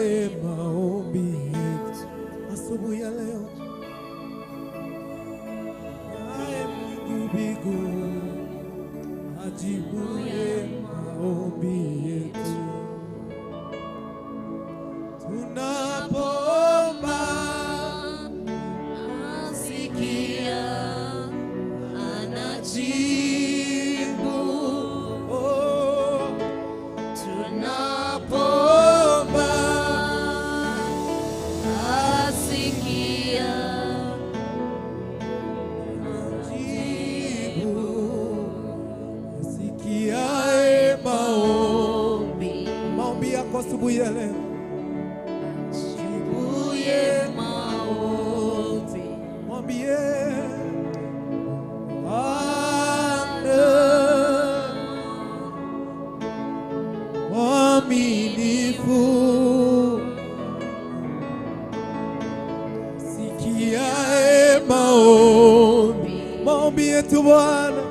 Sikiae maombi yetu asubuhi ya leo, naye Mungu mbinguni ajibuye maombi yetu. Tunapoomba Asikia, anajibu. Oh, Tunapoomba asikia, jibu sikiae maombi, maombi yako asubuhi ya leo, jibuye maombi. Mwambie Bwana mwaminifu, sikiae maombi, maombi yetu Bwana,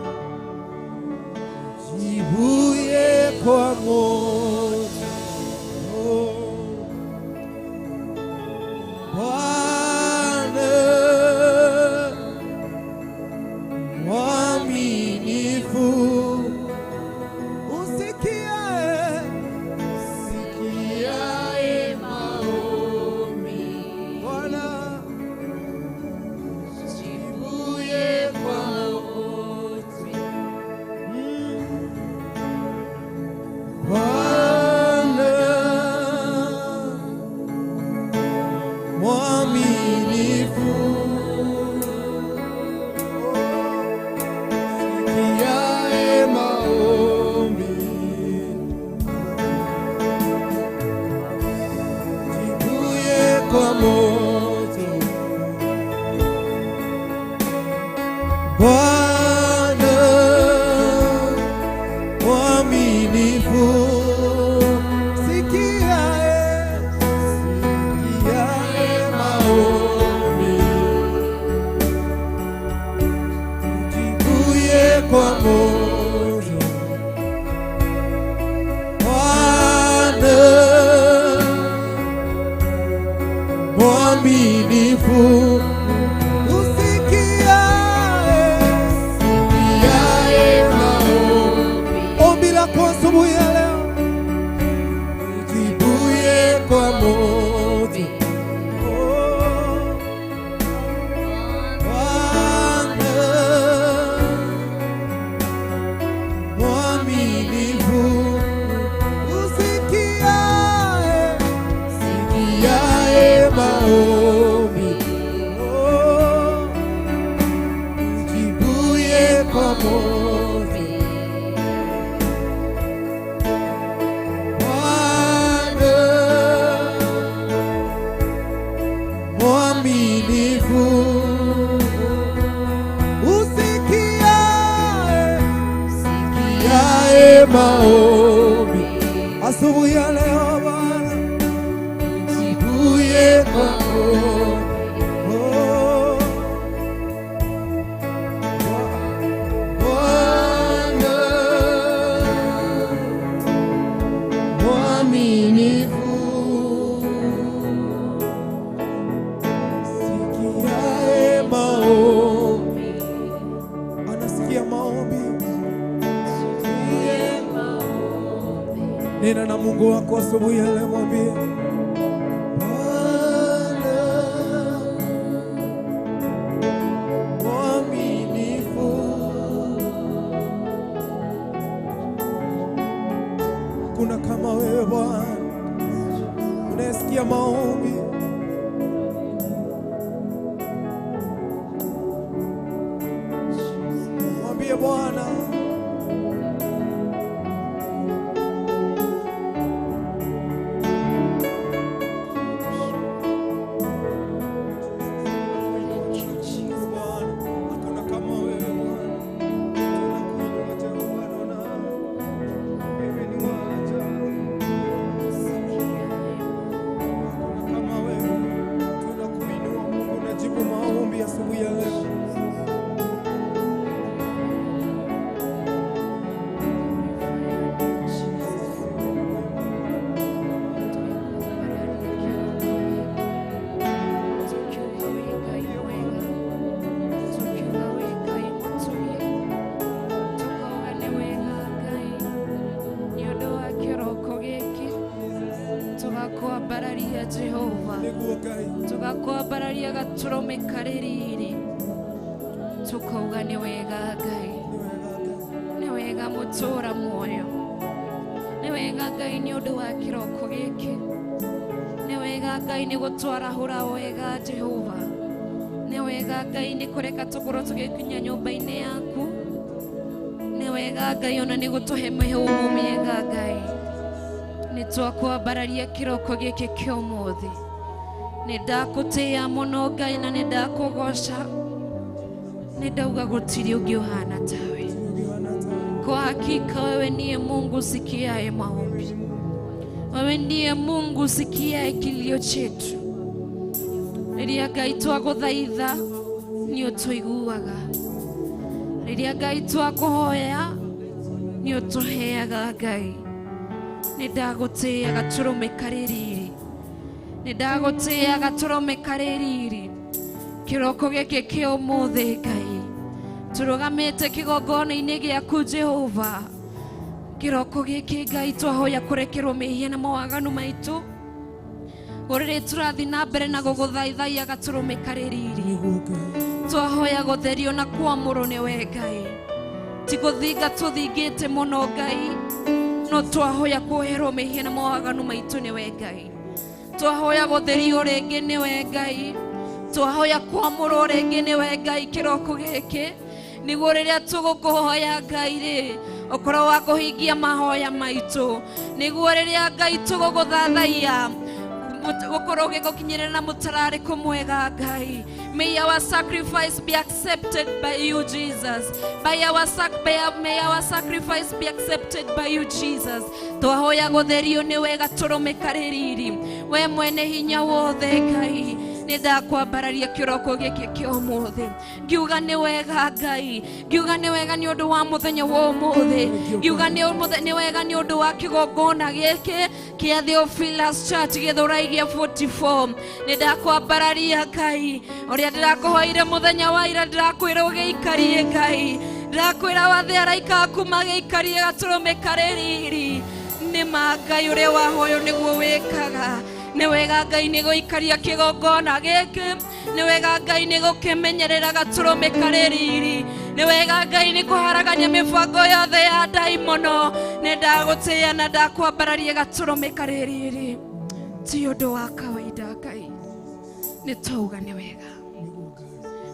jibuye kwa moto. Bwana mwaminifu, usikiae, Sikiae maombi, Bwana jibuye kwa maombi. Bwana mwaminifu, sikiae maombi, jibuye kwa moto. Bwana mwaminifu, sikiae, sikiae maombi, jibuye kwa moto. Bwana mwaminifu, usikiae, Sikiae maombi, ombi lako asubuhi ya leo, jibuye kwa moto. Oh, Bwana mwaminifu, usikiae, sikiae maombi, oh, jibuye kwa moto. Bwana mwaminifu, usikiae, sikiae maombi asubuhi ya leo Bwana, jibuye kwa moto. Oh, Bwana mwaminifu, sikiae maombi, anasikia maombi. Nena na Mungu wako asubuhi ya leo, mwambie Bwana mwaminifu, kuna kama wewe Bwana unayesikia maombi. Mwambie Bwana Bwana, hakuna kama wewe Bwana. Tunakuinua Jehova Adonai. Wewe ni wa ajabu. Hakuna kama Twakwambararia Jehova, Nĩguo Ngai. Tugakwambararia gatũrũme karĩ riri, tukauga nĩ wega Ngai, Nĩ wega Ngai. nĩ wega mũtũra muoyo, nĩ wega Ngai nĩ ũndũ wa kĩroko gĩkĩ, nĩ wega Ngai nĩ gũtwarahũra wega Jehova, nĩ wega Ngai nĩ kũreka tũkorwo tũgĩkinya nyũmba-inĩ yaku, nĩ wega Ngai ona nĩ gũtũhe mĩhũmũ mĩega Ngai. Nĩ twakwambararia kĩroko gĩkĩ kĩa ũmũthĩ, nĩ ndakũtĩĩa mũno Ngai na nĩ ndakũgoca, nĩ ndauga gũtirĩ ũngĩ ũhana tawe. Ũngĩ ũhana tawe. Kwa hakika wewe ndiye Mungu usikiaye maombi, wewe ndiye Mungu usikiaye kilio chetu. Rĩrĩa Ngai twagũthaitha nĩ ũtũiguaga, rĩrĩa Ngai twakũhoya nĩ ũtũheaga Ngai. Nĩ ndagũtĩĩa gatũrũme karĩ riri, nĩ ndagũtĩĩa gatũrũme karĩ riri. Kĩroko gĩkĩ kĩa ũmũthĩ Ngai, tũrũgamĩte kĩgongona-inĩ gĩaku Jehova. Kĩroko gĩkĩ Ngai twahoya kũrekerwo mehia na mawaganu maitũ, ũrĩrĩ tũrathiĩ na mbere na gũgũthaithaia gatũrũme karĩ riri. Nĩguo Ngai. Twahoya gũtherio na kwamũrwo nĩ we Ngai, ti gũthinga tũthingĩte mũno Ngai, no twahoya kuoherwo mehia na mawaganu maitũ nĩ we Ngai. Twahoya gũtherio rĩngĩ nĩ we Ngai, twahoya kwamũrwo rĩngĩ nĩ we Ngai kĩroko gĩkĩ, nĩguo rĩrĩa tũgũkũhoya Ngai rĩ, ũkorwo wa kũhingia mahoya maitũ, nĩguo rĩrĩa Ngai tũgũgũthathaiya gũkorwo ũgĩgũkinyĩrĩra na mũtararĩko mwega Ngai. May our sacrifice be accepted by you, Jesus. By our sac may our, may our sacrifice be accepted by you, Jesus. Twahoya gũtherio nĩ wega tũrũme karĩ riri, we mwene hinya wothe Ngai. Nĩ ndakwambararia kĩroko gĩkĩ kĩa ũmũthĩ, ngiuga nĩ wega Ngai, ngiuga nĩ wega nĩ ũndũ wa mũthenya wa ũmũthĩ, ngiuga nĩ wega nĩ ũndũ wa kĩgongona gĩkĩ kĩa Theophilus Church Gĩthũrai gĩa 44. Nĩ ndakwambararia Ngai, ũrĩa ndĩrakũhoire mũthenya wa ira, ndĩrakwĩra ũgĩikarie Ngai, ndĩrakwĩra wathe araika aku magĩikarie gatũrũme karĩ riri. Nĩ ma Ngai, ũrĩa wahoywo nĩguo wĩkaga. Nĩ wega Ngai nĩ gũikaria kĩgongona gĩkĩ, nĩ wega Ngai nĩ gũkĩmenyerera gatũrũme karĩ riri, nĩ wega Ngai nĩ kũharagania mĩbango yothe ya ndaimono. Nĩ ndagũtĩĩa na ndakwambararia gatũrũme karĩ riri. Ti ũndũ wa kawaida Ngai, nĩ twauga nĩ wega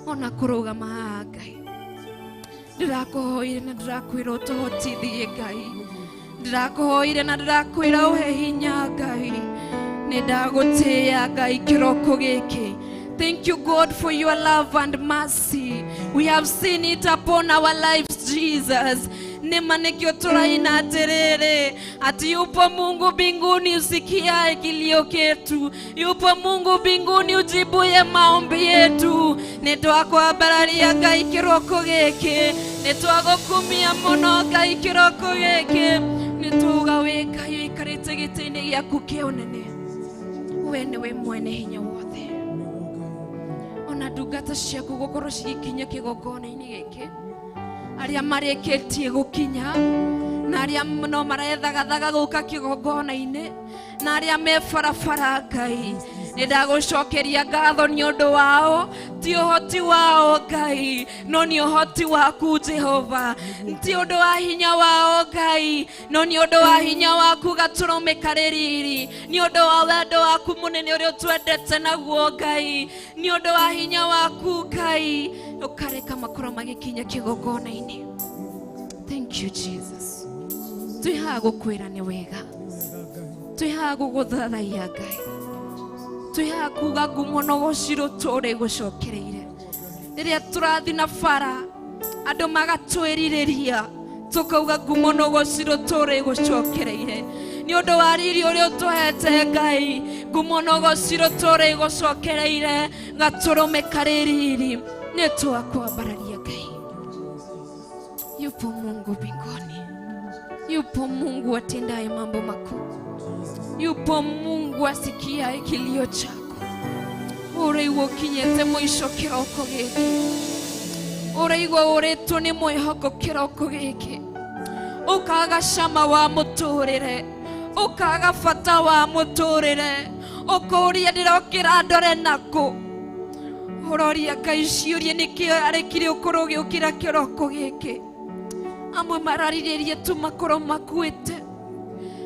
ona kũrũgama haha Ngai. Ndĩrakũhoire na ndĩrakwĩra ũtũhotithie Ngai, ndĩrakũhoire na ndĩrakwĩra ũhe hinya Ngai. Nĩ ndagũtĩĩa Ngai kĩroko gĩkĩ. Thank you, God, for your love and mercy. We have seen it upon our lives, Jesus. Nĩma nĩkĩo tũraina atĩrĩrĩ, ati yupo Mungu mbinguni usikiaye kilio ketu, yupo Mungu mbinguni ujibuye maombi yetu. Nĩ twakwambararia Ngai kĩroko gĩkĩ, nĩ twagũkumia mũno Ngai kĩroko gĩkĩ, nĩ tuga wĩ Ngai ũikarĩte gĩtĩ-inĩ gĩaku kĩa ũnene, we nĩwe mwene hinya wothe. Ona ndungata ciaku gũkorwo cigĩkinya kĩgongona-inĩ gĩkĩ, arĩa marĩkĩtie gũkinya na arĩa no marethagathaga gũka kĩgongona-inĩ na arĩa me barabara Ngai, nĩ ndagũcokeria ngatho nĩ ũndũ wao. Ti ũhoti wao Ngai, no nĩ ũhoti waku Jehova. Ti ũndũ wa hinya wao Ngai, no nĩ ũndũ wa hinya waku gatũrũme karĩ riri, nĩ ũndũ wa wendo waku mũnene ũrĩa ũtwendete naguo Ngai, nĩ ũndũ wa hinya waku Ngai, ũkareka makorwo magĩkinya kĩgongona-inĩ. Thank you, Jesus. Twĩ haha gũkwĩra nĩ wega, twĩ haha gũgũthathaiya Ngai, twĩ haha kuga ngumo na ũgocirwo tũrĩ gũcokereire. Rĩrĩa tũrathiĩ na bara andũ magatwĩrirĩria, tũkauga ngumo na ũgocirwo tũrĩ gũcokereire nĩ ũndũ wa riri ũrĩa ũtũhete Ngai. Ngumo na ũgocirwo tũrĩ gũcokereire gatũrũme karĩ riri. Nĩ twakwambararia Ngai. Yupo Mungu mbinguni, yupo Mungu atendaye mambo makuu, yupo Mungu asikiaye kilio chako. Ũraigua ũkinyĩte mũico kĩroko gĩkĩ, ũraigua ũrĩtwo nĩ mwĩhoko kĩroko gĩkĩ, ũkaga cama wa mũtũrĩre, ũkaga bata wa mũtũrĩre, Ũkũria ndĩrokĩra ndore nakũ. Ũroria Ngai ciũrie nĩkĩo arekire ũkorwo ũgĩũkĩra kĩroko gĩkĩ. Amwe mararirĩria tu makorwo makuĩte.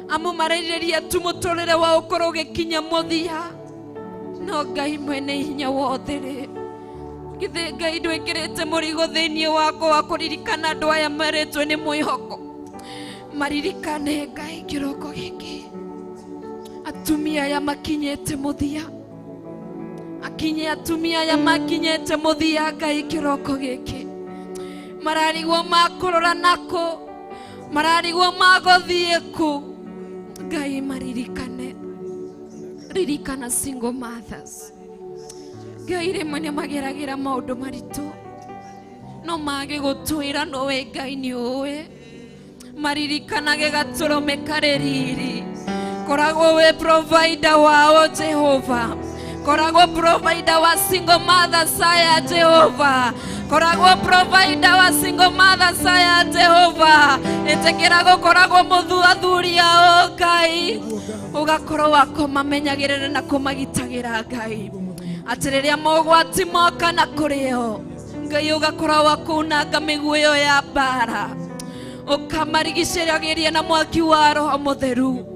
Amwe mararirĩria tu mũtũrĩre wao ũkorwo ũgĩkinya mũthia. No Ngai mwene hinya wothe rĩ, githĩ Ngai ndwĩkĩrĩte mũrigo thĩinĩ wakwa wa kũririkana andũ aya marĩtwo nĩ mwĩhoko. Maririkane Ngai kĩroko gĩkĩ. Atumia aya makinyĩte mũthia. Akinye atumia aya makinyĩte mũthia Ngai kĩroko gĩkĩ. Mararigwo makũrora nakũ, mararigwo magũthiĩ kũ. Ngai maririkane. Ririkana single mothers. Ngai rĩmwe nĩ mageragĩra maũndũ maritũ, no mage gũtwĩra no we Ngai nĩ ũĩ. Maririkanage gatũrũme karĩ riri. Koragwo wĩ provider wao Jehova. Koragwo provider wa single mothers aya Jehova. Koragwo provider wa single mothers aya Jehova. Ĩtĩkĩra gũkoragwo mũthu athuri ao Ngai. Ũgakorwo wa kũmamenyagĩrĩra na kũmagitagĩra Ngai. Atĩ rĩrĩa mogwati moka na kũrĩ o, Ngai ũgakorwo wa kũunanga mĩguĩ ĩyo ya mbara. Ũkamarigicĩragĩria na mwaki wa Roho Mũtheru.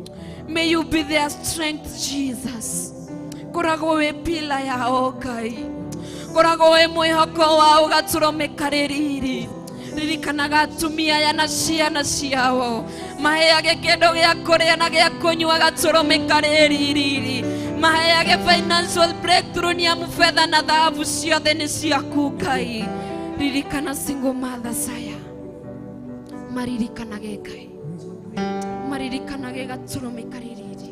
May you be their strength, Jesus. Koragwo wĩ pila yao Ngai. Koragwo wĩ mwĩhoko wao gatũrũme karĩ riri. Ririkanaga atumia aya na ciana ciao. Maheage kĩndũ gĩa kũrĩa na gĩa kũnyua gatũrũme karĩ riri. Maheage financial breakthrough nĩ amu betha na thahabu ciothe nĩ ciaku Ngai. Ririkana single mothers aya. Maririkanage Ngai. Maririkanage gatũrũme karĩ riri.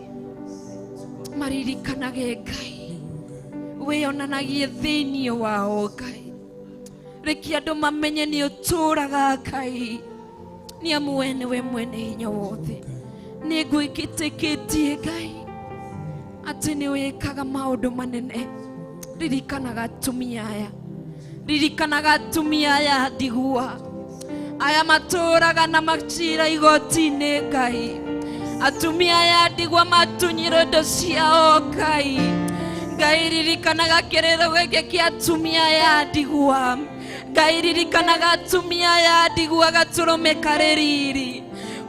Maririkanage Ngai. Wĩyonanagie thĩinĩ wao Ngai. Reke andũ mamenye nĩ ũtũũraga Ngai. Nĩ amu we nĩwe mwene hinya wothe. Nĩ ngwĩtĩkĩtie Ngai atĩ nĩ wĩkaga maũndũ manene. Ririkanaga atumia aya. Ririkanaga atumia aya ndigwa. Aya matũũraga na macira igoti-inĩ Ngai. Atumia aya ndigwa matunyirwo indo ciao Ngai. Ngai ririkanaga kĩrĩro gĩkĩ kĩa atumia aya ndigwa. Ngai ririkanaga atumia aya ndigwa gatũrũme karĩ riri.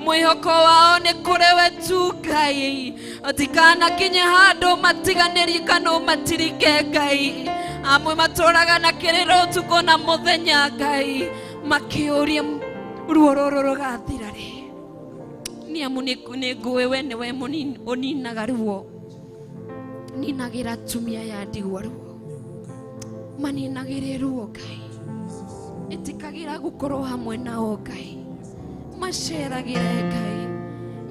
Mwĩhoko wao nĩ kũrĩ we tu Ngai. Ũtikanakinye handũ matiganĩrie kana ũmatirike Ngai. Amwe matũraga na kĩrĩro ũtukũ na mũthenya Ngai, makĩũria ruo rũrũ rũgathira rĩ. Nĩ amu nĩ ngũĩ we nĩwe ũninaga ruo. Ninagĩra atumia aya ndigwa ruo. Maninagĩre ruo Ngai. Ĩtĩkagĩra gũkorwo hamwe nao Ngai. Maceragĩre Ngai.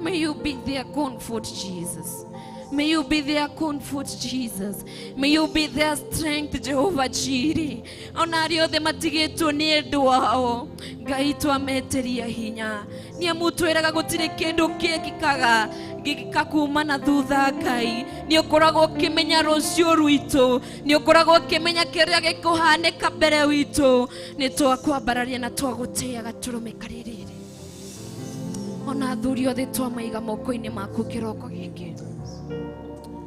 May you be their comfort, Jesus. May you be their comfort, Jesus. May you be their strength, Jehovah Jireh. Ona arĩa othe matigĩtwo nĩ endwa ao, Ngai twametĩria hinya. Nĩ amu twĩraga gũtirĩ kĩndũ kĩĩkĩkaga gĩgĩka kuma na thutha Ngai. Nĩ ũkoragwo ũkĩmenya rũciũ rwitũ, nĩ ũkoragwo ũkĩmenya kĩrĩa gĩkũhanĩka mbere witũ. Nĩ twakwambararia na twagũtĩĩa gatũrũme karĩ riri. Ona athuri othe twamaiga moko-inĩ maku kĩroko gĩkĩ.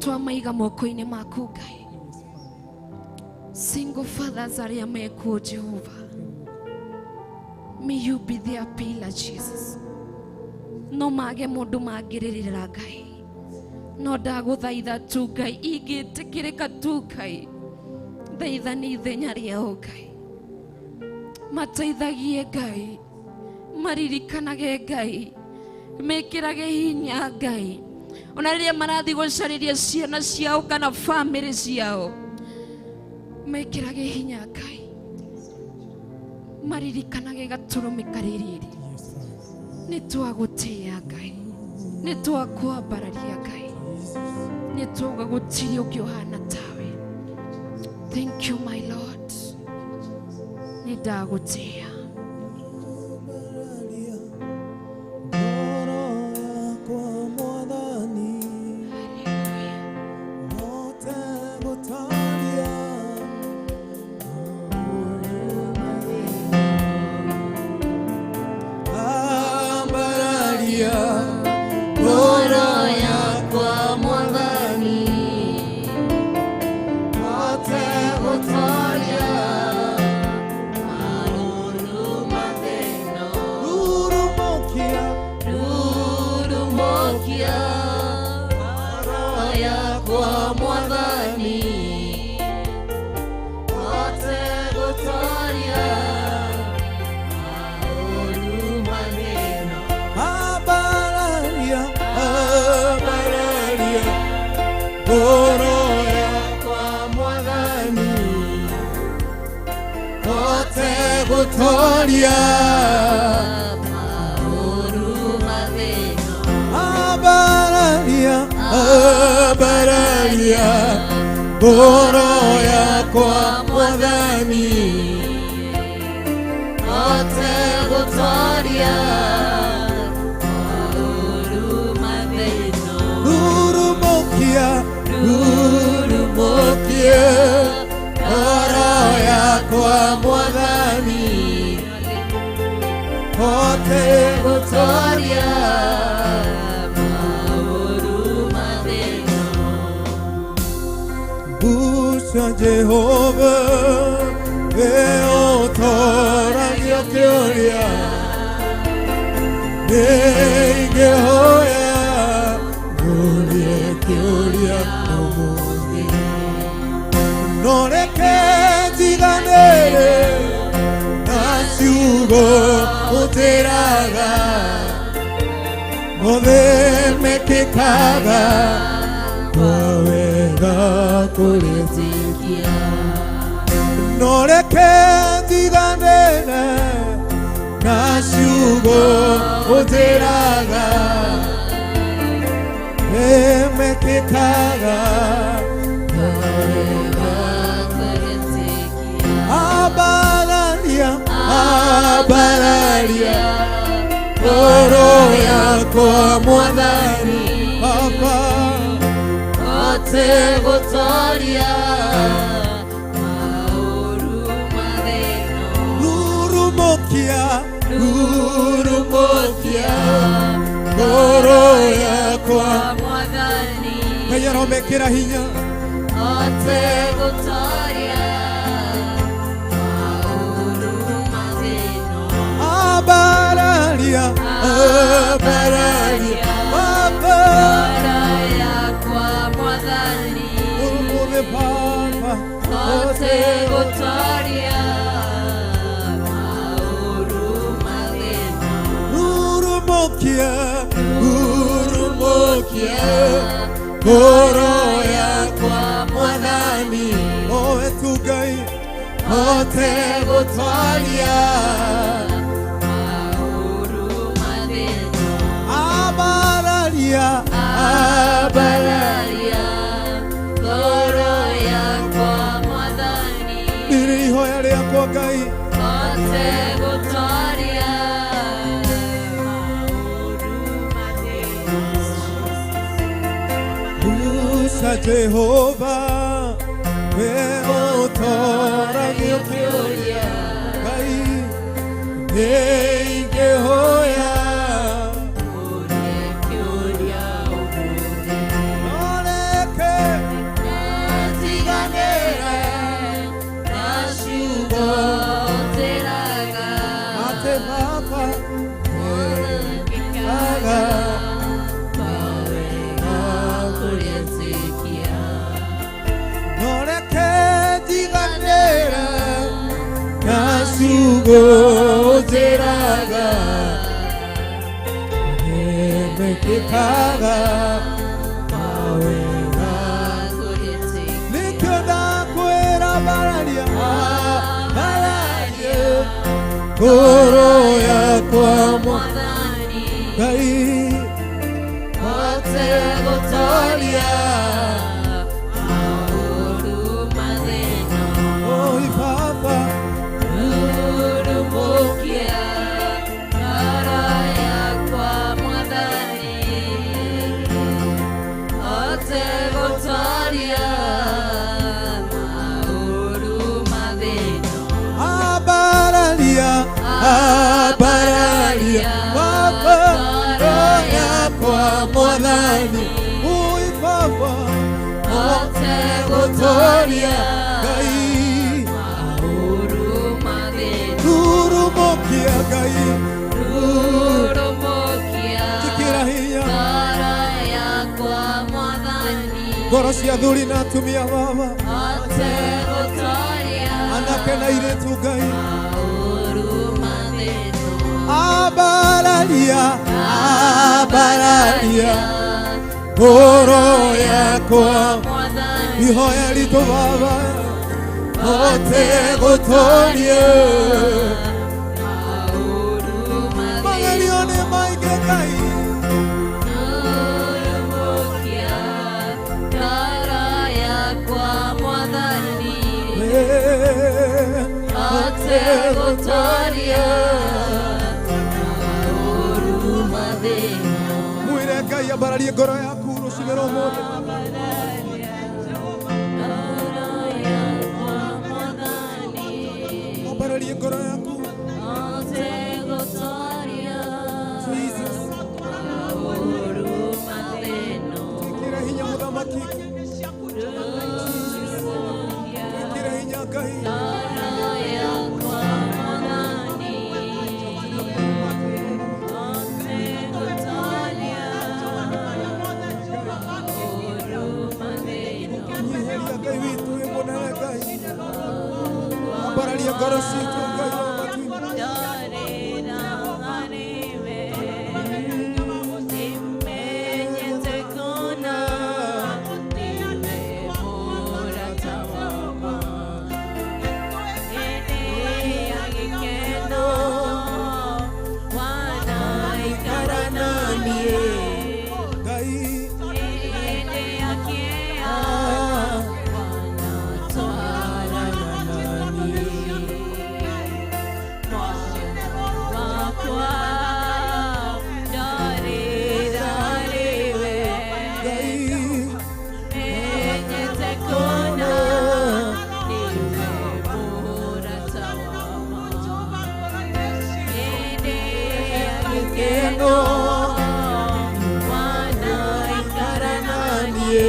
Twamaiga moko-inĩ maku Ngai. Single fathers arĩa mekuo Jehova. May you be their pillar, Jesus. No mage mũndũ mangĩrĩrĩra Ngai. No ndagũthaitha tu Ngai, ingĩtĩkĩrĩka tu Ngai. Thaitha nĩ ithenya rĩao Ngai. Mateithagie Ngai. Maririkanage Ngai. Mekĩrage hinya Ngai. Ona rĩrĩa marathiĩ gũcarĩria ciana ciao kana bamĩrĩ ciao, mekĩrage hinya Ngai. Maririkanage gatũrũme karĩ riri. Nĩ twagũtĩĩa Ngai. Nĩ twakwambararia Ngai. Nĩ twauga gũtirĩ ũngĩ ũhana tawe. Thank you my Lord. Nĩ ndagũtĩĩa. Ngoro yakwa Mwathani, Hallelujah. hote gũtaria maũndũ marĩa. Ambararia ngoro yakwa Mwathani, gũtoria Abararia, abararia ngoro yakwa Mwathani. Rurumukia, rurumukia ngoro yakwa Mwathani, hote gũtoria Busca Jehova, eotoragio kĩũria nĩingĩhoya ngũrie kĩũria ũmũthĩ, no reke njiganĩre na ciugo ũnjĩraga mothe mekĩkaga kwa wega kũrĩ. No reke njiganĩre na ciugo ũnjĩraga mekĩkaga kwa wega. Abararia, abararia ngoro yakwa Mwathani, Baba. Hote gũtoria maũru mathĩno. Rurumukia, rurumukia ngoro yakwa Mwathani. Ngai aromekĩra hinya. Hote gũtoria maũru mathĩno. Abararia, abararia Baba. Ngoro yakwa Mwathani. Ũmũthĩ Baba. Hote gũtoria maũru mathĩno. Rurumukia, rurumukia ngoro yakwa Mwathani, owe tu Ngai hote gũtoria Maũru mathĩno. Abararia, abararia. Abararia ngoro yakwa Mwathani. Rĩrĩ ihoya rĩakwa Ngai. Hote gũtoria maũru mathĩno. Musa Jehova, we ũtoragio kĩũria Ngai nĩingĩhoya Ũrie kĩũria ũmũthĩ. Noreke Njiganĩre na ciugo njĩraga. atĩ Baba Mekĩkaga mawega kũrĩtĩkia. Noreke njiganĩre na ciugo njĩraga nĩmekĩkaga mawega. Kũrĩtĩkia. Nĩkĩo ndakwĩra bararia, bararia ngoro yakwa Mwathani. Ngai. Hote gũtoria maũru mathĩno. Oi Baba. Rurumukia ngoro yakwa Mwathani. Hote gũtoria maũru mathĩno. Abararia, abararia Baba, ngoro yakwa Mwathani. Oi Baba. Hote gũtoria gũtoria Ngai. Maũru mathĩno. Rurumukia Ngai. Rurumukia Njĩkĩra hinya. ngoro yakwa Mwathani. Ngoro cia athuri na atumia Baba. Hote gũtoria Anake na airĩtu Ngai. maũru mathĩno. Abararia, abararia ngoro yakwa Mwathani. ihoya ritũ Baba, hote gũtoria. Ngai. Rurumũkia ngoro yakwa Mwathani, hote gũtooria maũru mathĩna. Mwĩre Ngai ambararie ngoro yaku rũcinĩ rwa ũmũthĩ. Ngoro yakwa Mwathani, Ambararie ngoro yaku. hote gũtooria Jesus. maũru mathĩna. Ĩkĩra hinya mũthamaki. Ĩkĩra hinya Ngai. Ngoro yakwa Mwathani, hote gũtooria maũru mathĩna. Nyiheria Ngai witũ wĩ mũnene Ngai. Ambararia ngoro citũ Ngai wa matu-inĩ. Ngai. Ngai. Gĩkeno naniĩ.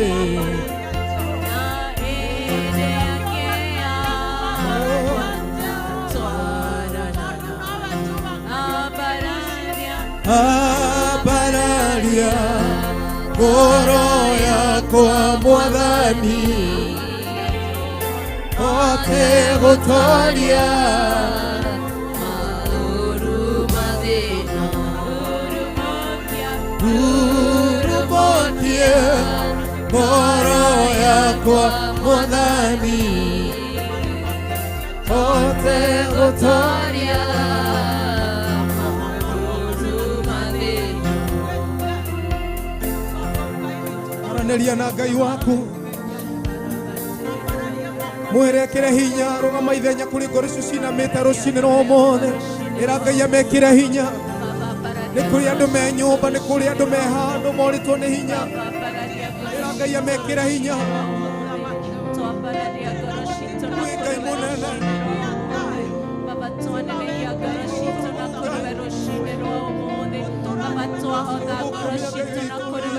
Ambararia ngoro yakwa Mwathani, hote gũtooria rurumũkie ngoro yakwa Mwathani, hote gũtooria. Aranĩria na Ngai waku, mwĩre ekĩre hinya. Rũgama ithenya kũrĩ ngoro icio cinamĩte rũcinĩ rwa ũmũthĩ. Ĩra Ngai amekĩre hinya. Nĩ kũrĩ andũ me nyũmba, nĩ kũrĩ andũ me handũ morĩtwo nĩ hinya. Ĩra Ngai amekĩre hinya. Wĩ Ngai mũnene.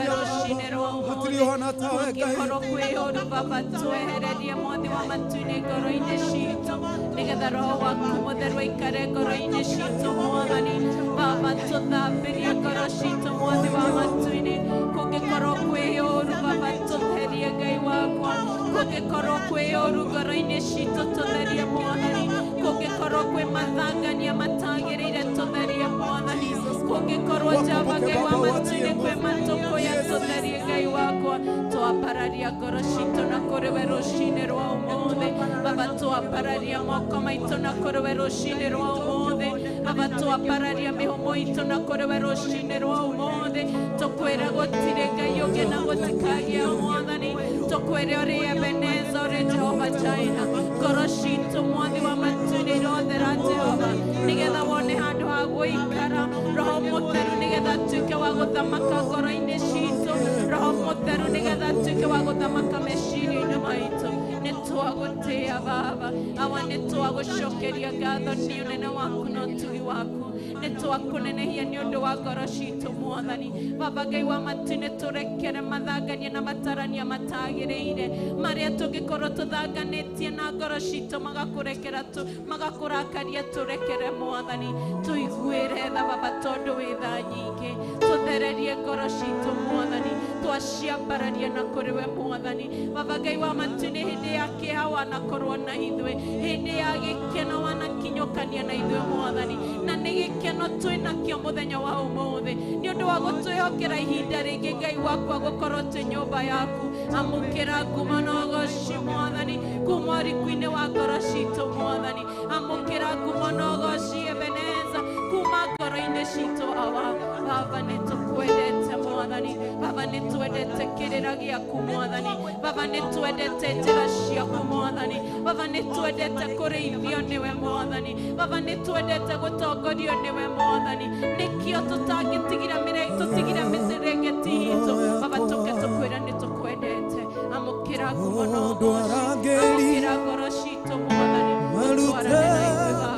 Hatirĩ ũhana tawe Ngai. Kũngĩkorwo kwĩ ũndũ Baba twehererie mwathi wa matu-inĩ ngoro-inĩ citũ, nĩgetha roho waku mũtheru aikare ngoro-inĩ citũ Mwathani. Baba tũthambĩrie ngoro citũ mwathi wa matu-inĩ. Kũngĩkorwo kwĩ ũru Baba tũtherie Ngai wakwa. Kũngĩkorwo kwĩ ũru ngoro-inĩ citũ tũtherie Mwathani. Kũngĩkorwo kwĩ mathangania matagĩrĩire tũtherie Mwathani. Kũngĩkorwo njamba Ngai wa matu-inĩ kwĩ matũkũya tũtherie Ngai wakwa. Twambararia ngoro citũ na kũrĩ we rũcinĩ rwa ũmũthĩ. Baba twambararia moko maitũ na kũrĩ we rũcinĩ rwa ũmũthĩ. Baba twambararia mĩhũmũ itũ na kũrĩ we rũcinĩ rwa ũmũthĩ. Tũkwĩre gũtirĩ Ngai ũngĩ na gũtikagĩa Mwathani. Tũkwĩre ũrĩ Ebeneza, ũrĩ Jehova Jireh. Ngoro citũ mwathi wa matu-inĩ irothera Jehova, nĩgetha wone handũ ha gũikara. Roho mũtheru nĩgetha atuĩke wa gũthamaka ngoro-inĩ citũ. Roho mũtheru nĩgetha atuĩke wa gũthamaka meciria-inĩ maitũ. Nĩ twagũtĩĩa Baba, awa nĩ twagũcokeria ngatho nĩ ũnene waku na ũtugi waku. Nĩ twakũnenehia nĩ ũndũ wa ngoro citũ Mwathani. Baba Ngai wa matu-inĩ tũrekere mathangania na matarania matagĩrĩire marĩa tũngĩkorwo tũthanganĩtie na ngoro citũ, magakũrekera magakũrakaria, tũrekere Mwathani. Tũiguĩre tha Baba tondũ wĩ tha nyingĩ. Tũthererie ngoro citũ Mwathani, twaciambararia na kũrĩ we Mwathani. Baba Ngai wa matu-inĩ hĩndĩ ya kĩeha wanakorwo na ithuĩ, hĩndĩ ya gĩkeno wanakinyũkania na ithuĩ Mwathani, na nĩ gĩkeno twĩ nakĩo mũthenya wa ũmũthĩ nĩ ũndũ wa gũtwĩhokera ihinda rĩngĩ Ngai wakwa gũkorwo twĩ nyũmba yaku. Amũkĩra ngumo na ũgoci Mwathani kuma ũriku-inĩ wa ngoro citũ Mwathani. Amũkĩra ngumo na ũgoci Ebeneza kuma ngoro-inĩ citũ awa. Baba nĩ tũkwendete Mwathani, Baba nĩ twendete kĩrĩra gĩaku Mwathani, Baba nĩ twendete njĩra ciaku Mwathani, Baba nĩ twendete kũrĩithio nĩwe Mwathani, Baba nĩ twendete gũtongorio nĩwe Mwathani. Nĩkĩo tũtangĩtigira tũtigire mĩrĩngĩti itũ Baba, tũke tũkwĩra nĩ tũkwendete. Amũkĩra ngumo na Tondũ ũgoci, arangĩri amũkĩra ngoro citũ Mwathani, ũtwarane na ithuĩ Baba.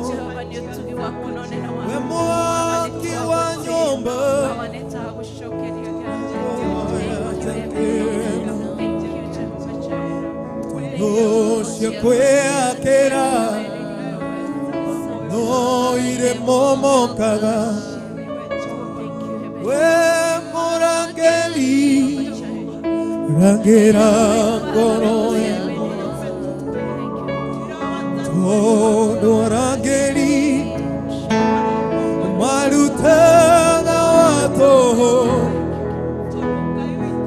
Jehova nĩ ũtugi waku na ũnene We waku. mwaki wa nyũmba Baba nĩ tagũcokeria ngatho. Thank you, Jehovah Jireh. Tondũ kwĩakĩra no irĩmomokaga. Thank you, Heavenly We mũrangĩri rangĩra ngoro yakwa, tondũ arangĩri marutaga watũ.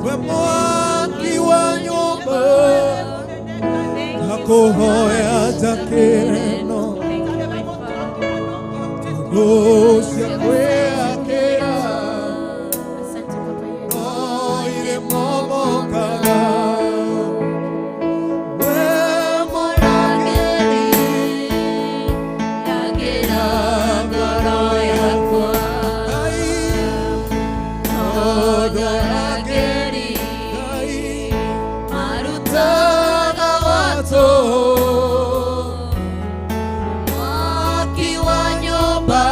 We mwaki wa nyũmba nakũhoya njakĩreno Thank you, my Father. tondũ cia kwĩakĩra Asante Baba yetu. no irĩmomokaga. We mũrangĩri Rangĩra ngoro yakwa, Ngai, tondũ arangĩri Ngai marutaga watũ. Mwaki wa nyũmba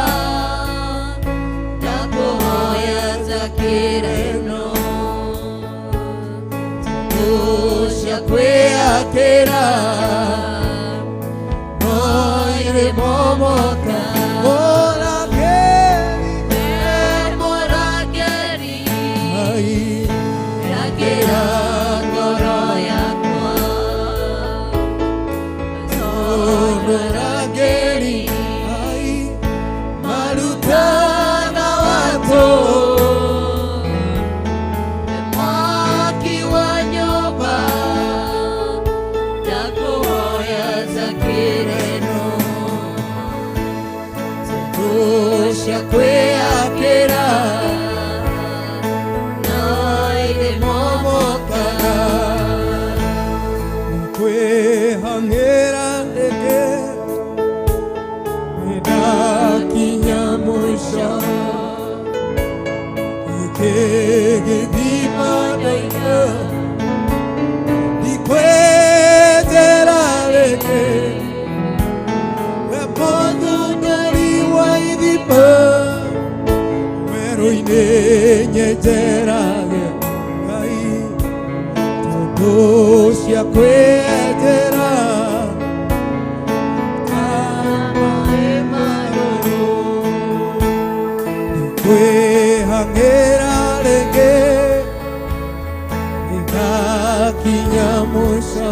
ndakũhoya njakĩreno, tondũ cia kwĩakĩra no irĩmomoka. Mũrangĩri Mũrangĩri Ngai rangĩra ngoro yakwa, tondũ arangĩri Ngai marutaga watũ. Mwaki wa nyũmba ndakũhoya njakĩreno, tondũ cia kwĩakĩra no irĩmomokaga. Kwĩhang'ĩra rĩngĩ nĩndakinya mũico gĩkĩgĩthima ndoiga ndikwenjera rĩngĩ. We mũthundũri wa ithima werũ-inĩ nyenjerage Ngai, tondũ cia kwĩenjera ta maĩ marũrũ. Kwĩhang'ĩra rĩngĩ nĩndakinya mũico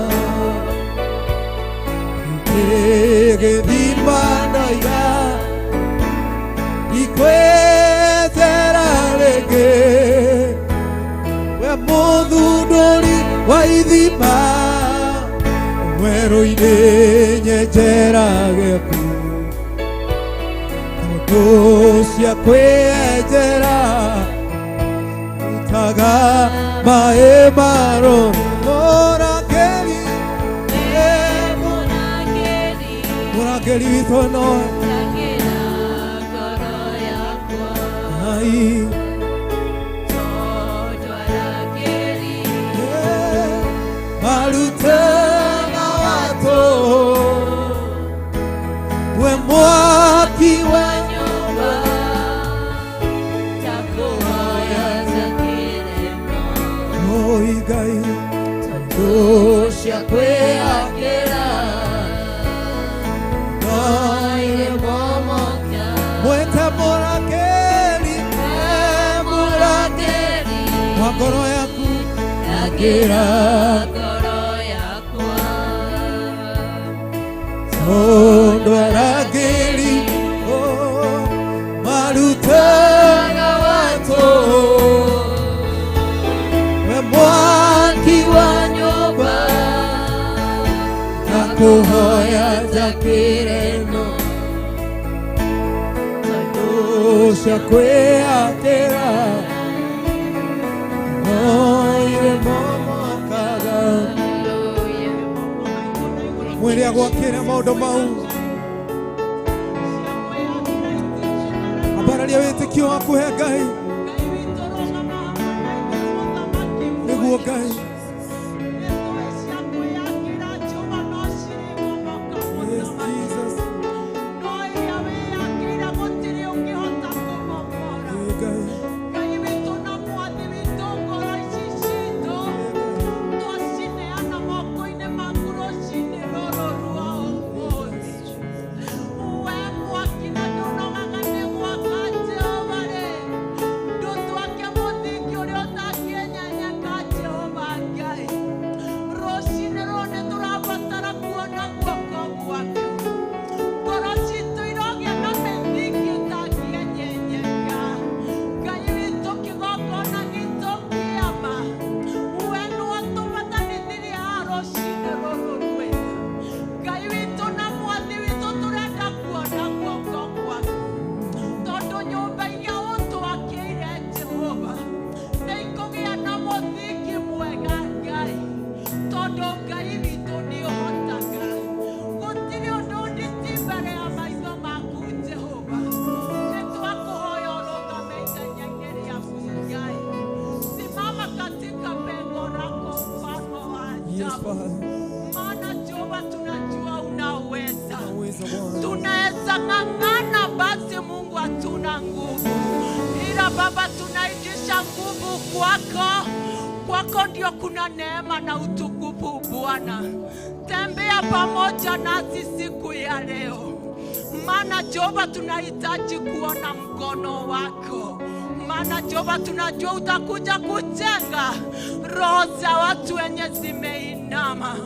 gĩthima ndoiga ndikwetera rĩngĩ. We mũthundũri wa ithima werũ-inĩ nyenjera gĩaku, tondũ cia kwĩenjera rutaga maĩ marũrũ. Mũrangĩri, mũrangĩri witũ nowe Rangĩra ngoro yakwa, Ngai. Tondũ arangĩri Marutaga watũ. We mwaki wa nyũmba ndakũhoya njakĩreno, Oi Ngai, tondũ cia kwĩakĩra no irĩmomoka. Mwete mũrangĩri, Mũrangĩri wa ngoro yaku rangĩra ngoro yakwa, tondũ arangĩri marutaga watũ. We mwaki wa nyũmba nakũhoya njakĩreno, Cia kwĩyakĩra no irĩmomokaga. Mwĩrĩ agwakĩre maũndũ mau, ambararia wĩtĩkio waku he Ngai nĩguo Ngai. Yes, Jesus. Ngai. Yes, Father. Maana Jehova, tunajua unaweza. Unaweza, Bwana. Tunaweza ng'ang'ana, basi Mungu hatuna nguvu, ila Baba tunaitisha nguvu kwako. Kwako ndio kuna neema na utukufu. Bwana, tembea pamoja nasi siku ya leo, maana Jehova tunahitaji kuona mkono wako, maana Jehova tunajua utakuja kujenga roho za watu wenye zimeinama.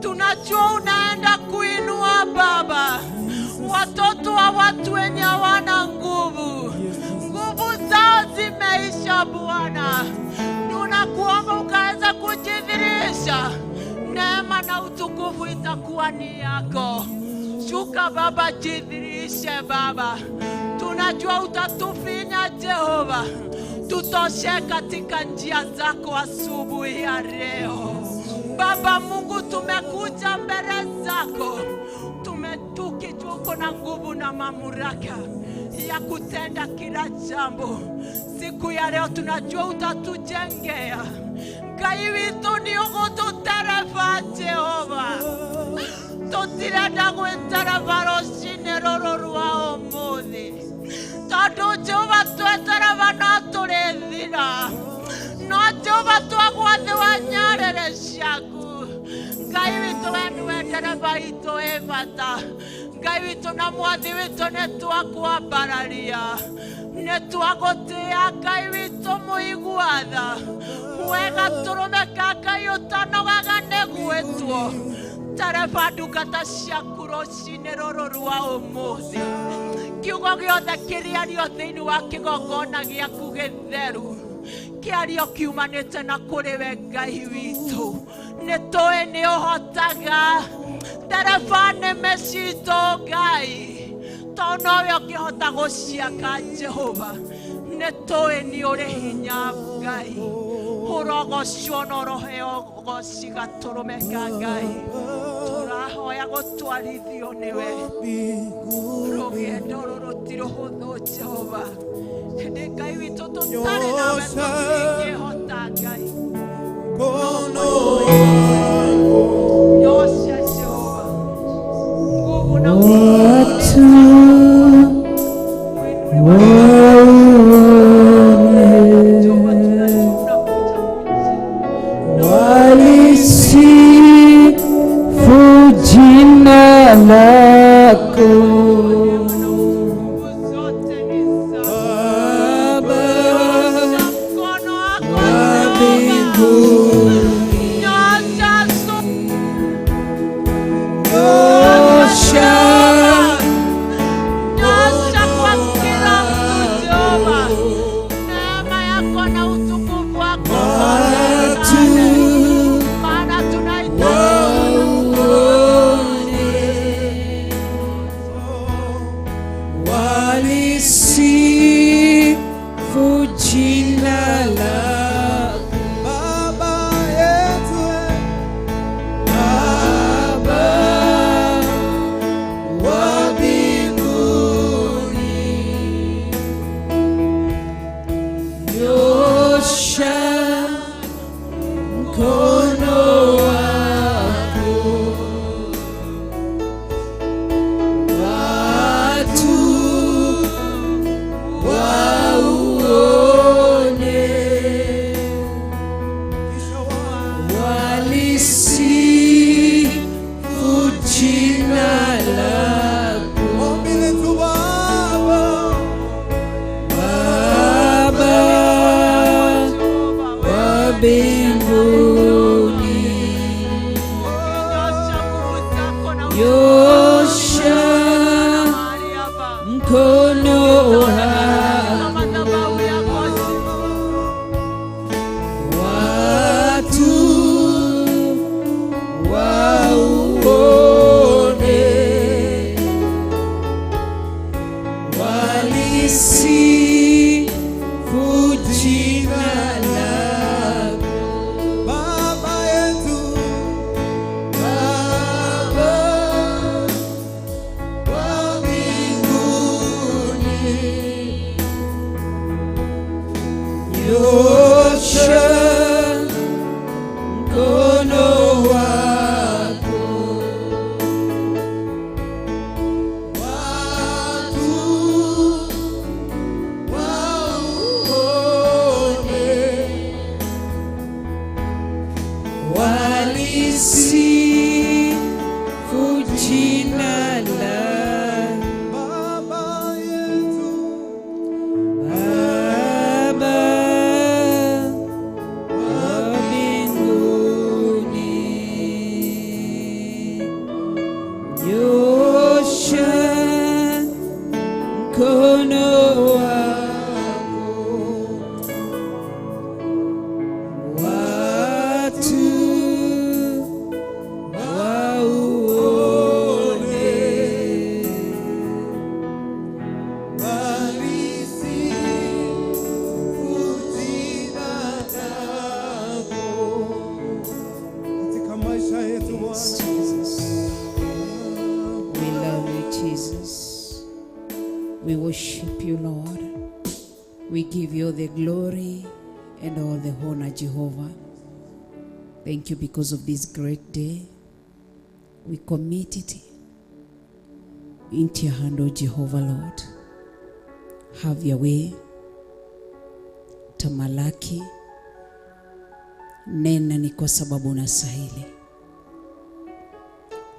Tunajua unaenda kuinua Baba watoto wa watu wenye hawana nguvu, nguvu zao zimeisha. Bwana, tunakuomba ukaweza kujidhihirisha, neema na utukufu itakuwa ni yako. Shuka Baba, jidhihirishe Baba, tunajua utatufinya Jehova, tutoshe katika njia zako asubuhi ya leo. Baba Mungu, tumekuja mbele zako, tukijua uko na nguvu na mamlaka ya kutenda kila jambo. Siku ya leo tunajua utatujengea. Ngai witũ nĩ ũgũtũtereba Jehova, tũtirenda gwĩtereba rũcinĩ rũrũ rwa ũmũthĩ, tondũ Jehova twetereba no tũrĩthira, no Jehova twagwa thĩ wa nyarĩrĩ ciaku. Ngai witũ, we nĩwe ndereba itũ ĩ bata. Ngai witũ na mwathi witũ, nĩ twakwambararia, nĩ twagũtĩa Ngai witũ mũigua tha, we gatũrũme ka Ngai ũtanogaga nĩ gwĩtwo. Tereba ndungata ciaku rũcinĩ rũrũ rwa ũmũthĩ, kiugo gĩothe kĩrĩario thĩinĩ wa kĩgongona gĩaku gĩtheru kĩario kiumanĩte na kũrĩ we Ngai witũ. Nĩ tũĩ nĩ ũhotaga ndereba nĩme citũ Ngai, tondũ nowe ũngĩhota gũciaka Jehova. Nĩ tũĩ nĩ ũrĩ hinya Ngai, ũrogocwo na ũroheo ũgoci gatũrũme ka Ngai. Tũrahoya gũtwarithio nĩwe rũgendo rũrũ ti rũhũthũ Jehova, ĩndĩ Ngai witũ tũtarĩ nawe tũtingĩhota Ngai. Mkono. Nyosha Jehova nguvu na Watu Jehova, waone tunajua unakuja kujibu. Walisifu jina lako. Nguvu zote ni zako. Baba Nyosha mkono wako wa Jehova. mbinguni. Nalisifu jina lako Baba yetu, Baba wa mbinguni, nyosha mkono wako, watu wauone. Walisifu jina lako katika maisha yetu Yes, Bwana. Jesus. We love you, Jesus. We worship you, Lord. We give you the glory and all the honor, Jehovah. Thank you because of this great day. We commit it into your hand, O Jehovah, Lord. Have your way. Tamalaki. Nena ni kwa sababu unastahili.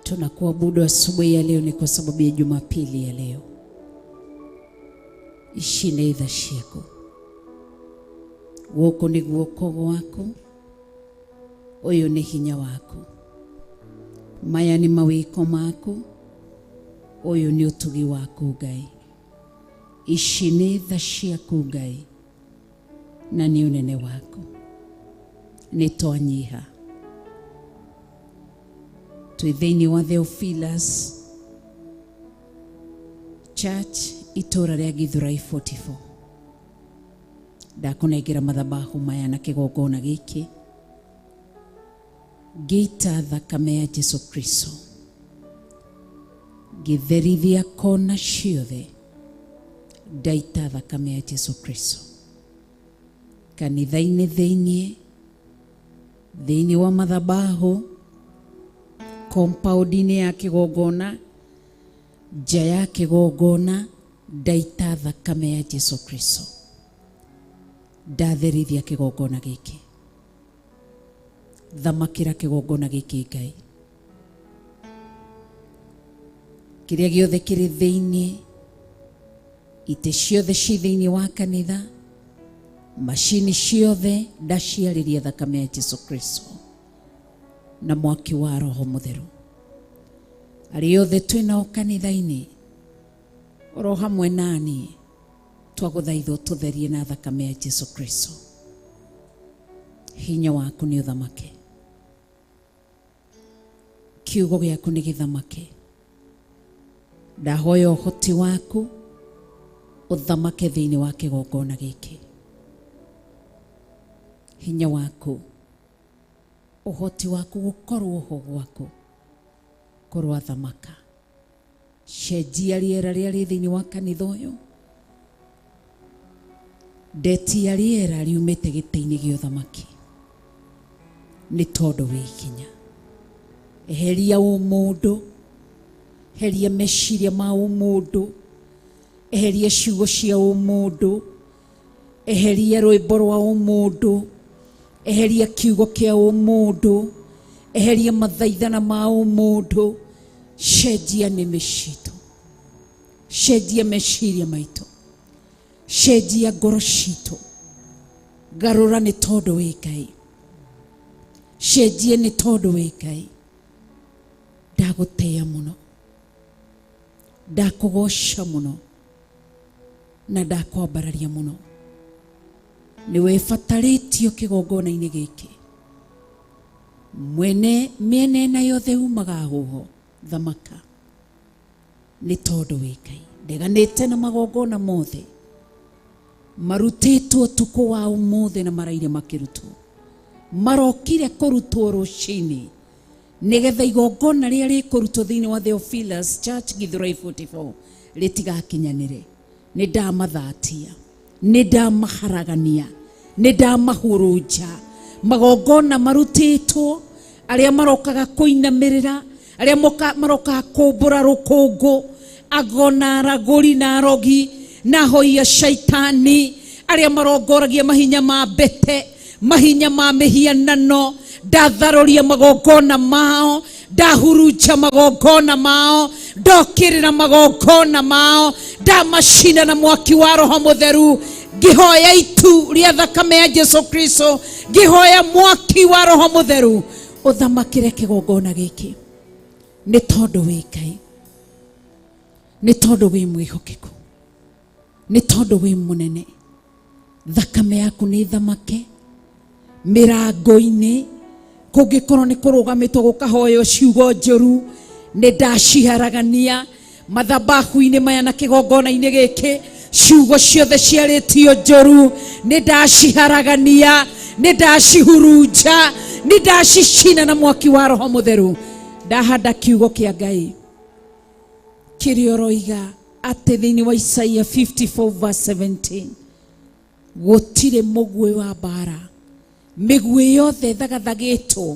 Tunakuabudu asubuhi ya leo ni kwa sababu ya Jumapili ya leo. Ici nĩ tha ciaku, gũkũ nĩ guoko gwaku, ũyũ nĩ hinya waku, maya nĩ mawĩko maku, ũyũ nĩ ũtugi waku Ngai. Ici nĩ tha ciaku Ngai, na nĩ ũnene waku. Nĩ twanyiha twĩ thĩinĩ wa Theophilus Church, itũra rĩa Githurai 44. Ndakũnengera mathabahu maya na kĩgongona gĩkĩ, ngĩita thakame ya Jesu Kristo, ngĩtherithia kona ciothe. Ndaita thakame ya Jesu Kristo kanitha-inĩ thĩiniĩ, thĩinĩ wa mathabahu, compound-inĩ ya kĩgongona, nja ya kĩgongona. Ndaita thakame ya Jesu Kristo, ndatherithia kĩgongona gĩkĩ. Thamakĩra kĩgongona gĩkĩ Ngai, kĩrĩa gĩothe kĩrĩ thĩinĩ, itĩ ciothe ci thĩinĩ wa kanitha, macini ciothe, ndaciarĩria thakame ya Jesu Kristo na mwaki wa Roho Mũtheru. Arĩa othe twĩnao kanitha-inĩ oro hamwe nani, twagũthaithwo tũtherie na thakame ya Jesu Kristo. Hinya waku nĩ ũthamake, kiugo gĩaku nĩ gĩthamake. Ndahoya ũhoti waku ũthamake thĩinĩ wa kĩgongona gĩkĩ. Hinya waku, ũhoti waku, gũkorwo ho gwaku kũrwathamaka. Cenjia rĩera rĩrĩa rĩ thĩinĩ wa kanitha ũyũ. Ndetia rĩera riumĩte gĩtĩ-inĩ gĩa ũthamaki, nĩ tondũ wĩ hinya. Eheria ũmũndũ, eheria meciria ma ũmũndũ, eheria ciugo cia ũmũndũ, eheria rwĩmbo rwa ũmũndũ, eheria kiugo kĩa ũmũndũ, eheria mathaithana ma ũmũndũ. Cenjia nĩmĩ citũ, cenjia meciria maitũ, cenjia ngoro citũ. Garũra nĩ tondũ wĩ Ngai. Cenjia nĩ tondũ wĩ Ngai. Ndagũtĩĩa mũno, ndakũgoca mũno, na ndakwambararia mũno. Nĩ wĩbatarĩtio kĩgongona-inĩ gĩkĩ. Mwene mĩena ĩna yothe umaga huho, thamaka nĩ tondũ wĩ Ngai. Ndeganĩte na magongona mothe marutĩtwo ũtukũ wa ũmũthĩ na maraire makĩrutwo, marokire kũrutwo rũcinĩ, nĩgetha igongona rĩrĩa rĩkũrutwo thĩinĩ wa Theophilus Church Githurai 44 rĩtigakinyanĩre. Nĩ ndamathatia, nĩ ndamaharagania, nĩ ndamahurunja. Magongona marutĩtwo, arĩa marokaga kũinamĩrĩra, arĩa marokaga kũmbũra rũkũngũ, ago na aragũri na arogi na ahoi a shaitani, arĩa marongoragia mahinya ma mbete, mahinya ma mĩhianano. Ndatharũria magongona mao, ndahurunja magongona mao, ndokĩrĩra magongona mao, ndamacina na mwaki wa Roho Mũtheru, ngĩhoya itu rĩa thakame ya Jesu Kristo, ngĩhoya mwaki wa Roho Mũtheru ũthamakĩre kĩgongona gĩkĩ, nĩ tondũ wĩ Ngai, nĩ tondũ wĩ mwĩhokeku, nĩ tondũ wĩ mũnene. Thakame yaku nĩ thamake mĩrango-inĩ, kũngĩkorwo nĩ kũrũgamĩtwo gũkahoywo ciugo njũru, nĩ ndaciharagania mathabahu-inĩ maya na kĩgongona-inĩ gĩkĩ. Ciugo ciothe ciarĩtio njũru nĩ ndaciharagania, nĩ ndacihurunja, nĩ ndacicina na mwaki wa Roho Mũtheru. Ndahanda kiugo kĩa Ngai kĩrĩa ũroiga atĩ thĩinĩ wa Isaia 54 verse 17, gũtirĩ mũguĩ wa mbara, mĩguĩ yothe ĩthagathagĩtwo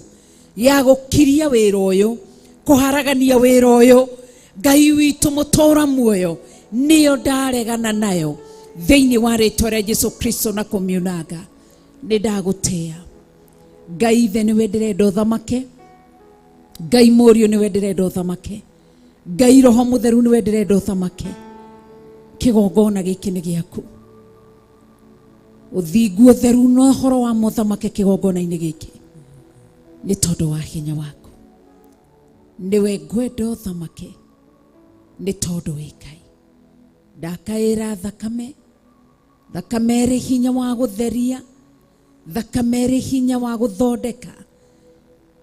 ya gũkiria wĩra ũyũ, kũharagania wĩra ũyũ, Ngai witũ mũtũra muoyo, nĩyo ndaregana nayo thĩinĩ wa rĩtwa rĩa Jesu Kristo na kũmiunanga. Nĩ ndagũtĩa Ngai ithe, nĩwe ndĩrenda ũthamake. Ngai Mũriũ, nĩwe ndĩrenda ũthamake. Ngai Roho Mũtheru, nĩwe ndĩrenda ũthamake. Kĩgongona gĩkĩ nĩ gĩaku, ũthingu, ũtheru na ũhoro wa mũthamake kĩgongona-inĩ gĩkĩ, nĩ tondũ wa hinya waku. Nĩwe ngwenda ũthamake, nĩ tondũ wĩ Ngai. Ndakaĩra thakame, thakame ĩrĩ hinya wa gũtheria, thakame ĩrĩ hinya wa gũthondeka,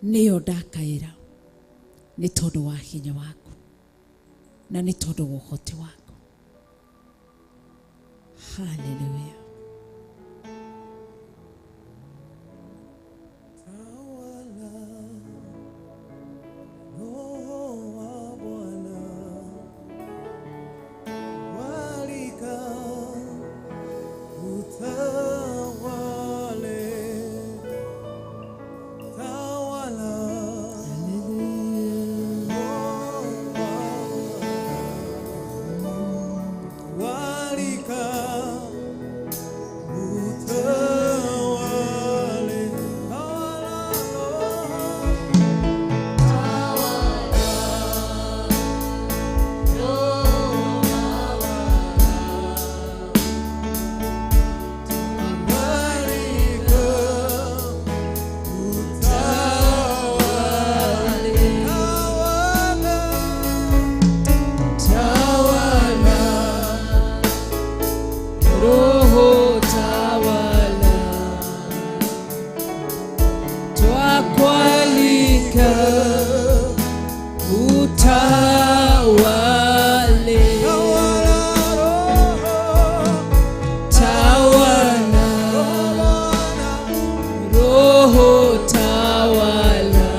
nĩyo ndakaĩra, nĩ tondũ wa hinya waku na nĩ tondũ wa ũhoti waku. Haleluya. Tawala, Roho wa Bwana, walika utawale, tawala, Roho wa Bwana, walika utawale, tawala, Roho. Roho tawala, twakualika utawale, tawala, Roho tawala,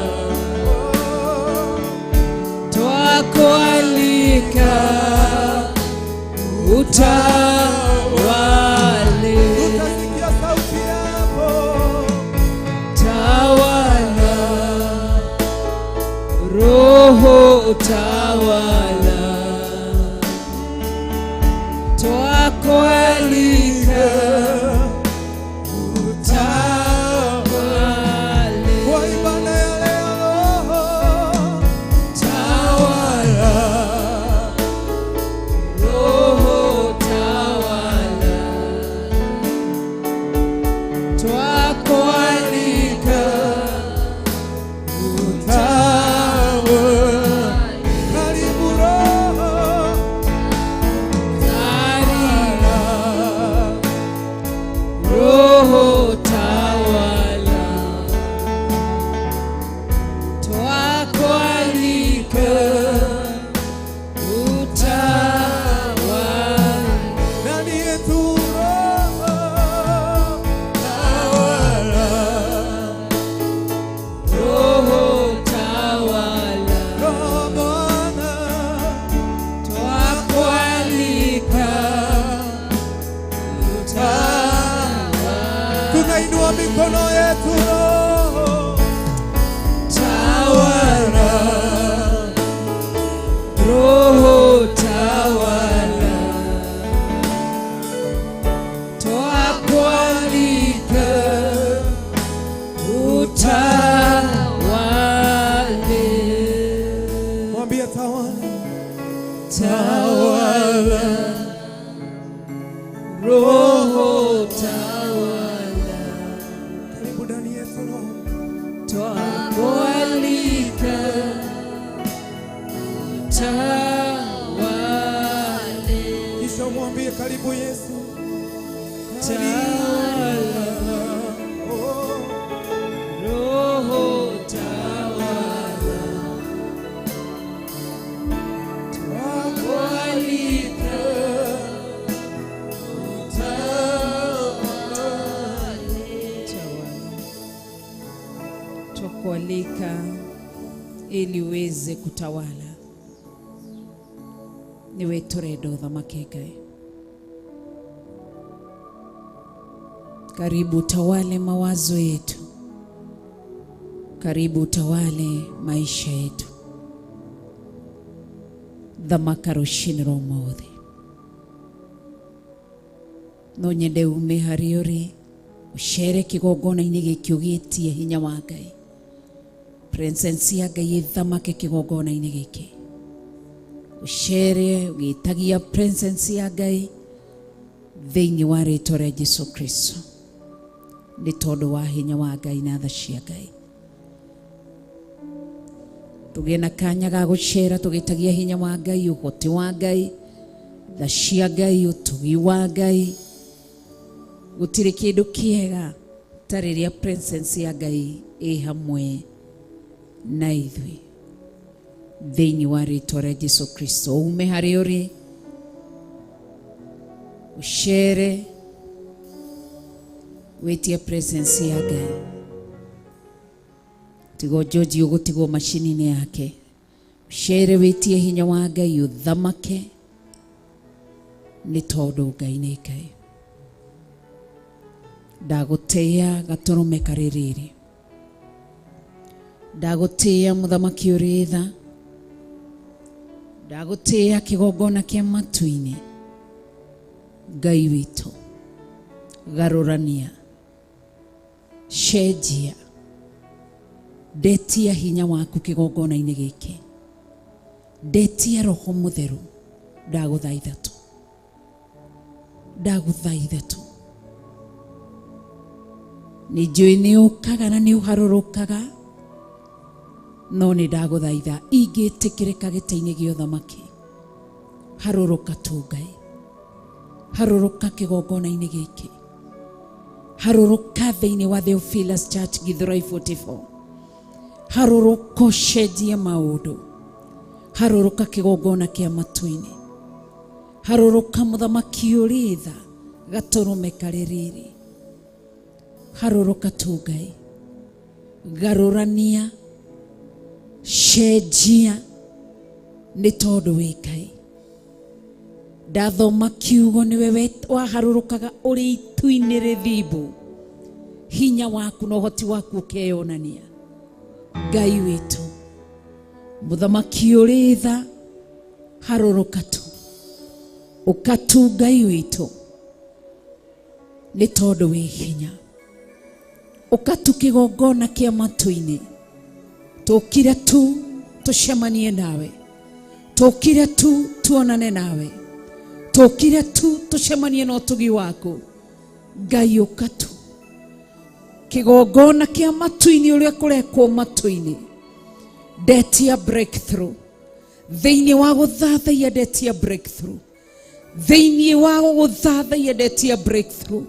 twakualika utawale, Utasikia sauti yako. Tawala, Roho tawala, twakualika utawale, Kwa ibada ya leo, Roho. Tawala, Roho tawala, twakualika Utawale. Karibu Mwambie tawala. Tawala, Roho tawala, Karibu ndani yetu Roho. twakualika tawale, Kisha mwambie karibu Yesu. Tawala, Oh, Roho tawala, twakualika tawale, tawala. Twakualika ili uweze kutawala. Niwe turenda uthamake Ngai. Karibu tawale mawazo yetu, karibu tawale maisha yetu. Thamaka rũcinĩ rwa ũmũthĩ. No nyende ume harĩa ũrĩ ũcere kĩgongona-inĩ gĩkĩ ũgĩtie hinya wa Ngai. Presence ya Ngai ĩthamake kĩgongona-inĩ gĩkĩ. Ũcere ũgĩtagia presence ya Ngai thĩinĩ wa rĩtwa rĩa Jesu Kristo, nĩ tondũ wa hinya wa Ngai na tha cia Ngai. Tũgĩe na kanya ga gũcera tũgĩtagia hinya wa Ngai, ũhoti wa Ngai, tha cia Ngai, ũtugi wa Ngai. Gũtirĩ kĩndũ kĩega ta rĩrĩa presence ya Ngai ĩ hamwe na ithuĩ thĩinĩ wa rĩtwa rĩa Jesu Kristo. Ume harĩa ũrĩ ũcere wĩtie presence ya Ngai. Tigo George ũgũtigwo macini-inĩ yake. Ũcere wĩtie hinya wa Ngai ũthamake, nĩ tondũ Ngai nĩ Ngai. Ndagũtĩĩa gatũrũme karĩ rĩrĩ, ndagũtĩĩa mũthamaki ũrĩ tha, ndagũtĩĩa kĩgongona kĩa matu-inĩ. Ngai witũ, garũrania, cenjia, ndetia hinya waku kĩgongona-inĩ gĩkĩ, ndetia Roho Mũtheru. Ndagũthaitha tu, ndagũthaitha tu. Nĩ njũĩ nĩ ũkaga na nĩ ũharũrũkaga, no nĩ ndagũthaitha ingĩtĩkĩrĩka gĩtĩ-inĩ gĩa ũthamaki, harũrũka tu Ngai, harũrũka kĩgongona-inĩ gĩkĩ, harũrũka thĩinĩ wa Theophilus Church Githurai 44, harũrũka ũcenjie maũndũ, harũrũka kĩgongona kĩa matu-inĩ, harũrũka mũthamaki ũrĩ tha gatũrũme karĩ rĩrĩ, harũrũka tu Ngai, garũrania, cenjia, nĩ tondũ wĩ Ngai. Ndathoma kiugo nĩwe waharũrũkaga ũrĩ itu-inĩ rĩthimbu, hinya waku na ũhoti waku ũkeyonania. Ngai witũ, mũthamaki ũrĩ tha, harũrũka tu, ũka tu Ngai witũ, nĩ tondũ wĩ hinya. Ũka tu kĩgongona kĩa matu-inĩ, tũkire tu tũcemanie nawe, tũkire tu tuonane nawe, tũkire tu tũcemanie na ũtugi waku. Ngai ũka tu kĩgongona kĩa matu-inĩ, ũrĩa kũrekwo matu-inĩ. Ndetia breakthrough thĩinĩ wa gũthathaiya, ndetia breakthrough thĩinĩ wa gũgũthathaiya, ndetia breakthrough,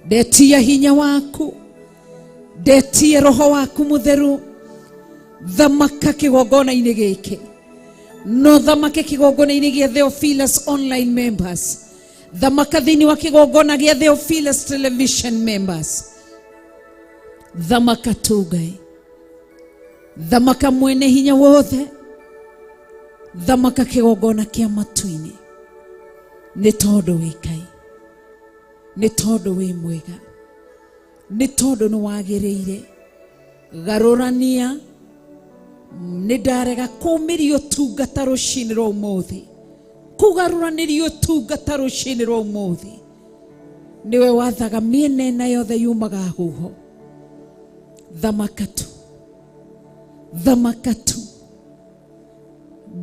ndetia hinya waku, ndetia Roho waku Mũtheru. Thamaka kĩgongona-inĩ gĩkĩ, no thamake kĩgongona-inĩ gĩa Theophilus online members, thamaka thĩinĩ wa kĩgongona gĩa Theophilus television members. Thamaka tu Ngai, thamaka mwene hinya wothe, thamaka kĩgongona kĩa matu-inĩ, nĩ tondũ wĩ Ngai, nĩ tondũ wĩ mwega, nĩ tondũ nĩ wagĩrĩire. Garũrania, nĩ ndarega kũmĩria ũtungata rũcinĩ rwa ũmũthĩ, kũgarũranĩria ũtungata rũcinĩ rwa ũmũthĩ. Nĩwe wathaga mĩena ĩna yothe yumaga huho. Thamaka tu, thamaka tu.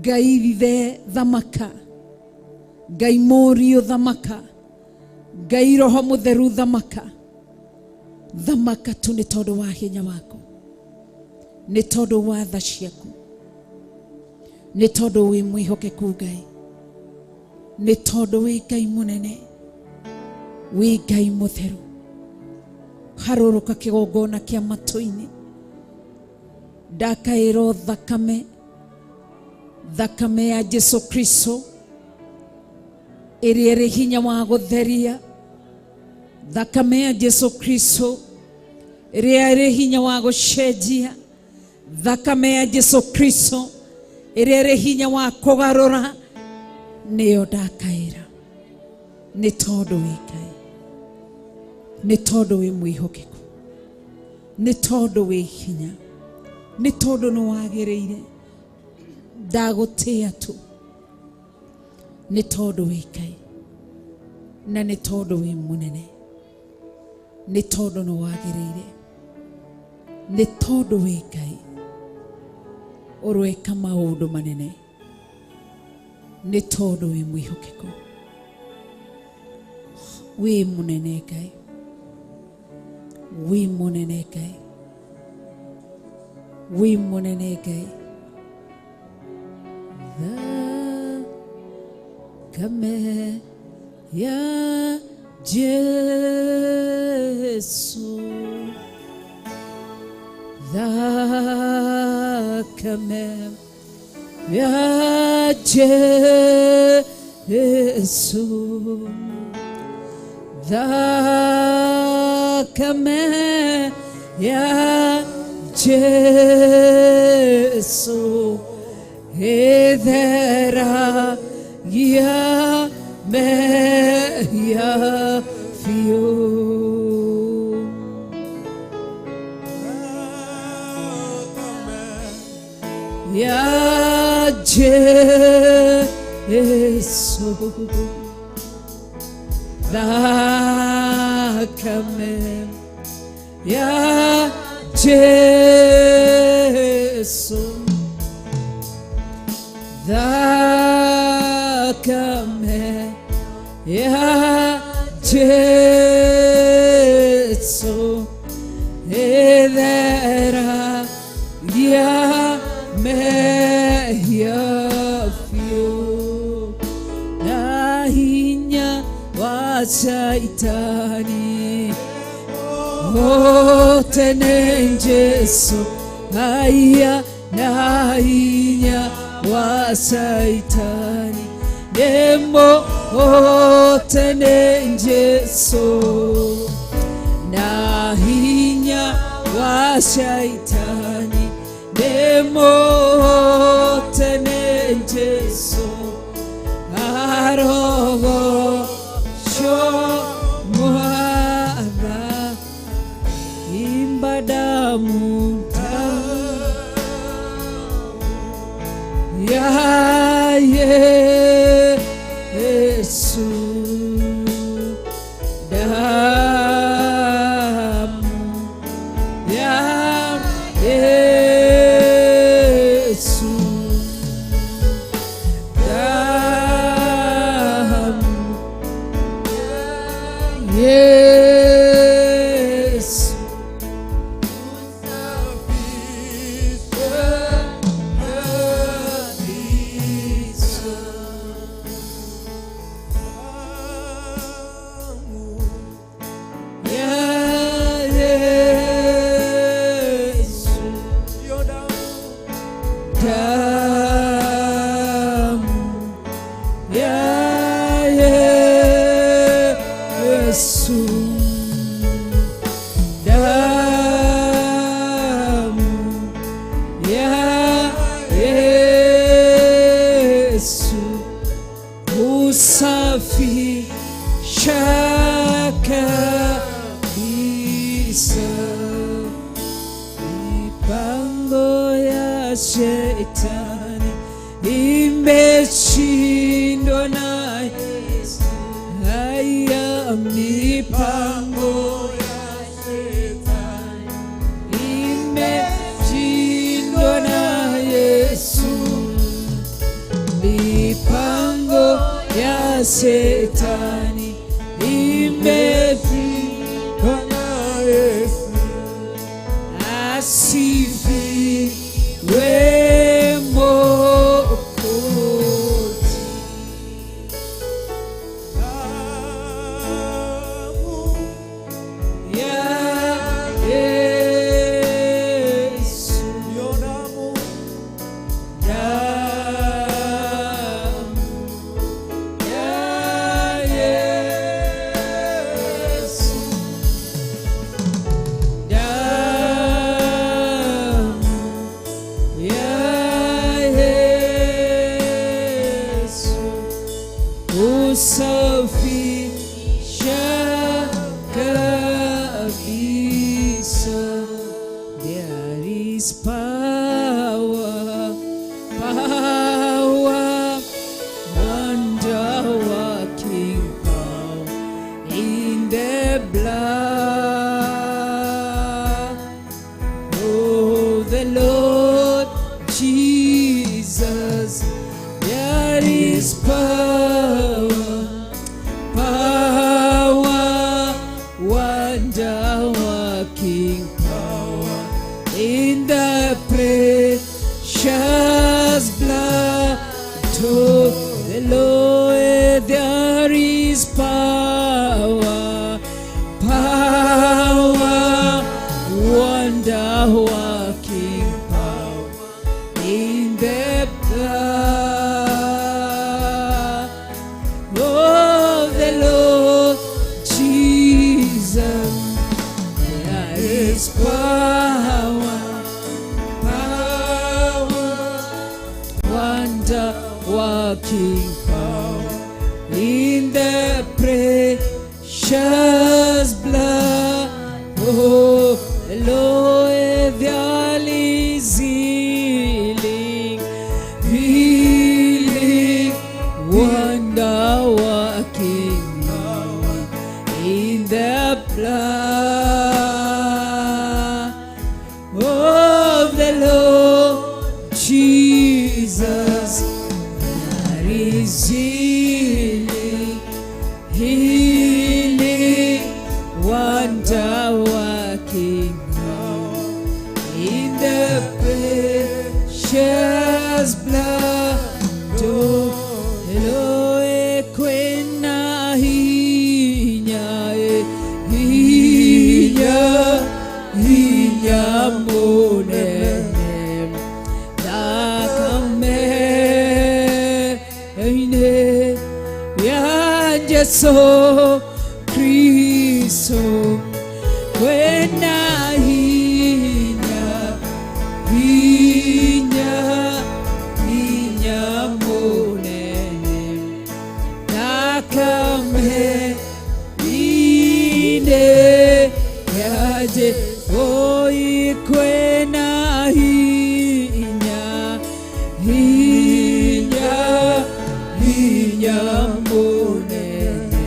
Ngai ithe thamaka, Ngai Mũriũ thamaka, Ngai Roho Mũtheru thamaka. Thamaka tu nĩ tondũ wa hinya waku, nĩ tondũ wa tha ciaku, nĩ tondũ wĩ mwĩhokeku Ngai, nĩ tondũ wĩ Ngai mũnene, wĩ Ngai mũtheru. Harũrũka kĩgongona kĩa matũ-inĩ, ndakaĩrwo thakame, thakame ya Jesu Kristo ĩrĩa ĩrĩ hinya wa gũtheria, thakame ya Jesu Kristo ĩrĩa ĩrĩ hinya wa gũcenjia, thakame ya Jesu Kristo ĩrĩa ĩrĩ hinya wa kũgarũra, nĩyo ndakaĩra, nĩ tondũ wĩ Ngai, nĩ tondũ wĩ mwĩhokeku, nĩ tondũ wĩ hinya, nĩ tondũ nĩ wagĩrĩire. Ndagũtĩĩa tu nĩ tondũ wĩ Ngai, na nĩ tondũ wĩ mũnene, nĩ tondũ nĩ wagĩrĩire, nĩ tondũ wĩ Ngai ũrwĩka maũndũ manene, nĩ tondũ wĩ mwĩhokeku, wĩ mũnene Ngai, wĩ mũnene Ngai, wĩ mũnene Ngai. Thakame ya Jesu, thakame ya Jesu, thakame ya Jesu, ĩtheragia mehia biũ. Ya Jesu, thakame ya Jesu, thakame ya Jesu, ĩtheragia mehia biũ, na hinya wa Shaitani wote nĩ Jesu, haya na hinya wa Shaitani nĩmo wote nĩ Jesu, na hinya wa Shaitani nĩmo wote nĩ Jesu, arogocwo Mwathani, imba damu ya Yesu, damu ya Yesu, damu Yesu, ya Yesu, damu ya Yesu, damu ya Yesu, husafisha kabisa mipango ya shetani imeshindwa na Yesu. Haya mipango ya shetani imeshindwa na Yesu. Shetani imepigwa na Yesu. Asifiwe Mwokozi. Damu Ya Yesu, yo damu damu ya Yesu, damu ya Yesu, usafisha kabisa. There is power, power, wonder working power in the blood. Oh, the Lord Jesus, there is power, power, wonder working power in the precious blood of the Lord. There is power, power, wonder working power in the blood of the Lord Jesus. There is power, power, wonder working power in the precious blood. Oh, the Lord, there is healing, healing, wonder working power in the blood of the Lord Jesus. There is healing, healing, wonder working power in the precious blood of Eloe kwena hinya, hinya, hinya munene thakame-inĩ ya Jesu Kristo. Kwena hinya, hinya, hinya munene thakame-inĩ ya Jesu. Kwena hinya, hinya, hinya munene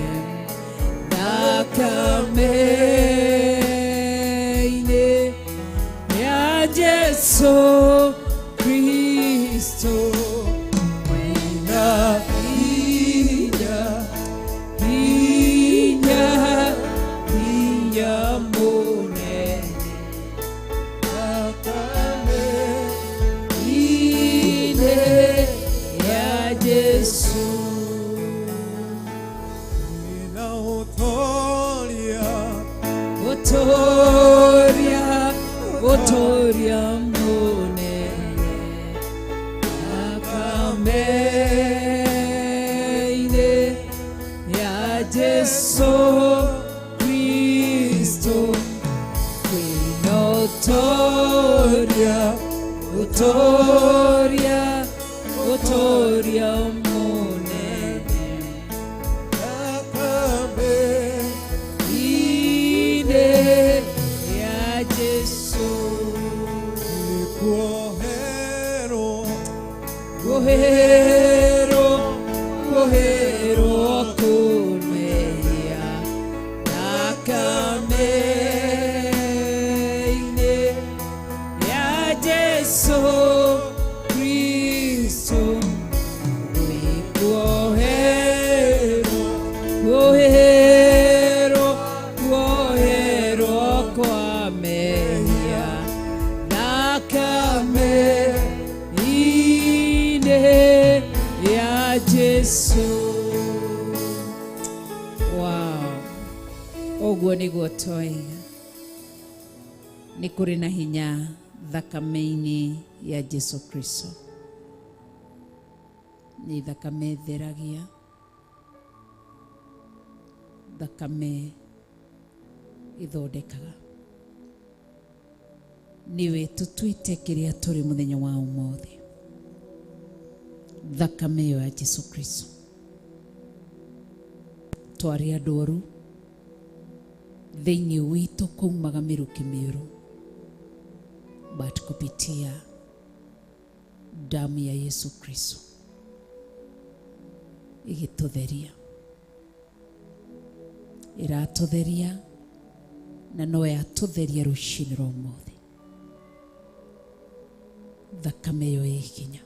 thakame-inĩ ya Jesu Kristo. Kwena hinya, hinya, hinya munene thakame-inĩ ya Jesu. Ninautoria Otoria, otoria munene thakame-inĩ ya Jesu Kristo. Kwĩna ũtoria, ũtoria, ũtoria munene thakame-inĩ ya Jesu. Kuohero Kuoherwo, kuoherwo kũmehia thakame-inĩ ya Jesu Kristo. Gwĩkuoherwo. Jesu. Wow, ũguo nĩguo twoiga nĩ kũrĩ na hinya thakame-inĩ ya Jesu Kristo. Nĩ thakame ĩtheragia, thakame ĩthondekaga. Nĩwe tũtuĩte kĩrĩa tũrĩ mũthenya wa ũmũthĩ, thakame ĩyo ya Jesu Kristo. Twarĩ andũ oru thĩinĩ witũ, kuumaga mĩrukĩ mĩũru, but kupitia damu ya Yesu Kristo ĩgĩtũtheria, ĩratũtheria, na no yatũtheria rũcinĩ rwa ũmũthĩ. Thakame ĩyo ĩ hinya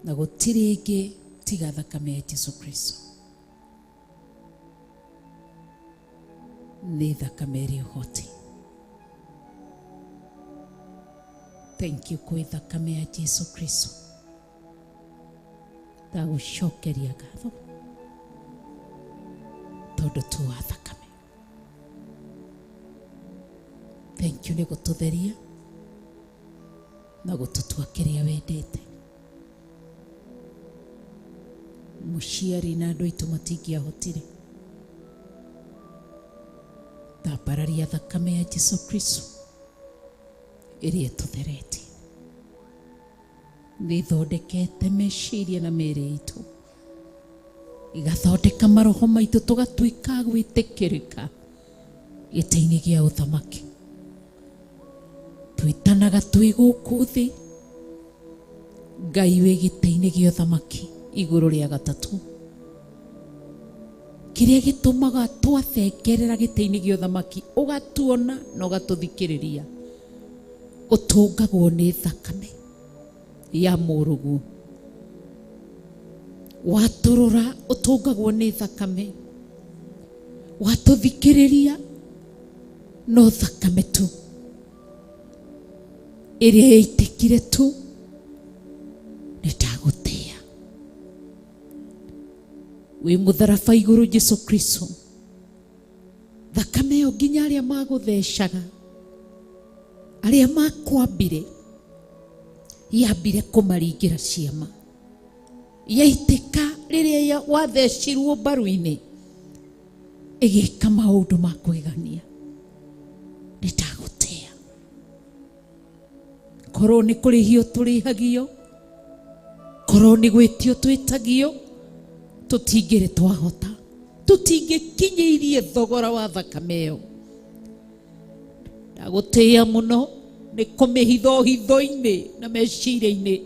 na gũtirĩ ĩngĩ tiga thakame ya Jesu Kristo. Nĩ thakame ĩrĩ ũhoti. Thank you kwĩ thakame ya Jesu Kristo. Ndagũcokeria ngatho tondũ tu wa thakame. Thank you nĩ gũtũtheria na gũtũtua kĩrĩa wendete. Mũciari na andũ aitũ matingĩahotire. Ndambararia thakame ya Jesu Kristo ĩrĩa ĩtũtheretie, nĩ ĩthondekete meciria na mĩĩrĩ itũ, igathondeka maroho maitũ, tũgatuĩka a gwĩtĩkĩrĩka gĩtĩ-inĩ gĩa ũthamaki. Twĩtanaga twĩ gũkũ thĩ Ngai wĩ gĩtĩ-inĩ gĩa ũthamaki igũrũ rĩa gatatũ. Kĩrĩa gĩtũmaga twathengerera gĩtĩ-inĩ gĩa ũthamaki ũgatuona na ũgatũthikĩrĩria, ũtũngagwo nĩ thakame ya mũrũguo. Watũrora ũtũngagwo nĩ thakame, watũthikĩrĩria no thakame tu ĩrĩa yaitĩkire tu. Nĩ ndagũtĩa wĩ mũtharaba igũrũ, Jesu Kristo. Thakame ĩyo nginya arĩa magũthecaga, arĩa makwambire, yambire kũmaringĩra ciama. Yaitĩka rĩrĩa wathecirwo mbaru-inĩ, ĩgĩka maũndũ ma kwĩgania. Nĩ ndagũtĩa. Korwo nĩ kũrĩhio tũrĩhagio, korwo nĩ gwĩtio twĩtagio, tũtingĩrĩ twahota, tũtingĩkinyĩirie thogora wa thakame ĩyo. Ndagũtĩĩa mũno nĩ kũmĩhitha hitho-inĩ na meciria-inĩ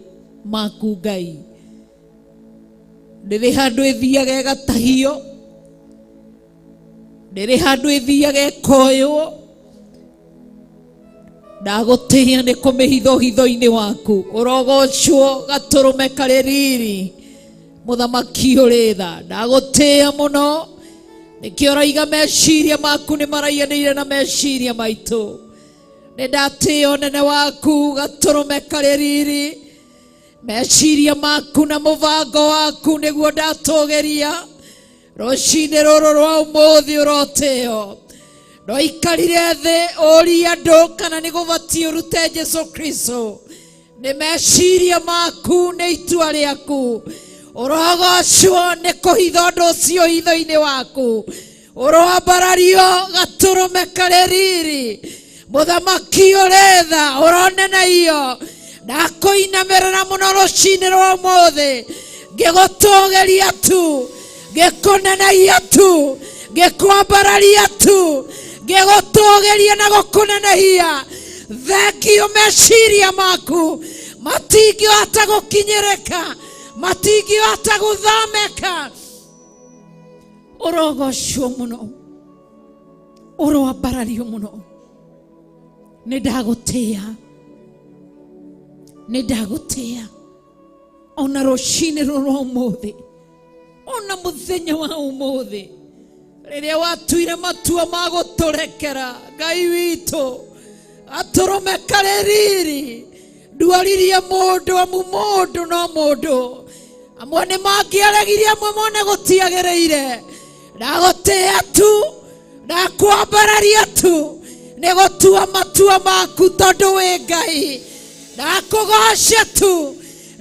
maku. Ngai, ndĩrĩ handũ ĩthiaga ĩgatahio, ndĩrĩ handũ ĩthiaga ĩkoywo. Ndagũtĩĩa nĩ kũmĩhitha hitho-inĩ waku. Ũrogocwo gatũrũme karĩ riri, mũthamaki ũrĩ tha. Ndagũtĩĩa mũno nĩkĩo ũraiga meciria maku nĩ maraiganĩire na meciria maitũ. Nĩ ndatĩĩa ũnene waku, gatũrũme karĩ riri. Meciria maku na mũbango waku nĩguo ndatũgĩria rũcinĩ rũrũ rwa ũmũthĩ. Ũrotĩo. Ndoikarire thĩ ũrie andũ kana nĩ gũbatiĩ ũrute Jesu Kristo. Nĩ meciria maku, nĩ itua rĩaku. Ũrogocwo nĩ kũhitha ũndũ ũcio hitho-inĩ waku. Ũroambarario gatũrũme karĩ riri, mũthamaki ũrĩ tha. Ũroneneio. Ndakũinamĩrĩra mũno rũcinĩ rwa ũmũthĩ, ngĩgũtũgĩria tu, ngĩkũneneia tu, ngĩkwambararia tu, ngĩgũtũgĩria na gũkũnenehia. Thengio, meciria maku matingĩhota gũkinyĩrĩka, matingĩhota gũthameka. Ũrogocwo mũno, ũroambarario mũno. Nĩ ndagũtĩĩa, nĩ ndagũtĩĩa ona rũcinĩ rũrũ ũmũthĩ, ona mũthenya wa ũmũthĩ rĩrĩa watuire matua ma gũtũrekera. Ngai witũ, atũrũme karĩ riri, ndwaririe mũndũ, amu mũndũ no mũndũ. Amwe nĩ mangĩaregirie, amwe mone gũtiagĩrĩire. Ndagũtĩĩa tu, ndakwambararia tu, nĩ gũtua matua maku tondũ wĩ Ngai. Ndakũgoca tu,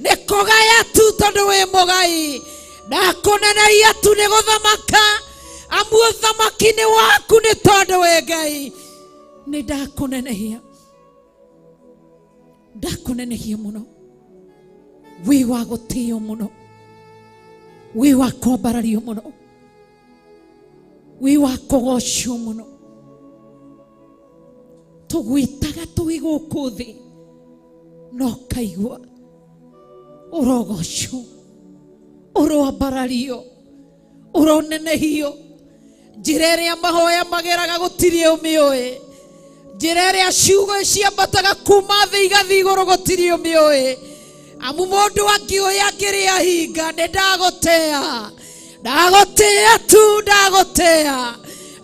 nĩ kũgaya tu tondũ wĩ mũgai. Ndakũneneria tu nĩ gũthamaka, amu ũthamaki nĩ waku nĩ tondũ wĩ Ngai. Nĩ ndakũnenehia, ndakũnenehia mũno. Wĩ wa gũtĩo mũno, wĩ wa kwambarario mũno, wĩ wa kũgocwo mũno. Tũgwĩtaga twĩ gũkũ thĩ no kaigua ũrogocwo, ũroambarario, ũronenehio. Njĩra ĩrĩa mahoya mageraga gũtirĩ ũmĩũĩ, njĩra ĩrĩa ciugo ciambataga kuma thĩ igathiĩ igũrũ gũtirĩ ũmĩũĩ. Amu mũndũ angĩũĩ angĩrĩa hinga, nĩ ndagũtĩa, ndagũtĩa tu, ndagũtĩa,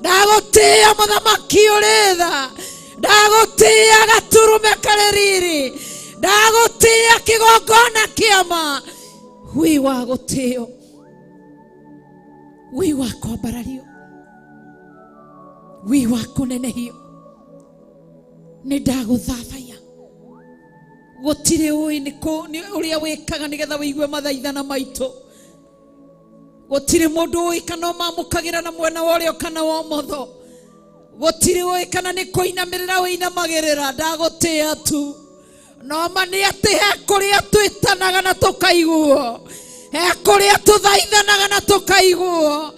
ndagũtĩa mũthamaki ũrĩ tha, ndagũtĩa gatũrũme karĩ riri, ndagũtĩa kĩgongona kĩama. Wĩ wa gũtĩo, wĩ wa kwambarario, wĩ wa kũnenehio. Nĩ ndagũthathaiya. Gũtirĩ ũĩ nĩ ũrĩa wĩkaga nĩgetha wĩigue mathaithana maitũ. Gũtirĩ mũndũ ũĩ kana ũmamũkagĩra na mwena wa ũrĩo kana wa ũmotho. Gũtirĩ ũĩ kana nĩ kũinamĩrĩra ũinamagĩrĩra. Ndagũtĩa tu. No ma nĩ atĩ he kũrĩa twĩtanaga na tũkaiguo, he kũrĩa tũthaithanaga na tũkaiguo,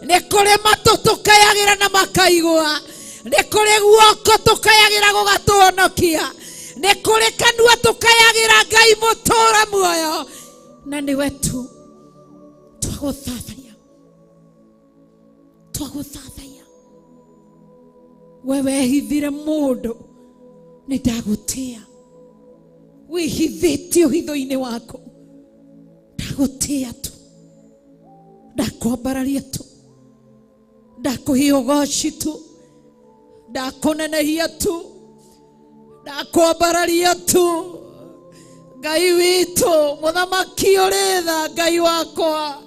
nĩ kũrĩ matũ tũkayagĩra na makaigua, nĩ kũrĩ guoko tũkayagĩra gũgatũhonokia, nĩ kũrĩ kanua tũkayagĩra Ngai mũtũũra muoyo, na nĩwe tu twagũthathaiya, twagũthathaiya. We wehithire mũndũ, nĩ ndagũtĩa. Wĩhithĩtie ũhitho-inĩ waku, ndagũtĩa tu, ndakwambararia tu, ndakũhe ũgoci tu, ndakũnenehia tu, ndakwambararia tu. Ngai witũ, mũthamaki ũrĩ tha, Ngai wakwa,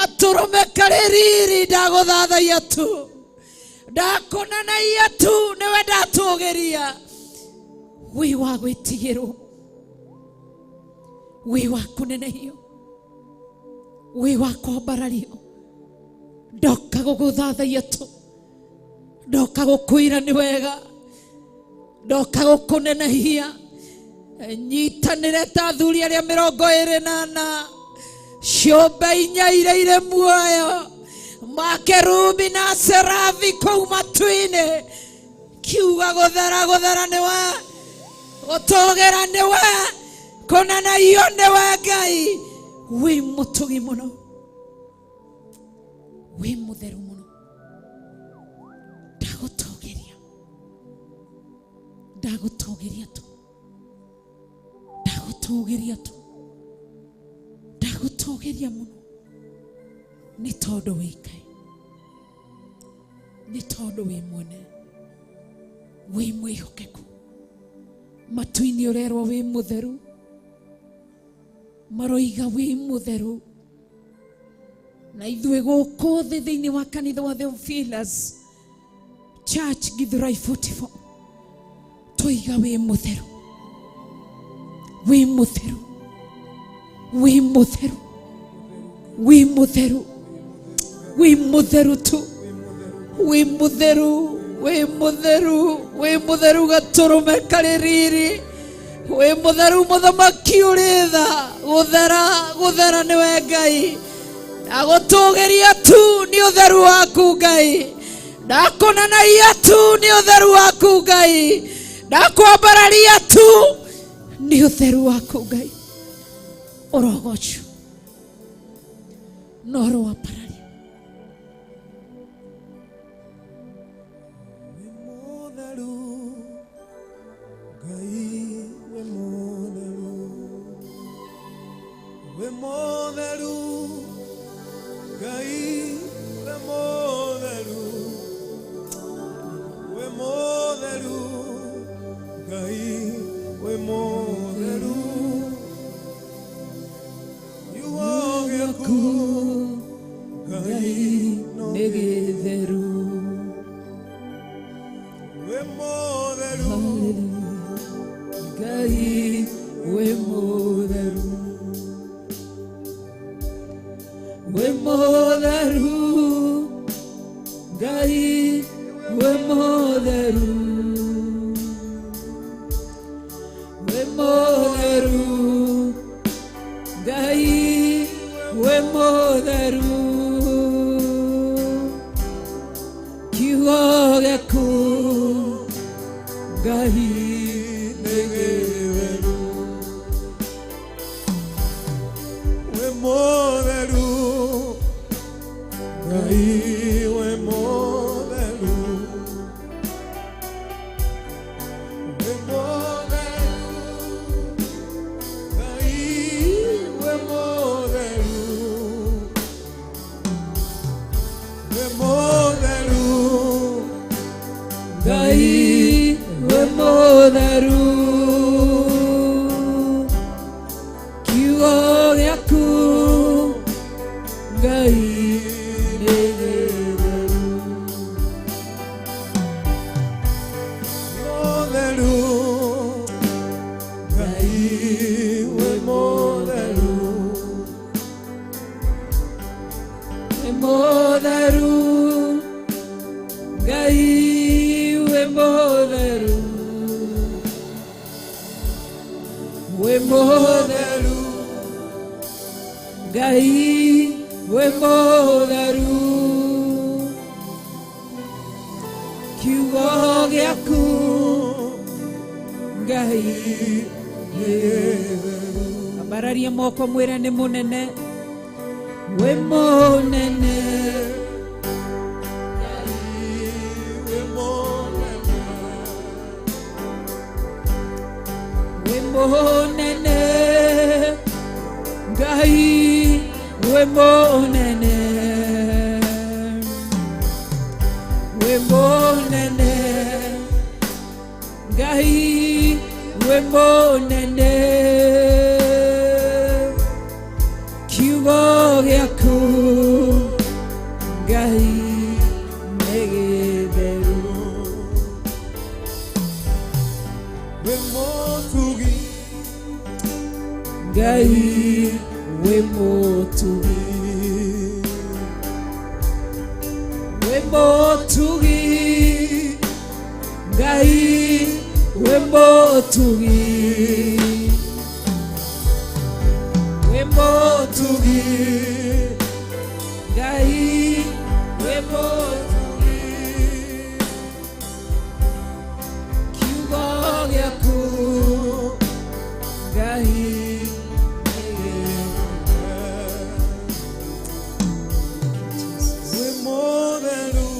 atũrũme karĩ riri, ndagũthathaiya tu, ndakũneneia tu, nĩwe ndatũgĩria. Wĩ wa gwĩtigĩrwo, wĩ wa kũnenehio, wĩ wa kwambarario. Ndoka gũgũthathaiya tu, ndoka gũkwĩra nĩ wega, ndoka gũkũnenehia. Nyitanĩre ta athuri arĩa 24, ciũmbe inya iria irĩ muoyo, makerubi na serafi kũu matu-inĩ, kiuga gũthera, gũthera nĩwe, gũtũgĩra nĩwe, kũnenehio nĩwe. Ngai wĩ mũtugi mũno, wĩ mũtheru mũno. Ndagũtũgĩria, ndagũtũgĩria tu, ndagũtũgĩria tu, ndagũtũgĩria mũno, nĩ tondũ wĩ Ngai, nĩ tondũ wĩ mwene, wĩ mwĩhokeku. Matu-inĩ ũrerwo wĩ mũtheru, maroiga wĩ mũtheru, na ithuĩ gũkũ thĩ thĩinĩ wa kanitha wa Theophilus Church Githurai 44 tũiga wĩ mũtheru, wĩ mũtheru, wĩ mũtheru, wĩ mũtheru, wĩ mũtheru tu, wĩ mũtheru, wĩ mũtheru, wĩ mũtheru gatũrũme karĩ riri, wĩ mũtheru mũthamaki ũrĩ tha. Gũthera, gũthera nĩwe Ngai. Ndagũtũgĩria tu nĩ ũtheru waku Ngai, ndakũneneia tu nĩ ũtheru waku Ngai, ndakwambararia tu nĩ ũtheru waku Ngai. Ũrogocwo na ũrowambarario. Wĩ mũtheru, Ngai wĩ mũtheru, wĩ mũtheru, Ngai wĩ mũtheru, wĩ mũtheru, Ngai wĩ mũtheru. You Ngai wĩ mũtheru, wĩ mũtheru, Ngai wĩ mũtheru, wĩ mũtheru, Ngai wĩ mũtheru. Kiugo gĩaku Ngai nĩ gĩtheru. Wĩ mũtheru, Ngai wĩ mũtheru, wĩ mũtheru, Ngai wĩ mũtheru, wĩ mũtheru, Ngai wĩ mũtheru. Kiugo gĩaku Ngai nĩ gĩtheru. Mũtheru, Ngai wĩ mũtheru, Wĩ mũtheru, Ngai wĩ mũtheru, wĩ mũtheru, Ngai wĩ mũtheru. Kiugo gĩaku Ngai nĩ gĩtheru. Ambararia moko mwĩre nĩ mũnene, wĩ mũnene, wĩ mũnene, wĩ mũnene, Ngai wĩ mũnene, wĩ mũnene, Ngai wĩ mũnene. Kiugo gĩaku Ngai nĩ gĩtheru. Wĩ mũtugi, Ngai wĩ mũtugi, wĩ mũtugi, Ngai wĩ mũtugi, wĩ mũtugi, Ngai wĩ mũtugi. Kiugo gĩaku Ngai nĩ gĩtheru. Wĩ mũtheru,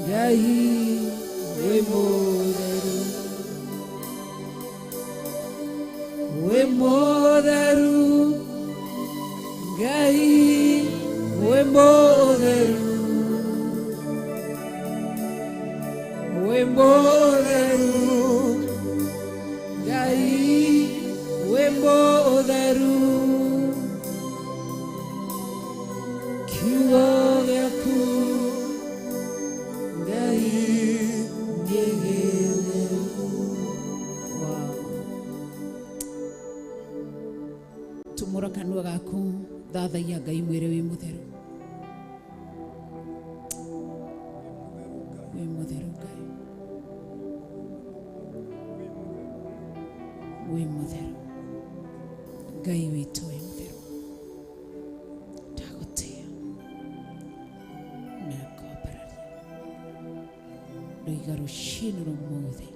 Ngai wĩ mũtheru, wĩ mũtheru, Ngai wĩ mũtheru, wĩ mũtheru, Ngai wĩ mũtheru. Kiugo gĩaku Ngai nĩ gĩtheru. Wow. Tumũra kanua gaku thathaiya Ngai mwĩre wĩ mũtheru, wĩ mũtheru Ngai, wĩ mũtheru Ngai witũ, wĩ mũtheru. Ndagũtĩĩa na ngwambararia ndoiga rũciinĩ rũmũthĩ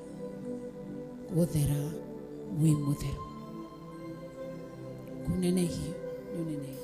gũthera wĩ mũtheru, kũnenehio nĩ ũnenehio.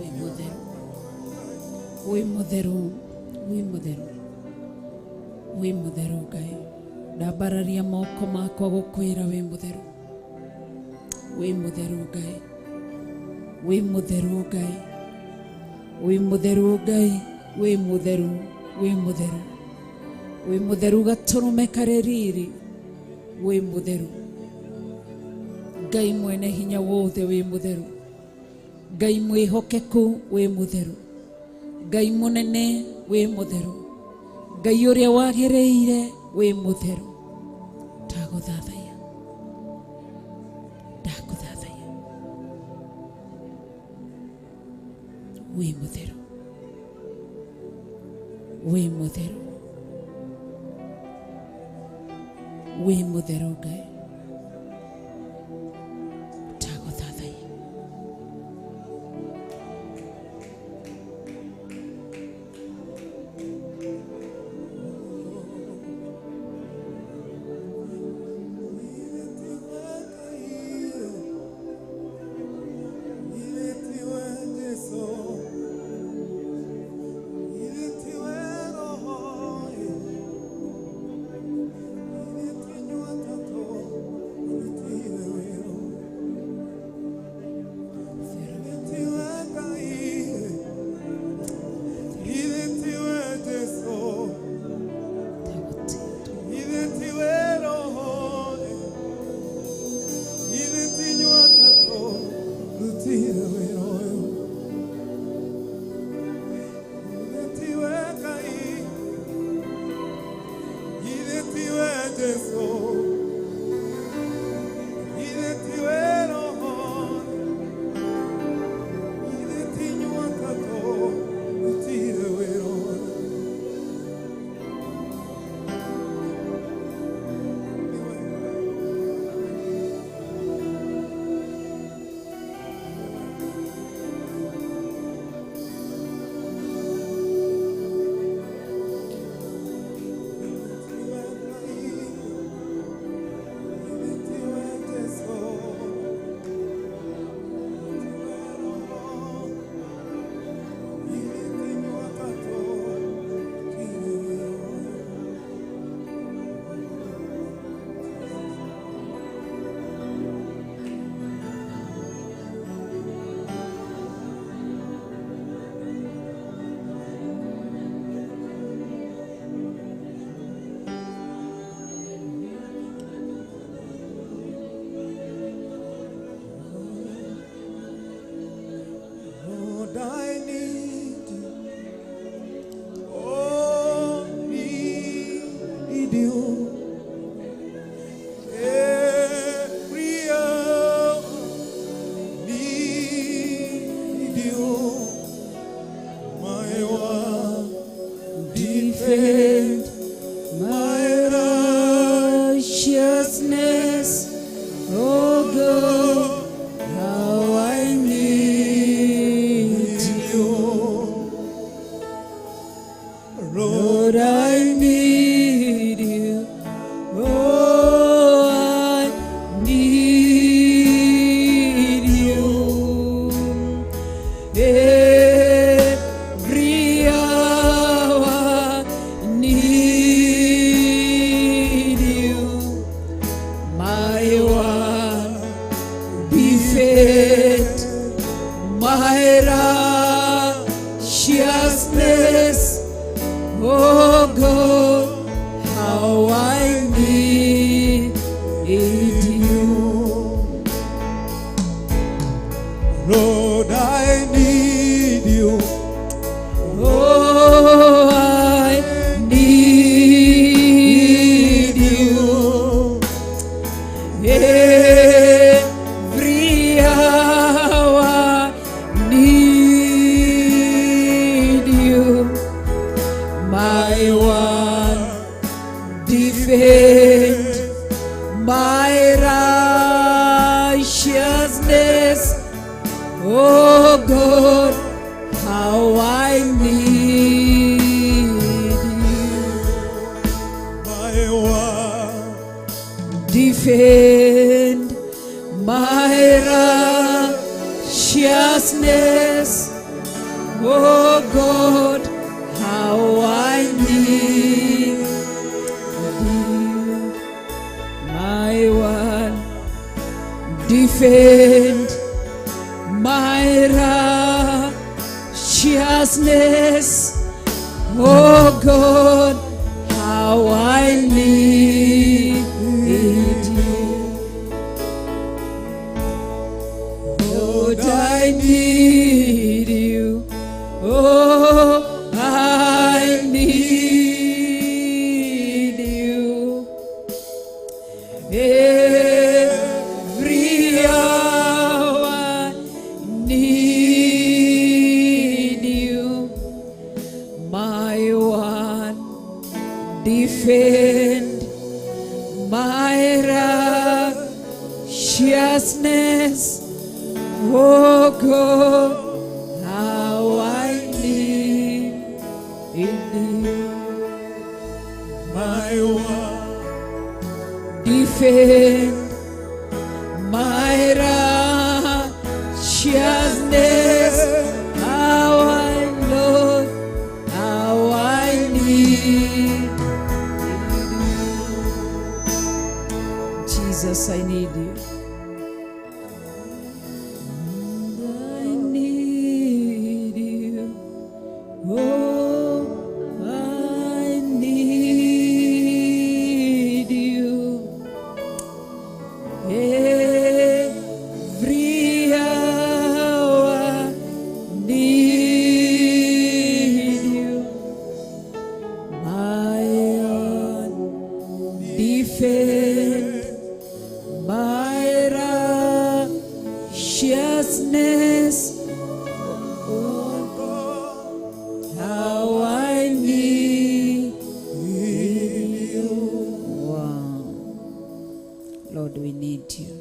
Wĩ mũtheru, wĩ mũtheru, wĩ mũtheru, wĩ mũtheru Ngai. Ndambararia moko makwa gũkwĩra wĩ mũtheru, wĩ mũtheru Ngai, wĩ mũtheru Ngai, wĩ mũtheru Ngai, wĩ mũtheru, wĩ mũtheru, wĩ mũtheru gatũrũme karĩ riri, wĩ mũtheru Ngai mwene hinya wothe, wĩ mũtheru Ngai mwĩhokeku, wĩ mũtheru Ngai mũnene, wĩ mũtheru Ngai ũrĩa wagĩrĩire, wĩ mũtheru. Ndagũthathaiya, ndagũthathaiya, wĩ mũtheru, wĩ mũtheru, wĩ mũtheru Ngai, ndagũthathaiya. Lord, I need you. Oh, need you. Every hour, need you. My one Defend defend, my righteousness, O God, how I need you. you. Lord, I need you. Oh, I need you. Every hour need you. My one defend, my righteousness, oh God, how I need you. Lord, I need you. Oh, I need you. Every hour need you. My one defend, my righteousness, oh God, how I need you. My one Defend my righteousness, oh God, how I need you. Defend my righteousness, oh God, how I need you. Lord, I need you. Oh, I need you. Every hour I need you, my one defend my righteousness, oh God, how I need you. My one Defend my righteousness, how I Lord, how I need you. Jesus, I need you. I need you. Oh, I need you. Every hour need you, my own defend my righteousness. Oh God, how I need you. Wow. Lord, we need you.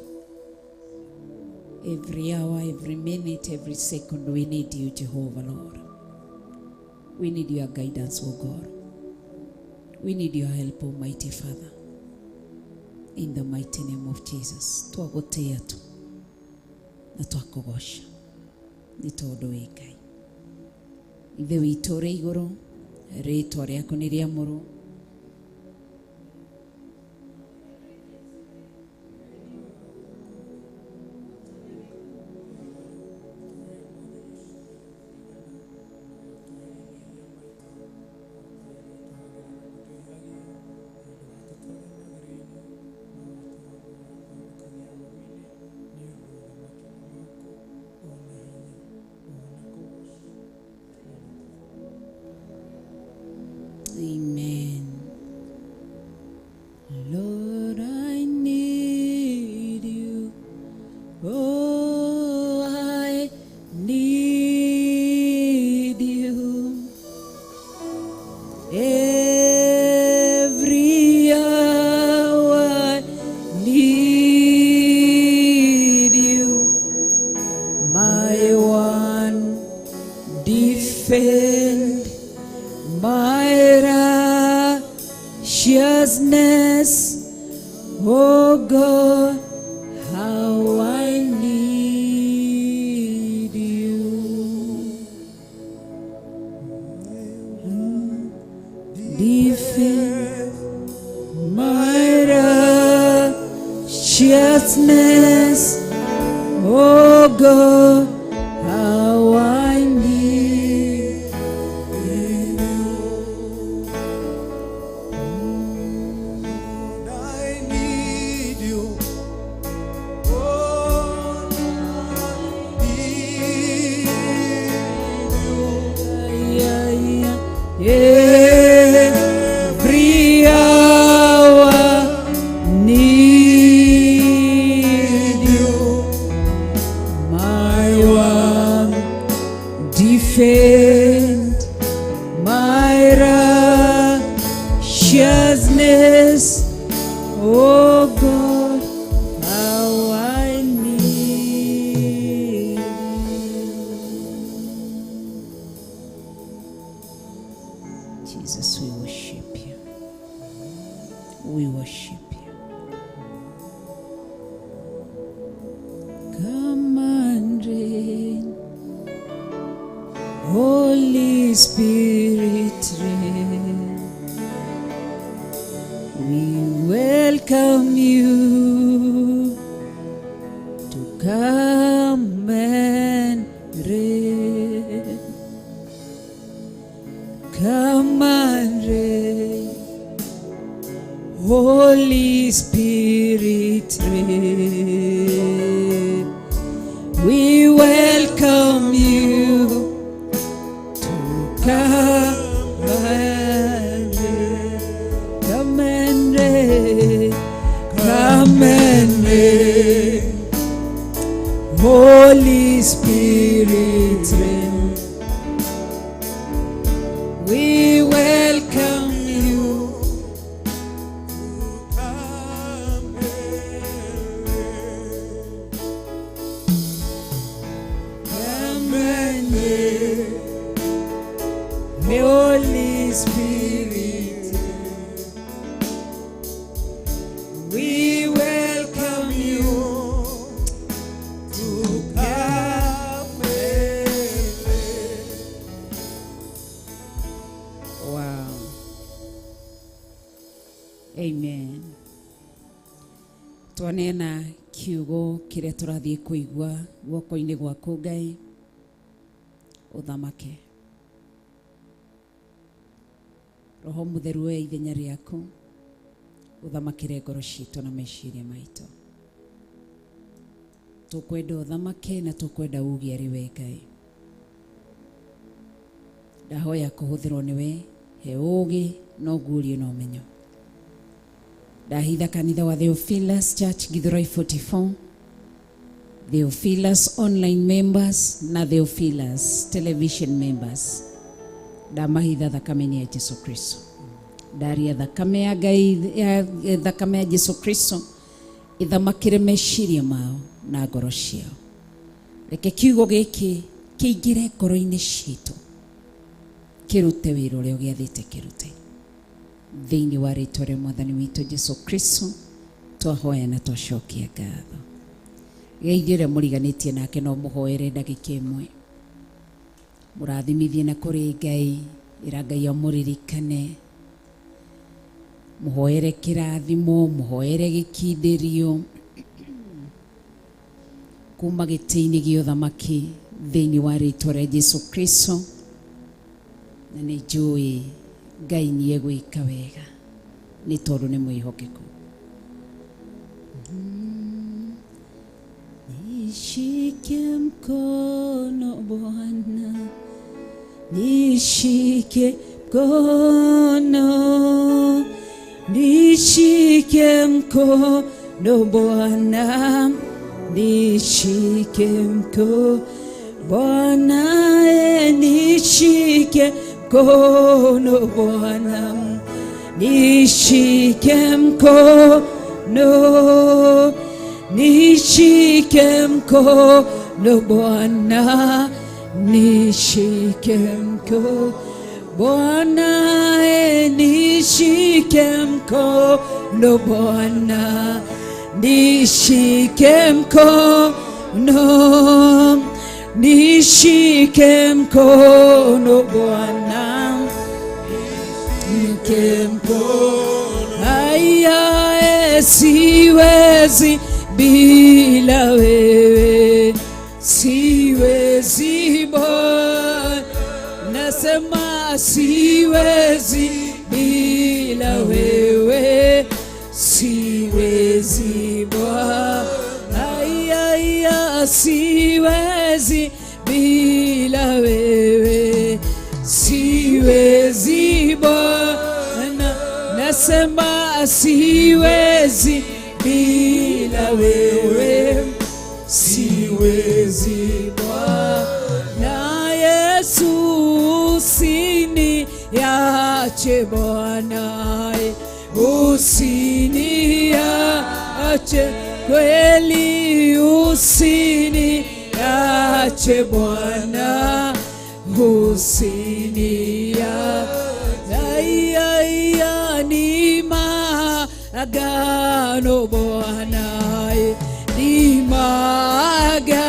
Every hour, every minute, every second, we need you, Jehovah, Lord. We need your guidance, O God. We need your help, Almighty Father. In the mighty name of Jesus. Twagotea tu na twakũgoca nĩ tondũ wĩ Ngai. Ithe witũ ũrĩ igũrũ, rĩtwa rĩaku nĩ rĩamũrwo. Amen. Lord, I need you. Oh, I need you. Every hour I need you, my one defend my righteousness, oh God, how I need you. Defend my righteousness, oh God, how I need I need you. Oh, I need you. Every hour need you, my one defend my righteousness, oh God, how I need you. Jesus, we worship you. We worship you. Come and reign, Holy Spirit, reign. We welcome you to Holy Spirit reign. We welcome you to come and reign. Come and reign. Come and reign. Holy Spirit reign. We welcome you. Come and reign. Holy Spirit, we welcome you to come and reign. Wow. Amen. Twaneana kiugo kiria turathie kuigua guoko-inĩ gwaku Ngai, uthamake. Roho Mutheru we ithenya rĩaku, uthamakĩre ngoro citũ na meciria maitũ. Tũkwenda ũthamake na tũkwenda uge arĩ we Ngai. Ndahoya kũhũthĩrwo nĩwe, he ũũgĩ na ũguũrio na ũmenyo. Ndahitha kanitha wa Theophilus Church Githurai 44, Theophilus online members na Theophilus television members. Ndamahitha thakame-inĩ ya Jesu Kristo. Ndaria thakame ya Ngai, ya thakame ya Jesu Kristo ithamakĩre meciria mao na ngoro ciao. Reke kiugo gĩkĩ kĩingĩre ngoro-inĩ citũ, kĩrute wĩra ũrĩa ũgĩathĩte kĩrute. Thĩinĩ wa rĩtwa rĩa Mwathani witũ Jesu Kristo twahoya na twacokia ngatho. Geithie ũrĩa mũriganĩtie nake no mũhoere ndagĩka ĩmwe. Mũrathimithie na kũrĩ Ngai, ĩra Ngai amũririkane. Mũhoere kĩrathimo, mũhoere gĩkindĩrio kuma gĩtĩ-inĩ gĩa ũthamaki thĩinĩ wa rĩtwa rĩa Jesu Kristo. Na nĩ njũĩ Ngai nĩ egwĩka wega nĩ tondũ nĩ mwĩhokeku. Nishike mkono Bwana, nishike mkono, nishike mkono Bwana, nishike mkono Bwana, nishike mkono Bwana, nishike mkono, nishike mkono Bwana, nishike mkono Bwana, nishike mkono Bwana, nishike mkono, nishike mkono Bwana, nishike mkono. Aya, siwezi bila wewe, siwezi Bwana, nasema siwezi bila wewe, siwezi Bwana. Aya, siwezi bila wewe, siwezi Bwana, nasema siwezi bila wewe, siwezi Bwana. Yesu usiniache Bwana, usiniache kweli, usiniache Bwana, usiniache. Ni maagano Bwana, ni maagano,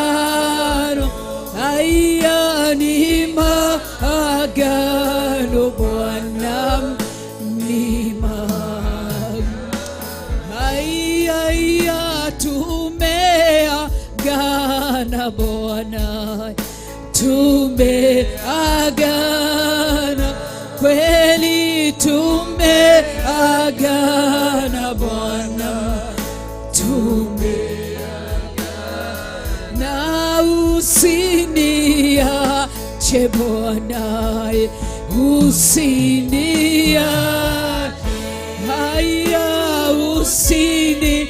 aya ni maagano Bwana, ni maagano. Aya tumeagana Bwana, tumeagana kweli, tumeagana Bwana, Usiniache Bwana, usiniache, haya usiniache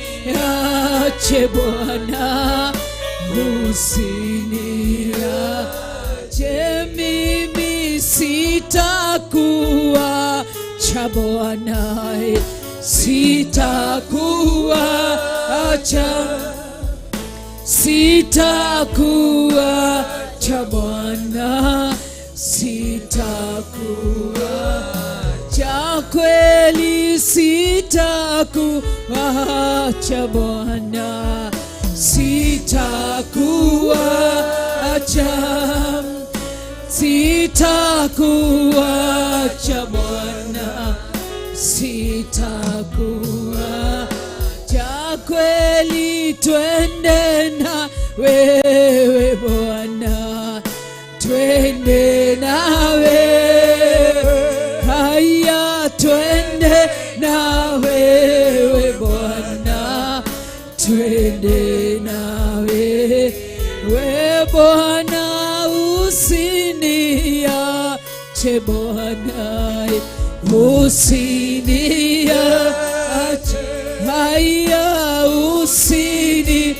Bwana, usiniache mimi, sitakuacha Bwana, sitakuacha, sitakuacha Bwana, sitakuacha kweli, sitakuacha Bwana, sitakuacha, sitakuacha Bwana, sitakuacha kweli, twende na wewe Bwana, twende nawe, haya twende na wewe Bwana, twende nawe we Bwana, usiniache Bwana, usiniache, haya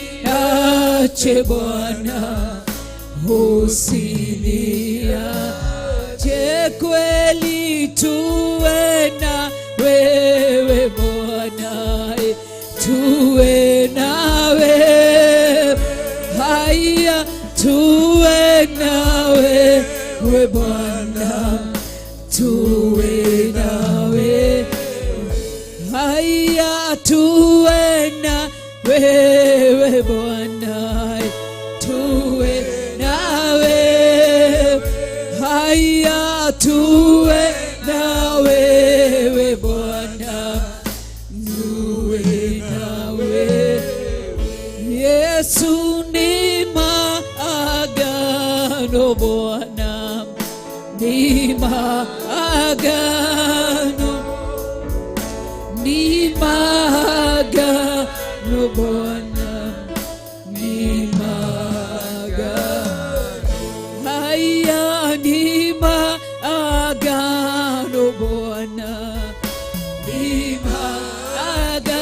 usiniache Bwana, usiniache kweli, tuwe na wewe Bwana, tuwe nawe, haya tuwe nawe we Bwana, tuwe nawe, haya tuwe na wewe Bwana, tuwe nawe, haya tuwe na wewe Bwana, tuwe nawe. Yesu ni maagano Bwana, ni maagano, ni maagano Bwana, ni maagano, haya ni maagano Bwana, ni maagano,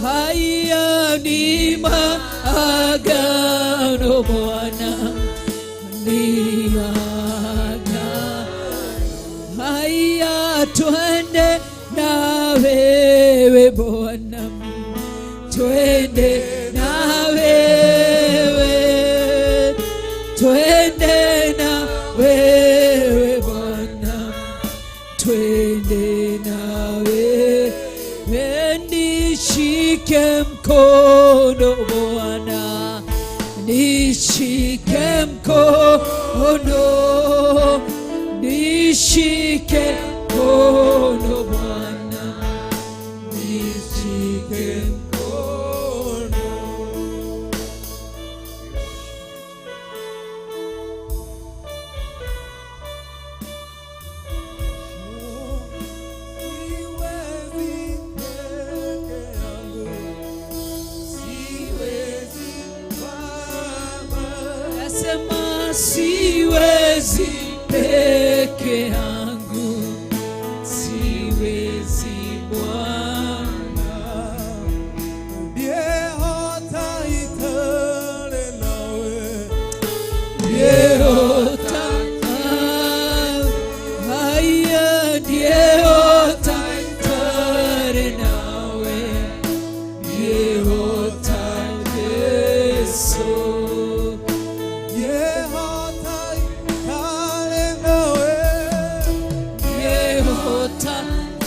haya ni maagano Bwana, ni maagano, haya twende na wewe Bwana, twende na wewe, twende na wewe Bwana, twende nawe, nishike mkono Bwana, nishike mkono, nishike mkono Bwana, nishike mkono. Siwezi peke yangu, siwezi Baba. Nasema siwezi peke yangu, siwezi Bwana. Ndiye hataitane nawe, Yeota, haya Yeota tare nawe, Yeota Yesu. ndiye hataitane nawe, Yeota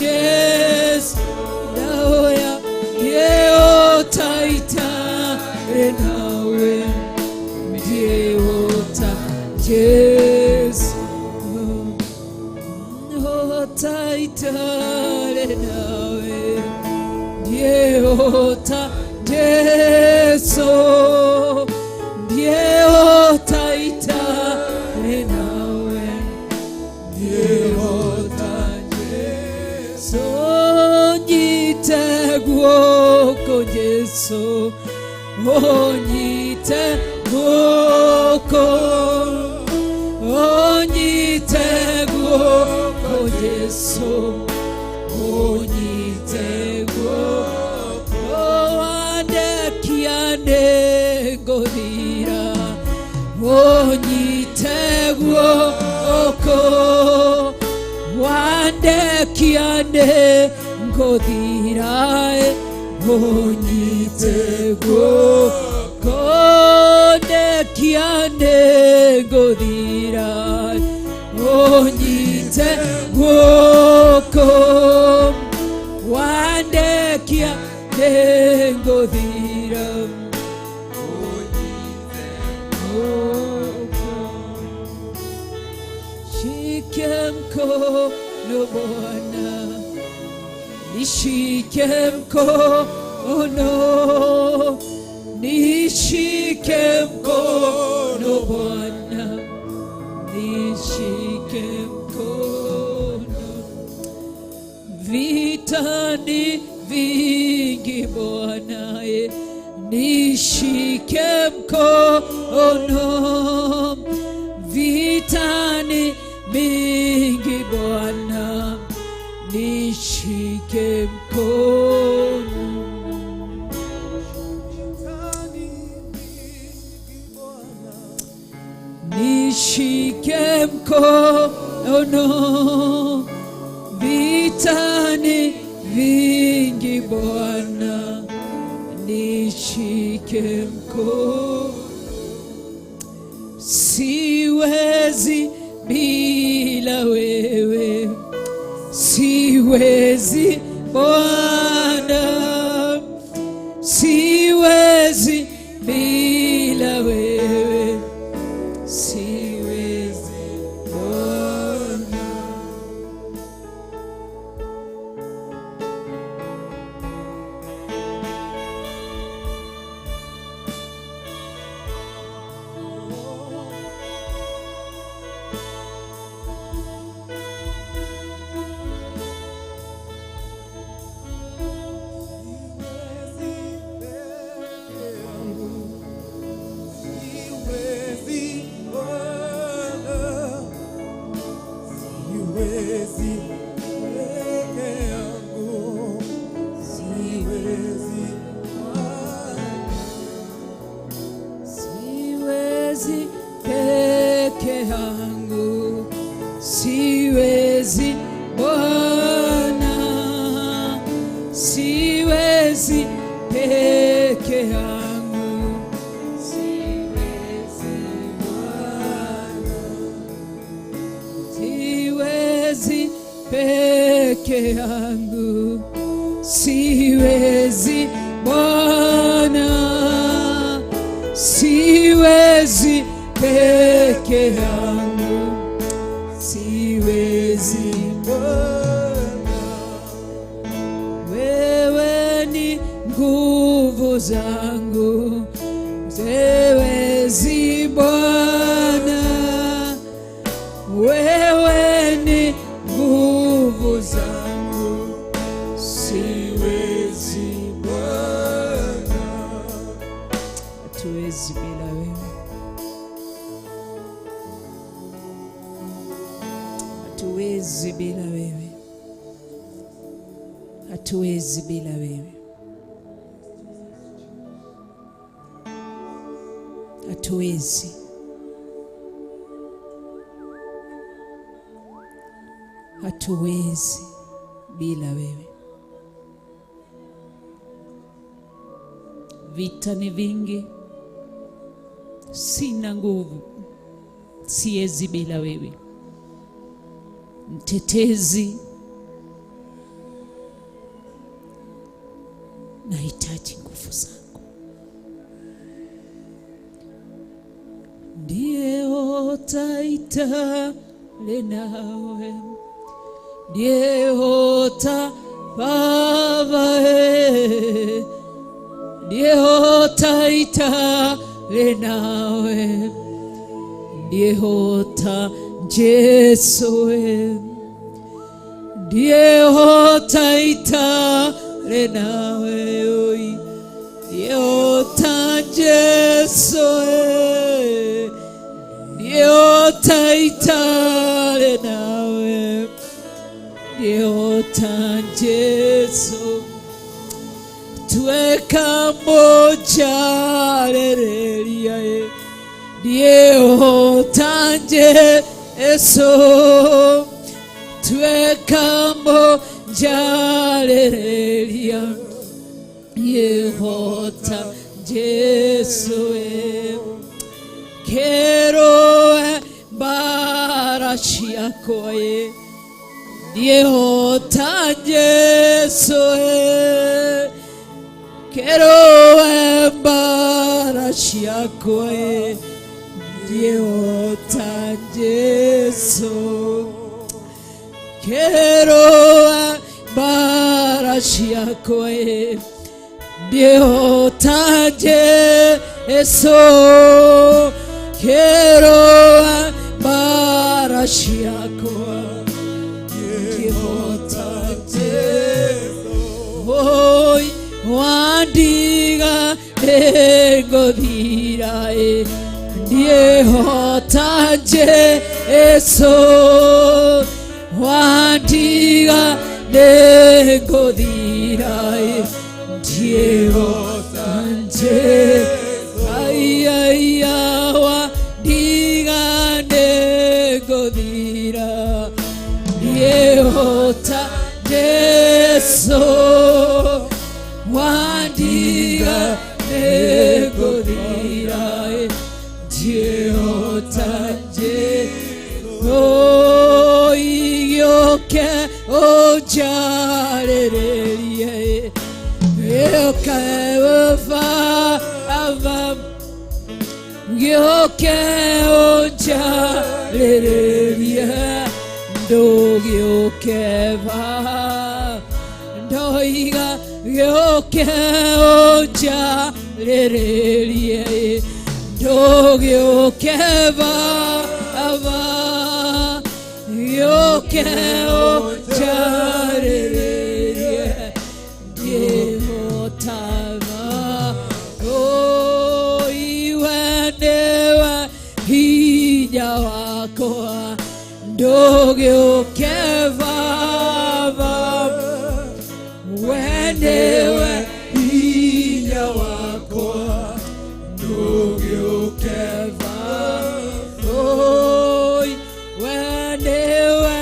Yesu, naoya Yeota itare nawe, Yeota Yesu, Yeota itare nawe, Yeota Yesu, Yeota itare nawe, Yeota Yesu, nyite guoko Yesu, onyite guoko, guoko Jesu, ũnyite guoko, wandekia nĩngũthira, ũnyite guoko, wandekia nĩngũthira, ũnyite guoko, ndekia nĩngũthira, ũnyite guoko, wandekia nĩngũthira, guoko. Shike mkono Bwana, nishike mkono, nishike mkono Bwana, nishike mkono. Vita ni vingi Bwana, nishike mkono. Vita ni mingi Bwana, nishike mkono. Nishike mkono, vita ni vingi Bwana, nishike mkono. Siwezi bila wewe, siwezi Bwana, siwezi bila wewe, siwezi Bwana. Siwezi Bwana, siwezi peke yangu, siwezi Bwana. Siwezi peke yangu, siwezi Bwana, siwezi peke yangu, siwezi Bwana, siwezi peke yangu, siwezi Bwana, siwezi peke yangu, siwezi Bwana. Wewe ni nguvu zangu, siwezi Bwana, wewe ni nguvu zangu, siwezi Bwana. Hatuwezi bila wewe, hatuwezi bila wewe, hatuwezi bila wewe, hatuwezi. Hatuwezi bila wewe. Vita ni vingi, sina nguvu, siwezi bila wewe. Mtetezi, nahitaji nguvu zako. Ndiye otaitale nawe, ndiye ota baba, ndiye otaitale nawe, ndiye ota Jesu, ndiye otaitale nawe, oi, ndiye ota Jesu, ndiye otaitale nawe. Ndiehota Jesu tuweka moja rereria Ndiehota Jesu tuweka moja rereria Ndiehota Jesu Kero barashia koe Ndiehota Jesu Kero barashia koe Ndiehota Jesu Kero barashia koe Ndiehota Jesu Kero barashia koe Ndiehota Jesu Oi wandiga nĩngũthira ĩ Ndiehota Jesu wandiga nĩngũthira ĩ Ndiehota Jesu ai ai wandiga nĩngũthira Ndiehota Jesu wandiga nĩngũthira Ndiehota Jesu igĩũke ũnjarĩrĩrie Gĩũke Baba Gĩũke ũnjarĩrĩrie Ndũgĩũke Baba Ndoiga gĩũke ũnjarĩrĩrie Ndũgĩũke Baba Gĩũke ũnjarĩrĩrie Ndiehota Oi we nĩwe hinya wakwa Ndũgĩũke Baba We nĩwe hinya wakwa Ndũgĩũke Baba Oi we nĩwe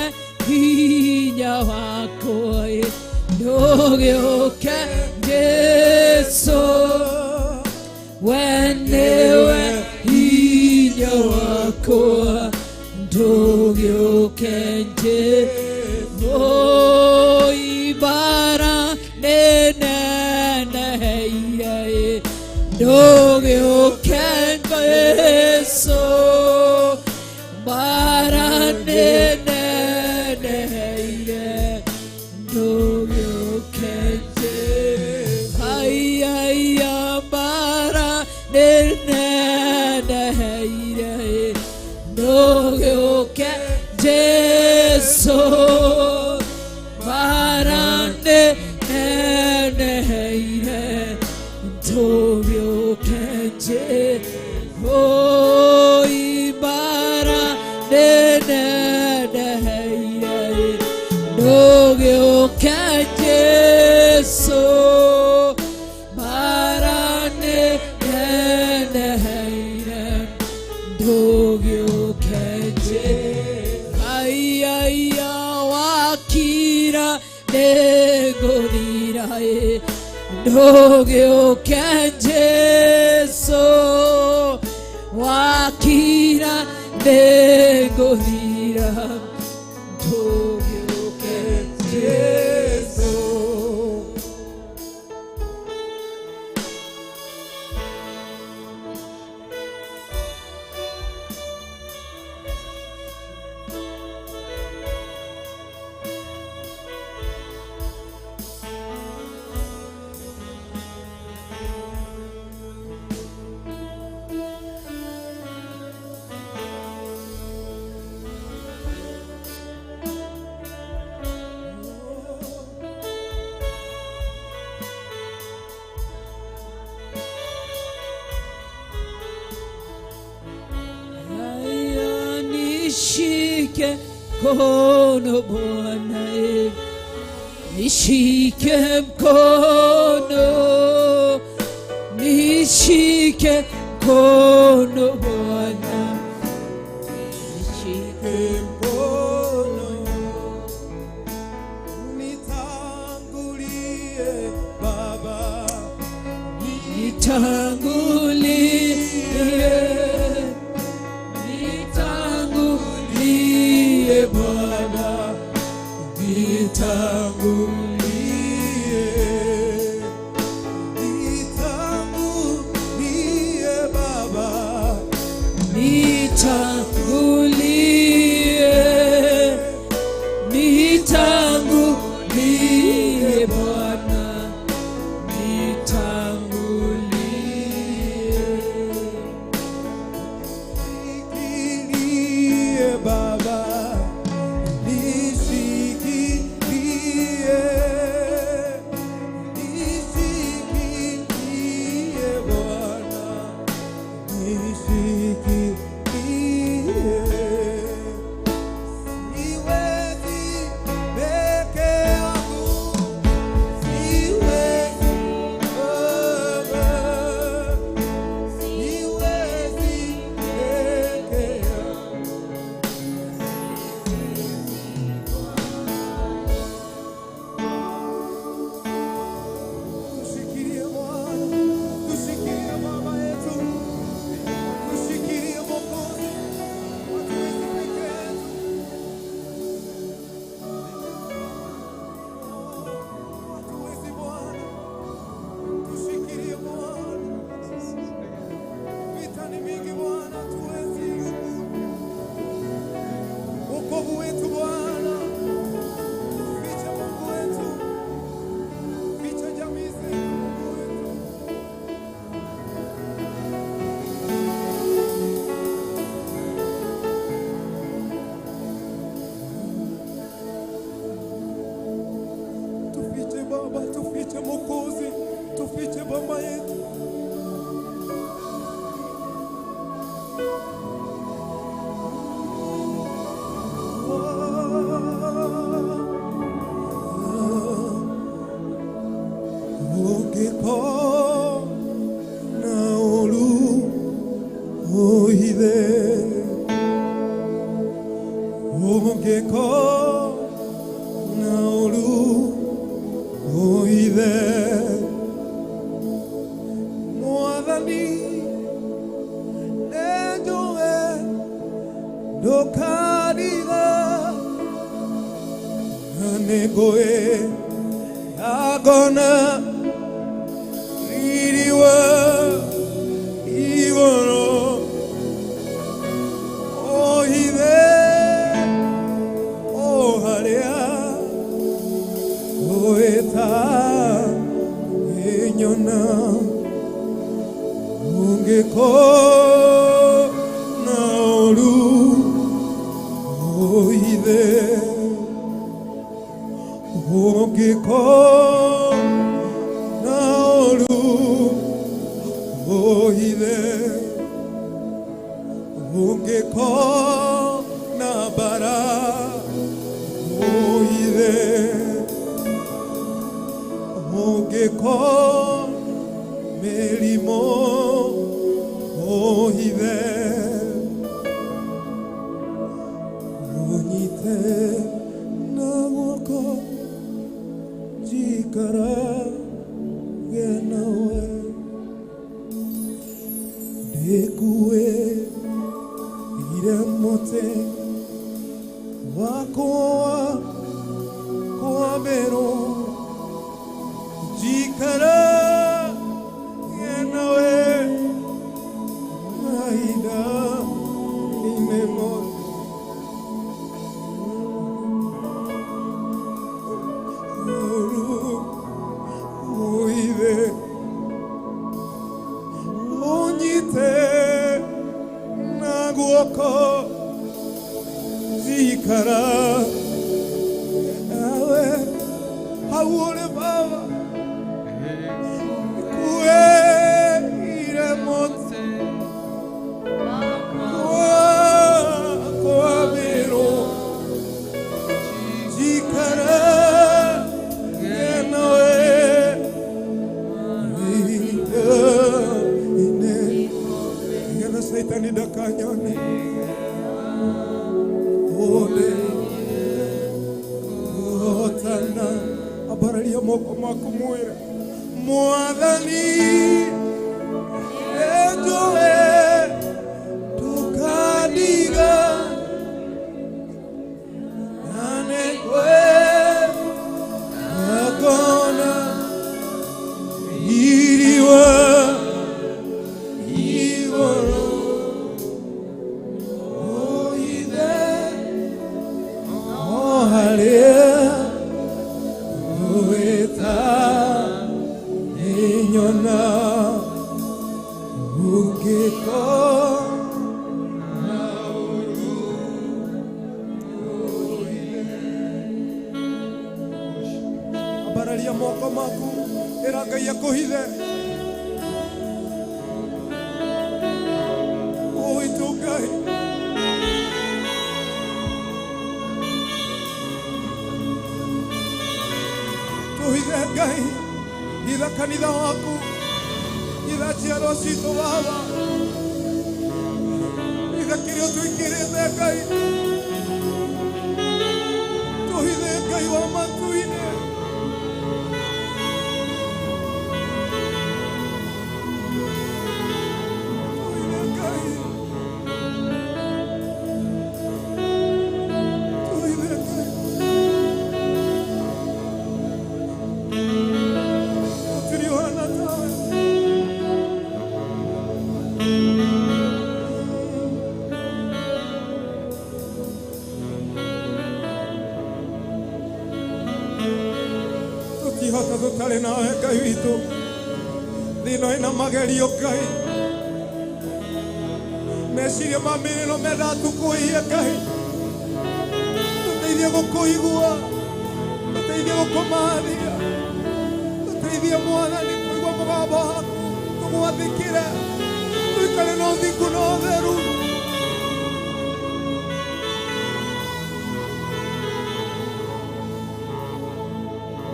hinya wakwa Ndũgĩũke Jesu We nĩwe hinya wakwa Ndũgĩũke Jesu Ibara nĩneneheire Ndũgĩũke Jesu Bara nĩneneheire Ndũgĩũke Jesu Ai ai bara nĩneneheire Ndũgĩũke Jesu bara nĩneneheire Ndũgĩũke Jesu bara nĩneneheire Ndũgĩũke Jesu bara nĩneneheire Ndũgĩũke Jesu Ai ai wakira nĩngũthira ĩ Ndũgĩũke Jesu wakira nĩngũthira Ndũgĩũke Jesu Nishike mkono Bwana, nishike mkono, nishike mkono Bwana, nishike Mkono unitangulie Baba, nitangulie, nitangulie Bwana, nitangulie, nitangulie Baba, nitangulie, nitangulie Bwana, nitangulie. Nishikilie Baba, nishikilie, nishikilie Bwana, nishikilie. Siwezi peke yangu, siwezi Baba, siwezi peke yangu. Tushikilie Bwana, tushikilie Baba yetu, tushikilie Mwokozi, hatuwezi peke yetu. Hatuwezi Bwana, tushikilie Bwana. Vita ni mingi Bwana, hatuwezi. Wokovu wetu Bwana, ficha Mungu wetu, ficha jamii zetu Mungu wetu. Tufiche Baba, tufiche Mwokozi, tufiche Baba yetu. Ungekona ulu oithe, ungekona ulu oithe, Mwathani nĩnjũĩ ndũkariga na nĩngũĩ agona ririwa igũrũ o ithe o harĩa ũĩta ĩnyona ũngĩkona ũru o ithe ũngĩkona ũru o ithe ũngĩkona bara o ithe ũngĩkona mĩrimũ o ithe ũnyite na guoko njikarage nawe ndĩkuĩire mũtĩ wakwa kwambĩrwo njikarage nawe mahinda mothe. Oithe unyite na guoko njikarage Ndakanyone Ole Otana Abararia moko maku mwira Mwathani Ejoe Tukadiga Anekwe Agona Iriwa Igoro Oide Oharia Ueta Inyona Ugeko Abararia moko maku Era Ngai akuhithe Oitu Ngai Tuhithe Ngai Hitha kanitha waku Hitha ciarwa citũ Baba Hitha kĩrĩa ũtwĩkĩrĩte Ngai Tuhithe Ngai wa matu-inĩ Tuhithe Ngai Tuhithe Ngai Gũtirĩ ũhana tawe Tũtihota tũtarĩ nawe Ngai witũ thĩ ĩno ĩna magerio Ngai meciria ma mĩĩrĩ no mendaga tũkũiye Ngai tũteithie gũkũigua tũteithie gũkũmathia tũteithie Mwathani kũigua mũgambo waku tũgwathĩkĩre tũikare na ũthingu na ũtheru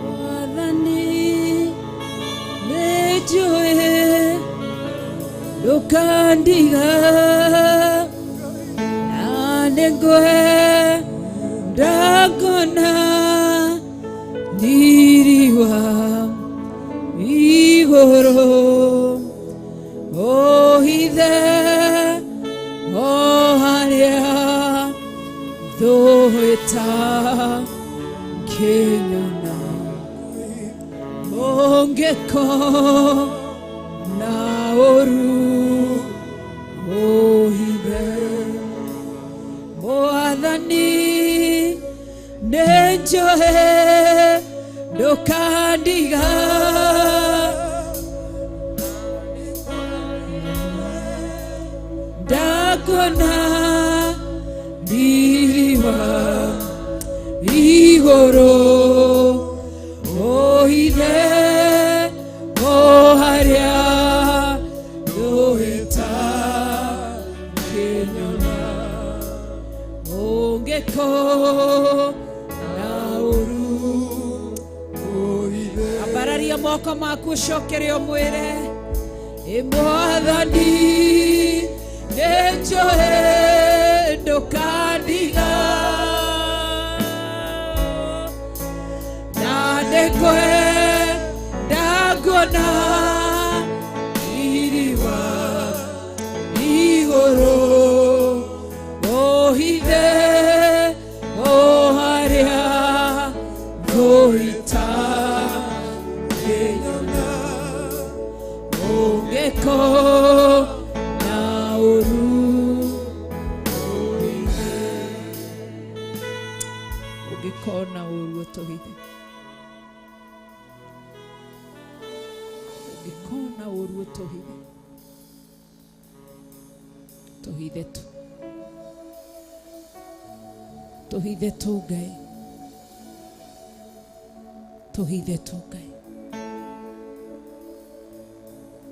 Mwathani nĩnjũĩ ndũkandiga na nĩngwenda ngona riri wa igũrũ ũhithe o harĩa thũĩta kĩnyona Ongeko na oru ohithe Mwathani nĩnjũĩ ndũkandiga ndakuona riri wa igũrũ ohithe o harĩa thũĩta kĩnyona ũngĩko na ũru ambararia moko maku ũcokere ũmwĩre ĩ Mwathani nĩnjũĩ ndũkandiga na nĩngwenda nguona riri wa igũrũ ũhithe o harĩa ngũita kĩnyona ũngĩko na ũru ũngĩkona ũru ũtũhithe ũngĩkona ũru ũtũhithe tũhithe tu tũhithe tu Ngai tũhithe tu Ngai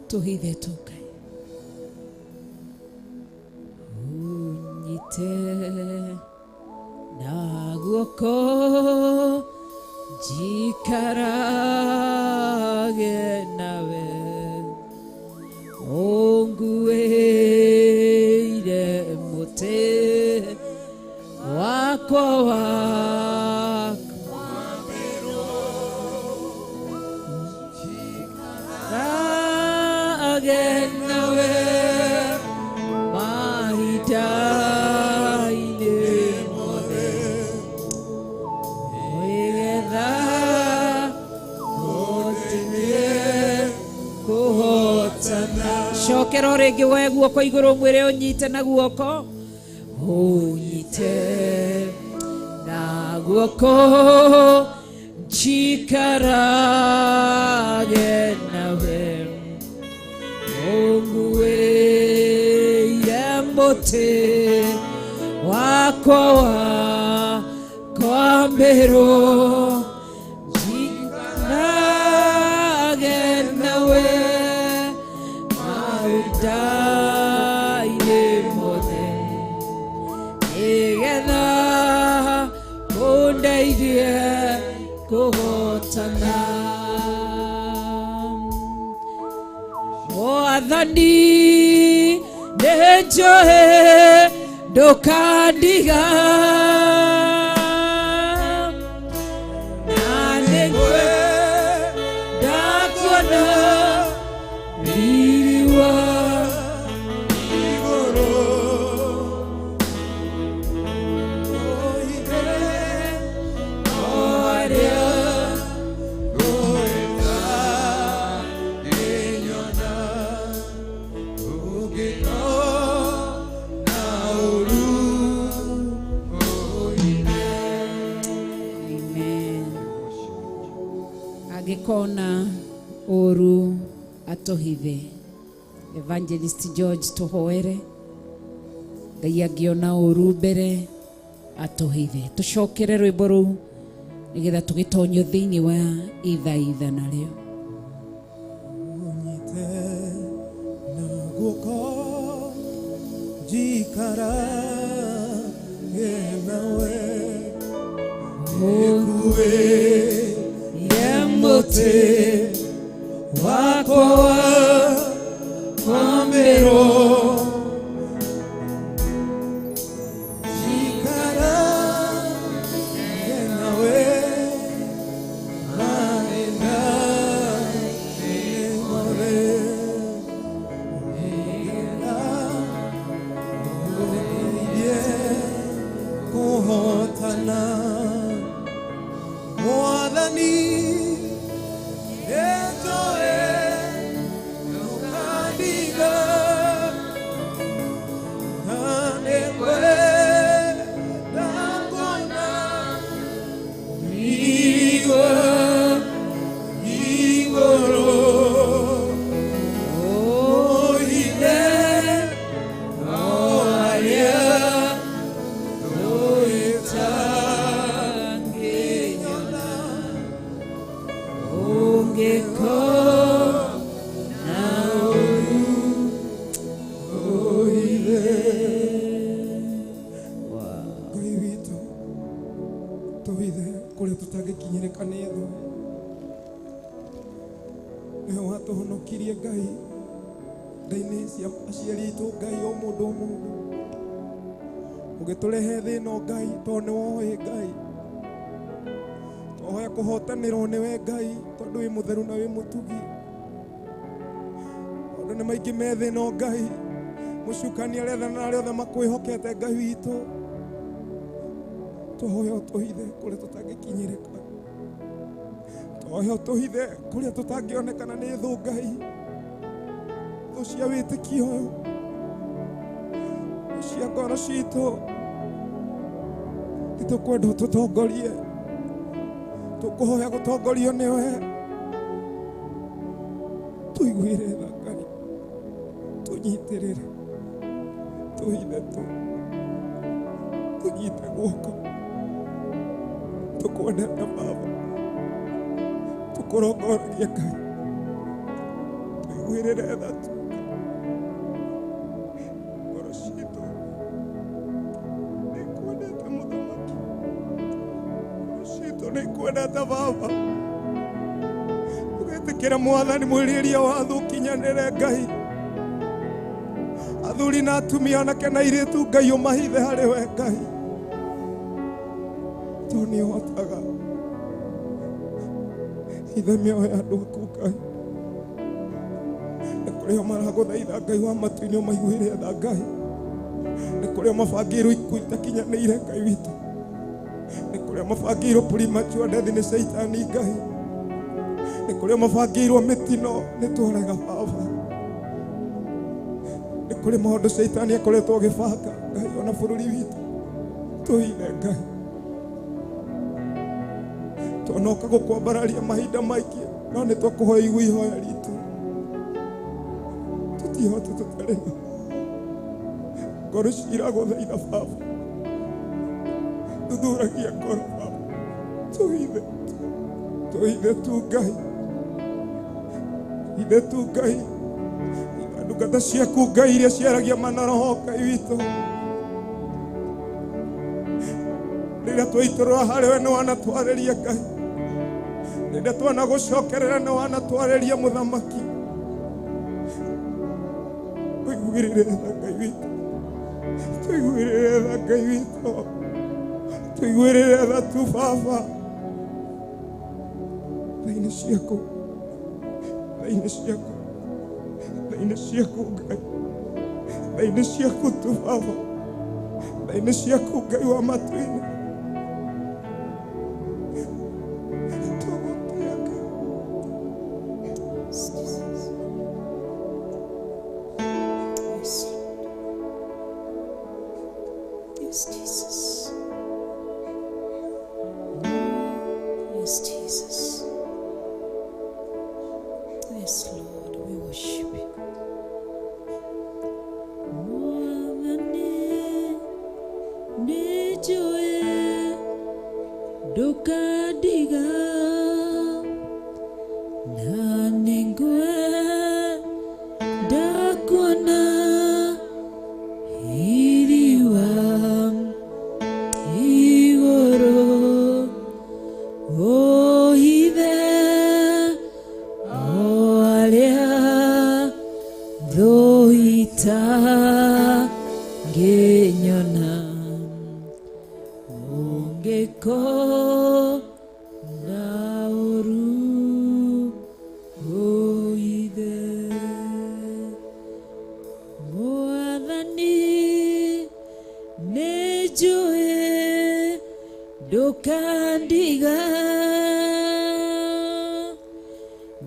tũhithe tu Ngai ũnyite na guoko njikarage nawe ũnguĩire Cokera o rĩngĩ woe guoko igũrũ mwĩre ũnyite na guoko, ũnyite na guoko njikarage nawe, ũnguĩire mũtĩ wakwa wa kwambĩrwo, njikarage nawe mahinda-inĩ mothe, nĩgetha ũndeithie kũhotana. Mwathani nĩnjũĩ ndũkandiga, na nĩngwenda kuona riri wa Igũrũ oige arĩa gwĩta ngĩnyona ũngĩkona ũru ũhithe. Amen. Angĩkona ũru atũhithe. Evangelist George tũhoere Ngai angĩona ũru mbere atũhithe. Tũcokere rwĩmbo rũu nĩgetha tũgĩtonyio thĩinĩ wa ithaitha narĩo. Ũnyite na guoko njikarage nawe, Ũnguĩire mũtĩ wakwa wa kwambĩrwo, njikarage nawe mahinda-inĩ mothe, nĩgetha ũndeithie kũhotana. Mwathani nĩnjũĩ ndũkandiga, na nĩngwenda kuona riri wa igũrũ ũhithe o arĩa Ũtangĩnyona ũngĩkona ũru ũhithe. Ngai witũ tũhithe kũrĩa tũtangĩkinyĩrĩka nĩ thũ. Nĩwe watũhonokirie Ngai nda-inĩ cia aciari aitũ Ngai, o mũndũ o mũndũ ũgĩtũrehe thĩ ĩno Ngai, tondũ nĩ woĩ Ngai. Twahoya kũhotanĩrwo nĩwe Ngai, tondũ wĩ mũtheru na wĩ mũtugi. Tondũ nĩ maingĩ me thĩ ĩno Ngai, mũcukani arethana na arĩa othe makwĩhokete Ngai witũ. Twahoya ũtũhithe kũrĩa tũtangĩkinyĩrĩka, twahoya ũtũhithe kũrĩa tũtangĩonekana nĩ thũ Ngai, thũ cia wĩtĩkio ũyũ, thũ cia ngoro citũ. Titũkwenda ũtũtongorie, tũkũhoya gũtongorio nĩwe. Tũiguĩre tha Ngai, tũnyitĩrĩre, tũhithe tu, tũnyite guoko. Tũkwendete Baba, tũkũrongoragia Ngai, tũiguĩrĩre tha tu. Ngoro citũ nĩikwendete Mũthamaki, ngoro citũ nĩikwendete Baba. Tũgetĩkĩra Mwathani mwĩrĩria watho ũkinyanĩre Ngai. Athuri na atumia, anake na airĩtu Ngai, ũmahithe harĩ we Ngai, tondũ nĩ ũhotaga. Hitha mĩoyo ya andũ aku Ngai, nĩ kũrĩa maragũthaitha Ngai wa matu-inĩ, ũmaiguĩre tha Ngai. Nĩ kũrĩa mabangĩirwo ikuũ itakinyanĩire Ngai witũ, nĩ kũrĩa mabangĩirwo premature death nĩ caitani Ngai, nĩ kũrĩa mabangĩirwo mĩtino, nĩ twarega Baba. Nĩ kũrĩ maũndũ caitani akoretwo agĩbanga Ngai ona bũrũri witũ tũhithe Ngai. Twonoka gũkwambararia mahinda maingĩ no nĩ twakũhoya igue ihoya ritũ. Tũtihota tũtarĩ na ngoro ciragũthaitha Baba. Thuthuragia ngoro Baba. Tũhithe tũhithe tu Ngai. Hithe tu Ngai. Ndungata ciaku Ngai iria ciaragia mana roho Ngai witũ. Rĩrĩa twaitũrũra harĩ we nĩ wanatwarĩria Ngai. Rĩrĩa twanagũcokerera nĩ wanatwarĩria mũthamaki. Tũiguĩrĩre tha Ngai witũ. Tũiguĩrĩre tha Ngai witũ. Tũiguĩrĩre tha tu Baba. Tha-inĩ ciaku. Tha-inĩ ciaku. Tha-inĩ ciaku Ngai. Tha-inĩ ciaku tu Baba. Tha-inĩ ciaku Ngai wa matu-inĩ. Tũgũtĩa Ngai. Yes, Jesus. Yes, Lord. Yes, Jesus. Yes, Jesus. Yes, Lord, we worship you. Mwathani, nĩnjũĩ ndũkandiga na nĩngwenda kuona iriwa igũrũ ũhithe o arĩa thũ itangĩnyona ũngĩkona ũru ũhithe. Mwathani nĩnjũĩ ndũkandiga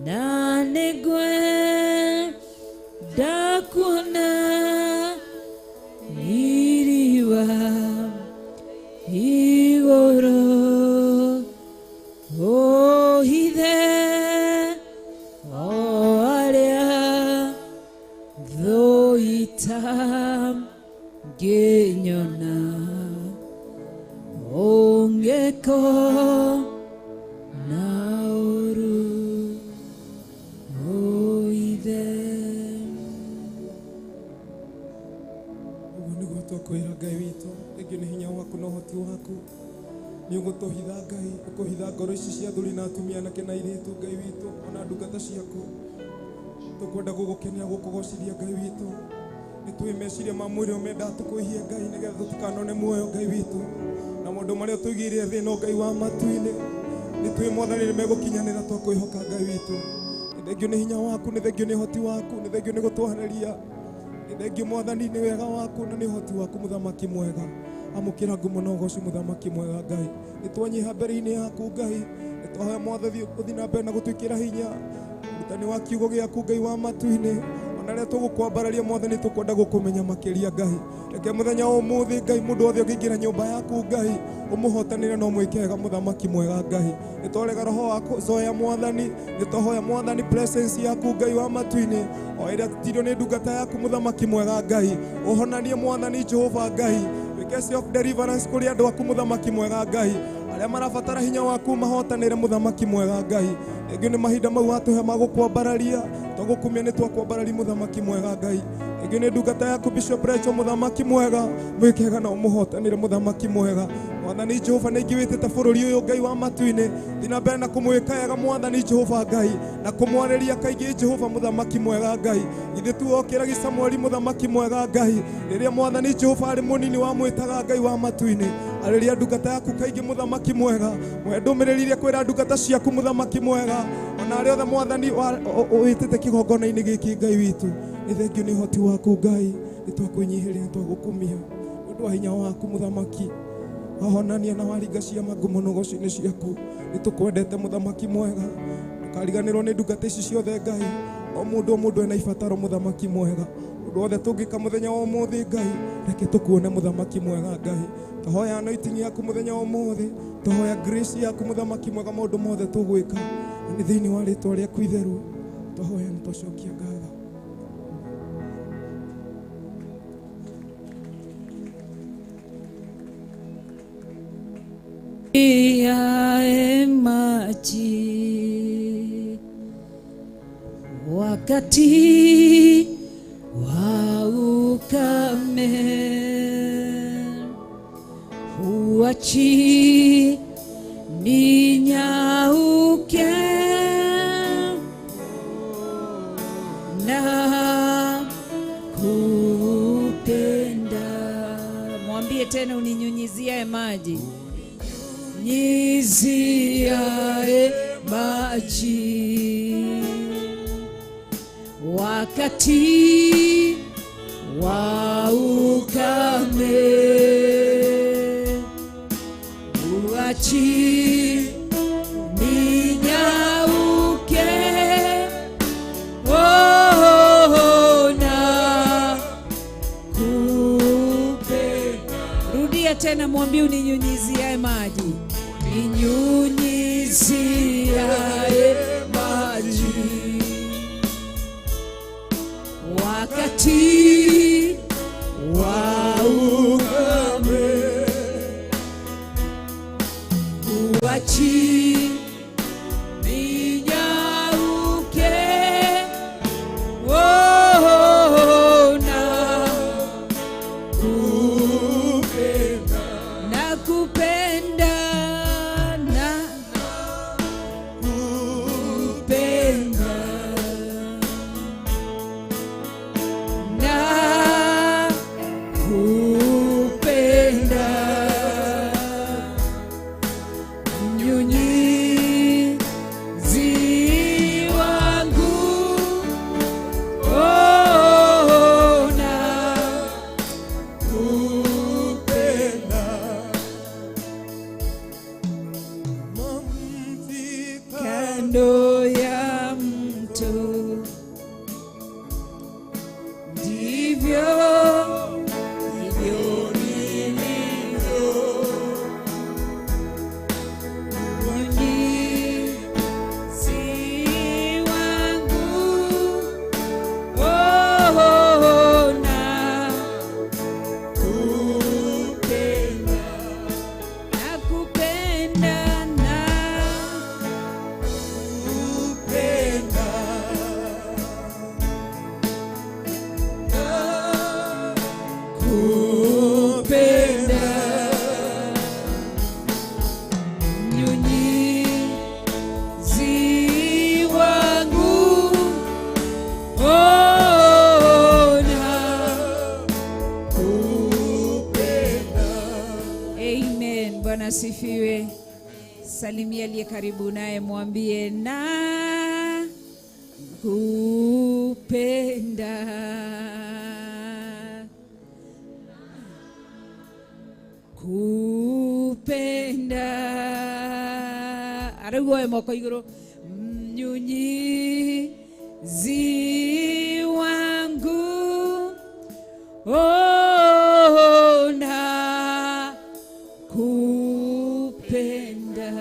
na nĩngwenda kuona iriwa igũrũ ũhithe o arĩa thũ itangĩnyona ũngĩkona ũru ũhithe. Ũguo nĩguo twakwĩra Ngai witũ. Rĩngĩ nĩ hinya waku na ũhoti waku. Nĩ ũgũtũhitha Ngai, ũkũhitha ngoro ici cia athuri na atumia anake na airĩtu Ngai witũ, ona ndungata ciaku. Tũkwenda gũgũkenia gũkũgocithia Ngai witũ. Nĩ tũĩ meciria ma mwĩrĩ ũrĩa mendaga tũkwĩhie Ngai nĩgetha tũtikanone muoyo Ngai witũ. Na maũndũ marĩa tũigĩire thĩ ĩno Ngai wa matu-inĩ. Nĩ tũĩ Mwathani nĩ megũkinyanĩra twakwĩhoka Ngai witũ. Nĩ thengio nĩ hinya waku, nĩ thengio nĩ ũhoti waku, nĩ thengio nĩ gũtwarĩria. Nĩ thengio Mwathani nĩ wega waku na nĩ ũhoti waku mũthamaki mwega. Amũkĩra ngumo na ũgoci mũthamaki mwega Ngai. Nĩ twanyiha mbere-inĩ yaku Ngai. Nĩ twahoya Mwathani ũthiĩ na mbere na gũtwĩkĩra hinya. Ũrutani wa kiugo gĩaku Ngai wa matu-inĩ. Ona rĩrĩa tũgũkwambararia Mwathani tũkwenda gũkũmenya makĩria Ngai. Reke mũthenya wa ũmũthĩ Ngai mũndũ wothe ũngĩingĩra nyũmba yaku Ngai ũmũhotanĩre na ũmwĩke wega mũthamaki mwega Ngai. Nĩ twarega roho wa kũcoya Mwathani. Nĩ twahoya Mwathani presence yaku Ngai wa matu-inĩ. O ĩrĩa tũtirio nĩ ndungata yaku mũthamaki mwega Ngai. Ũhonanie Mwathani Jehova Ngai. Wĩke self deliverance kũrĩ andũ aku mũthamaki mwega Ngai. Arĩa marabatara hinya waku mahotanĩre mũthamaki mwega Ngai. Rĩngĩ nĩ mahinda mau watũhe ma gũkwambararia. Twagũkumia nĩ twakwambararia mũthamaki mwega Ngai. Rĩngĩ nĩ ndungata yaku Bishop Rachel mũthamaki mwega. Mwĩke wega na ũmũhotanĩre mũthamaki mwega. Mwathani Jehova nĩ ingĩ wĩtĩte bũrũri ũyũ Ngai wa matu-inĩ. Thiĩ na mbere na kũmwĩka wega Mwathani Jehova Ngai. Na kũmwarĩria kaingĩ Jehova mũthamaki mwega Ngai. Ithuĩ tuokĩragi Samueli mũthamaki mwega Ngai. Rĩrĩa Mwathani Jehova arĩ mũnini wamwĩtaga Ngai wa matu-inĩ. Arĩria ndungata yaku kaingĩ mũthamaki mwega. Mwe ndũmĩrĩri iria kwĩra ndungata ciaku mũthamaki mwega. Ona arĩa othe Mwathani wĩtĩte kĩgongona-inĩ gĩkĩ Ngai witũ. Nĩ thengio nĩ ũhoti waku Ngai. Nĩ twakwĩnyihĩria nĩ twagũkumia. Nĩ ũndũ wa hinya waku mũthamaki. Wahonania na waringa ciama ngumo na ũgoci-inĩ ciaku. Nĩ tũkwendete mũthamaki mwega. Ndũkariganĩrwo nĩ ndungata ici ciothe Ngai. O mũndũ o mũndũ ena ibataro mũthamaki mwega. Ũndũ wothe tũngĩka mũthenya wa ũmũthĩ Ngai, reke tũkuone mũthamaki mwega Ngai. Tũhoya anointing yaku mũthenya wa ũmũthĩ, tũhoya grace yaku mũthamaki mwega maũndũ mothe tũgwĩka. Na nĩ thĩinĩ wa rĩtwa rĩaku itheru tũhoya na twacokia ngatho. Maji wakati wa ukame, huachi ninyauke na kupenda. Mwambie tena, uninyunyiziae maji, nyiziae maji wakati wa ukame, uachi ninyauke, oh, na kupenda. Rudia tena, mwambie uninyunyiziae maji, ninyunyiziae maji wakati wa ukame, uachi ninyauke, oh, na kupenda, na kupenda, na kupenda, na kupenda, mnyunyizi wangu, oh, na Kupenda. Mamti kando ya mto, ndivyo ndivyo nilivyo, mnyunyizi wangu, oh, na kupenda, na kupenda, na kupenda. Na kupenda, mnyunyizi wangu, oh, na kupenda. Amen. Bwana asifiwe. Salimia aliye karibu naye, mwambie na kupenda. Kupenda. Arauga moko iguru, mnyunyizi wangu, oh, na kupenda.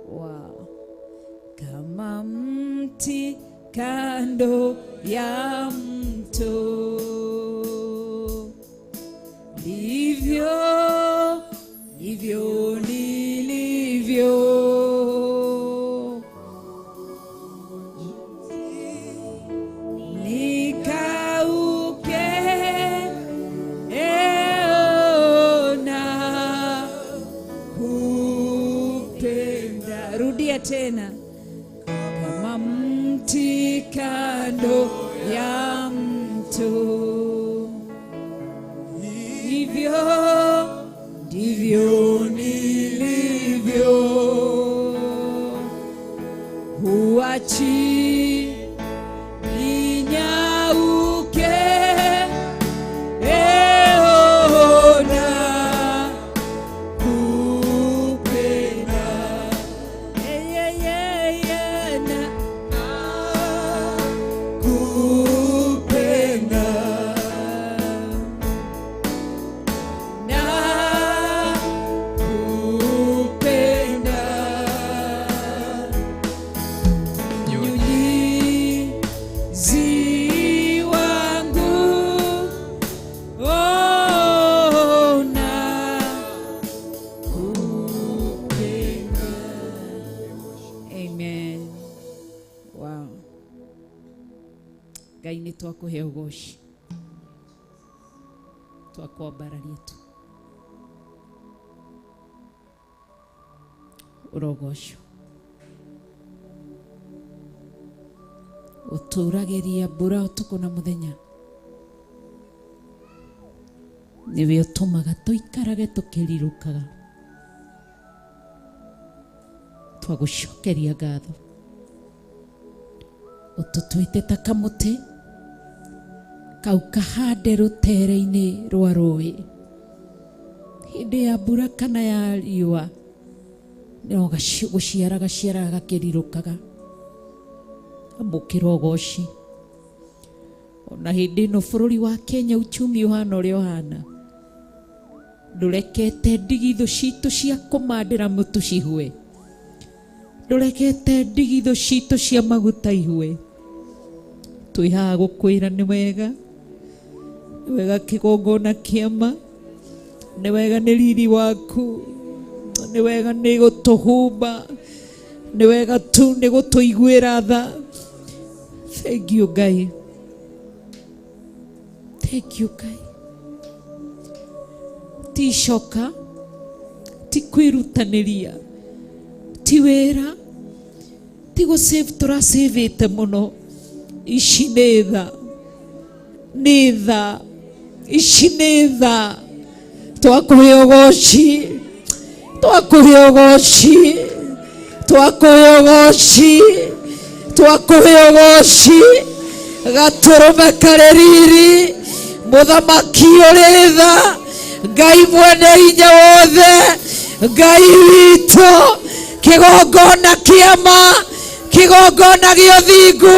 Wow. Kama mti kando ya mto, ndivyo ndivyo nilivyo, nikauke na kupenda. Rudia tena, kama mti kando ya mto, hivyo ndivyo nilivyo, huachi ninyauke, na kupenda. Na kupenda. Ngai nĩ twakũhe ũgoci, twakwambararia tu ũrogocwo. Ũtũragĩria mbura ũtukũ na mũthenya, nĩwe ũtũmaga tũikarage tũkĩrirũkaga. Twagũcokeria ngatho, ũtũtuĩte ta kamũtĩ kau kahande rũtere-inĩ rwa rũĩ, hĩndĩ ya mbura kana ya riũa no gũciara gaciaraga gakĩrirũkaga. Amũkĩra ũgoci. Ona hĩndĩ ĩno bũrũri wa Kenya uchumi ũhana ũrĩa ũhana, ndũrekete ndigithũ citũ cia kũmandĩra mũtu cihue, ndũrekete ndigithũ citũ cia maguta ihue. Twĩ haha gũkwĩra nĩ wega, nĩ wega kĩgongona kĩama, nĩ wega nĩ riri waku, nĩ wega nĩ gũtũhumba, nĩ wega tu nĩ gũtũiguĩra tha. Thank you Ngai, thank you Ngai. Ti icoka, ti kwĩrutanĩria, ti wĩra, ti gũsave tũrasavĩte mũno. Ici nĩ tha, nĩ tha, ici nĩ tha. Twakũhe ũgoci, twakũhe ũgoci, twakũhe ũgoci, twakũhe ũgoci. Gatũrũme karĩ riri, mũthamaki ũrĩ tha, Ngai mwene hinya wothe, Ngai witũ, kĩgongona kĩama, kĩgongona gĩa ũthingu,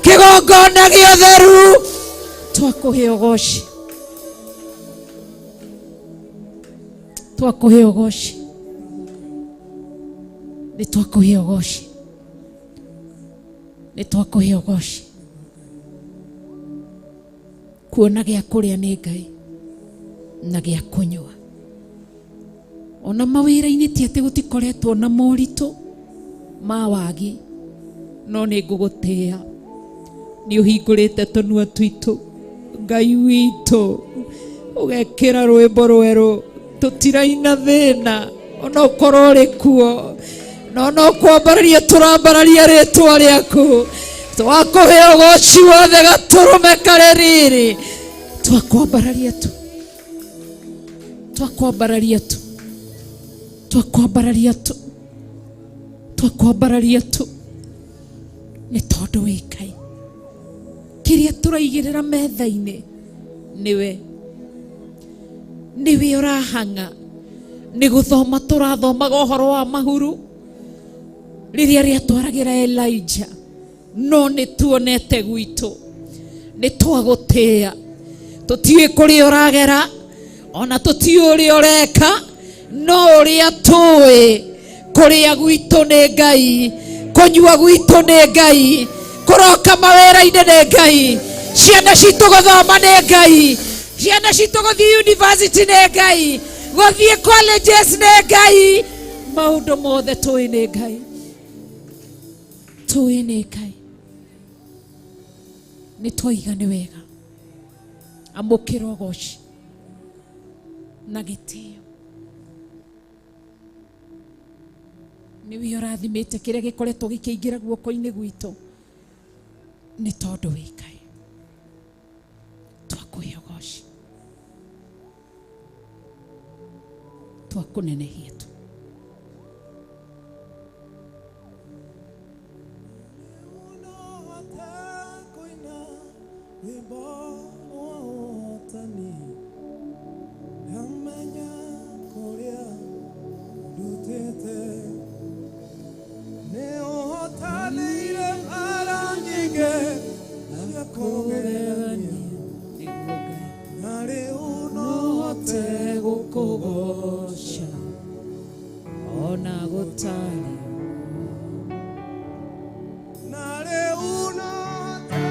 kĩgongona gĩa ũtheru. Twakũhe ũgoci, twakũhe ũgoci, nĩ twakũhe ũgoci, nĩ twakũhe ũgoci. Kuona gĩa kũrĩa nĩ Ngai na gĩa kũnyua. Ona mawĩra-inĩ ti atĩ gũtikoretwo na moritũ ma wagi, no nĩ ngũgũtĩĩa nĩ ũhingũrĩte tũnua twitũ Ngai witũ, ũgekĩra rwĩmbo rwerũ. Tũtiraina thĩna ona ũkorwo ũrĩ kuo, no no kwambararia tũrambararia rĩtwa rĩaku. Twakũhe ũgoci wothe gatũrũme karĩ riri. Twakwambararia tu, twakwambararia tu, twakwambararia tu, twakwambararia tu, nĩ tondũ wĩ Ngai. Kĩrĩa tũraigĩrĩra metha-inĩ nĩwe, nĩwe ũrahang'a. Nĩ gũthoma tũrathomaga ũhoro wa mahuru rĩrĩa rĩatwaragĩra Elijah, no nĩ tuonete gwitũ, nĩ twagũtĩĩa. Tũtiũĩ kũrĩa ũragera, ona tũtiũĩ ũrĩa ũreka, no ũrĩa tũĩ kũrĩa gwitũ nĩ Ngai, kũnyua gwitũ nĩ Ngai, kũroka mawĩra-inĩ nĩ Ngai, ciana citũ gũthoma nĩ Ngai, ciana citũ gũthiĩ university nĩ Ngai, gũthiĩ colleges nĩ Ngai, maũndũ mothe tũĩ nĩ Ngai, tũĩ nĩ Ngai. Nĩ twaiga nĩ wega, amũkĩra ũgoci na gĩtĩo. Nĩwe ũrathimĩte kĩrĩa gĩkoretwo gĩkĩingĩra guoko-inĩ gwitũ, nĩ tondũ wĩ Ngai. Twakũhe ũgoci, twakũnenehia tu. Rwĩmbo rwa ũhotani, ndamenya kũrĩa ndutĩte. Nĩ ũhotanĩire mbaara nyingĩ cia kũgerania, Nĩguo Ngai na rĩu no no hote hote gũkũgoca ona gũtarĩ. Na rĩu no hote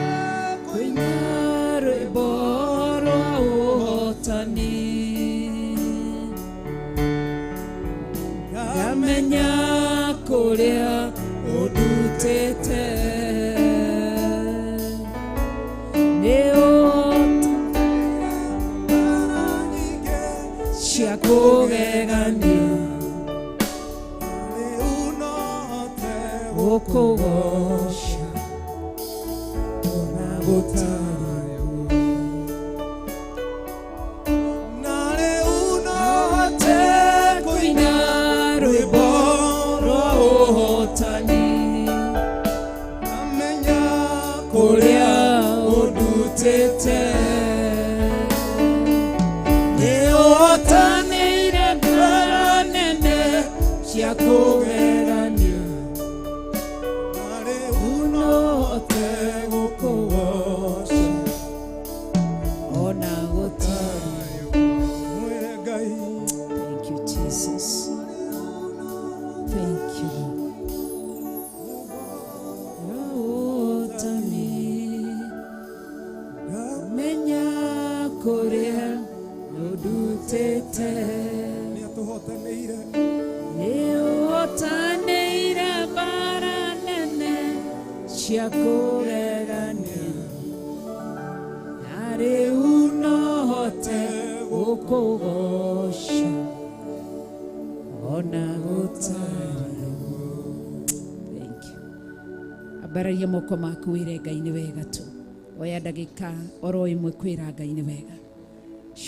kũina Kũina rwĩmbo rwa ũhotani, ngamenya kũrĩa ũndutĩte. Nĩũhota cia kũgegania gũkũgoca ona gũtarĩ hote kũina rwĩmbo rwa ũhotani kũrĩa ũndutĩte nĩũhotanĩire mbara nene cia kũgerania ũnote gũkũgoca ona gũtarĩ. Thank you, Jesus. Thank you, Lord. Ũhotani, menya kũrĩa ũndutĩte. Nĩũhotanĩire mbara nene cia kũgegania na rĩu no hote gũkũgoca ona gũtarĩ. Thank you. Ambararia moko maku wĩre Ngai nĩ wega tu. Oya ndagĩka oro ĩmwe kwĩra Ngai nĩ wega.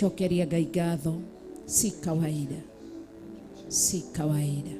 Cokeria Ngai ngatho. Si kawaida, si kawaida.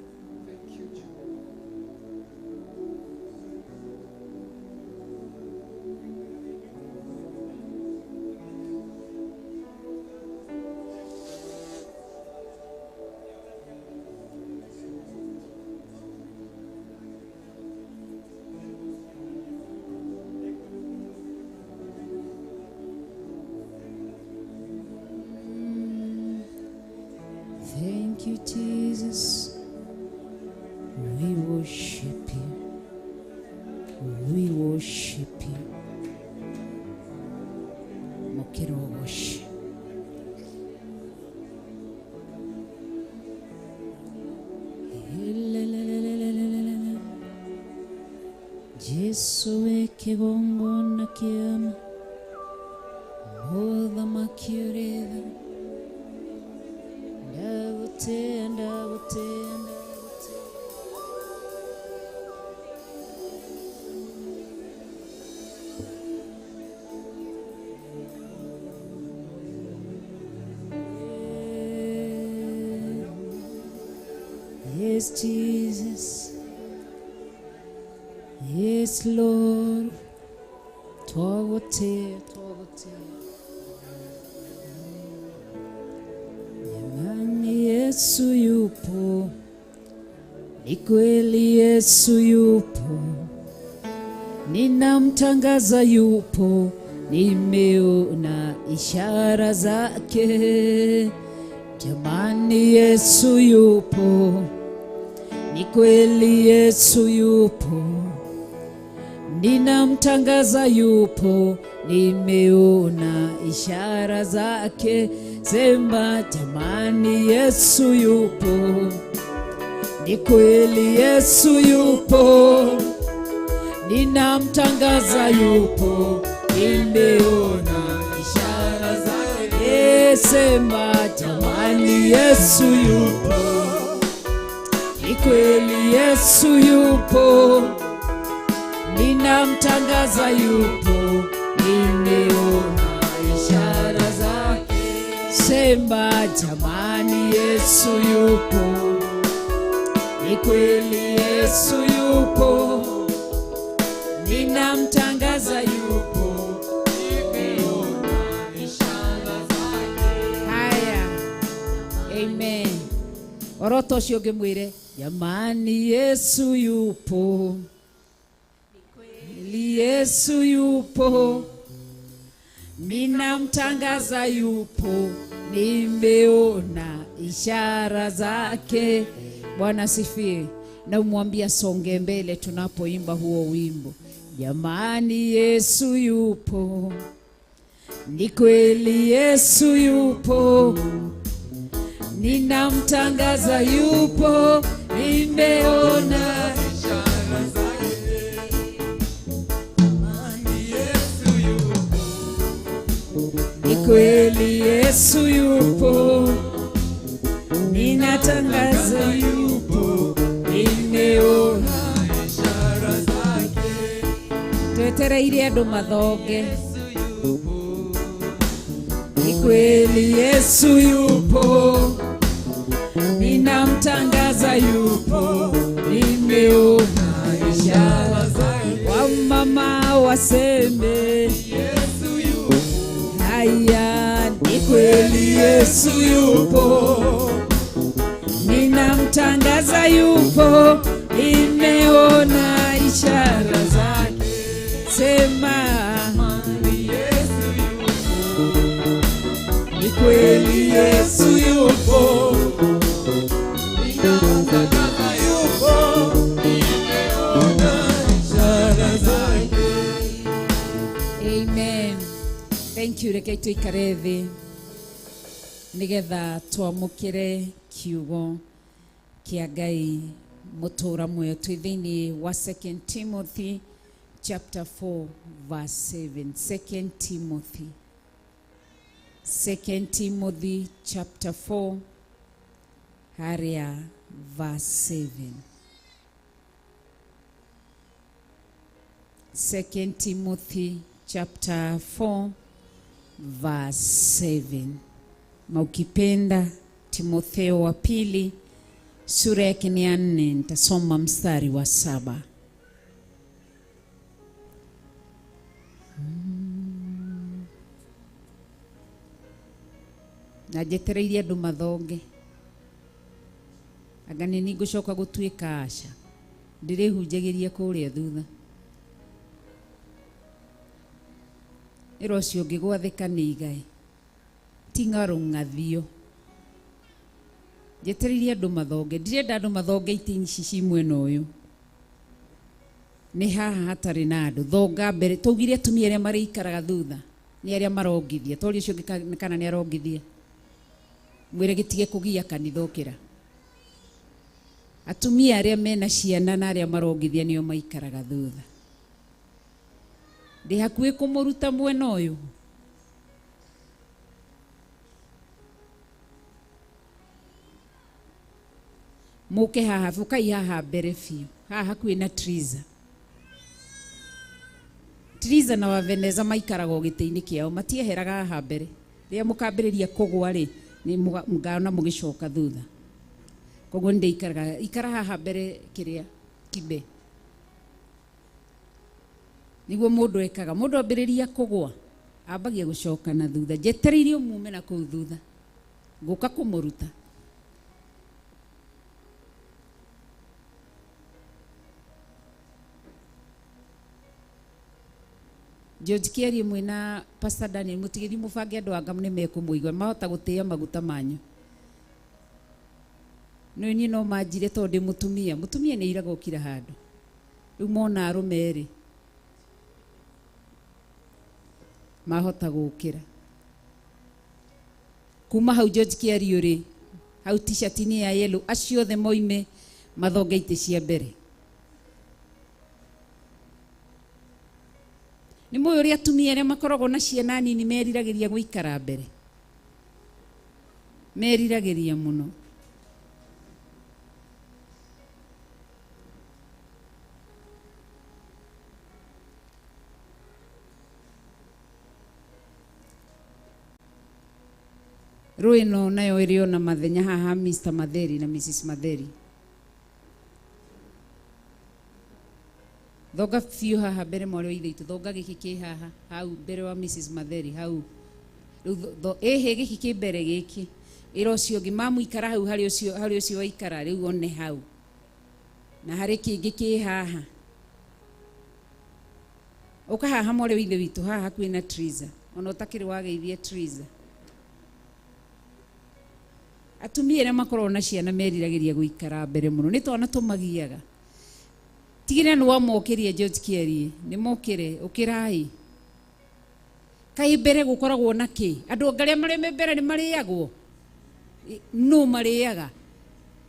Thank you, Jesus. We worship you. We worship you. Mukirogoshe. Elelelelelelele. Jesu wekigongona kĩama mũthamaki ũrĩ tha. Ndagũtĩĩa, ndagũtĩĩa, ndagũtĩĩa. Yes, Jesus. Yes, Lord. Twagũtĩĩa, twagũtĩĩa. Jamani, Yesu yupo, ni kweli Yesu yupo, ninamtangaza yupo, nimeona ishara zake. Jamani, Yesu yupo, ni kweli Yesu yupo, ninamtangaza yupo, nimeona ishara zake. Sema jamani, Yesu yupo, ni kweli Yesu yupo, ninamtangaza yupo, nimeona ishara zake. Sema jamani, Yesu yupo, ni kweli Yesu yupo, ninamtangaza yupo, nimeona ishara zake. Sema jamani, Yesu yupo, ni kweli Yesu yupo, ninamtangaza yupo, nimeona ishara zake. Haya, amen. Oroto ũcio ũngĩmwĩre jamani, Yesu yupo, kweli Yesu yupo, ninamtangaza yupo, nimeona ishara zake. Bwana asifiwe. Na umwambia songe mbele tunapoimba huo wimbo. Jamani, Yesu yupo, ni kweli Yesu yupo, ninamtangaza yupo, nimeona ishara zake. Amani Yesu yupo. Kweli Yesu yupo, ninatangaza yupo, nimeona Ishara zake. Twetereire andũ mathonge. Ni kweli Yesu yupo, ninamtangaza yupo, nimeona ishara zake. Wamama waseme Yesu yupo. Haya, ni kweli Yesu yupo, ninamtangaza yupo, nimeona ishara zake. Sema Yesu yupo. Ni kweli Yesu yupo. Ninatangaza yupo. Nimeona ishara zake. Amen. Thank you. Reke tuikare thĩ nĩgetha twamũkĩre kiugo kĩa Ngai mũtũra muoyo. Twĩ thĩinĩ wa 2 Timothy chapter 4 verse 7. 2 Timothy. 2 Timothy chapter 4 harĩa verse 7. 2 Timothy chapter 4 verse 7. Na ukipenda Timotheo wa pili sura yake ni ya 4, nitasoma mstari wa 7. Na njetereire andũ mathonge. Anga nĩ niĩ ngũcoka gũtuĩka aca. Ndĩrĩhunjagĩria kũrĩa thutha. Ĩra ũcio ũngĩ gwathĩka nĩ igai. Ti ng'arũng'athio. Njetereire andũ mathonge. Ndirenda andũ mathonge itĩ ici ci mwena ũyũ. Nĩ haha hatarĩ na andũ. Thonga mbere. Twaugire atumia arĩa marĩikaraga thutha nĩ arĩa marongithia. Twaria ũcio ũngĩ kana nĩ arongithia. Mwĩre gĩtige kũgia kanitha ũkĩra. Atumia arĩa mena ciana na arĩa marongithia nĩo maikaraga thutha. Ndĩ hakuhĩ kũmũruta mwena ũyũ. Mũke haha, ũkai haha mbere biũ. Haha hakuhĩ na Triza. Triza na Waveneza maikaraga o gĩtĩ-inĩ kĩao, matieheraga haha mbere. Rĩrĩa mũkambĩrĩria kũgwa rĩ, nĩ mũkaona mũgĩcoka thutha. Koguo nĩ ndĩikaraga, ikara haha mbere kĩrĩa kibe. Nĩguo mũndũ ekaga, mũndũ ambĩrĩria kũgwa, ambagia gũcoka na thutha. Njetereire mume na kũu thutha. Ngũka kũmũruta. George Kiarie mwĩna Pastor Daniel mũtigĩthi mũbange andũ anga nĩ mekũmũigua mahota gũtĩĩa maguta manyu. No niĩ no manjire tondũ ndĩ mũtumia. Mũtumia nĩ airaga ũkira handũ. Rĩu mona arũme erĩ mahota gũkĩra. Kuma hau George Kiarie rĩ, hau t-shirt-inĩ ya yellow, acio othe moime mathonge itĩ cia mbere. Nĩ mũĩ ũrĩa atumia arĩa makoragwo na ciana nini meriragĩria gũikara mbere. Meriragĩria mũno. Rũĩ no nayo ĩrĩ ona mathenya haha Mr. Matheri na Mrs. Matheri. Thonga biũ haha mbere mwarĩ wa ithe witũ, thonga gĩkĩ kĩ haha, hau mbere wa Mrs. Matheri, hau. Rĩu ĩhĩ gĩkĩ kĩ mbere gĩkĩ. Ĩra ũcio ũngĩ, mamu ikara hau harĩ ũcio, harĩ ũcio waikara, rĩu one hau. Na harĩ kĩngĩ kĩ haha. Ũka haha mwarĩ wa ithe witũ, haha hakuhĩ na Triza. Ona ũtakĩrĩ wageithia Triza. Atumia arĩa makoragwo na ciana meriragĩria gũikara mbere mũno. Nĩ twana tũmagiaga. Tigĩrĩra nĩ wamokĩria George Kiarie, nĩ mokĩre, ũkĩrai. Kaĩ mbere gũkoragwo na kĩ? Andũ anga arĩa marĩ mbere nĩ marĩagwo? Nũ marĩaga?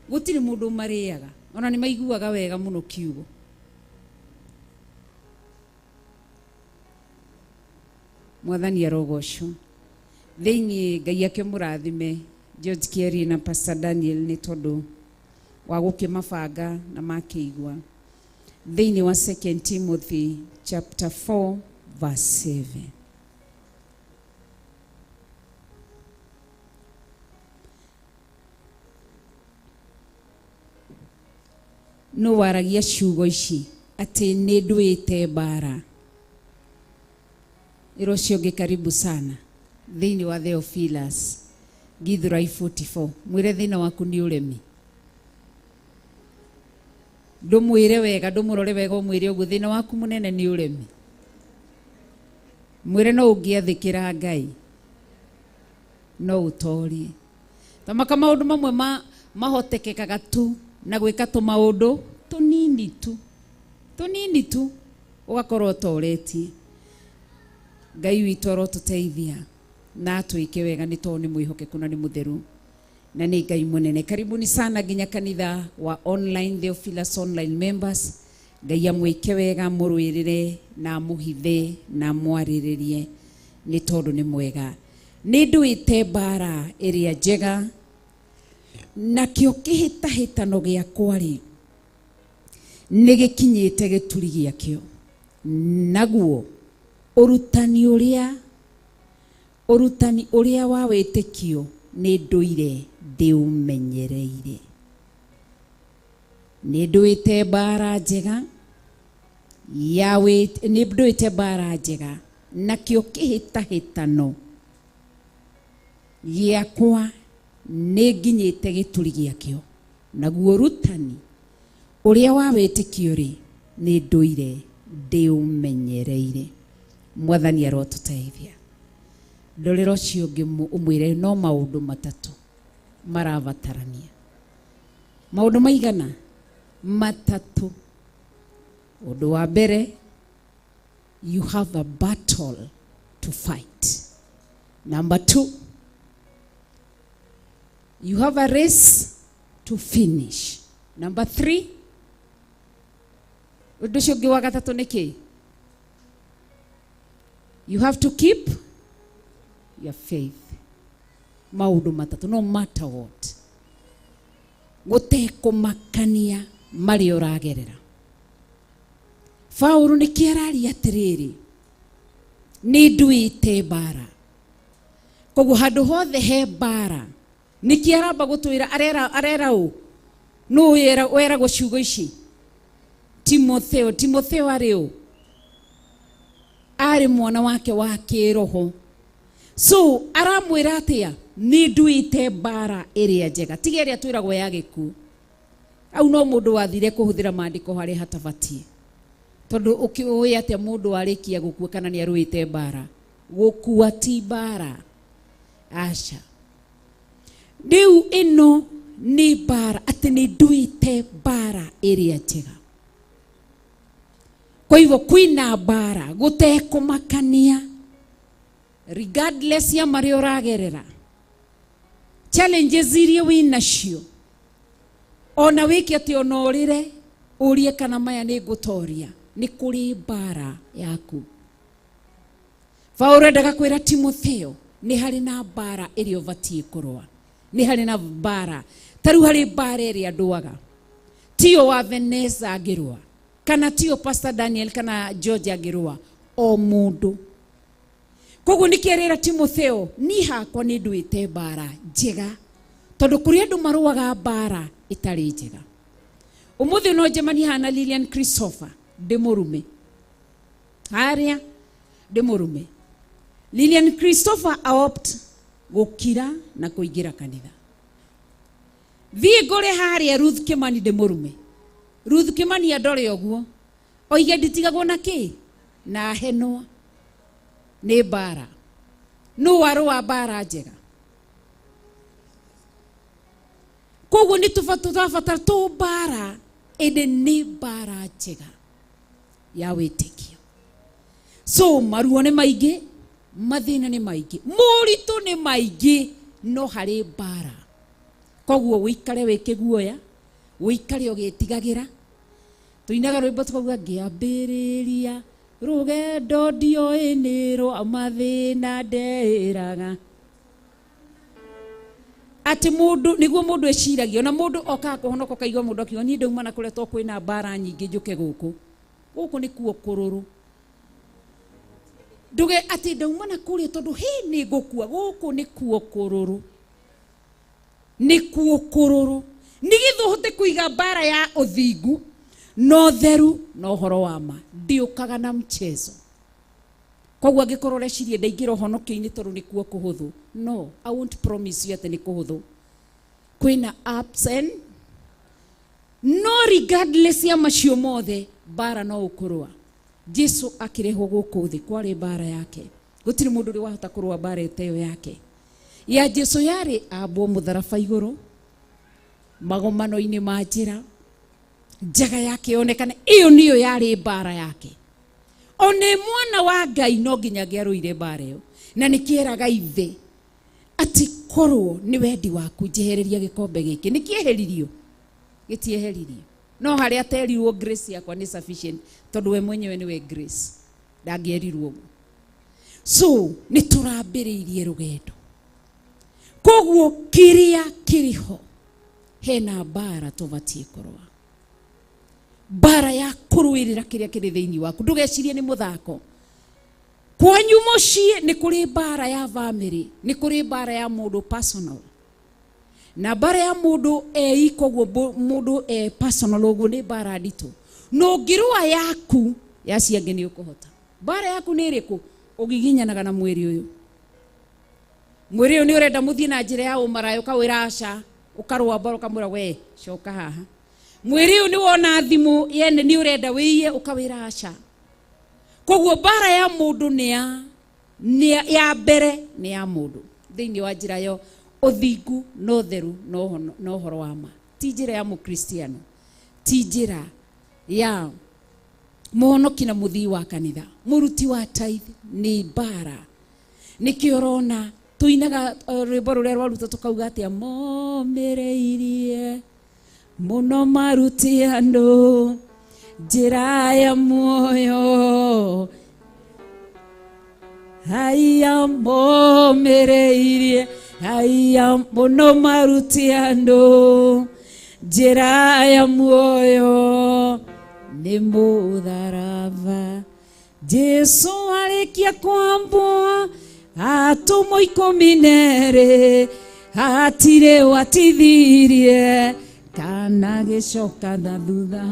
Gũtirĩ mũndũ marĩaga. Ona nĩ maiguaga wega mũno kiugo. Mwathani arogocwo. Thĩinĩ Ngai akĩmũrathime George Kieri na Pastor Daniel nĩ tondũ wa gũkĩmabanga na makĩigua. Thĩinĩ wa 2 Timothy chapter 4 verse 7. Nũ waragia ciugo ici atĩ nĩ nduĩte mbara. Ĩra ũcio ũngĩ karibu sana thĩinĩ wa Theophilus Githurai 44. Mwĩre thĩna waku nĩ ũremi. Ndũmwĩre wega, ndũmũrore wega, ũmwĩre ũguo thĩna waku mũnene nĩ ũremi. Mwĩre no ũngĩathĩkĩra Ngai no ũtorie. Tamaka maũndũ mamwe mahotekekaga tu na gwĩka tũmaũndũ tũnini tu tũnini tu ũgakorwo ũtoretie. Ngai witũ arotũteithia na atwĩke wega nĩ tondũ nĩ mwĩhokeku na nĩ mũtheru na nĩ Ngai mũnene. Karibuni sana nginya kanitha wa online Theophilus online members. Ngai amwĩke wega, amũrũĩrĩre na amũhithe na amwarĩrĩrie nĩ tondũ nĩ mwega. Nĩ nduĩte mbara ĩrĩa njega, nakĩo kĩhĩtahĩtano gĩakwa rĩ nĩ gĩkinyĩte gĩturi gĩakĩo, naguo ũrutani ũrĩa wa wĩtĩkio nĩ ndũire ndĩũmenyereire. Nĩ nduĩte mbara njega ya nĩ nduĩte mbara njega, nakĩo kĩhĩtahĩtano gĩakwa nĩ nginyĩte gĩturi gĩakĩo, naguo ũrutani ũrĩa wa wĩtĩkio rĩ nĩ ndũire ndĩũmenyereire. Mwathani arotũteithia. Ndorera ũcio ũngĩ ũmwĩre no maũndũ matatũ marabatarania. Maũndũ maigana? Matatũ. Ũndũ wa mbere, you have a battle to fight. Number 2, you have a race to finish. Number 3, ũndũ ũcio ũngĩ wa gatatũ nĩ kĩ? You have to keep your faith. Maũndũ matatũ, no matter what, gũtekũmakania marĩa ũragerera. Paũlũ nĩkĩ araria atĩrĩrĩ, nĩ nduĩte mbara. Koguo handũ hothe he mbara, nĩkĩ aramba gũtwĩra, arera ũ? Nũ weragwo ciugo ici? Timotheo. Timotheo arĩ ũ? Arĩ mwana wake wa kĩroho. So aramwĩra atĩa? Nĩ nduĩte mbara ĩrĩa njega, tiga ĩrĩa twĩragwo ya gĩkuũ. Au no mũndũ wathire kũhũthĩra maandĩko harĩa hatabatiĩ, tondũ ũkĩũĩ atĩa mũndũ arĩkia gũkua kana nĩ arũĩte mbara? Gũkua ti mbara, aca. Rĩu ĩno nĩ mbara, atĩ nĩ nduĩte mbara ĩrĩa njega. Kwa hivyo kwĩna mbara gũtekũmakania, regardless ya marĩa ũragerera, challenges iria wĩnacio, ona wĩke atĩ ona ũrĩre ũrie kana maya nĩ ngũtoria, nĩ kũrĩ mbara yaku. Paũlũ endaga kwĩra Timotheo nĩ harĩ na mbara ĩrĩa ũbatiĩ kũrũa, nĩ harĩ na mbara. Ta rĩu harĩ mbara ĩrĩa ndũaga, tio wa Vanessa angĩrũa, kana tio Pastor Daniel kana George angĩrũa, o mũndũ. Koguo nĩkĩ arera Timotheo, niĩ hakwa nĩ nduĩte mbara njega, tondũ kũrĩ andũ marũaga mbara ĩtarĩ njega. Ũmũthĩ no njemanie haha na Lilian Christopher ndĩmũrume, harĩa ndĩmũrume. Lilian Christopher aopt gũkira na kũingĩra kanitha. Thiĩ ngũre harĩa Ruth Kimani ndĩmũrume. Ruth Kimani andore ũguo oige nditigagwo na kĩ na henwa nĩ mbara. Nũ warũa mbara njega? Koguo nĩ tũrabatara tũ mbara, ĩndĩ nĩ mbara njega ya wĩtĩkio. So maruo nĩ maingĩ, mathĩna nĩ maingĩ, moritũ nĩ maingĩ, no harĩ mbara. Koguo wĩikare wĩ kĩguoya, wĩikare ũgĩtigagĩra. Tũinaga rwĩmbo tukauga ngĩambĩrĩria rũgendo ndioĩ nĩ rwa mathĩna ndeĩraga. Atĩ mũndũ nĩguo mũndũ eciragia ona mũndũ okaga kũhonoka ũkaigua mũndũ akiuga niĩ ndauma na kũrĩa to kwĩna mbara nyingĩ njũke gũkũ. Gũkũ nĩkuo kũrũrũ. Nduge atĩ ndauma na kũrĩa tondũ hĩ nĩ ngũkua, gũkũ nĩkuo kũrũrũ. Nĩkuo kũrũrũ. Nĩgetha ũhote kũiga mbara ya ũthingu na ũtheru na ũhoro wa ma, ndiũkaga na mchezo. Koguo angĩkorwo ũreciria ndaingĩra ũhonokio-inĩ tondũ nĩkuo kũhũthũ, no, I won't promise you atĩ nĩ kũhũthũ. Kwĩna ups and no, regardless ya macio mothe, mbara no ũkũrũa. Jesu akĩrehwo gũkũ thĩ kwarĩ mbara yake. Gũtirĩ mũndũ ũrĩ wahota kũrũa mbara ĩteyo yake. Ya Jesu yarĩ ambwo mũtharaba igũrũ, magomano-inĩ ma njĩra, njaga yake yonekane, ĩyo nĩyo yarĩ mbara yake. One mwana wa Ngai no nginya angĩarũire mbara ĩyo. Na nĩkĩeraga ithe atĩ korwo nĩ wendi waku njehereria gĩkombe gĩkĩ. Nĩkĩeheririo? Gĩtieheririo. No harĩa aterirwo grace yakwa nĩ sufficient tondũ we mwenyewe nĩwe grace. Ndangĩerirwo ũguo. So nĩ tũrambĩrĩirie rũgendo. Koguo kĩrĩa kĩrĩ ho hena mbara tũbatiĩ kũrũa. Mbara ya kũrũĩrĩra kĩrĩa kĩrĩ thĩinĩ waku. Ndũgecirie nĩ mũthako. Kwanyu mũciĩ nĩ kũrĩ mbara ya family, nĩ kũrĩ mbara ya mũndũ personal. Na mbara ya mũndũ eika ũguo, mũndũ e personal ũguo nĩ mbara nditũ. Na ũngĩrũa yaku, ya acio angĩ nĩ ũkũhota. Mbara yaku nĩ ĩrĩkũ? Ũgiginyanaga na mwĩrĩ ũyũ. Mwĩrĩ ũyũ nĩ ũrenda mũthiĩ na njĩra ya ũmaraya, ũkawĩra aca, ũkarũa mbara ũkamwĩra we coka haha. Mwĩrĩ ũyũ nĩ wona thimũ yene nĩ ũrenda wĩiye, ũkawĩra aca. Koguo mbara ya mũndũ nĩ ya mbere nĩ ya mũndũ thĩinĩ wa njĩra yo ũthingu na ũtheru na ũhoro wa ma. Ti njĩra ya mũkristiano, ti njĩra ya mũhonoki na mũthii wa kanitha, mũruti wa tithe nĩ mbara. Nĩkĩo ũrona tũinaga rwĩmbo rũrĩa rwarutwo tũkauga atĩa, momĩrĩirie mũno maruti andũ njĩra ya muoyo, haya momĩrĩirie, haya mũno maruti andũ njĩra ya muoyo nĩ mũtharaba. Jesu arĩkia kwambwo atũmwo 12 hatirĩ watithirie kana gĩcoka na thutha.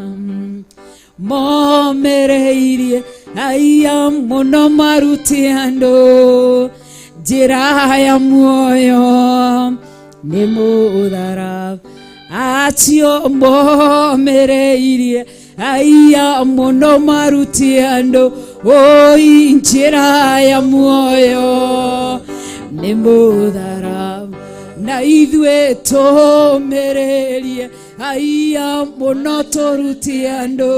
Momĩrĩirie aya mũno maruti andũ njĩra ya muoyo nĩ mũtharaba. Acio momĩrĩirie aya mũno maruti andũ oi njĩra ya muoyo nĩ mũtharaba. Na ithuĩ tũmĩrĩrie aya mũno tũruti andũ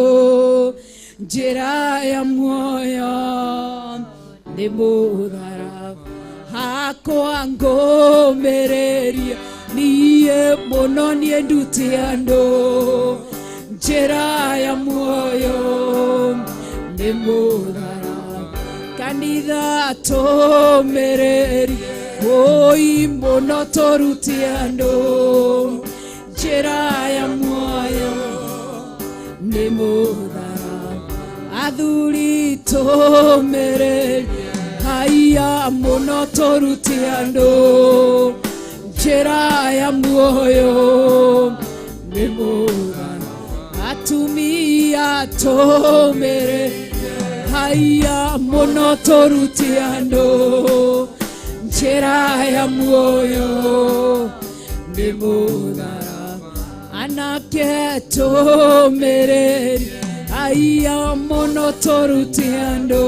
njĩra ya muoyo nĩ mũtharaba. Hakwa ngũmĩrĩrie niĩ mũno niĩ nduti andũ njĩra ya muoyo nĩ mũtharaba. Kanitha tũmĩrĩrie oi mũno tũruti andũ njĩra ya muoyo nĩ mũtharaba. Athuri tũmĩrĩrie haya mũno tũruti andũ njĩra ya muoyo nĩ mũtharaba. Atumia tũmĩrĩrie haya mũno tũruti andũ njĩra ya muoyo nĩ mũtharaba. Anake tũmĩrĩrie haya mũno tũruti andũ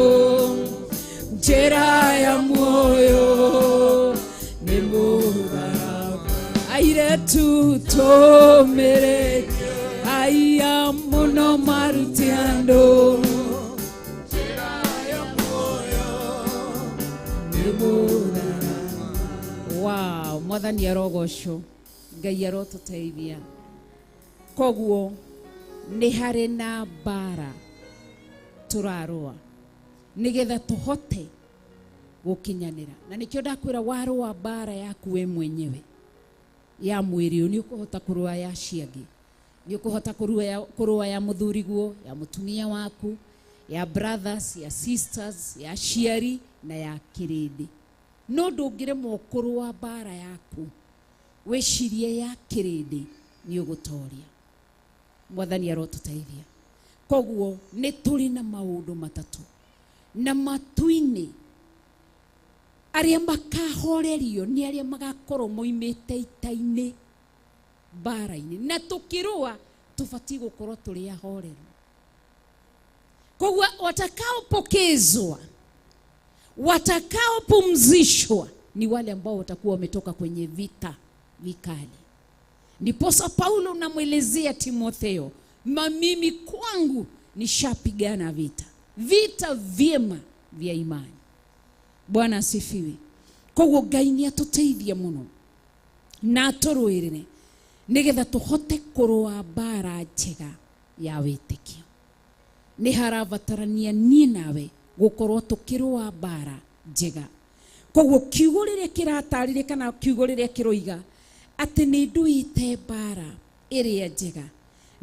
njĩra ya muoyo nĩ mũtharaba. Airĩtu tũmĩrĩrie haya mũno maruti andũ njĩra ya muoyo nĩ mũtharaba. Wow, mwathani arogocwo, Ngai arotũteithia. Koguo nĩ harĩ na mbara tũrarũa nĩgetha tũhote gũkinyanĩra. Na nĩkĩo ndakwĩra warũa mbara yaku we mwenyewe, Ya mwĩrĩ ũyũ nĩ ũkũhota kũrũa ya ciangĩ, nĩ ũkũhota kũrũa ya mũthuriguo, ya mũtumia waku, ya brothers, ya sisters, ya aciari na ya kĩrĩndĩ. No ndũngĩremwo kũrũa mbara yaku wĩcirie ya kĩrĩndĩ nĩ ũgũtoria. Mwathani arotũteithia. Koguo nĩ tũrĩ na maũndũ matatũ na matu-inĩ arĩa makahorerio nĩ arĩa magakorwo moimĩte ita-inĩ mbara-inĩ, na tũkĩrũa tũbatiĩ gũkorwo tũrĩ ahoreru. Koguo watakaopokezwa, watakaopumzishwa ni wale ambao watakuwa wametoka kwenye vita vikali. Ndiposa Paulo namwelezea Timotheo, mimi kwangu nishapigana vita, vita vyema vya imani. Bwana asifiwe. Koguo Ngai nĩ atũteithia mũno na atũrũĩrĩre nĩgetha tũhote kũrũa mbara njega ya wĩtĩkio. Nĩ harabatarania niĩ nawe gũkorwo tũkĩrũa mbara njega. Koguo kiugo rĩrĩa kĩratarĩria kana kiugo rĩrĩa kĩroiga atĩ nĩ nduĩte mbara ĩrĩa njega,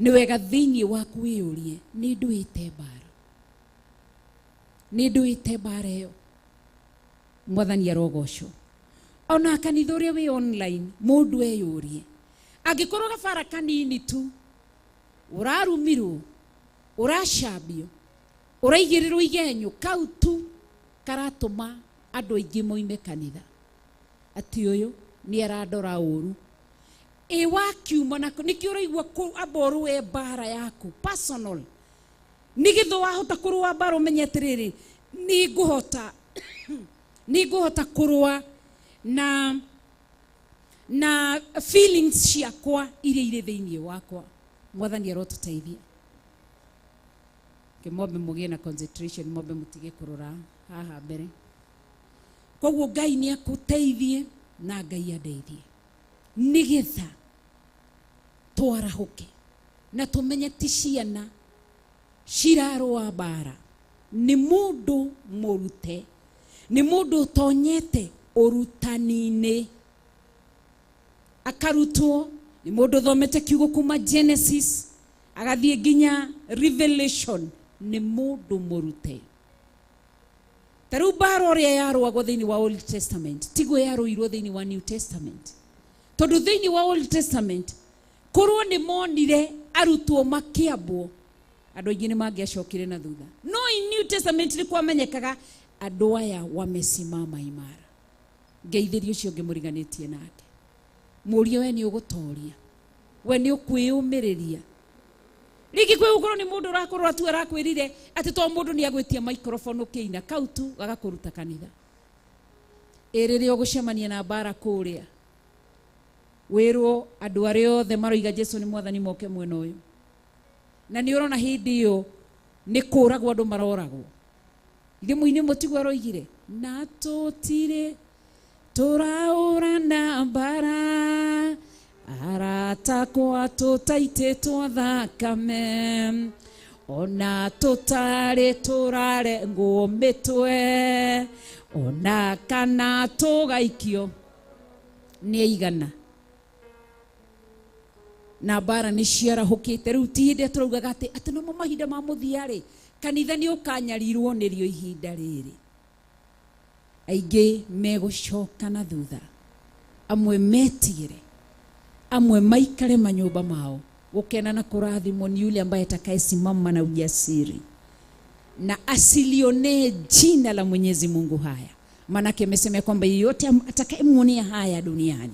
nĩ wega thĩinĩ waku wĩyũrie, nĩ nduĩte mbara, nĩ nduĩte mbara ĩyo. Mwathani arogocwo. Ona kanitha ũrĩa wĩ online mũndũ eyũrie, angĩkorwo gabara kanini tu ũrarumirwo, ũracambio, ũraigĩrĩrwo igenyo, kau tu karatũma andũ aingĩ moime kanitha, atĩ ũyũ nĩ arandora ũru. Ĩ wakiuma nako nĩkĩo ũraigua amba ũrũe mbara yaku personal, nĩgetha wahota kũrũa mbara ũmenye atĩrĩrĩ, nĩngũhota kũrũa na feelings ciakwa iria irĩ thĩinĩ wakwa. Mwathani arotũteithia. Kĩmombe mũgĩe na concentration, mombe mũtige kũrora haha mbere. Koguo Ngai nĩ akũteithie na Ngai andeithie nĩgetha twarahũke na tũmenye ti ciana cirarũa mbara, nĩ mũndũ mũrute, nĩ mũndũ ũtonyete ũrutani-inĩ akarutwo, nĩ mũndũ ũthomete kiugo kuma Genesis agathiĩ nginya Revelation, nĩ mũndũ mũrute. Ta rĩu mbara ũrĩa yarũagwo thĩinĩ wa Old Testament tiguo yarũirwo thĩinĩ wa New Testament, tondũ thĩinĩ wa Old Testament korwo nĩ monire arutwo makĩambwo andũ aingĩ nĩ mangĩacokire na thutha. No in New Testament nĩ kwamenyekaga andũ aya wamesimama imara. Ngeithĩrie ũcio ũngĩ mũriganĩtie nake, mũrie we nĩ ũgũtoria, we nĩ ũkwĩyũmĩrĩria. Rĩngĩ kwĩ gũkorwo nĩ mũndũ ũrakorwo tu arakwĩrire atĩ to mũndũ nĩ agwĩtia microphone ũkĩina, kau tu gagakũruta kanitha. Ĩ rĩrĩa ũgũcemania na mbara kũrĩa, wĩrwo andũ arĩa othe maroiga Jesu nĩ mwathani moke mwena ũyũ, na nĩ ũrona hĩndĩ ĩyo nĩ kũragwo andũ maroragwo. Ithe mũini mũtiguo aroigire, na tũtirĩ tũraũrana mbara, aratakwa tũtaitĩtwo thakame, ona tũtarĩ tũrarengwo mĩtwe, ona kana tũgaikio nĩ aigana. Na mbara nĩ ciarahũkĩte. Rĩu ti hĩndĩ tũraugaga atĩ nomo mahinda ma mũthia rĩ, kanitha nĩ ũkanyarirwo nĩrĩo ihinda rĩrĩ. Aingĩ megũcoka na thutha, amwe metigĩre, amwe maikare manyũmba mao. Gũkena na kũrathimwo ni yule ambaye atakayesimama na ujasiri na asilionee jina la Mwenyezi Mungu haya. Manake amesema kwamba yeyote atakayemuonea haya duniani,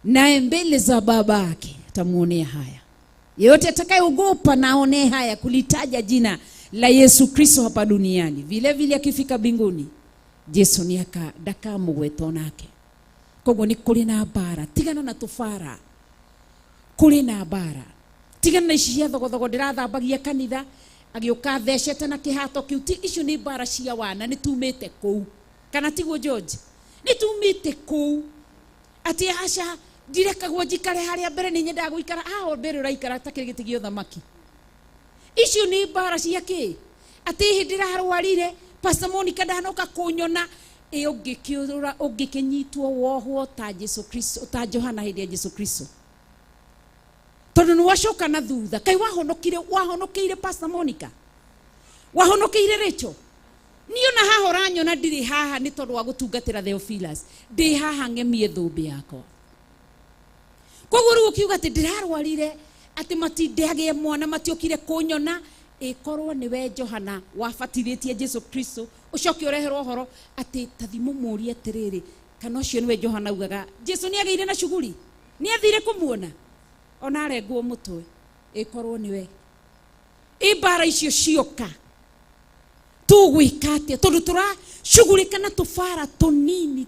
naye mbele za babake atamuonea haya. Yeyote atakayeogopa na aonee haya kulitaja jina la Yesu Kristo hapa duniani, vile vile akifika mbinguni Jesu ni ndakamũgweta nake. Koguo nĩ kũrĩ na mbara, tigana na tũbara, kũrĩ na mbara, tigana na ici cia thogothogo ndĩrathambagia kanitha agĩũka thecete na kĩhato kĩu. Ti icio nĩ mbara cia wana, nĩ tumĩte kũu, kana tiguo George? Nĩ tumĩte kũu atĩ aca ndirekagwo njikare harĩa mbere, nĩ nyendaga gũikara haha mbere, ũraikara ta kĩrĩ gĩtĩ gĩa ũthamaki. Icio nĩ mbara cia kĩ? Atĩ hĩndĩ ndĩrarwarire Pastor Monica ndanoka kũnyona, Ĩ ũngĩkĩũra, ũngĩkĩnyitwo wohwo ta Jesu Kristo, ta Johana hĩndĩ ya Jesu Kristo, tondũ nĩ wacoka na thutha. Kaĩ wahonokire, wahonokeire Pastor Monica, wahonokeire Rachel? Niĩ ona haha ũranyona ndirĩ haha nĩ tondũ wa gũtungatĩra Theophilus, ndĩ haha ng'emie thũmbĩ yakwa. Koguo rĩu ũkiuga atĩ ndĩrarwarire, atĩ matindagĩe mwana, matiokire kũnyona, ĩkorwo nĩwe Johana wabatithĩtie Jesu Kristo, ũcoke ũreherwo ũhoro atĩ tathi mũmũrie atĩrĩrĩ, kana ũcio nĩwe Johana augaga Jesu nĩ agĩire na cuguri, nĩ athire kũmuona ona arengwo mũtwe, ĩkorwo nĩwe. Ĩ mbara icio cioka tũgwĩka atĩa? Tondũ tũracugurĩka na tũbara tũnini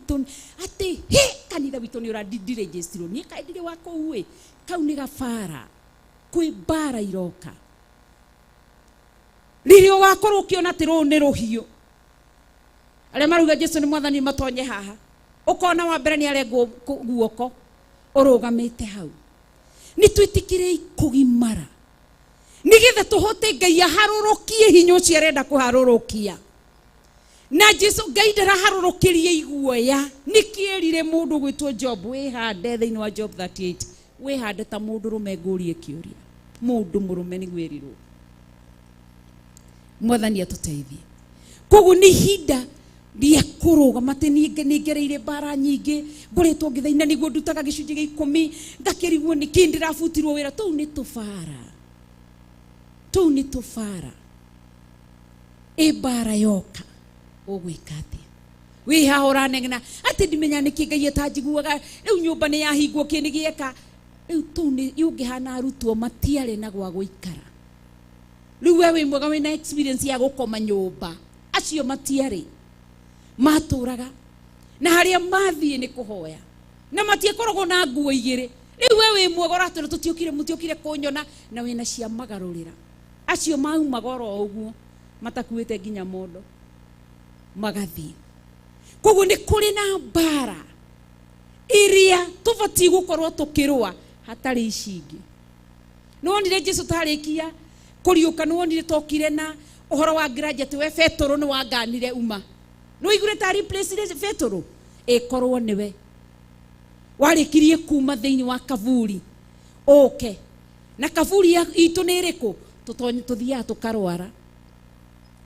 atĩ hĩ kanitha witũ nĩ ũrandirĩnjĩstirwo niĩ, kaĩ ndirĩ wa kũu ĩ, kau nĩ gabara. Kwĩ mbara iroka rĩrĩa ũgakorwo ũkĩona atĩ rũũ nĩ rũhiũ, arĩa marauga Jesu nĩ mwathani matonye haha, ũkona wa mbere nĩ arengwo guoko ũrũgamĩte hau. Nĩ twĩtĩkĩrei kũgimara nĩgetha tũhote Ngai aharũrũkie hinya ũcio arenda kũharũrũkia. Na Jesu Ngai ndaraharũrũkĩrie iguoya. Nĩkĩerire mũndũ gwĩtwo Job, wĩhande thĩinĩ wa Job 38, wĩhande ta mũndũ rũme ngũrie kĩũria. Mũndũ mũrũme nĩguo erirwo. Mwathani atũteithie. Koguo nĩ ihinda rĩa kũrũgama atĩ niĩ nĩ ngereire mbara nyingĩ, ngoretwo ngĩthaina nĩguo ndutaga gĩcunjĩ gĩa 10, ngakĩrigwo nĩkĩ ndĩrabutirwo wĩra. Tũu nĩ tũbara, tũu nĩ tũbara. Ĩ mbara yoka ũgwĩka atĩa? Wĩ haha ũranegena atĩ ndimenya nĩkĩ Ngai atanjiguaga, rĩu nyũmba nĩ yahingwo, kĩ nĩ gĩeka. Rĩu tũu nĩ ũngĩhana arutwo matiarĩ na gwa gũikara. Rĩu we wĩ mwega, wĩna experience ya gũkoma nyũmba, acio matiarĩ, matũraga na harĩa mathiĩ nĩ kũhoya na matiakoragwo na nguo igĩrĩ. Rĩu we wĩ mwega ũratwĩra tũtiokire, mũtiokire kũnyona, na wĩna cia magarũrĩra. Acio maumaga oro ũguo matakuĩte nginya mondo magathiĩ. Koguo nĩ kũrĩ na mbara iria tũbatiĩ gũkorwo tũkĩrũa hatarĩ ici ingĩ. Nĩ wonire Jesu tarĩkia kũriũka, nĩ wonire tokire na ũhoro wa grudge atĩ we Petũrũ nĩ wanganire uma. Nĩ waiguire ta replace Petũrũ? Ĩkorwo nĩwe warĩkirie kuma thĩinĩ wa kaburi ũke na kaburi itũ nĩ ĩrĩkũ? Tũthiaga tũkarwara,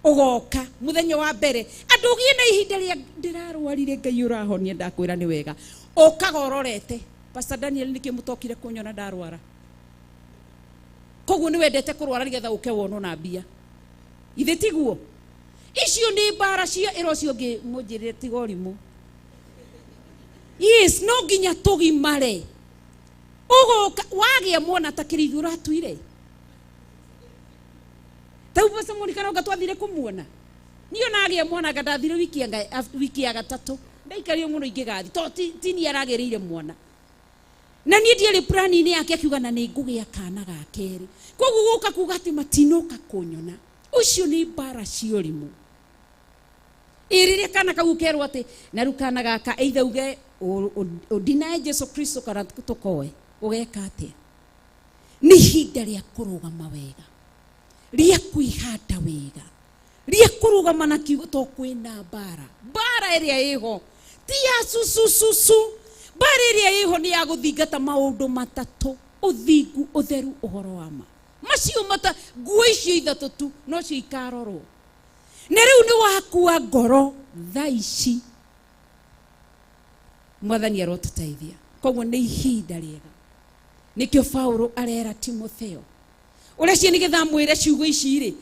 ũgoka mũthenya wa mbere andũ ũgĩe na ihinda rĩa ndĩrarwarire, Ngai ũrahonia, ndakwĩra nĩ wega, ũkaga ũrorete. Pastor Daniel, nĩkĩ mũtokire kũnyona ndarwara? Koguo nĩ wendete kũrwara nĩgetha ũke wonwo na mbia, ithe tiguo? Icio nĩ mbara cia ĩra ũcio ũngĩ mũnjĩrĩre tiga ũrimũ. Yes, no nginya tũgimare. Ũgũka wagĩa mwana ta kĩrĩithi ũratuire tau Pastor Monica, no twathire kũmuona niĩ ona agĩa mwana anga ndathire wiki ya gatatũ, ndaikarire mũno ingĩgathi to ti niĩ aragĩrĩire mwana na niĩ ndiarĩ plani-inĩ yake, akiuga na nĩ ngũgĩa kana ga kerĩ. Koguo gũka kuga atĩ matinoka kũnyona, ũcio nĩ mbara cia ũrimũ. Ĩ rĩrĩa kana kau kerwo atĩ na rĩu kana gaka either uge ũdinae Jesu Kristo kana tũkoe, ũgeka atĩa? Nĩ ihinda rĩa kũrũgama wega, rĩa kwĩhanda wega, rĩa kũrũgama na kiugo, to kwĩna mbara. Mbara ĩrĩa ĩho ti ya cucucucu, mbara ĩrĩa ĩho nĩ ya gũthingata maũndũ matatũ: ũthingu, ũtheru, ũhoro wa ma. Macio mata nguo icio ithatũ tu nocio ikarorwo. Na rĩu nĩ wakua ngoro thaa ici, Mwathani arotũteithia. Koguo nĩ ihinda rĩega, nĩkĩo Paulo arera Timotheo ũrĩa cio nĩgetha amwĩre ciugo ici rĩ,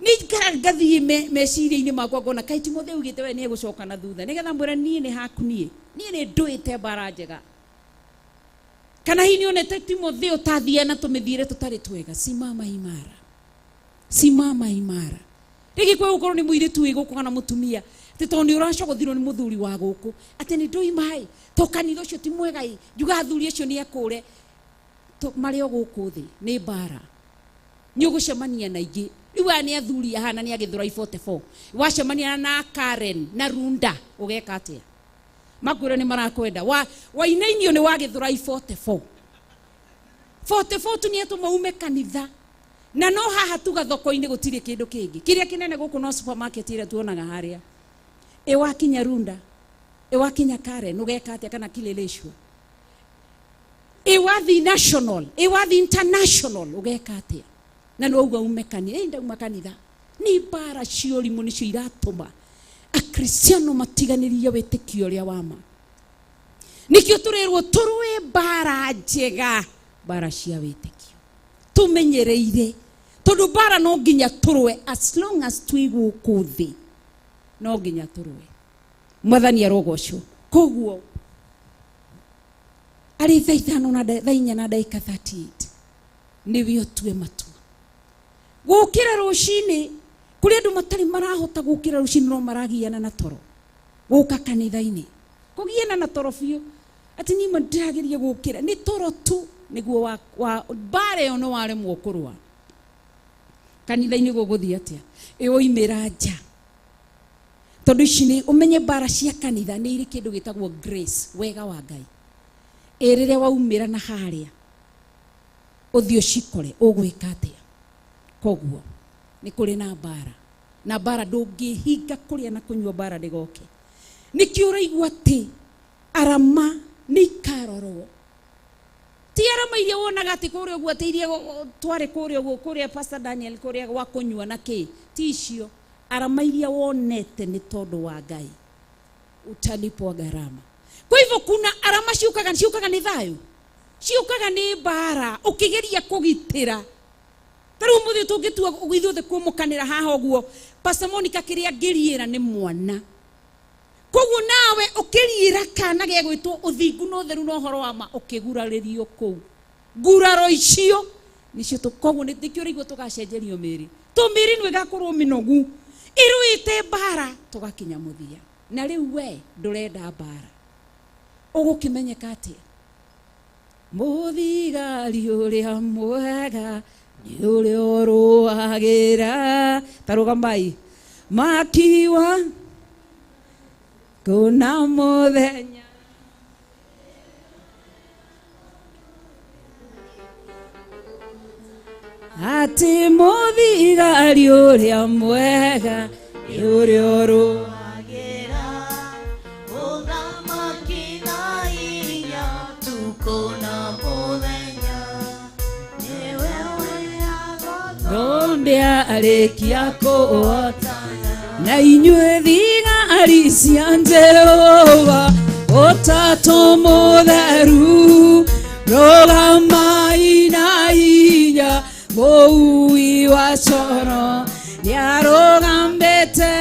nĩ ngathiĩ meciria-inĩ makwa ngona kaĩ Timotheo augĩte we nĩ egũcoka na thutha, nĩgetha mwĩre niĩ nĩ haku, niĩ nĩ ndũĩte mbara njega. Kana hihi nĩonete Timotheo tathiĩ na tũmĩthiĩre tũtarĩ twega? Simama imara, simama imara. Rĩngĩ kwĩ gũkorwo nĩ mũirĩtu wĩ gũkũ kana mũtumia atĩ tondũ nĩ ũracogothirwo nĩ mũthuri wa gũkũ atĩ nĩ ndoima ĩ, to kanitha ũcio ti mwega ĩ, njuga athuri acio nĩ akũre marĩ o gũkũ thĩ. Nĩ mbara nĩ ũgũcemania na ingĩ. Rĩu aya nĩ athuri ahana nĩ agĩthũra 44, wacemania na Karen na Runda ũgeka atĩa? Makwĩra nĩ marakwenda wainainio nĩ wagĩthũra 44 44 tu nĩ atũma ume kanitha. Na no haha tuga thoko-inĩ gũtirĩ kĩndũ kĩngĩ kĩrĩa kĩnene gũkũ no supermarket ĩrĩa tuonaga harĩa. Ĩ wakinya Runda Ĩ wakinya Karen ũgeka atĩa kana Kileleshwa? Ĩ wathi national, ĩ wathi international ũgeka atĩa? Na nĩ wauga ume kanitha, ĩ ndauma kanitha. Nĩ mbara cia ũrimũ nĩcio iratũma akristiano matiganĩrie wĩtĩkio ũrĩa wa ma. Nĩkĩo tũrerwo tũrũe mbara njega, mbara cia wĩtĩkio tũmenyereire, tondũ mbara no nginya tũrũe as long as twĩ gũkũ thĩ, no nginya tũrũe. Mwathani arogocwo. Koguo arĩ thaa ithano na thaa inya na ndagĩka 38 nĩwe ũtue matua. Gũkĩra rũcinĩ, kũrĩ andũ matarĩ marahota gũkĩra rũcinĩ no maragiana na toro gũka kanitha-inĩ, kũgiana na toro biũ, atĩ niĩ ndĩrageria gũkĩra nĩ toro tu, nĩguo wa mbara ĩyo nĩ waremwo kũrũa. Kanitha-inĩ gũgũthiĩ atĩa? Ĩ woimĩra nja, tondũ ici nĩ ũmenye mbara cia kanitha nĩ irĩ kĩndũ gĩtagwo grace, wega wa Ngai. Ĩ rĩrĩa waumĩra na harĩa ũthiĩ ũcikore, ũgwĩka atĩa? Koguo nĩ kũrĩ na mbara, na mbara ndũngĩhinga kũrĩa na kũnyua mbara ndĩgoke. Nĩkĩo ũraigua atĩ arama nĩ ikarorwo, ti arama iria wonaga atĩ kũrĩa ũguo, atĩ iria twarĩ kũrĩa ũguo, kũrĩa Pastor Daniel, kũrĩa gwa kũnyua na kĩ, ti icio. Arama iria wonete nĩ tondũ wa Ngai, utalipwa gharama. Kwa hivyo kuna arama ciũkaga, ciũkaga nĩ thayũ, ciũkaga nĩ mbara, ũkĩgeria kũgitĩra. Ta rĩu ũmũthĩ tũngĩtua ithuothe kũmũkanĩra haha ũguo, Pastor Monica kĩrĩa angĩriĩra nĩ mwana. Koguo nawe ũkĩriĩra kana gegwĩtwo ũthingu na ũtheru na ũhoro wa ma, ũkĩgurarĩrio kũu. Nguraro icio nĩcio koguo nĩkĩo ũraigua tũgacenjerio mĩĩrĩ. To mĩĩrĩ ĩno ĩgakorwo mĩnogu, ĩrũĩte mbara tũgakinya mũthia. Na rĩu we ndũrenda mbara, ũgũkĩmenyeka atĩa? Mũthigari ũrĩa mwega nĩ ũrĩa ũrũagĩra. Ta rũgamai. Makiwa kuna mũthenya atĩ mũthigari ũrĩa mwega nĩ ũrĩa ũrũagĩra. Ũthamaki na hinya tukũ na mũthenya, nĩwe ũrĩagwo Thũmbĩ arĩkia kũhotana. Na inyuĩ thigari cia Jehova, Ũtatũ Mũtheru, rũgamai na hinya, mũui wa coro nĩarũgamĩte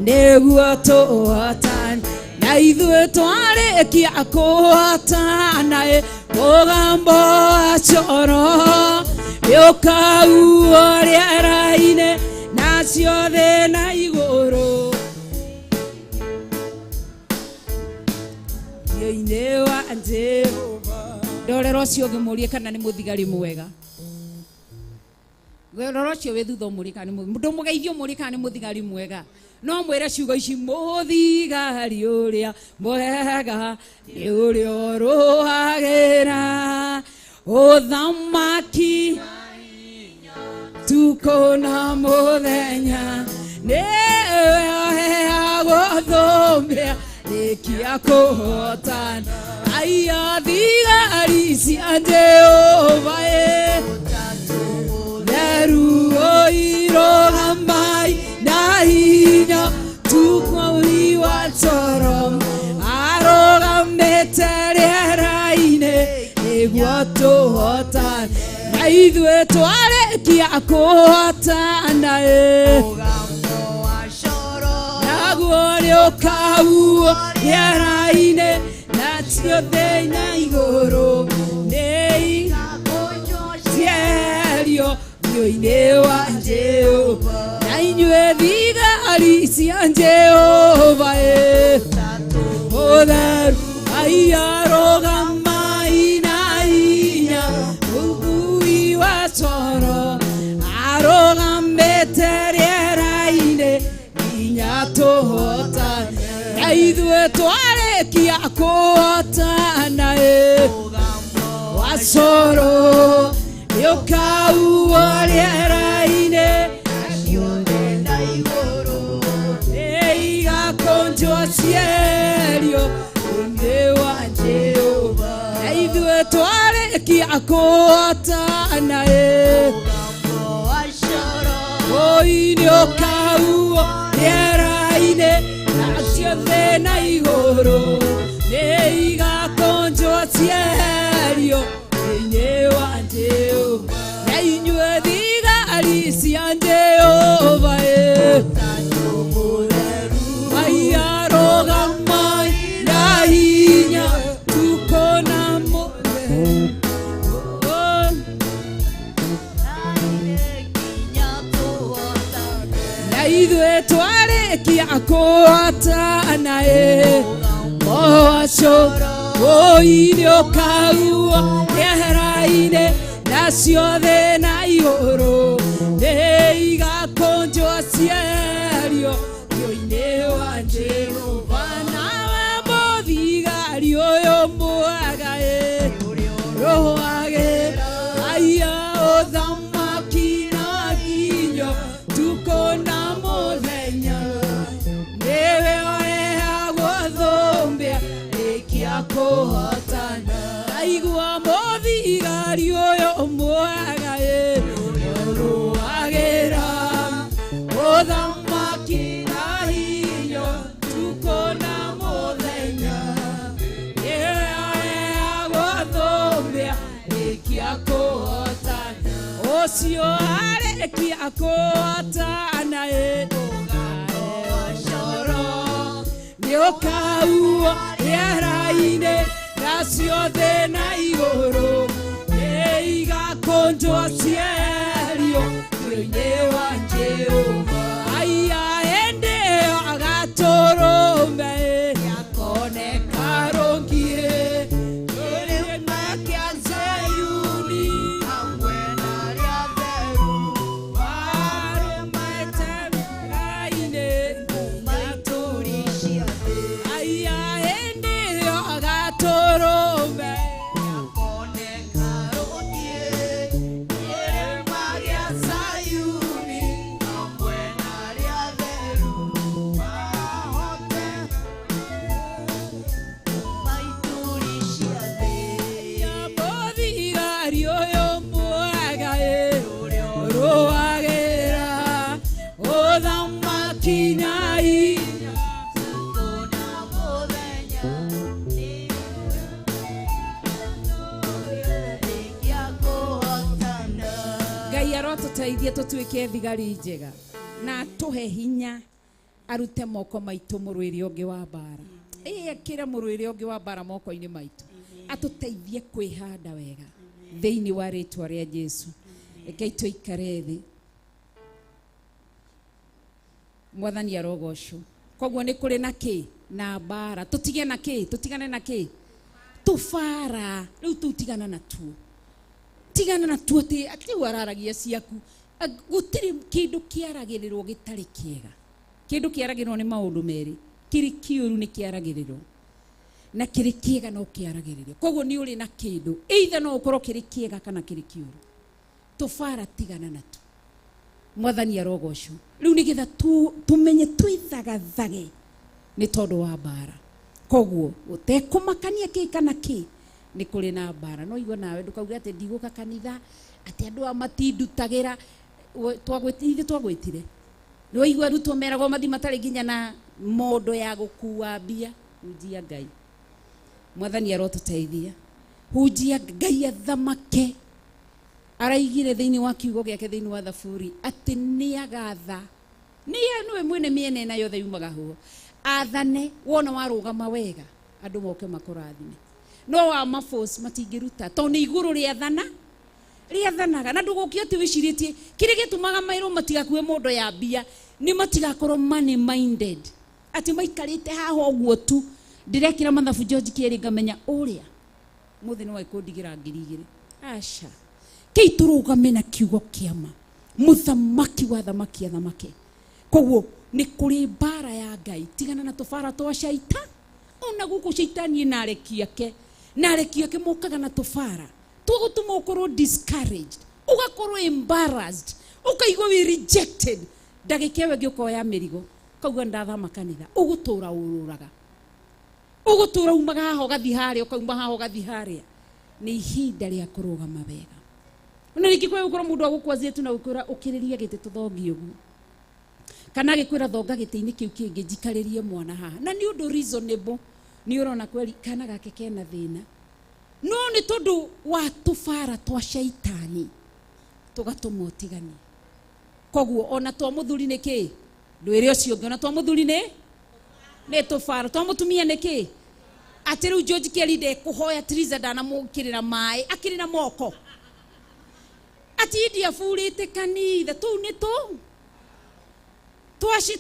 nĩguo tũhotane. Na ithuĩ twarĩkia kũhotana, ĩ mũgambo wa coro nĩũkauo rĩera-inĩ, nacio thĩ na igũrũ Ũthiũ-inĩ wa Jehova. Ndorera ũcio ũngĩ mũrie kana nĩ mũthigari mwega. Rora ũcio wĩ thutha ũmũrie kana nĩ ndũmũgeithie, ũmũrie kana nĩ mũthigari mwega. No mwĩre ciugo ici, mũthigari ũrĩa mwega nĩ ũrĩa ũrũagĩra ũthamaki tukũ na mũthenya, nĩwe ũheagwo thũmbĩ rĩkia kũhotana. Aya thigari cia Jehova, ĩ theru irũgamai na hinya, tukũri wa toro arũgamĩte rĩera-inĩ nĩguo tũhotane. Na ithuĩ twarĩkia kũhotana, ĩ Mũgambo wa coro naguo nĩũkauo rĩera-inĩ, nacio thĩ na igũrũ nĩ cierio ũthiũ-inĩ wa Jehova. Na inyuĩ thigari cia Jehova, ĩ ũtheru aiarũgamai na hinya, mũkui wa coro arũgamĩte rĩera-inĩ nginya tũhotane. Na ithuĩ twarĩkia kũhotana, ĩ wa coro nĩũkauo rĩera-inĩ, nĩigakũnjwo. Nĩigakũnjwo cieherio thĩinĩ wa Jehova. Na ithuĩ twarĩkia kũhotana ĩ. Oi nĩũkahuo rĩera-inĩ nacio thĩ na igũrũ nĩigakũnjwo cieherio thĩinĩ wa Jehova. Na inyuĩ thigari cia Jehova ĩ. Aiarũgamai na hinya tukũ na mũthenya. Na ithuĩ twarĩkia kũhotana ĩ. Moaco oi nĩũkahuo rĩera-inĩ nacio thĩ na igũrũ nĩigakũnjwo cieherio thĩinĩ wa Jehova. Nawe mũthigari ũyũ mwega ĩ, rũage aya ũthamaki na nginyo tukũ na mũthenya nĩwe ũrehagwo thũmbĩ rĩkia kũhotana. Aigua mũthigari ũyũ mwega ĩ, ũrũagĩra ũthamaki na hinyo tukũ na mũthenya nĩwe ũrehagwo thũmbĩ rĩkia kũhotana. Ũcio arĩkia kũhotana ĩ, nĩũkahuo rĩera-inĩ nacio thĩ na igũrũ nĩigakũnjwo cieherio thĩinĩ wa Jehova. Aya hĩndĩ ĩyo agatũrũme ĩ, nĩakoneka rũngiĩ kĩrĩma kĩa Zayuni hamwe na arĩa atheru marũmĩte mĩra-inĩ matũri. Aya hĩndĩ ĩyo agatũrũme mũthigari ũyũ mwega ĩ, ũrũagĩra ũthamaki na hinya. Ngai arotũteithie tũtuĩke thigari njega na atũhe hinya arute moko maitũ mũrũĩre ũngĩ wa mbara. Ĩĩ ekĩre mũrũĩre ũngĩ wa mbara moko-inĩ maitũ, atũteithie kwĩhanda wega thĩinĩ wa rĩtwa rĩa Jesu. Rekei tũikare thĩ. Mwathani arogocwo. Koguo nĩ kũrĩ na kĩ na mbara, tũtige na kĩ, tũtigane na kĩ tũbara rĩu tũu, tigana na tuo, tigana na tuo. Atĩ rĩu araragia ciaku. Gũtirĩ kĩndũ kĩaragĩrĩrwo gĩtarĩ kĩega. Kĩndũ kĩaragĩrĩrwo nĩ maũndũ merĩ, kĩrĩ kĩũru nĩ kĩaragĩrĩrwo na kĩrĩ kĩega no kĩaragĩrĩrio. Koguo nĩ ũrĩ na kĩndũ, either no ũkorwo kĩrĩ kĩega kana kĩrĩ kĩũru. Tũbara tigana natuo. Mwathani arogocwo. Rĩu nĩgetha tũmenye twĩthagathage nĩ tondũ wa mbara. Koguo ũtekũmakania kĩ kana kĩ, nĩ kũrĩ na mbara. No igua nawe ndũkauge atĩ ndigũka kanitha, atĩ andũ aya matindutagĩra. Ithuĩ twagwĩtire. Nĩwaigua arutwo meragwo mathi matarĩ nginya na mondo ya gũkua mbia. Hunjia Ngai. Mwathani arotũteithia. Hunjia Ngai athamake. Araigire thĩinĩ wa kiugo gĩake thĩinĩ wa Thaburi atĩ nĩagatha, nĩye nĩwe mwene mĩena ĩna yothe yumaga huho, athane. Wona warũgama wega, andũ moke makũrathime, no wa mabos matingĩruta tondũ nĩ igũrũ rĩathana rĩathanaga. Na ndũgũkie atĩ wĩcirĩtie kĩrĩa gĩtũmaga mairwo matigakue mondo ya mbia nĩ matigakorwo money minded, atĩ maikarĩte haha ũguo tu, ndĩrekĩra mathabu George kĩerĩ ngamenya ũrĩa mũthĩ nĩ wekũndigĩra 2000. Aca, kĩi tũrũgame na kiugo kĩama, mũthamaki wa thamaki athamake. Koguo nĩ kũrĩ mbara ya Ngai. Tigana na tũbara twa caita. Ona gũkũ caitani na areki ake, na areki ake mokaga na tũbara twagũtũma ũkorwo discouraged, ũgakorwo embarrassed, ũkaigua wĩ rejected. Ndagĩka ĩyo ĩngĩ ũkoya mĩrigo. Ũkauga ndathama kanitha, ũgũtũra ũrũraga, ũgũtũra umaga haha ũgathiĩ harĩa, ũkauma haha ũgathiĩ harĩa. Nĩ ihinda rĩa kũrũgama wega. Ona rĩngĩ kwĩ gũkorwo mũndũ agũkwanjia tu na gũkwĩra ũkĩrĩrie gĩtĩ tũthongie ũguo, kana agĩkwĩra thonga gĩtĩ-inĩ kĩu kĩngĩ njikarĩrie mwana haha, na nĩ ũndũ reasonable, nĩ ũrona kweri kana gake kena thĩna, no nĩ tondũ wa tũbara twa caitani tũgatũma ũtigani. Koguo ona twa mũthuri nĩ kĩ ndwĩre ũcio ũngĩ, ona twa mũthuri nĩ tũbara, twa mũtumia nĩ kĩ atĩ rĩu George Kelly ndekũhoya Triza ndanamũkĩrĩra maĩ akĩrĩ na moko atindi aburĩte kanitha tũu nĩ tũ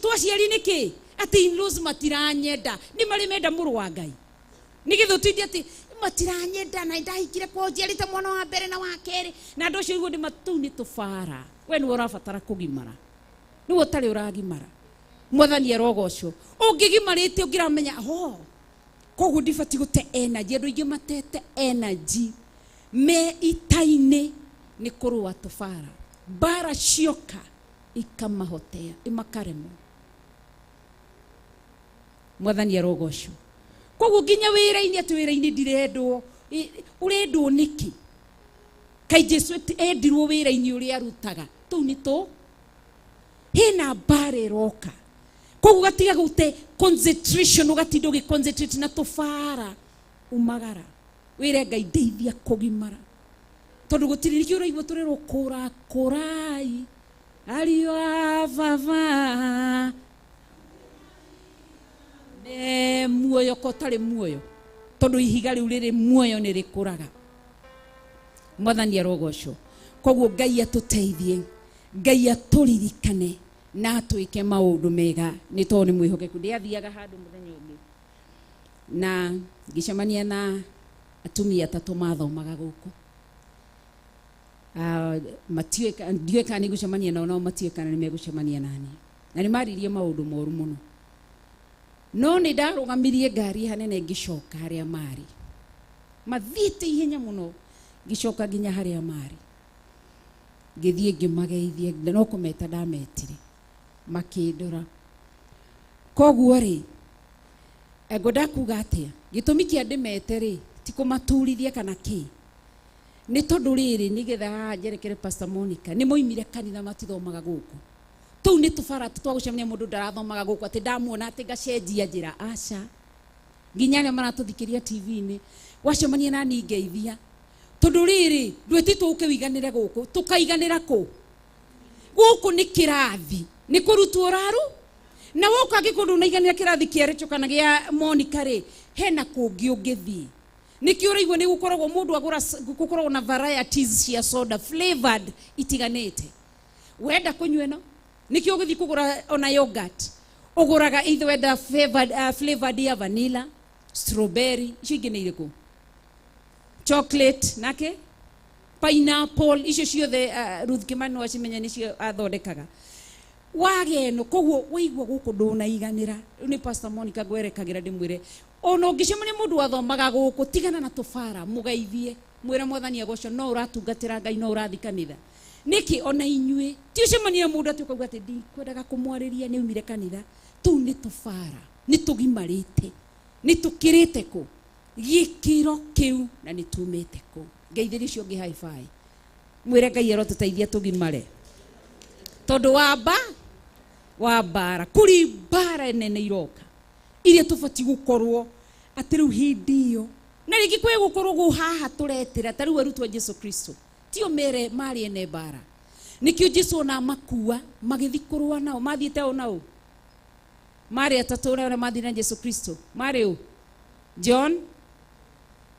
twaciari nĩ kĩ atĩ in-laws matiranyenda, nĩ marĩ menda mũrũ wa Ngai nĩgetha ũtinde atĩ matiranyenda na ndahikire kwao njiarĩte mwana wa mbere na wa kerĩ na andũ acio igua nĩ tũu nĩ tũbara. We nĩwe ũrabatara kũgimara, nĩwe ũtarĩ ũragimara. Mwathani arogocwo. Ũngĩgimarĩte ũngĩramenya ho koguo ndibatiĩ gũte energy. Andũ aingĩ matete energy me ita-inĩ nĩ kũrũa tũbara, mbara cioka ikamahotea imakaremwo. Mwathani arogocwo. Koguo nginya wĩra-inĩ atĩ wĩra-inĩ ndirendwo, ũrendwo nĩkĩ? Kaĩ Jesu endirwo wĩra-inĩ ũrĩa arutaga? Tũu nĩ tũ hena mbara ĩroka. Koguo gatiga gũte concentration, ũgatinda ũgĩ concentrate na tũbara, umagara wĩre Ngai ndeithia kũgimara, tondũ gũtirĩ nĩkĩo ũraigua tũrerwo kũra kũrai ariũ a baba me muoyo ko ũtarĩ muoyo, tondũ ihiga rĩu rĩrĩ muoyo nĩ rĩkũraga. Mwathani arogocwo. Koguo Ngai atũteithie, Ngai atũririkane na atwĩke maũndũ mega nĩ tondũ nĩ mwĩhokeku. Ndĩathiaga handũ mũthenya ũngĩ na ngĩcemania na atumia atatũ mathomaga gũkũ. Ndiũĩ kana nĩ ngũcemania nao, nao matiũĩ kana nĩ megũcemania nani, na nĩ maririe maũndũ moru mũno. No nĩ ndarũgamirie ngari hanene ngĩcoka harĩa marĩ, mathiĩte ihenya mũno, ngĩcoka nginya harĩa marĩ, ngĩthiĩ ngĩmageithia, no kũmeta ndametire makĩndora. Koguo rĩ, ngwenda kuga atĩa, gĩtũmi kĩa ndĩmete rĩ ti kũmaturithia kana kĩ, nĩ tondũ rĩrĩ nĩgetha haha njerekere Pastor Monica, nĩ moimire kanitha matithomaga gũkũ. Tũu nĩ tũbara twa gũcemania mũndũ ndarathomaga gũkũ atĩ ndamuona atĩ ngacenjia njĩra, aca. Nginya arĩa maratũthikĩria TV-inĩ, wacemania na niĩ ngeithia, tondũ rĩrĩ ndwĩtĩtwo ũke ũiganĩre gũkũ, tũkaiganĩra kũ? Gũkũ nĩ kĩrathi, nĩ kũrutwo ũraru, na woka angĩkorwo ndũnaiganĩra kĩrathi kĩa Rachel kana gĩa Monica rĩ, hena kũngĩ ũngĩthiĩ. Nĩkĩo ũraigua nĩ gũkoragwo mũndũ agũra gũkoragwo na varieties cia soda flavored itiganĩte. Wenda kũnyua ĩno, nĩkĩo ũgĩthiĩ kũgũra ona yogurt, ũgũraga either wenda flavored ya vanilla, strawberry, icio ingĩ nĩ irĩkũ? Chocolate, nake pineapple, icio ciothe Ruth Kimani no acimenya nĩcio athondekaga. Wage ĩno, koguo waigua gũkũ ndũnaiganĩra. Rĩu nĩ Pastor Monica ngwerekagĩra ndĩmwĩre, ona ũngĩcemania mũndũ wathomaga gũkũ, tigana na tũbara, mũgeithie, mwĩre Mwathani agocwo, no ũratungatĩra Ngai, no ũrathiĩ kanitha. Nĩkĩ ona inyuĩ ti ũcemania mũndũ atĩ ũkauga atĩ ndikwendaga kũmwarĩria nĩ aumire kanitha. Tũu nĩ tũbara, nĩ tũgimarĩte, nĩ tũkĩrĩte kũ gĩkĩro kĩu na nĩ tumĩte kũ. Ngeithĩrie ũcio ũngĩ high five, mwĩre Ngai arotũteithia tũgimare, tondũ wa mbara kũrĩ mbara nene iroka iria tũbatiĩ gũkorwo atĩ rĩu hĩndĩ ĩyo na rĩngĩ kwĩ gũkorwo gũ haha tũretĩra ta rĩu arutwo a Jesu Kristo tio mere marĩ ene mbara, nĩkĩo Jesu ona makua magĩthiĩ kũrũa nao, mathiĩte o nao marĩ atatũ ũrĩa mathiĩ na Jesu Kristo marĩ ũ? John,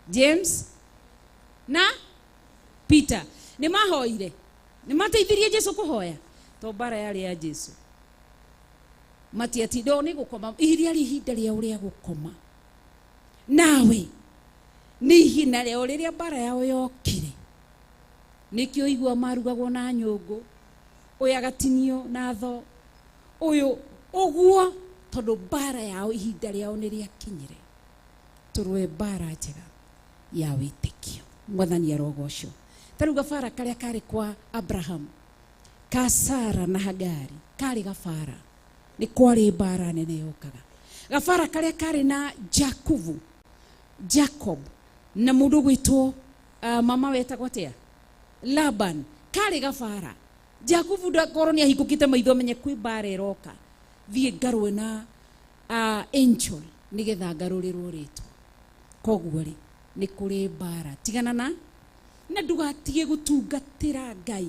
James na Peter. Nĩ mahoire, nĩ mateithirie Jesu kũhoya, to mbara yarĩ ya Jesu. Matiatinda nĩ gũkoma, iria rĩ ihinda rĩao rĩa gũkoma. Nawe nĩ ihinda rĩao rĩrĩa mbara yao yokire, nĩkĩo igua marugagwo na nyũngũ, ũyũ agatinio na tho, ũyũ ũguo, tondũ mbara yao ihinda rĩao nĩ rĩakinyire. Tũrũe mbara njega ya wĩtĩkio. Mwathani arogocwo. Ta rĩu gabara karĩa karĩ kwa Abraham, ka Sara na Hagari, karĩ gabara. Nĩ kwarĩ mbara nene yokaga. Gabara karĩa karĩ na Jakubu, Jacob na mũndũ ũgwĩtwo mama wetagwo atĩa? Laban. Karĩ gabara. Jakubu ndakorwo nĩ ahingũkĩte maitho amenye kwĩ mbara ĩroka. Thiĩ ngarũe na angel nĩgetha ngarũrĩrwo rĩtwa. Koguo rĩ nĩ kũrĩ mbara. Tigana na ndugatige gũtungatĩra Ngai.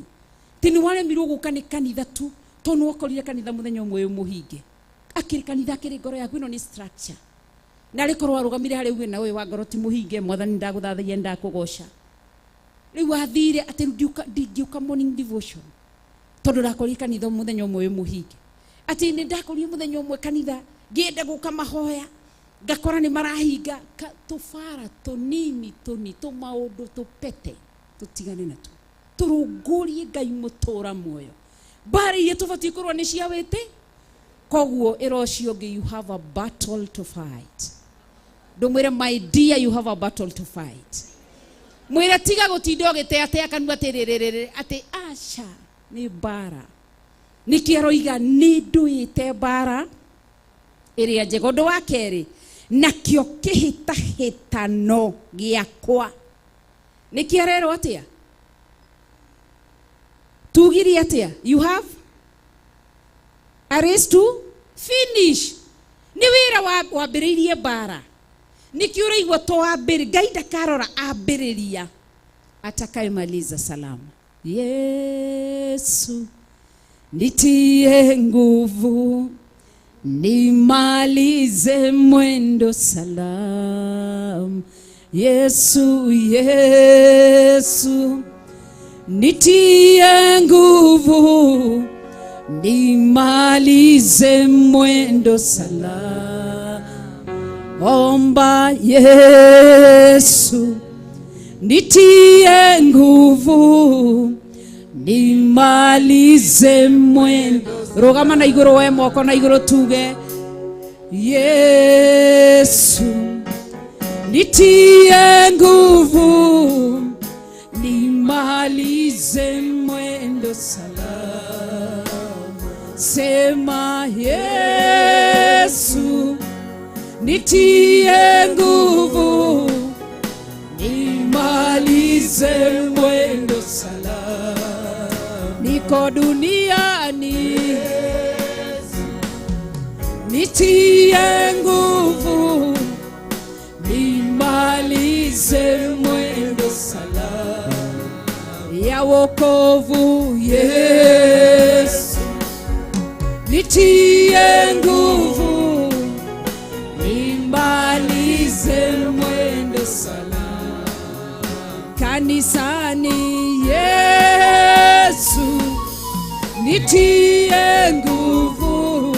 Ti nĩ waremirwo gũka nĩ kanitha tu tondũ nĩ wakorire kanitha mũthenya ũmwe wĩ mũhinge. Akĩrĩ kanitha akĩrĩ ngoro yaku ĩno nĩ structure. Na rĩkorwo warũgamire harĩa uge na ũyũ wa ngoro ti mũhinge mwathani ndagũthathaiya ndakũgoca. Rĩu wathire atĩ ndingĩũka morning devotion tondũ ndakorire kanitha mũthenya ũmwe wĩ mũhinge. Atĩ nĩ ndakorire mũthenya ũmwe kanitha ngĩenda gũka mahoya ngakora nĩ marahinga tũbara tũnini tũni tũmaũndũ tũpete tũtigane natuo. Tũrũngũrie Ngai mũtũra muoyo. Mbara iria tũbatiĩ kũrũa nĩ cia wĩtĩ. Koguo ĩra ũcio ũngĩ you have a battle to fight. Ndũmwĩre my dear you have a battle to fight. Mwĩre tiga gũtinda ũgĩteatea kanua atĩ atĩ aca nĩ mbara. Nĩkĩ aroiga nĩ ndũĩte mbara ĩrĩa njega. Ũndũ wa kerĩ nakĩo kĩhĩtahĩtano gĩakwa. Nĩkĩ arerwo atĩa? Tugire atĩa? You have a race to finish. Nĩ wĩra wambĩrĩirie mbara. Nĩkĩ ũraigua to wambĩrĩ Ngai ndakarora ambĩrĩria atakayemaliza salama. Yesu nitie nguvu nimalize mwendo salama. Yesu Yesu nitie nguvu nimalize mwendo salama. Omba Yesu nitie nguvu nimalize mwendo. Rũgama na igũrũ we moko na igũrũ tuge Yesu nitie nguvu nimalize mwendo salama. Sema Yesu nitie nguvu nimalize mwendo salama. Niko duniani nitie nguvu nimalize mwendo salama ya wokovu. Yesu nitie nguvu nimalize mwendo salama. Kanisani Yesu nitie nguvu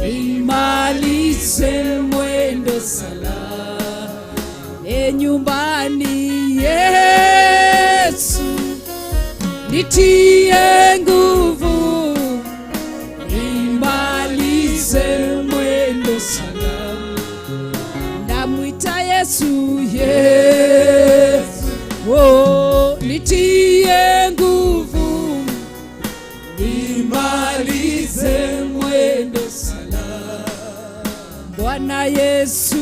nimalize mwendo salama. E nyumbani Yesu nitie nguvu nimalize mwendo salama. Namwita Yesu Yesu oh, nitie nguvu nimalize mwendo salama. Bwana Yesu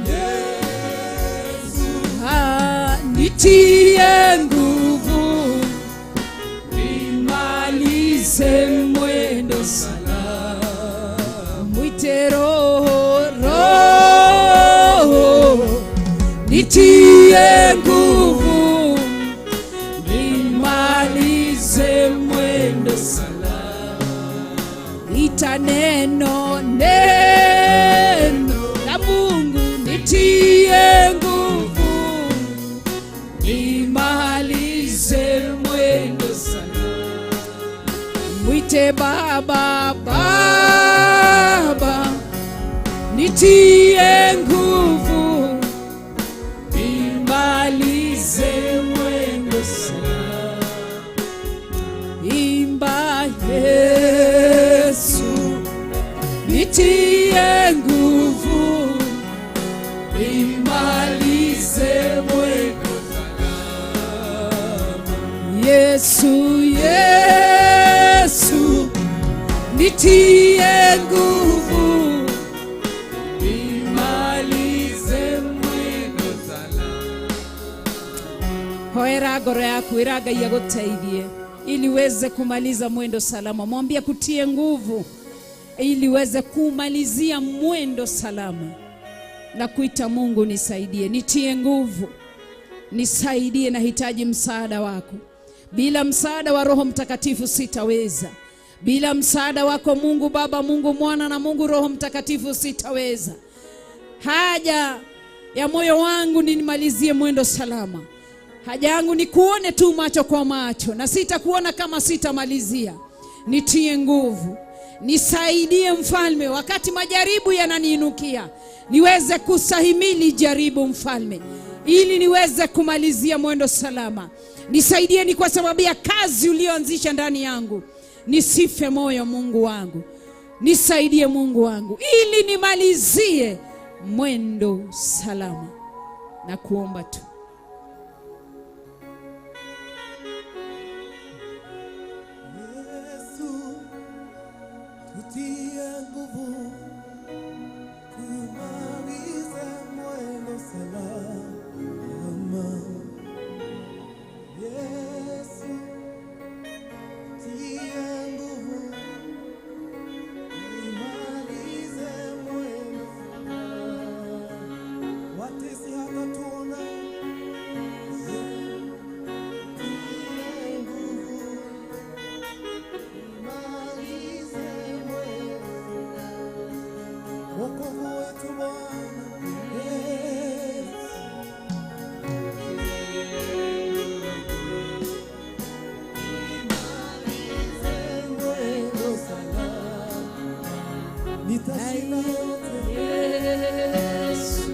Yesu nitie nguvu nimalize mwendo salama. Mwite Roho Roho nitie nguvu nimalize mwendo salama. Ita neno neno la Mungu nitie nguvu nimalize mwendo salama. Mwite Baba Baba nitie nguvu nimalize mwendo salama. Imba Yesu nitie nguvu nimalize mwendo salama. Yesu Yesu nitie Nitie nguvu nimalize mwendo salama. Hoera ngoro yaku, ĩra Ngai agũteithie ili uweze kumaliza mwendo salama. Mwambie kutie nguvu ili uweze kumalizia mwendo salama. Na kuita Mungu, nisaidie, nitie nguvu, nisaidie, nahitaji msaada wako. Bila msaada wa Roho Mtakatifu sitaweza. Bila msaada wako Mungu Baba, Mungu Mwana na Mungu Roho Mtakatifu sitaweza. Haja ya moyo wangu ni nimalizie mwendo salama. Haja yangu ni kuone tu macho kwa macho, na sitakuona kama sitamalizia. Nitie nguvu, nisaidie Mfalme, wakati majaribu yananiinukia, niweze kustahimili jaribu Mfalme, ili niweze kumalizia mwendo salama. Nisaidie ni kwa sababu ya kazi ulioanzisha ndani yangu, nisife moyo Mungu wangu. Nisaidie Mungu wangu, ili nimalizie mwendo salama. Na kuomba tu. Yesu, tutie nguvu, tumalize mwendo salama. Yesu, tutie nguvu, tumalize mwendo salama. Watesi hatatuona. Yesu, tutie nguvu, tumalize mwendo. Wokovu wetu Bwana Yesu. Tumalize mwendo salama. Nitashinda yote. Yesu.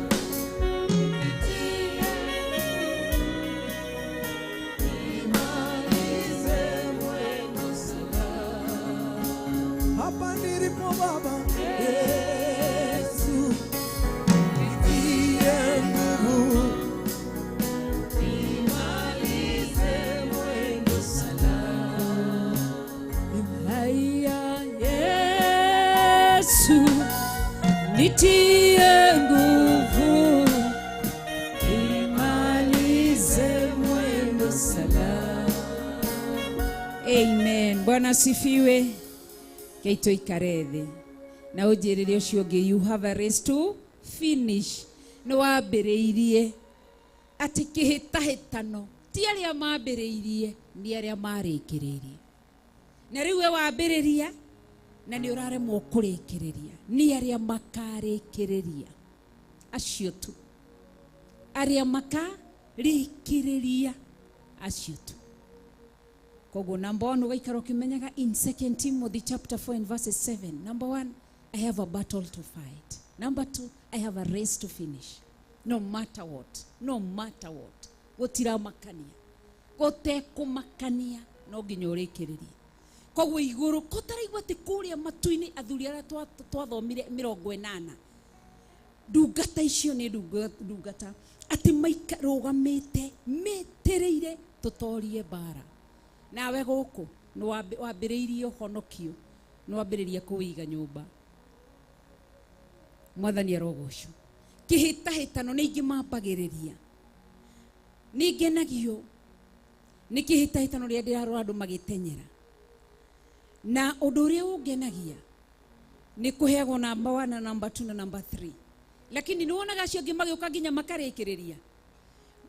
Tumalize mwendo salama. Hapa nilipo Baba Yesu, nitie nguvu, nimalize mwendo salama. Haya Yesu, nitie nguvu, nimalize mwendo salama. Amen. Bwana asifiwe. Keito ikare thĩ na ũnjĩrĩre ũcio ũngĩ, you have a race to finish. Nĩ wambĩrĩirie atĩ kĩhĩtahĩtano ti arĩa mambĩrĩirie, nĩ arĩa marĩkĩrĩirie. Na rĩu we wambĩrĩria na nĩ ũraremwo kũrĩkĩrĩria, nĩ arĩa makarĩkĩrĩria acio tu, arĩa makarĩkĩrĩria acio tu. Koguo number one, ũgaikara ũkĩmenyaga in 2 Timothy chapter 4 and verse 7, number one, I have a battle to fight. Number two, I have a race to finish. No matter what, no matter what, gũtiramakania, gũtekũmakania, no nginya ũrĩkĩrĩrie. Koguo igũrũ kũtaraigua atĩ kũrĩa matu-inĩ athuri arĩa twathomire 80, ndungata icio nĩ ndungata atĩ maikarũgamĩte metereire tũtorie mbara. Nawe gũkũ nĩ wambĩrĩirie ũhonokio, nĩ wambĩrĩria kũwiga nyũmba. Mwathani arogocwo. Kĩhĩtahĩtano nĩ ingĩ mambagĩrĩria, nĩ ngenagio nĩ kĩhĩtahĩtano rĩrĩa ndĩrarora andũ magĩtenyera. Na ũndũ ũrĩa ũngenagia nĩ kũheagwo namba 1 na namba 2 na namba 3, lakini nĩ wonaga acio angĩ magĩũka nginya makarĩkĩrĩria.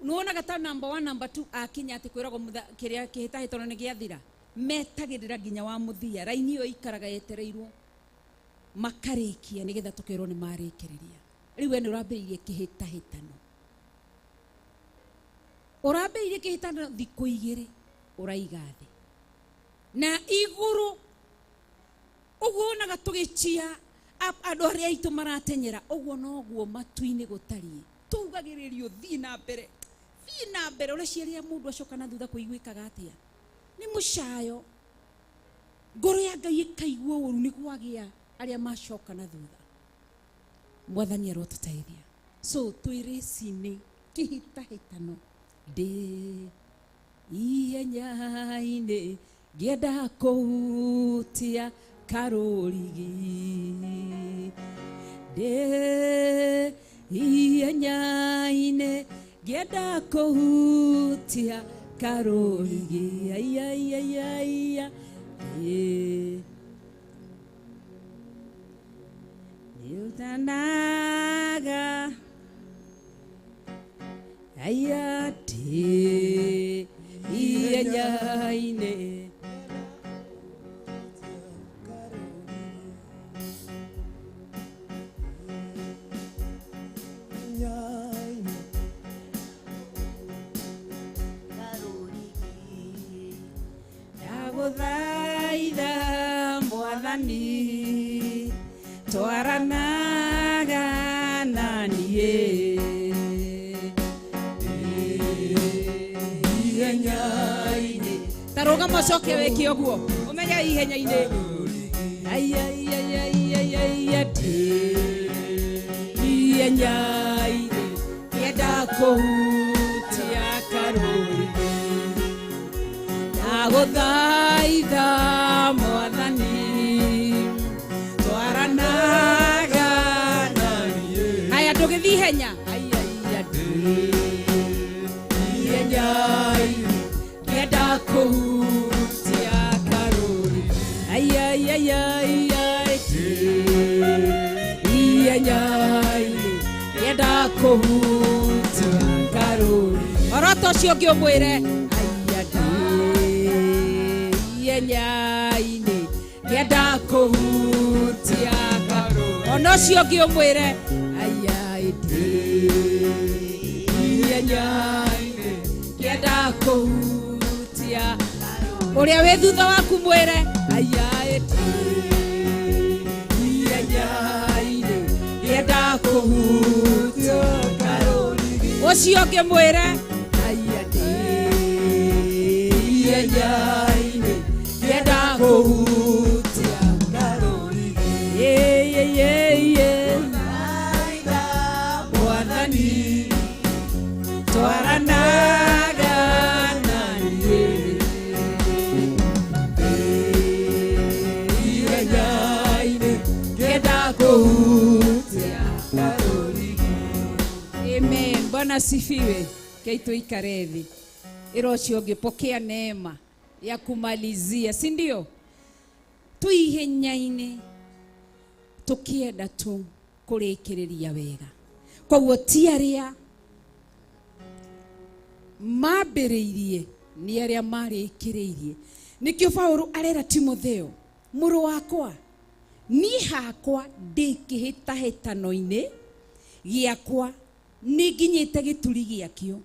Nĩ wonaga ta namba 1 namba 2 akinya atĩ kwĩragwo kĩrĩa kĩhĩtahĩtano nĩ gĩathira, metagĩrĩra nginya wa mũthia, raini ĩyo ikaraga yetereirwo makarĩkia nĩgetha tũkerwo nĩ marĩkĩrĩria. Rĩu we nĩ ũrambĩrĩirie kĩhĩtahĩtano, ũrambĩrĩirie kĩhĩtahĩtano thikũ igĩrĩ ũraiga thĩ na igũrũ. Ũguo wonaga tũgĩchia andũ arĩa aitũ maratenyera, ũguo noguo matu-inĩ gũtariĩ. Tugagĩrĩrio thiĩ na mbere, thiĩ na mbere. Ũreciria mũndũ acoka na thutha kũiguĩkaga atĩa? Nĩ mũcayo, ngoro ya Ngai ĩkaigua ũru nĩ gwagĩa arĩa macoka na thutha. Mwathani arotũteithia. So twĩ rĩci-inĩ kĩhĩtahĩtano, ndĩ ihenya-inĩ ngĩenda kũhutia Karũrigi ndĩ ihenya-inĩ ngĩenda kũhutia karũrigi aiaiaiaia ndĩ nĩũtanaga aya ndĩ ihenya-inĩ. Ndagũthaitha Mwathani, twaranaga na niĩ ihenya-inĩ. Ta rũgama ũcoke wĩke ũguo ũmenye ihenya-inĩ. Aiaiaiaiaia ndĩ ihenya-inĩ ngĩenda kũhutia karũrigi. Ndagũthaitha Mwathani, twaranaga na niĩ. Haya, ndũgĩthiĩ ihenya. Aiaia ndĩ ihenya-inĩ ngĩenda kũhutia karũrigi. Aiaiaiaia ndĩ ihenya-inĩ ngĩenda kũhutia karũrigi. Oroto ũcio ũngĩ ũmwĩre aiya ndĩ ihenya-inĩ ngĩenda kũhutia karũrigi. Ona ũcio ũngĩ ũmwĩre aiya ndĩ ihenya-inĩ ngĩenda kũhutia. Ũrĩa wĩ thutha waku mwĩre aiya ndĩ ihenya-inĩ ngĩenda kũhutia karũrigi. Ũcio ũngĩ mwĩre aiya ndĩ ihenya-inĩ ngĩenda kũhutia karũrigi. Ĩĩ Mwathani, twaranaga na niĩ ihenya-inĩ ngĩenda kũhutia karũrigi. Amen. Bwana asifiwe. Kei tuikare thĩ. Ĩra ũcio ũngĩ pokea neema ya kumalizia, si ndio? Tu ihenya-inĩ tukienda tu kũrĩkĩrĩria wega. Koguo ti arĩa mambĩrĩirie nĩ arĩa marĩkĩrĩirie. Nĩkĩo Paulo arera Timotheo, mũrũ wakwa, niĩ hakwa ndĩ kĩhĩtahĩtano-inĩ gĩakwa nĩ nginyĩte gĩturi gĩakĩo.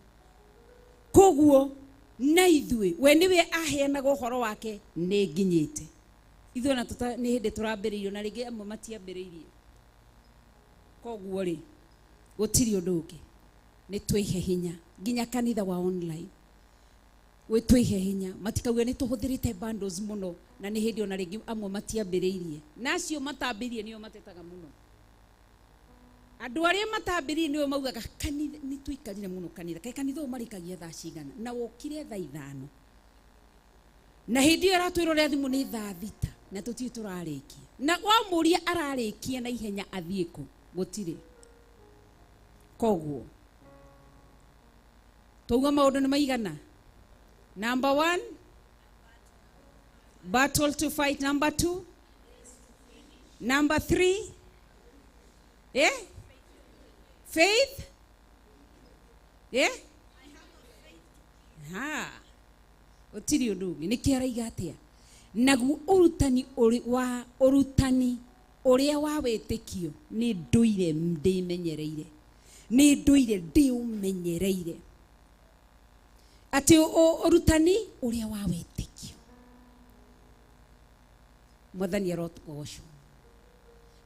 Koguo na ithuĩ we nĩwe aheanaga ũhoro wake nĩ nginyĩte. Ithuĩ ona nĩ hĩndĩ tũrambĩrĩirio na rĩngĩ amwe matiambĩrĩirie. Koguo rĩ gũtirĩ ũndũ ũngĩ, nĩ twĩhe hinya nginya kanitha wa online gwĩ twĩhe hinya, matikauge nĩ tũhũthĩrĩte bundles mũno na nĩ hĩndĩ ona rĩngĩ amwe matiambĩrĩirie, na acio matambĩrĩirie nĩo matetaga mũno. Andũ arĩa matambĩrĩirie nĩo maugaga kanitha nĩ tũikarire mũno kanitha, kaĩ kanitha ũyũ marĩkagia thaa cigana, na wokire thaa 5 na hĩndĩ ĩyo aratwĩra ũrĩa thimũ nĩ thaa 6 na tũtirĩ tũrarĩkia, na wamũria ararĩkia na ihenya athiĩ kũ, gũtirĩ. Koguo twauga maũndũ nĩ maigana. Number 1, battle to fight. Number 2, number 3, faith, ha gũtirĩ ũndũ ũngĩ. Nĩkĩo araiga atĩa, naguo ũrutani wa ũrutani ũrĩa wa wĩtĩkio nĩ ndũire ndĩmenyereire, nĩ ndũire ndĩũmenyereire, atĩ ũrutani ũrĩa wa wĩtĩkio. Mwathani arotũgocwo.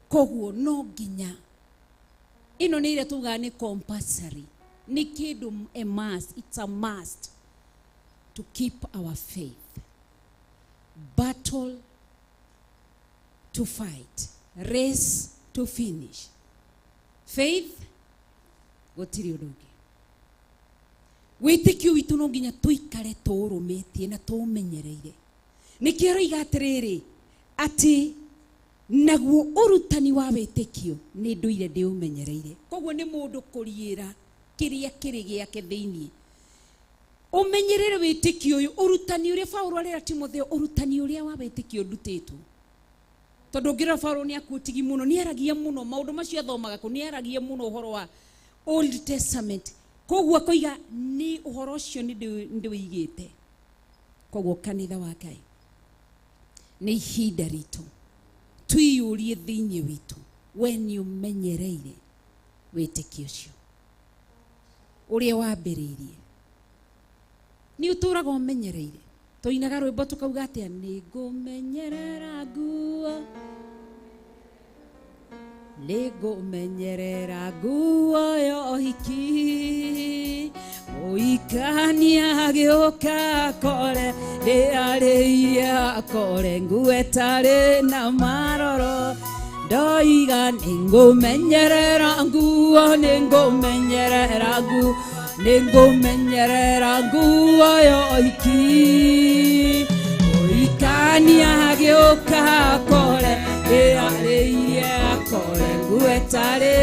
Koguo no nginya ĩno nĩ ĩrĩa tugaga nĩ compulsory, nĩ kĩndũ a must, it's a must to keep our faith. Battle to fight, race to finish. Faith gũtirĩ ũndũ ũngĩ. Wĩtĩkio witũ no nginya tũikare tũũrũmĩtie na tũũmenyereire. Nĩkĩo aroiga atĩrĩrĩ, atĩ Naguo ũrutani wa wĩtĩkio nĩ ndũire ndĩũmenyereire. Koguo nĩ mũndũ kũriĩra kĩrĩa kĩrĩ gĩake thĩinĩ. Ũmenyerere wĩtĩkio ũyũ, ũrutani ũrĩa Paulo arera Timotheo, ũrutani ũrĩa wa wĩtĩkio ndutĩtwo. Tondũ ũngĩrora Paulo nĩ akuotigi mũno, nĩ aragia mũno maũndũ macio athomaga kũ, nĩ aragia mũno ũhoro wa Old Testament. Koguo akoiga nĩ ũhoro ũcio nĩ ndĩwĩigĩte. Koguo kanitha wa Ngai nĩ ihinda ritũ twiyũrie thĩinĩ witũ, we nĩ ũmenyereire wĩtĩkio ũcio ũrĩa wambĩrĩirie. Nĩ ũtũraga ũmenyereire. Tũinaga rwĩmbo tũkauga atĩa, nĩ ngũmenyerera nguo, nĩ ngũmenyerera nguo ya ũhiki, mũikania agĩũka akore ndĩarĩirie akore nguo ĩtarĩ na maroro. Ndoiga nĩ ngũmenyerera nguo, nĩ ngũmenyerera nguo, nĩ ngũmenyerera nguo ya ũhiki, mũikania agĩũka akore ndĩarĩirie akore nguo ĩtarĩ.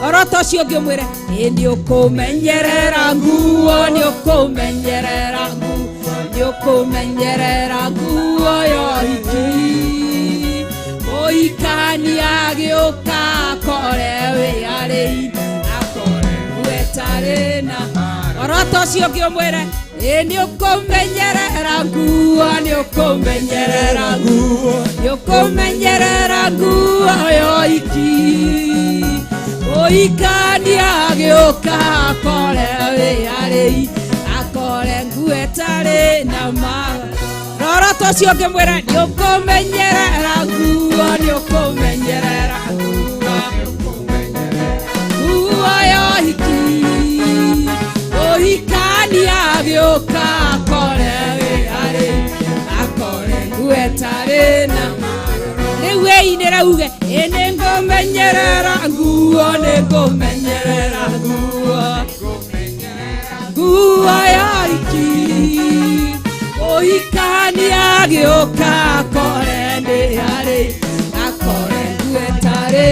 Oroto ũcio ũngĩ ũmwĩre, ĩ nĩ ũkũmenyerera nguo, nĩ ũkũmenyerera nguo, nĩ ũkũmenyerera nguo ya ũhiki, mũikania agĩũka akore wĩarĩirie akore nguo ĩtarĩ na. Oroto ũcio ũngĩ ũmwĩre, ĩ nĩ ũkũmenyerera nguo, nĩ ũkũmenyerera nguo, nĩ ũkũmenyerera nguo ya ũhiki, mũikania agĩũka akore wĩarĩirie akore nguo ĩtarĩ na maroro. Oroto ũcio ũngĩ ũmwĩre, nĩ ũkũmenyerera nguo, nĩ ũkũmenyerera nguo, nguo ya ũhiki, mũhikania agĩũka akore wĩarĩirie akore nguo ĩtarĩ na. Rĩu wĩinĩre uge, ĩ nĩ ngũmenyerera nguo, nĩ ngũmenyerera nguo, nguo ya ũhiki, mũhikania agĩũka akore ndĩarĩ akore nguo ĩtarĩ.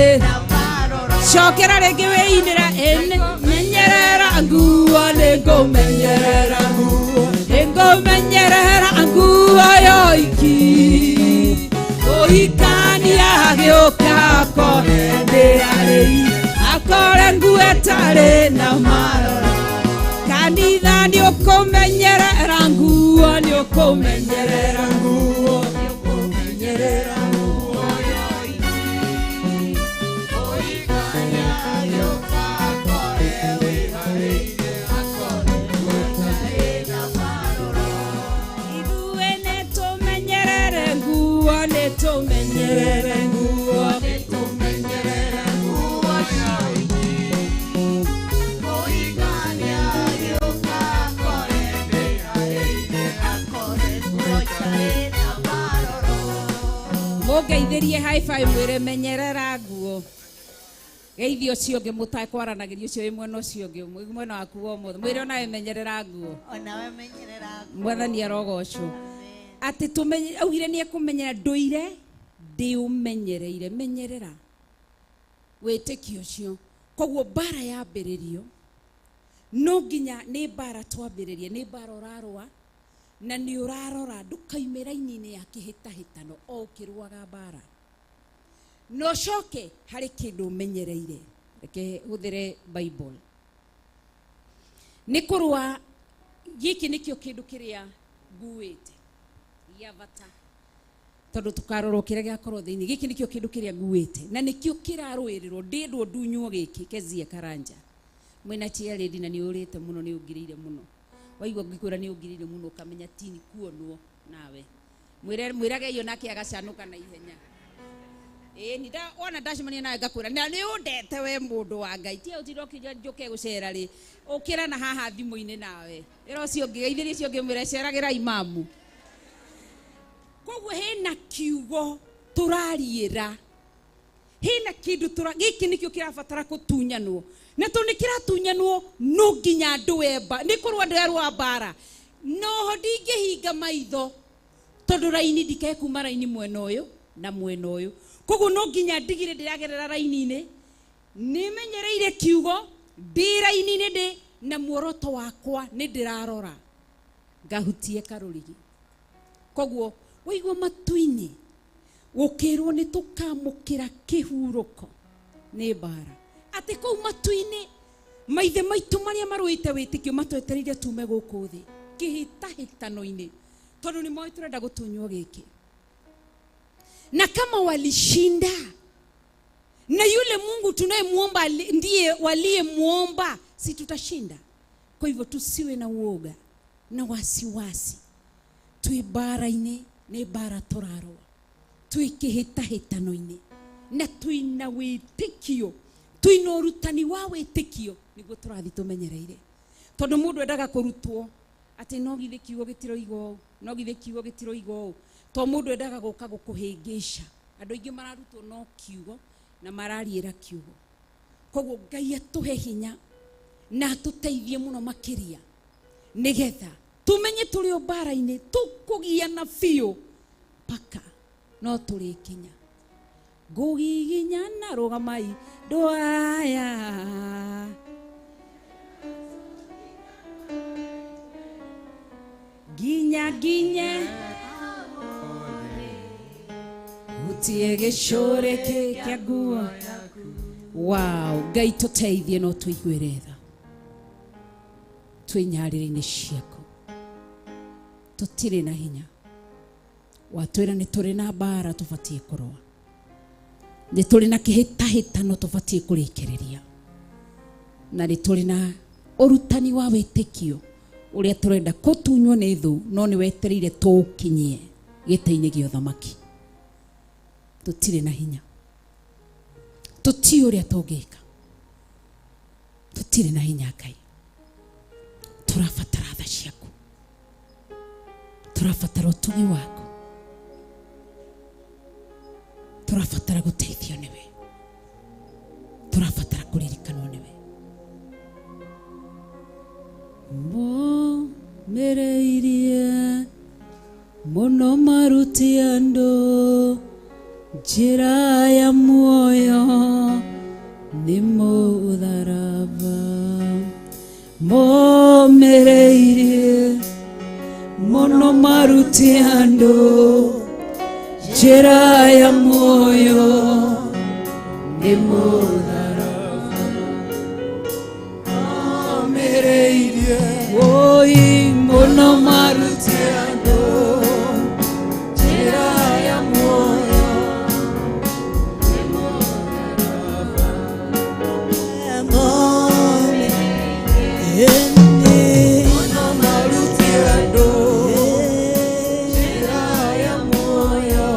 Cokera rĩngĩ wĩinĩre, ĩ nĩ menyerera nguo, nĩ ngũmenyerera nguo, nĩ ngũmenyerera nguo ya ũhiki, mũhikania agĩũka akore ndĩarĩ akore nguo ĩtarĩ na maroro. Kanitha nĩ ũkũmenyerera nguo, nĩ ũkũmenyerera nguo, nĩ ũkũmenyerera nguo ya ũhiki, mũhikania agĩũka akore wĩharĩirie akore nguo ĩtarĩ na maroro. Ithuĩ nĩ tũmenyerere nguo, nĩ tũmenyerere nguo, nĩ tũmenyerere nguo ya ũhiki, mũhikania agĩũka akore ndĩharĩirie akore nguo ĩtarĩ na maroro. Mũngeithĩrie high five mwĩre menyerera nguo. Geithio ũcio ũngĩ mũtakwaranagĩria ũcio wĩ mwena ũcio ũngĩ, mwena waku wa ũmotho, mwĩre onawe menyerera nguo. Onawe menyerera nguo. Mwathani arogocwo. Atĩ tũmenye, augire nĩ ekũmenyera ndũire ndĩũmenyereire. Menyerera wĩtĩkio ũcio. Koguo mbara yambĩrĩrio no nginya nĩ mbara twambĩrĩrie, nĩ mbara ũrarũa na nĩ ũrarora ndũkaime raini-inĩ ya kĩhĩtahĩtano o ũkĩrũaga mbara. Na ũcoke harĩ kĩndũ ũmenyereire. Reke hũthĩre Bible. Nĩ kũrũa, gĩkĩ nĩkĩo kĩndũ kĩrĩa nguĩte gĩa bata, tondũ tũkarorwo kĩrĩa gĩakorwo thĩinĩ. Gĩkĩ nĩkĩo kĩndũ kĩrĩa nguĩte na nĩkĩo kĩrarũĩrĩrwo. Ndĩndwo ndunywo gĩkĩ Kezia Karanja mwĩna chairlady, na nĩ ũrĩte mũno, nĩ ũngirĩire mũno. Waigua ngĩkwĩra nĩ ũngirĩire mũno ũkamenya tini kuonwo nawe. Mwĩrage iyo nake agacanũka na ihenya. Ĩĩ ni nda wona ndacemania nawe ngakwĩra na nĩ ũndete we mũndũ wa Ngai, tia ũtinde ũkĩnja njũke gũcera rĩ, ũkĩra na haha thimũ-inĩ nawe. Ĩra ũcio ũngĩ, geithĩria ũcio ũngĩ mwĩre ceragĩra imamu. Koguo hena kiugo tũrariĩra, hena kĩndũ tũra, gĩkĩ nĩkĩo kĩrabatara kũtunyanwo, na tondũ nĩ kĩratunyanwo no nginya andũ emba, nĩ kũrũa andũ erũa mbara. Noho ndingĩhinga maitho tondũ raini ndikae kuma raini mwena ũyũ Na mwena ũyũ koguo no nginya ndigire ndĩragerera raini-inĩ, nĩmenyereire kiugo ndĩ raini-inĩ, ndĩ na muoroto wakwa, nĩ ndĩrarora ngahutie karũrigi. Koguo waigua matu-inĩ gũkĩrwo nĩ tũkamũkĩra kĩhurũko nĩ mbara, atĩ kũu matu-inĩ maithe maitũ marĩa marũĩte wĩtĩkio matwetereire tume gũkũ thĩ kĩhĩtahĩtano-inĩ, tondũ nĩ moĩ tũrenda gũtunywo gĩkĩ. Na kama walishinda na yule Mungu tunayemwomba ndiye waliyemwomba, si tutashinda? Kwa hivyo tusiwe na uoga na wasiwasi. Twĩ mbara-inĩ, nĩ mbara tũrarũa, twĩ kĩhĩtahĩtano-inĩ, na twĩna wĩtĩkio, twĩna ũrutani wa wĩtĩkio nĩguo tũrathiĩ tũmenyereire. Tondũ mũndũ endaga kũrutwo atĩ no githĩ kiugo gĩtiroiga ũũ, no githĩ kiugo gĩtiroiga ũũ, to mũndũ endaga gũka gũkũhĩngĩca. Andũ aingĩ mararutwo no kiugo na marariĩra kiugo. Koguo Ngai atũhe hinya na atũteithie mũno makĩria, nĩgetha tumenye tũrĩ o mbara-inĩ, tũkũgiana biũ mpaka no tũrĩkinya. Ngũgiginyana, rũgamai ndwaya. Nginya nginye hutie gĩcũrĩ kĩa nguo. Wow, Ngai tũteithie no tũiguĩre tha. Twĩ nyarĩrĩ-inĩ ciaku, tũtirĩ na hinya. Watwĩra nĩ tũrĩ na mbara tũbatiĩ kũrũa, nĩ tũrĩ na kĩhĩtahĩtano tũbatiĩ kũrĩkĩrĩria, na nĩ tũrĩ na ũrutani wa wĩtĩkio ũrĩa tũrenda kũtunywo nĩ thũ, no nĩ wetereire tũũkinyie gĩtĩ-inĩ gĩa ũthamaki. Tũtirĩ na hinya, tũtiũĩ ũrĩa tũngĩka, tũtirĩ na hinya. Ngai, tũrabatara tha ciaku, tũrabatara ũtugi waku, tũrabatara gũteithio nĩwe, tũrabatara kũririkanwo nĩwe. Momĩrĩirie mũno maruti andũ njĩra ya muoyo nĩ mũtharaba. Momĩrĩirie mũno maruti andũ njĩra ya muoyo nĩ mũtharaba. Momĩrĩirie Oi mũno maruti andũ njĩra ya muoyo. Mũno maruti andũ njĩra ya muoyo.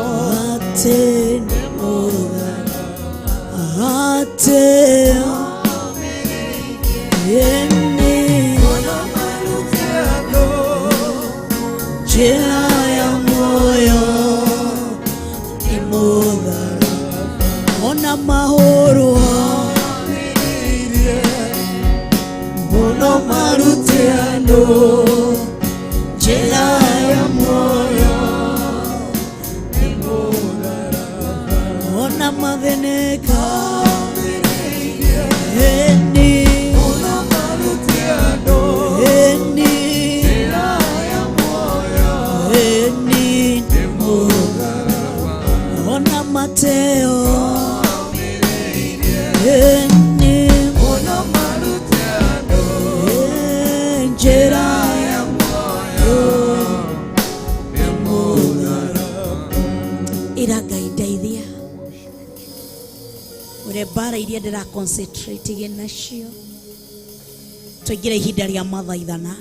Mũno maruti andũ Njĩra ya muoyo nĩ mũtharaba, ona mahũrwo. Momĩrĩirie mũno maruti andũ Njĩra ya muoyo nĩ mũtharaba. Ona mathĩnĩka. Momĩrĩirie Ĩni. mũno maruti andũ Ĩni. njĩra ya muoyo Ĩni. Nĩ mũtharaba. Ona mateo. Momĩrĩirie Ĩni. mũno maruti andũ Njĩra ya muoyo nĩ mũtharaba. Ĩra Ngai, ndeithia ũrĩa mbara iria ndĩra concentrate nacio. Twaingĩra ihinda rĩa mathaithana,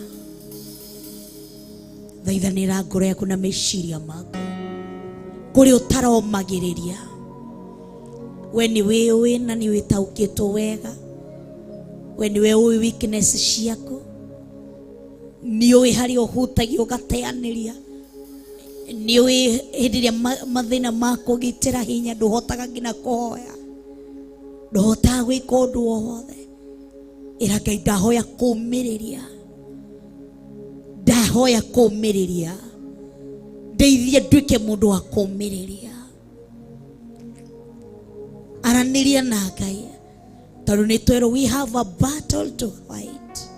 thaithanĩra ngoro yaku na meciria maku kũrĩa ũtaromagĩrĩria. We nĩ wĩũĩ na nĩ wĩtaũkĩtwo wega. We nĩwe ũĩ weakness ciaku, nĩ ũĩ harĩa ũhutagia ũgateanĩria, nĩ ũĩ hĩndĩ ĩrĩa mathĩna makũgitĩra hinya, ndũhotaga nginya kũhoya, ndũhotaga gwĩka ũndũ o wothe. Ĩra Ngai, ndahoya kũmĩrĩria, ndahoya kũmĩrĩria, ndeithie nduĩke mũndũ wa kũmĩrĩria. Aranĩria na Ngai tondũ nĩ twerwo we have a battle to fight,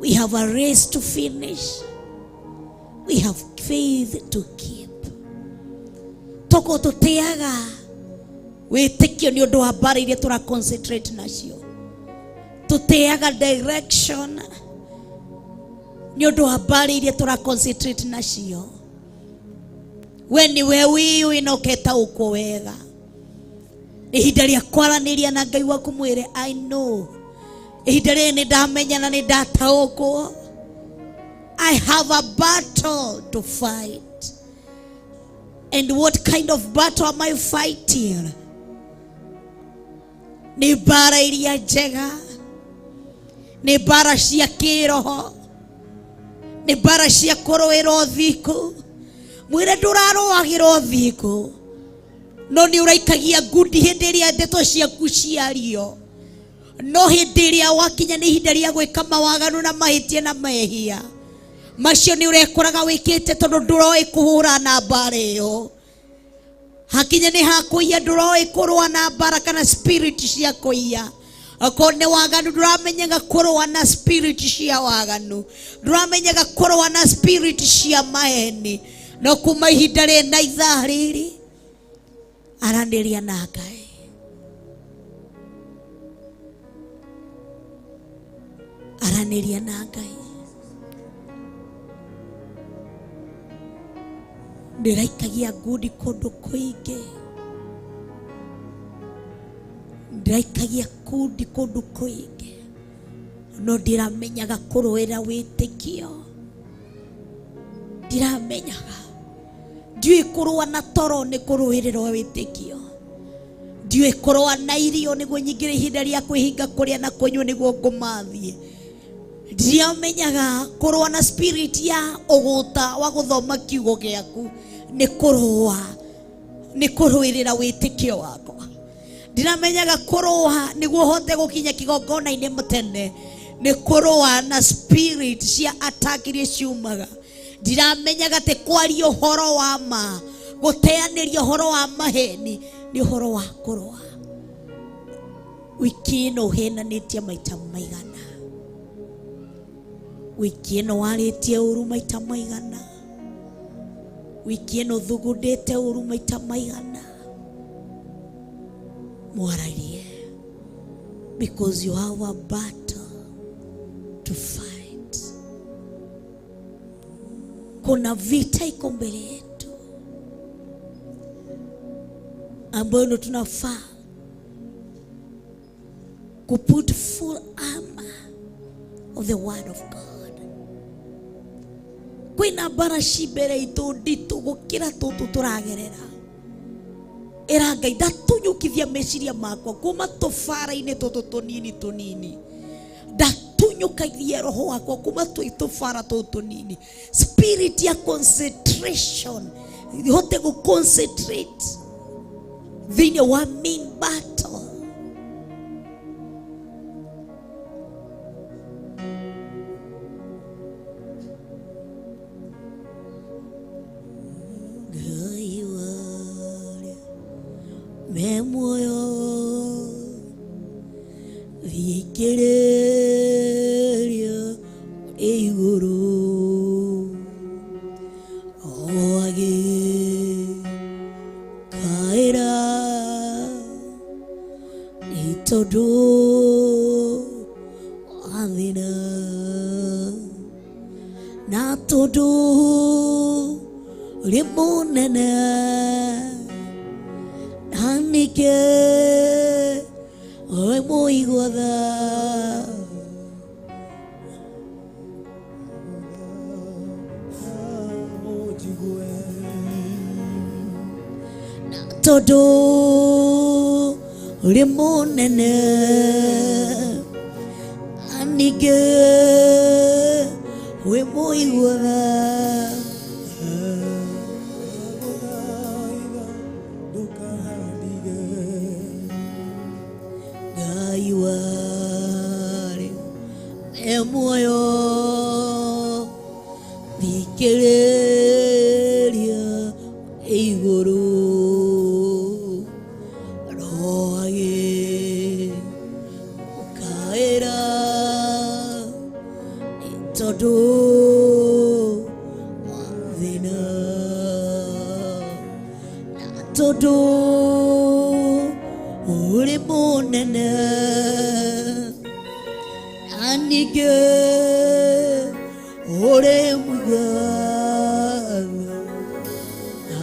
we have a race to finish, we have faith to keep. Toko tũteaga wĩtĩkio nĩ ũndũ wa mbara iria tũra concentrate nacio, tũteaga direction nĩ ũndũ wa mbara iria tũra concentrate nacio. We nĩwe wĩyũĩ na ũketaũkwo wega. Ihinda rĩa kwaranĩria na Ngai waku mwĩre I know, ihinda rĩrĩ nĩ ndamenya na nĩ ndataũkwo. I have a battle to fight. And what kind of battle am I fighting? Nĩ mbara iria njega, nĩ mbara cia kĩroho, nĩ mbara cia kũrũĩra ũthingu. Mwĩre ndũrarũagĩra ũthingu, no nĩ ũraikagia ngundi hĩndĩ ĩrĩa ndeto ciaku ciario, no hĩndĩ ĩrĩa wakinya nĩ ihinda rĩa gwĩka mawaganu na mahĩtia na mehia macio nĩ ũrekoraga wĩkĩte tondũ ndũroĩ kũhũra na mbara ĩyo. Hakinya nĩ hakũiya ndũroĩ kũrũa na mbara kana spirit cia kũiya. Okorwo nĩ waganu ndũramenyaga kũrũa na spirit cia waganu, ndũramenyaga kũrũa na spirit cia maheni. No kuma ihinda rĩrĩ na ithaa rĩrĩ aranĩria na Ngai. Aranĩria na Ngai. Ndĩraikagia ngundi kũndũ kũingĩ, ndĩraikagia kundi kũndũ kũingĩ, no ndiramenyaga kũrũĩra wĩtĩkio, ndiramenyaga. Ndiũĩ kũrũa na toro nĩ kũrũĩrĩra wĩtĩkio, ndiũĩ kũrũa na irio nĩguo nyingĩre ihinda rĩa kwĩhinga kũrĩa na kũnyua nĩguo ngũmathiĩ. Ndiamenyaga kũrũa na spirit ya ũgũta wa gũthoma kiugo gĩaku nĩ kũrũa, nĩ kũrũĩrĩra wĩtĩkio wakwa. Ndiramenyaga kũrũa nĩguo hote gũkinya kĩgongona-inĩ tene nĩ kũrũa na spirit cia attack iria ciumaga. Ndiramenyaga atĩ kwaria ũhoro wa ma, gũteanĩria ũhoro wa maheni nĩ ũhoro wa kũrũa. Wiki ĩno ũhenanĩtie maita maigana, wiki ĩno warĩtie ũru maita maigana, wiki ĩno ũthugundĩte ũru maita maigana. Mwararie because you have a battle to fight. Kuna vita iko mbele yetu ambayo ndo tunafaa kuput full armor of the word of God. Kwĩna mbara ci mbere itũ nditũ gũkĩra tũtũ tũragerera. Ĩra Ngai ndatunyũkithia meciria makwa kuma tũbara-inĩ tũtũ tũnini tũnini, ndatunyũkaithia roho wakwa kuma twĩ tũbara tũtũ tũnini. Spirit ya concentration, hote gũ concentrate thĩinĩ wa main battle. Ngai warĩa me muoyo thikĩrĩria igũrũ agĩkaĩra nĩ tondũ wa thĩna na tondũ ũrĩ mũnene na nĩkĩ ũrĩ mũigua tha. Tondũ ũrĩ mũnene na ningĩ wĩ mũigua tha. Ngai warĩ e muoyo thikĩrĩria igũrũ Tondũ wa thĩna na tondũ ũrĩ mũnene na ningĩ ũrĩ mwega na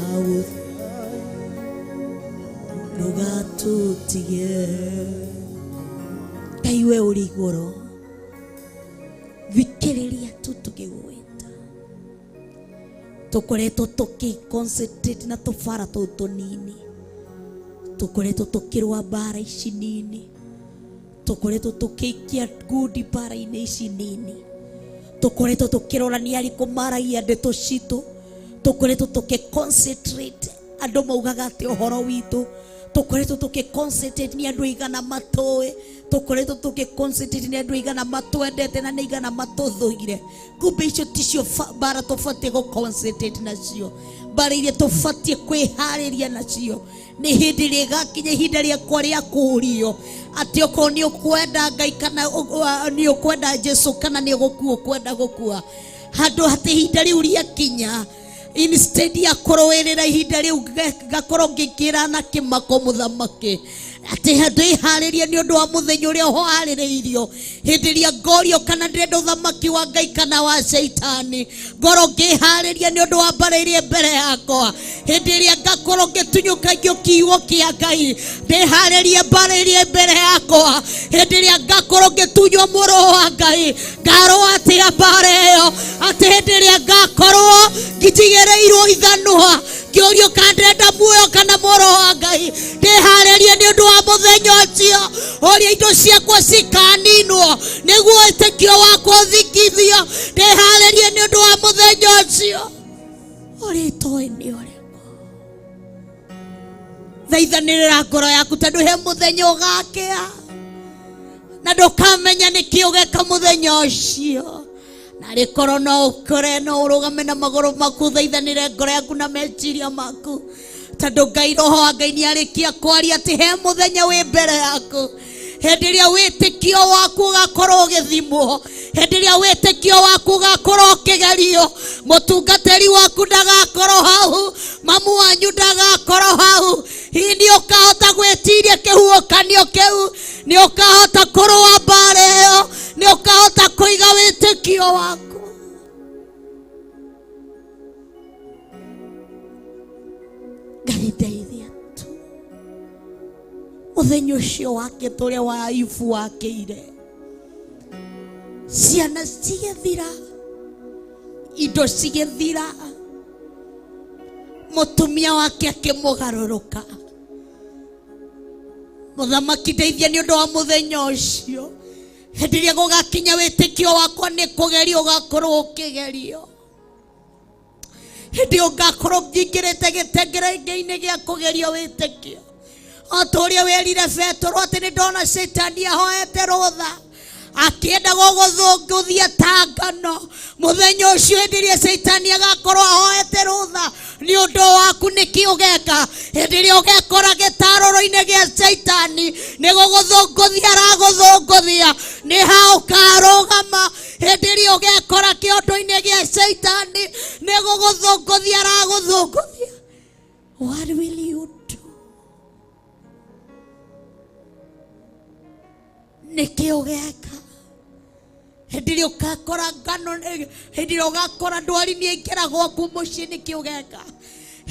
ndũgatũtige. Ngai we ũrĩ igũrũ, thikĩrĩria tu tũgĩgwĩta. Tũkoretwo tũkĩ concentrate na tũbara tũu tũnini, tũkoretwo tũkĩrũa mbara ici nini, tũkoretwo tũkĩikia ngundi mbara-inĩ ici nini, tũkoretwo tũkĩrora nĩ arĩkũ maragia ndeto citũ, tũkoretwo tũkĩ concentrate andũ maugaga atĩ ũhoro witũ, tũkoretwo tũkĩ concentrate nĩ andũ aigana matũĩ, tũkoretwo tũkĩ concentrate nĩ andũ aigana matwendete na nĩ aigana matũthũire. Kumbe icio ticio mbara tũbatiĩ gũ concentrate nacio. Mbara iria tũbatiĩ kwĩharĩria nacio nĩ hĩndĩ ĩrĩa ĩgakinya ihinda rĩakwa rĩa kũũrio atĩ okorwo nĩ ũkwenda Ngai kana nĩ ũkwenda Jesu kana nĩ ũgũkua ũkwenda gũkua. Handũ atĩ ihinda rĩu rĩakinya, instead ya kũrũĩrĩra ihinda rĩu ngakorwo ngĩkĩra na kĩmako mũthamaki atĩ ndĩharĩrie nĩ ũndũ wa mũthenya ũrĩa ũharĩrĩirio. Hĩndĩ ĩrĩa ngorio kana ndĩrenda ũthamaki wa Ngai kana wa Shaitani, ngorwo ngĩharĩria nĩ ũndũ wa mbara ĩrĩa mbere yakwa. Hĩndĩ ĩrĩa ngakorwo ngĩtunyũkangio kiugo kĩa Ngai, ndĩharĩrie mbara ĩrĩa mbere yakwa. Hĩndĩ ĩrĩa ngakorwo ngĩtunywo mũrũ wa Ngai, ngarũa atĩa mbara ĩyo? Atĩ hĩndĩ ĩrĩa ngakorwo ngĩtigĩrĩirwo ithanwa, ngĩũrio kana ndĩrenda muoyo kana mũrũ wa Ngai, ndĩharĩrie nĩ ũndũ wa mũthenya ũcio ũrĩa indo ciakwa cikaninwo nĩguo wĩtĩkio wakwa ũthikithio. Ndĩharĩrie nĩ ũndũ wa mũthenya ũcio ũrĩa itoĩ nĩ ũrĩkũ. Thaithanĩrĩra ngoro yaku tondũ he mũthenya ũgakĩa na ndũkamenya nĩkĩ ũgeka mũthenya ũcio. Na rĩkorwo no ũkore no ũrũgame na magũrũ maku, thaithanĩre ngoro yaku na meciria maku, tondũ Ngai roho wa Ngai nĩarĩkia kwaria atĩ he mũthenya wĩ mbere yaku. Hĩndĩ ĩrĩa wĩtĩkio waku ũgakorwo ũgĩthimwo, hĩndĩ ĩrĩa wĩtĩkio waku ũgakorwo ũkĩgerio, mũtungatĩri waku ndagakorwo hau, mamu wanyu ndagakorwo hau. Hihi nĩ ũkahota gwĩtiria kĩhuhũkanio kĩu? Nĩ ũkahota kũrũa mbara ĩyo? Nĩ ũkahota kũiga wĩtĩkio waku? Ngai ndeithia tu mũthenya ũcio wakĩtwo ũrĩa wa Ayubu wakĩire, ciana cigĩthira, indo cigĩthira, mũtumia wake akĩmũgarũrũka. Mũthamaki ndeithia nĩ ũndũ wa mũthenya ũcio. Hĩndĩ ĩrĩa gũgakinya wĩtĩkio wakwa nĩ kũgerio ũgakorwo ũkĩgerio, hĩndĩ ĩyo ngakorwo nyingĩrĩte gĩtengere-inĩ gĩa kũgerio wĩtĩkio, o ta ũrĩa werire Petero atĩ nĩ ndona Shaitani ahoete rũtha akĩenda gũgũthũngũthia ta ngano. Mũthenya ũcio hĩndĩ ĩrĩa Shaitani agakorwo ahoete rũtha nĩ ũndũ waku, nĩkĩ ũgeka? Hĩndĩ ĩrĩa ũgekora gĩtarũrũ-inĩ gĩa Shaitani nĩ gũgũthũngũthia aragũthũngũthia, nĩ ha ũkarũgama? Hĩndĩ ĩrĩa ũgekora kĩondo-inĩ gĩa Shaitani nĩ gũgũthũngũthia aragũthũngũthia, what will you do? Nĩkĩ ũgeka hĩndĩ ĩrĩa ũgakora ngano, hĩndĩ ĩrĩa ũgakora ndwari nĩ aingĩra gwaku mũciĩ? Nĩkĩ ũgeka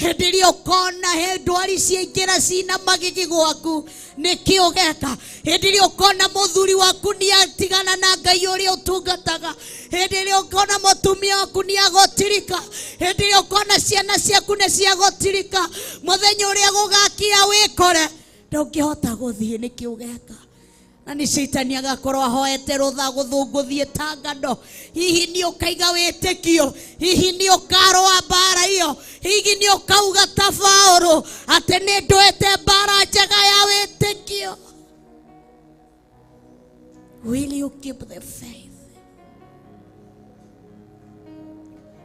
hĩndĩ ĩrĩa ũkona he ndwari ciaingĩra cina magigi gwaku? Nĩkĩ ũgeka hĩndĩ ĩrĩa ũkona mũthuri waku nĩ atigana na Ngai ũrĩa ũtungataga? Hĩndĩ ĩrĩa ũkona mũtumia waku nĩ agũtirika? Hĩndĩ ĩrĩa ũkona ciana ciaku nĩ ciagũtirika? Mũthenya ũrĩa gũgakia wĩkore ndũngĩhota gũthiĩ, nĩkĩ ũgeka? Na nĩ Shaitani agakorwo ahoete rũtha gũthũngũthiĩ ta ngano. Hihi nĩ ũkaiga wĩtĩkio? Hihi nĩ ũkarũa mbara iyo? Hihi nĩ ũkauga ta Paũlũ atĩ nĩ ndũĩte mbara njega ya wĩtĩkio? Will you keep the faith?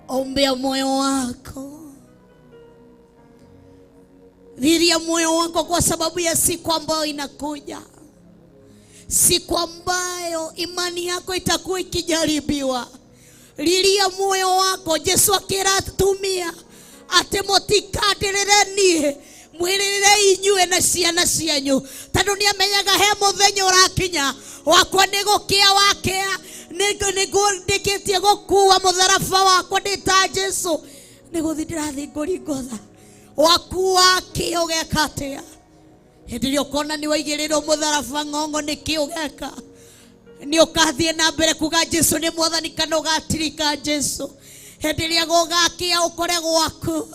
Ombea moyo wako, dhiria moyo wako kwa sababu ya siku ambayo inakuja, siku ambayo imani yako itakuwa ikijaribiwa, Lilia muoyo wako. Jesu akĩra atumia atĩ mũtikandĩrĩre niĩ, mwĩrĩrĩre inyuĩ na ciana cianyu, tondũ nĩ amenyaga he mũthenya ũrakinya wakwa nĩ gũkĩa wakĩa, nĩndĩkĩtie gũkua mũtharaba wakwa ndĩ ta Jesu, nĩ gũthiĩ ndĩrathiĩ Golgotha. Waku wakĩa ũgeka atĩa? Hĩndĩ ĩrĩa ũkona nĩ waigĩrĩrwo mũtharaba ng'ong'o, nĩkĩ ũgeka? Nĩ ũkathiĩ na mbere kuga Jesu nĩ mwathani kana ũgatirika Jesu? Hĩndĩ ĩrĩa gũgakĩa ũkore gwaku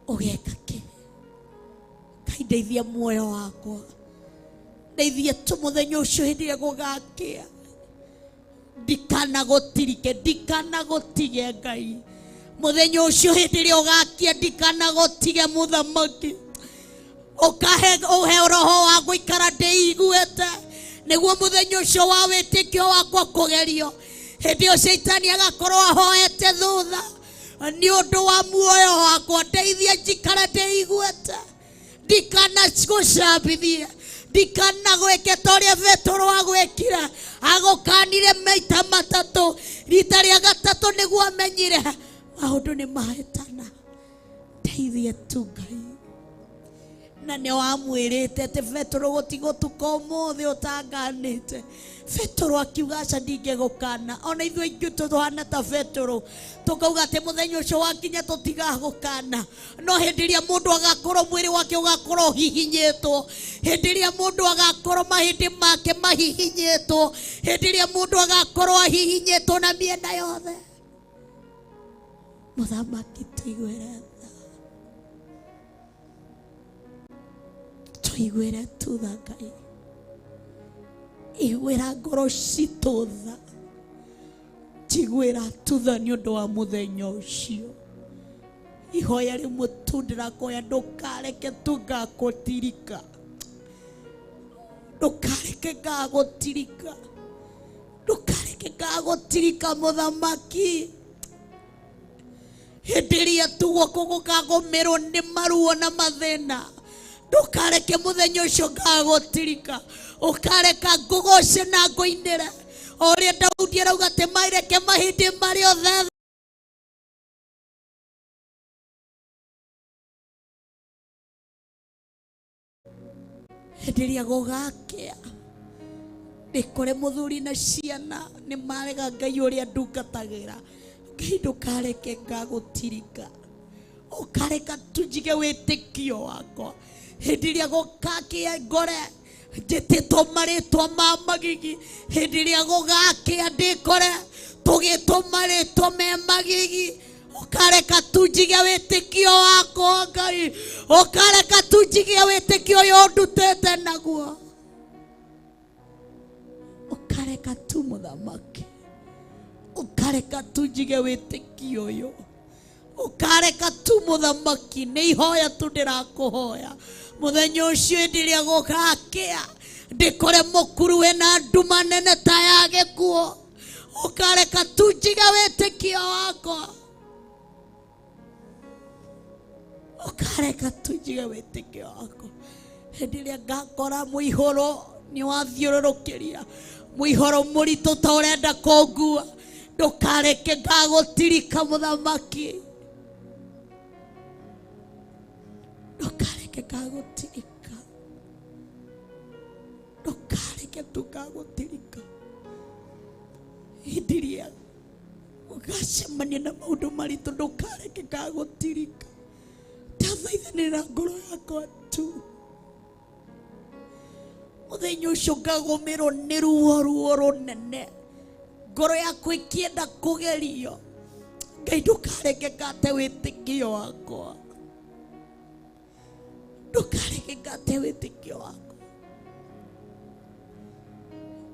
ũgeka kĩ? Ngai ndeithia muoyo wakwa, ndeithia tu mũthenya ũcio hĩndĩ ĩrĩa gũgakĩa ndikanagũtirike, ndikanagũtige Ngai. Mũthenya ũcio hĩndĩ ĩrĩa ũgakia ndikanagũtige mũthamaki. Ũkahe ũhe roho wa gũikara ndĩiguĩte, nĩguo mũthenya ũcio wa wĩtĩkio wakwa kũgerio. Hĩndĩ ĩyo caitani agakorwo ahoete thutha nĩ ũndũ wa muoyo wakwa. Ndeithia njikare ndĩiguĩte, ndikanagũcambithie, ndikanagwĩke ta ũrĩa Petero agwĩkire. Agũkanire maita matatũ, rita rĩa gatatũ nĩguo amenyire maũndũ nĩ mahĩtana. Ndeithie tu Ngai. Na nĩ wamwĩrĩte atĩ Petero gũtigũtuka ũmũthĩ ũtanganĩte. Petero akiuga aca ndingĩgũkana. Ona ithuĩ aingĩ tũhana ta Petero, tũkauga atĩ mũthenya ũcio wakinya tũtigagũkana. No hĩndĩ ĩrĩa mũndũ agakorwo mwĩrĩ wake ũgakorwo ũhihinyĩtwo, hĩndĩ ĩrĩa mũndũ agakorwo mahĩndĩ make mahihinyĩtwo, hĩndĩ ĩrĩa mũndũ agakorwo ahihinyĩtwo na mĩena yothe, mũthamaki tũiguĩre tha, tũiguĩre tu tha Ngai, iguĩra ngoro citũ tha, njiguĩra tu tha nĩ ũndũ wa mũthenya ũcio. Ihoya rĩmwe tu ndĩrakoya, ndũkareke tu ngakũtirika, ndũkareke ngagũtirika, ndũkareke ngagũtirika mũthamaki. Hĩndĩ ĩrĩa tu guoko gũkagũmĩrwo nĩ maruo na mathĩna, ndũkareke mũthenya ũcio ngagũtirika. Ũkareka ngũgoce na ngũinĩre o ũrĩa Daudi arauga atĩ mareke mahĩndĩ marĩ othe. Hĩndĩ ĩrĩa gũgakĩa ndĩkore mũthuri na ciana nĩ marega Ngai ũrĩa ndungatagĩra, Ngai ndũkareke ngagũtirika, ũkareka tu njige wĩtĩkio wakwa. Hĩndĩ ĩrĩa gũgakĩa ngore njĩtĩtwo marĩtwa ma magigi, hĩndĩ ĩrĩa gũgakĩa ndĩkore tũgĩtwo marĩtwa me magigi, ũkareka tu njige wĩtĩkio wakwa Ngai, ũkareka tu njige wĩtĩkio ũyũ ũndutĩte naguo, ũkareka tu mũthamaki, ũkareka tu njige wĩtĩkio ũyũ, ũkareka tu mũthamaki. Nĩ ihoya tu ndĩrakũhoya mũthenya ũcio hĩndĩ ĩrĩa gũgakĩa ndĩkore mũkuru wĩna nduma nene ta ya gĩkuũ, ũkareka tu njige wĩtĩkio wakwa, ũkareka tu njige wĩtĩkio wakwa. Hĩndĩ ĩrĩa ngakora mũihũro nĩ wathiũrũrũkĩria, mũihũro mũritũ ta ũrenda kũngua, ndũkareke ngagũtirika mũthamaki, ndũkareke ngagũtirika, ndũkareke tu ngagũtirika. Hĩndĩ ĩrĩa ũgacemania na maũndũ maritũ, ndũkareke ngagũtirika. Ndathaithanĩra ngoro yakwa tu mũthenya ũcio ngagũmĩrwo nĩ ruo, ruo rũnene, ngoro yakwa ĩkĩenda kũgerio. Ngai ndũkareke ngate wĩtĩkio wakwa, ndũkareke ngate wĩtĩkio wakwa.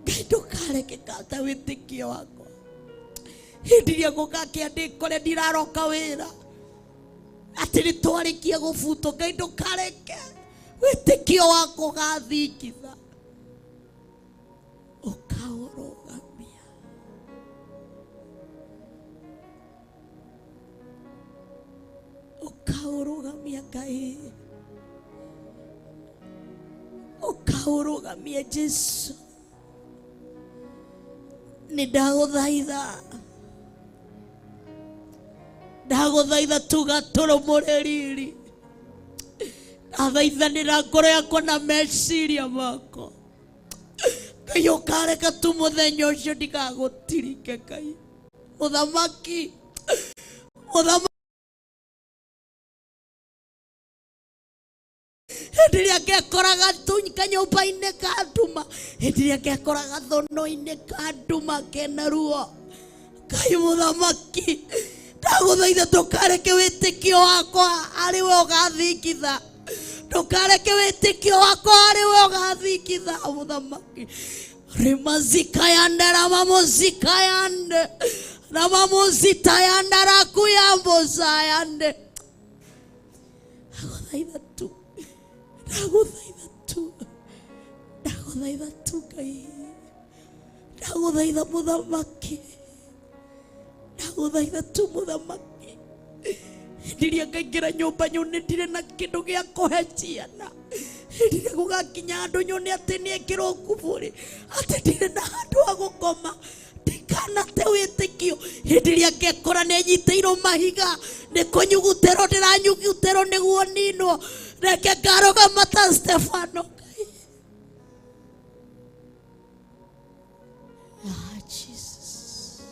Ngai ndũkareke ngate wĩtĩkio wakwa. Hĩndĩ ĩrĩa gũgakĩa ndĩkore ndiraroka wĩra atĩ nĩ twarĩkia gũbutwo, Ngai ndũkareke wĩtĩkio wakwa ũgathingitha, ũkaũrũgamia. Ũkaũrũgamia Ngai, ũkaũrũgamia Jesu. Nĩ ndagũthaitha, ndagũthaitha tuga tũrũmũre riri. Ndathaithanĩra ngoro yakwa na meciria makwa. Ngai, ũkareka tu mũthenya ũcio ndigagũtirike. Ngai mũthamaki, mũthamaki, hĩndĩ ĩrĩa ngekoraga tu kanyũmba-inĩ ka nduma, hĩndĩ ĩrĩa ngekoraga thono-inĩ ka nduma kena ruo, Ngai mũthamaki, ndagũthaitha ndũkareke wĩtĩkio wakwa arĩ we ũgathingitha, ndũkareke wĩtĩkio wakwa arĩ we ũgathingitha. Mũthamaki, rimazikayande ramamuzikayande ramamuzitayanda rakuyambozayande, ndagũthaitha tu, ndagũthaitha tu, ndagũthaitha tu. Ngai, ndagũthaitha mũthamaki, ndagũthaitha tu mũthamaki. Hĩndĩ ĩrĩa ngaingĩra nyũmba nyone ndirĩ na kĩndũ gĩa kũhe ciana, hĩndĩ ĩrĩa gũgakinya andũ nyone atĩ nĩ ekĩrwo kuburi, atĩ ndirĩ na handũ ha gũkoma, ndikanate wĩtĩkio. Hĩndĩ ĩrĩa ngekora nĩ nyitĩirwo mahiga, nĩ kũnyugutĩrwo ndĩranyugutĩrwo nĩguo ninwo, reke ngarũgama ta Stefano. Ngai. Ah, Jesus.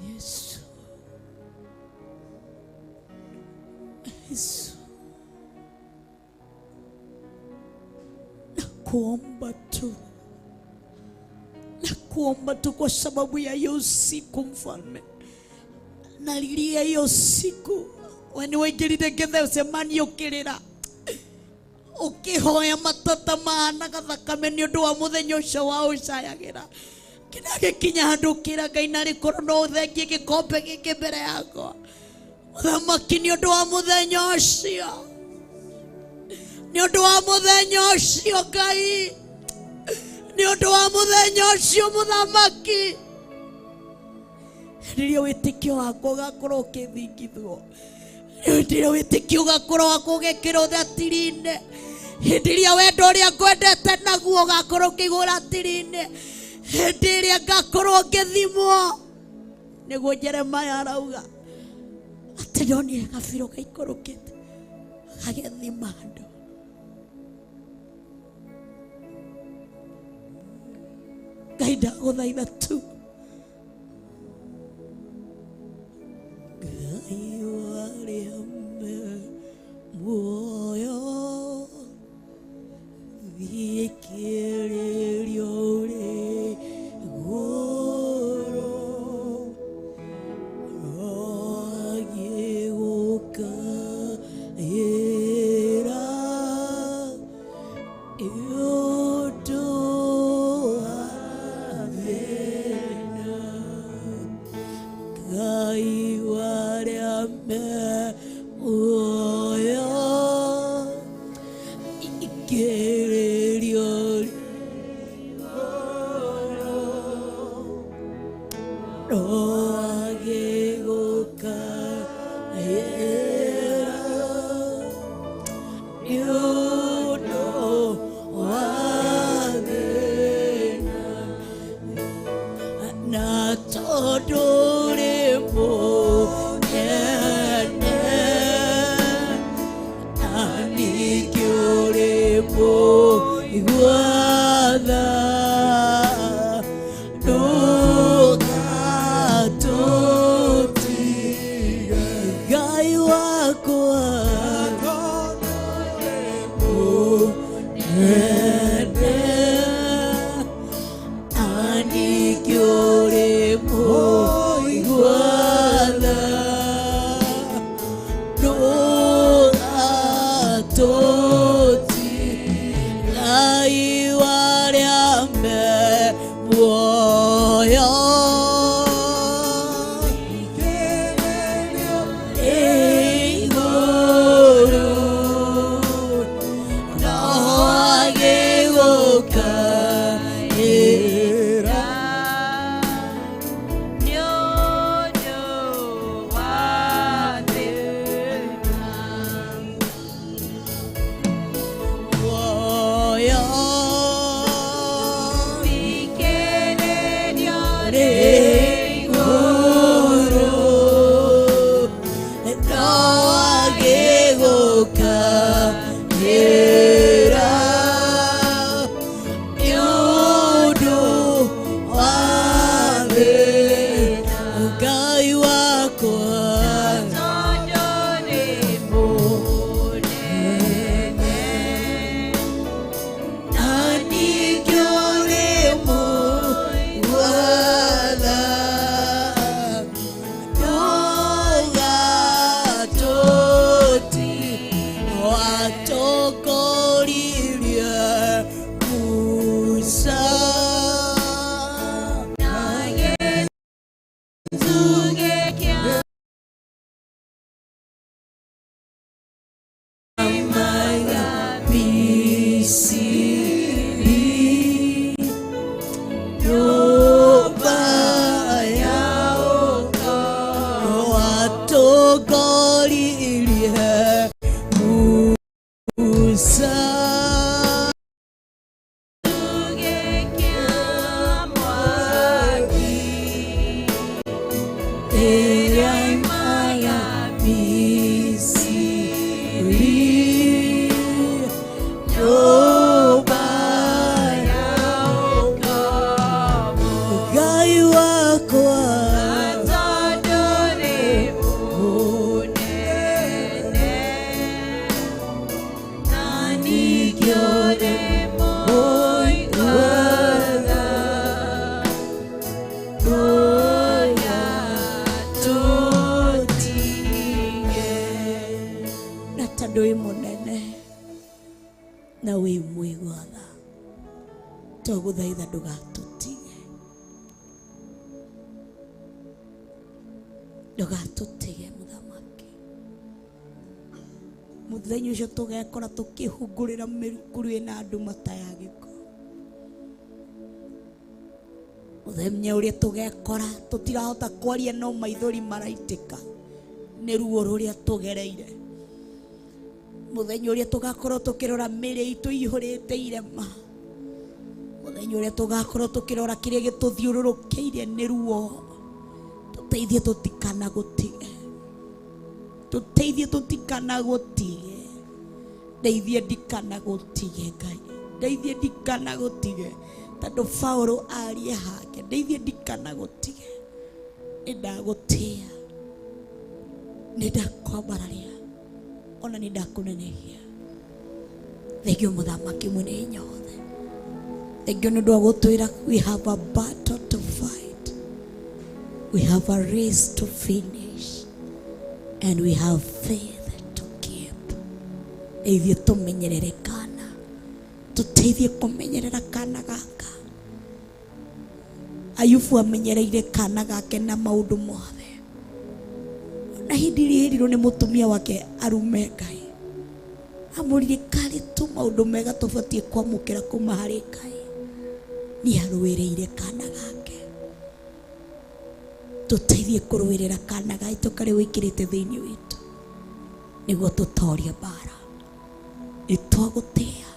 Yesu. Yesu. Nakuomba tu, nakuomba tu kwa sababu ya hiyo siku mfalme. Nalilia hiyo siku we nĩ waingĩrire Gethsemane ũkĩrĩra, ũkĩhoya matata mahanaga thakame nĩ ũndũ wa mũthenya ũcio wa ũcayagĩra, nginya gĩkinya handũ ũkĩra Ngai, narĩ korwo no ũthengie gĩkombe gĩkĩ mbere yakwa. Mũthamaki, nĩ ũndũ wa mũthenya ũcio, nĩ ũndũ wa mũthenya ũcio Ngai, nĩ ũndũ wa mũthenya ũcio mũthamaki, rĩrĩa wĩtĩkio wakwa ũgakorwo ũkĩthingithwo, hĩndĩ ĩrĩa wĩtĩkio ũgakorwo wakwa ũgekĩrwo ratiri-inĩ, hĩndĩ ĩrĩa wendo ũrĩa ngwendete naguo ũgakorwo ũkĩigwo ratiri-inĩ, hĩndĩ ĩrĩa ngakorwo ngĩthimwo, nĩguo Jeremaya arauga atĩ ndonire gabirũ gaikũrũkĩte gagĩthima andũ. Ngai, ndagũthaitha tu. Ngai warĩa me muoyo, thikĩrĩrio ũrĩ igũrũ, rwagĩgũkaĩra ũndũ wa thĩna. Ngai warĩa me muoyo, ikĩrĩrio rwagĩgũkaĩra nĩ ũndũ wa thĩna, na tondũ ũrĩ mũnene na ningĩ ũrĩ mũigua tha, ndũgatũtige. Ngai wakwa mũnene na ningĩ ũrĩ mũigua tha, ndũgatũtige. Ngai warĩa me muoyo, Ũcio nĩ mũigua tha. Ndũgatũtige. Na tondũ wĩ mũnene na wĩ mũigua tha, twagũthaitha ndũgatũtige, ndũgatũtige mũthamaki. Mũthenya ũcio tũgekora tũkĩhungũrĩra mĩrukuru ĩna nduma ta ya gĩko, mũthenya ũrĩa tũgekora tũtirahota kwaria no maithori maraitĩka nĩ ruo rũrĩa tũgereire, mũthenya ũrĩa tũgakorwo tũkĩrora mĩrĩ itũ ihũrĩte irema, mũthenya ũrĩa tũgakorwo tũkĩrora kĩrĩa gĩtũthiũrũrũkĩirie nĩ ruo, tũteithie tũtikanagũtige, tũteithie tũtikanagũtige, ndeithie ndikanagũtige Ngai, ndeithie ndikanagũtige, tondũ Paũlũ arie hake, ndeithie ndikanagũtige, nĩndagũtĩa, nĩndakwambararia, ona nĩndakũnenehia. Thengio mũthamaki mwene hinya wothe, thengio nĩ ũndũ wa gũtwĩra we have a battle to fight, we have a race to finish, and we have faith to keep. Ndeithie tũmenyerere kana, tũteithie kũmenyerera kana gaka. Ayubu amenyereire kana gake na maũndũ mothe, na hĩndĩ ĩrĩa erirwo nĩ mũtumia wake arume Ngai, amũririe karĩ tu maũndũ mega tũbatiĩ kwamũkĩra kuma harĩ Ngai. Nĩ arũĩrĩire kana gake. Tũteithie kũrũĩrĩra kana gaitũ karĩa wĩkĩrĩte thĩinĩ witũ, nĩguo tũtorie mbara. Nĩ twagũtĩa,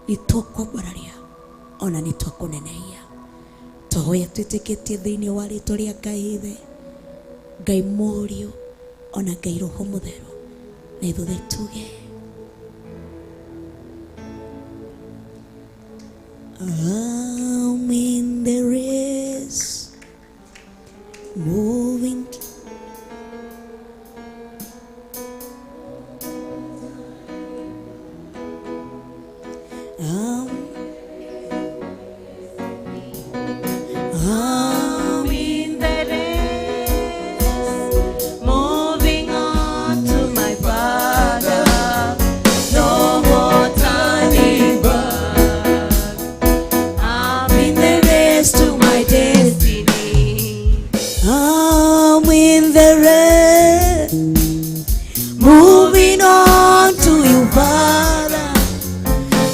nĩ twakwambararia, ona nĩ twakũnenehia. Twahoya twĩtĩkĩtie thĩinĩ wa rĩtwa rĩa Ngai Ithe, Ngai Mũriũ, ona Ngai Roho Mũtheru, na ithuothe tuge I'm in the race, moving. I'm in the race, moving on to my Father. No more turning back. I'm in the race to my destiny. I'm in the race, moving on to you, Father.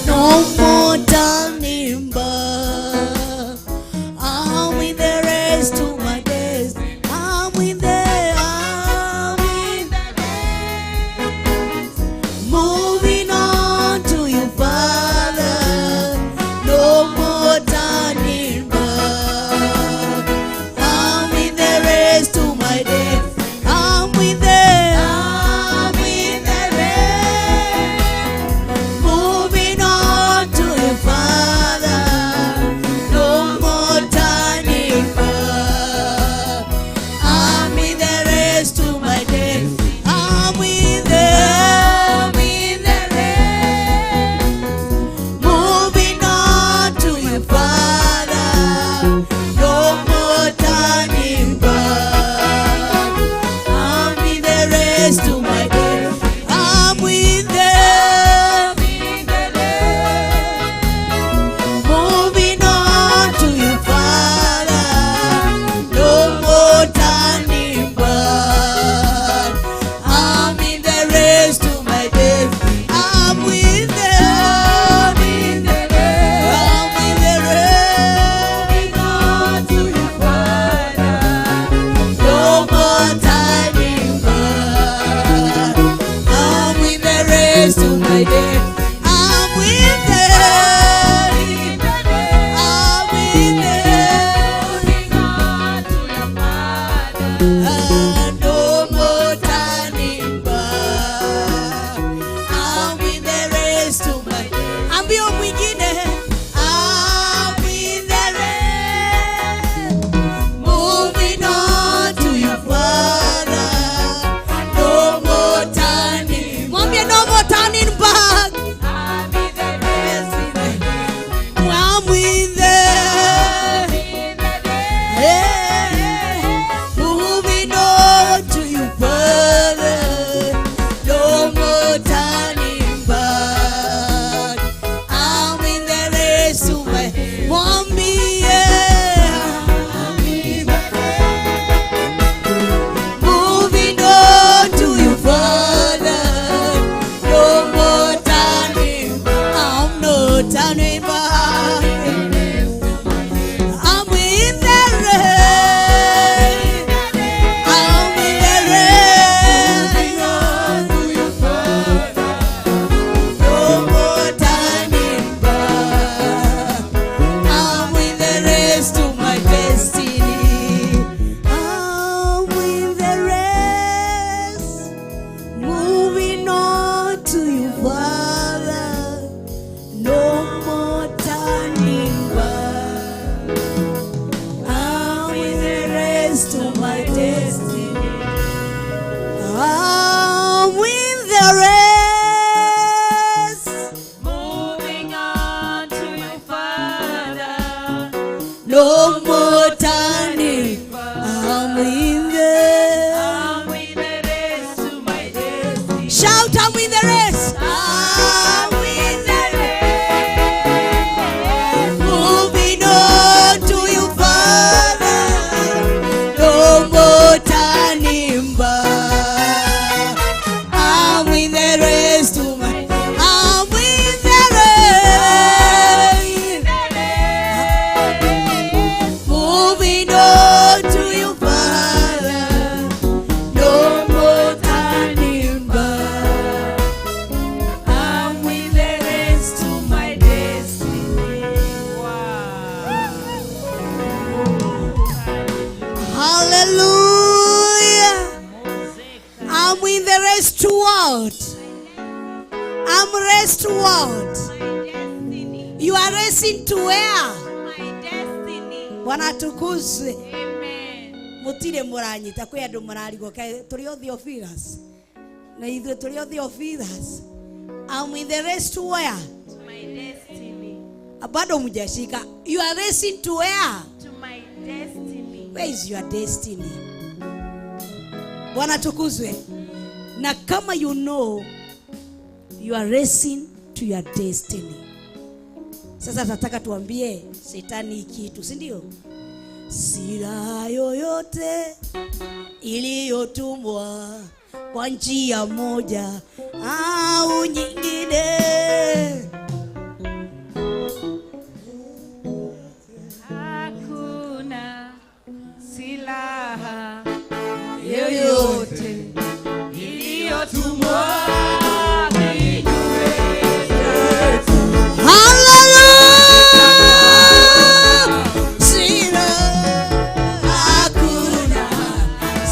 No more turning back. I'm in the race to my destiny. I'm in the race, moving on to you, Father. No more turning back. I'm in the race to my death. I'm in the race, moving on to you, Father. No more turning back. I'm in the race to my death. I'm in the race, moving on to your Father. No more turning back. I'm in the race to my death. I'm with them. Moving on to your Father. No more turning back. I'm in the race to my death. I'm with them. I'm in the race. Moving on to your Father. No more turning back. I'm in the race to my death. I'm with them. I'm in the Moving on to your Father. No more turning back. I'm in the race to my. Ambia mwingine. I'm in the race, moving on to your Father. No more turning. Mwambie no more turning back. Shout, I'm in the race. I'm in the race. Moving on to you, Father. No more turning back. I'm in the race to my. I'm in the race. Moving on to you, Father. No more turning back. I'm with the race to my destiny. Wow. Hallelujah. I'm in the race to what? I'm race to what? My destiny. You are racing to where? My destiny. Bwana atukuzwe. Amen. Mutire muranyita kwi andu mararigwo kaĩ tũrĩ o Theophilus na ithuĩ tũrĩ o Theophilus. I'm in the race to where? To my destiny. Bado mjashika. You are racing to where? To my destiny. Where is your destiny? Bwana tukuzwe. Na kama you know you are racing to your destiny. Sasa nataka tuambie shetani hii kitu, si ndio? Silaha yoyote iliyotumwa kwa njia moja au nyingine Hakuna silaha yoyote iliyotumwa kinyume chetu. Hallelujah! Silaha, hakuna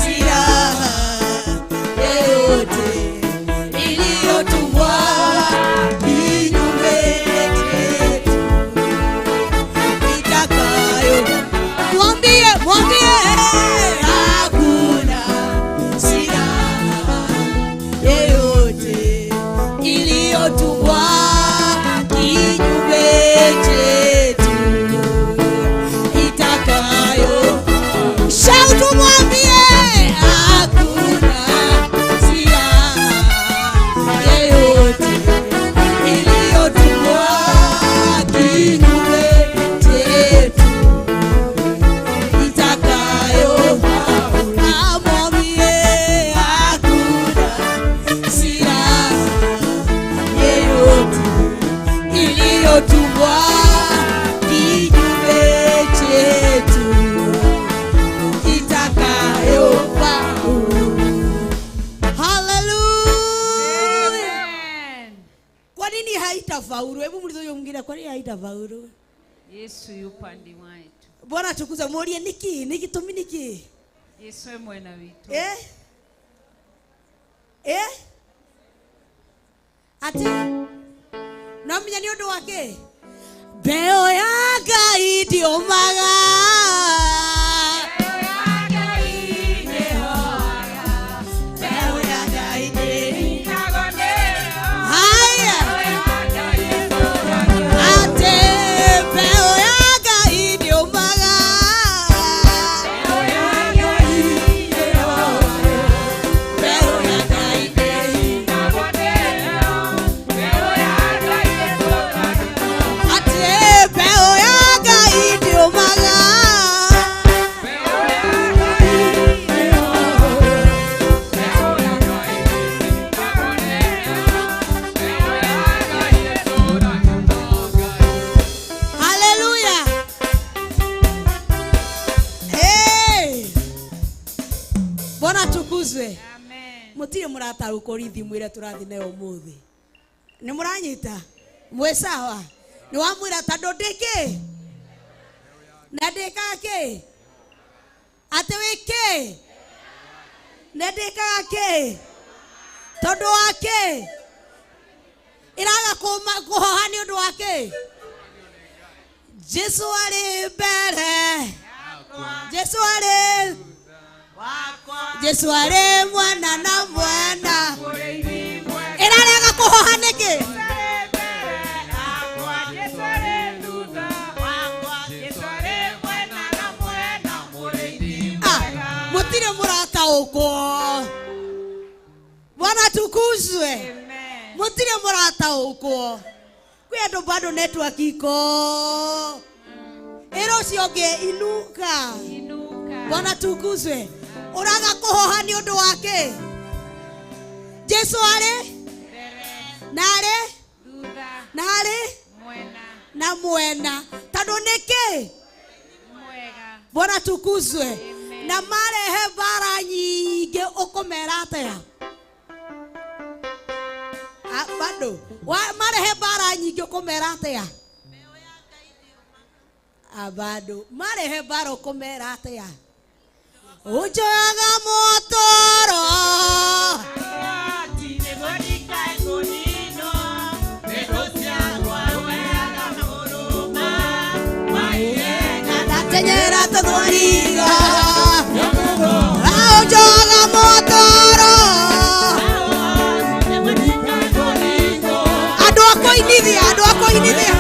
silaha yoyote iliyotumwa kinyume chetu itakayo. Mwambie, mwambie, hakuna silaha yoyote iliyotumwa kinyume chetu itakayo. Shout, mwambie, hakuna silaha yoyote iliyotumwa kinyume chetu itakayo. Amwambie, hakuna silaha yeyote iliyotumwa kinyume chetu itakayofaulu. Hallelujah. Amen. Kwa nini haitafaulu? Hebu muulize huyo mwingine, kwa nini haitafaulu? Yesu yu upande wetu. Bwana tukuza muorie niki niki tumi niki Yesu e mwena witu. eh eh ati no menya ni undu wake mbeo ya Ngai ndiomaga. Mbeo ya Ngai ndĩ- Haya. Ate mbeo ya Ngai ndĩũmaga. Mbeo ya Ngai ndĩ- Ate mbeo ya Ngai ndĩũmaga. Haleluya. Hey. Bwana atukuzwe. Mutire murataũkwo rithimu ĩrĩa tũrathiĩ nayo ũmũthĩ. Nĩ mũranyita? Mwĩ sawa? Nĩ wamwĩra tondũ ndĩ kĩ? Na ndĩkaga kĩ? Atĩ wĩ kĩ? Na ndĩkaga kĩ? Tondũ wa kĩ? Ĩraga kũhoha nĩ ũndũ wa kĩ? Jesu arĩ mbere. Jesu arĩ Jesu arĩ mwena na mwena. Ĩrarega kũhoha nĩkĩ? Ah, mũtirĩ mũrataũkwo. Bwana Tukuzwe. Mũtirĩ mũrataũkwo. Kwĩ andũ bado network iko. Ĩra ũcio ũngĩ inuka. Bwana tukuzwe. Ũraga kũhoha nĩ ũndũ wa kĩ? Jesu arĩ na arĩ na arĩ na mwena tondũ nĩkĩ? Bwana tukuzwe. Na marehe mbara nyingĩ ũkũmera atĩa? Ah, bado marehe mbara nyingĩ ũkũmera atĩa? Ah, bado marehe mbara ũkũmera atĩa? Ũnjoyaga motoro. Ndatenyera tũthũriga. Ũnjoyaga motoro. Andũ a kũinithia, andũ a kũinithia.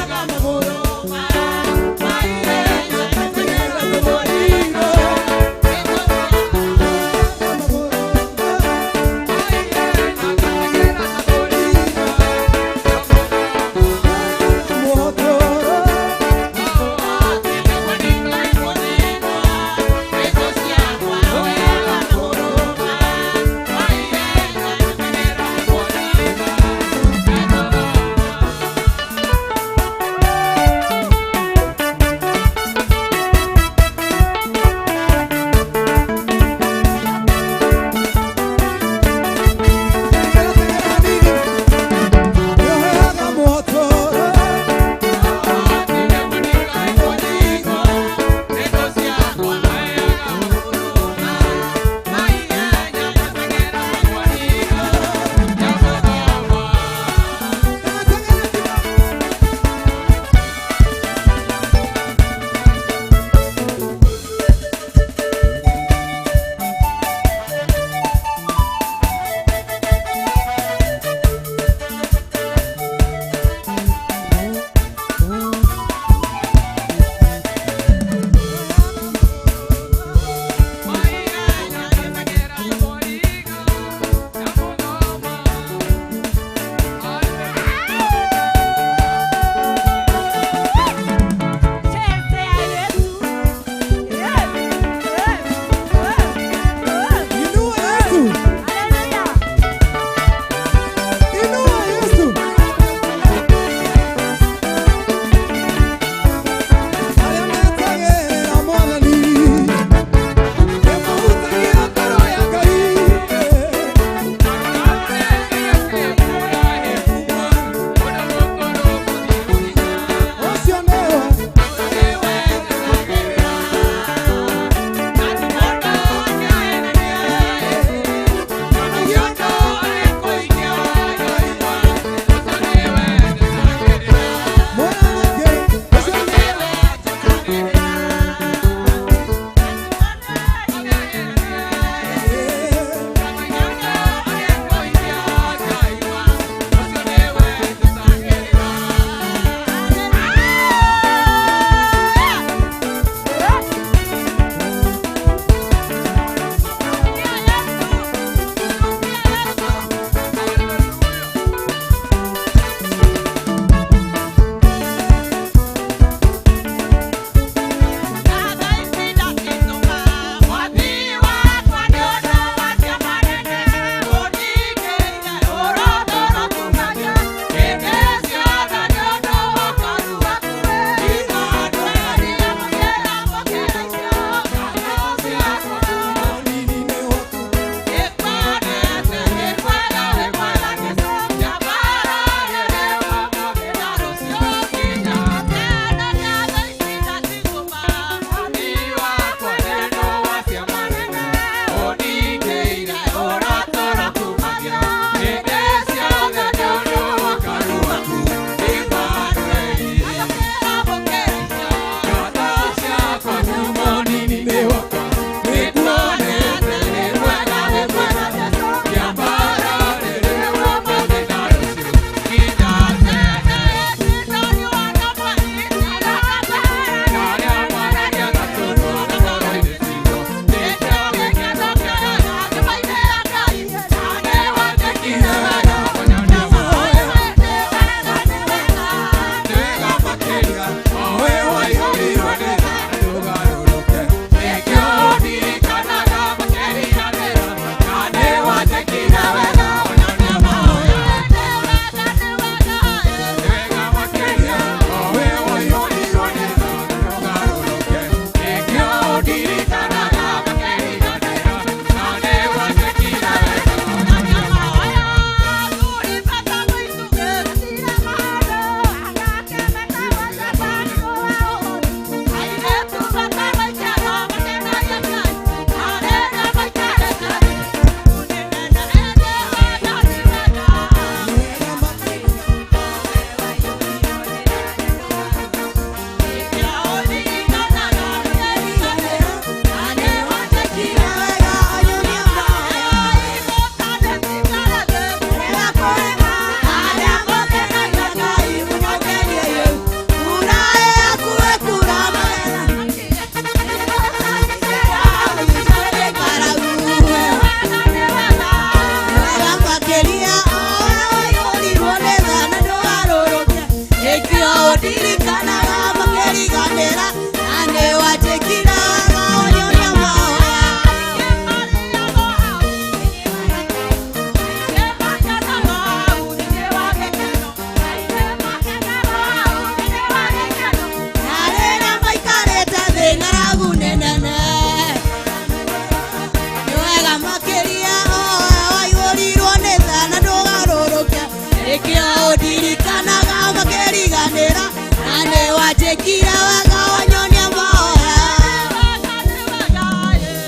Ndiaũndirikanaga makĩriganĩra na nĩwanjĩkire wega wanyonia mahoya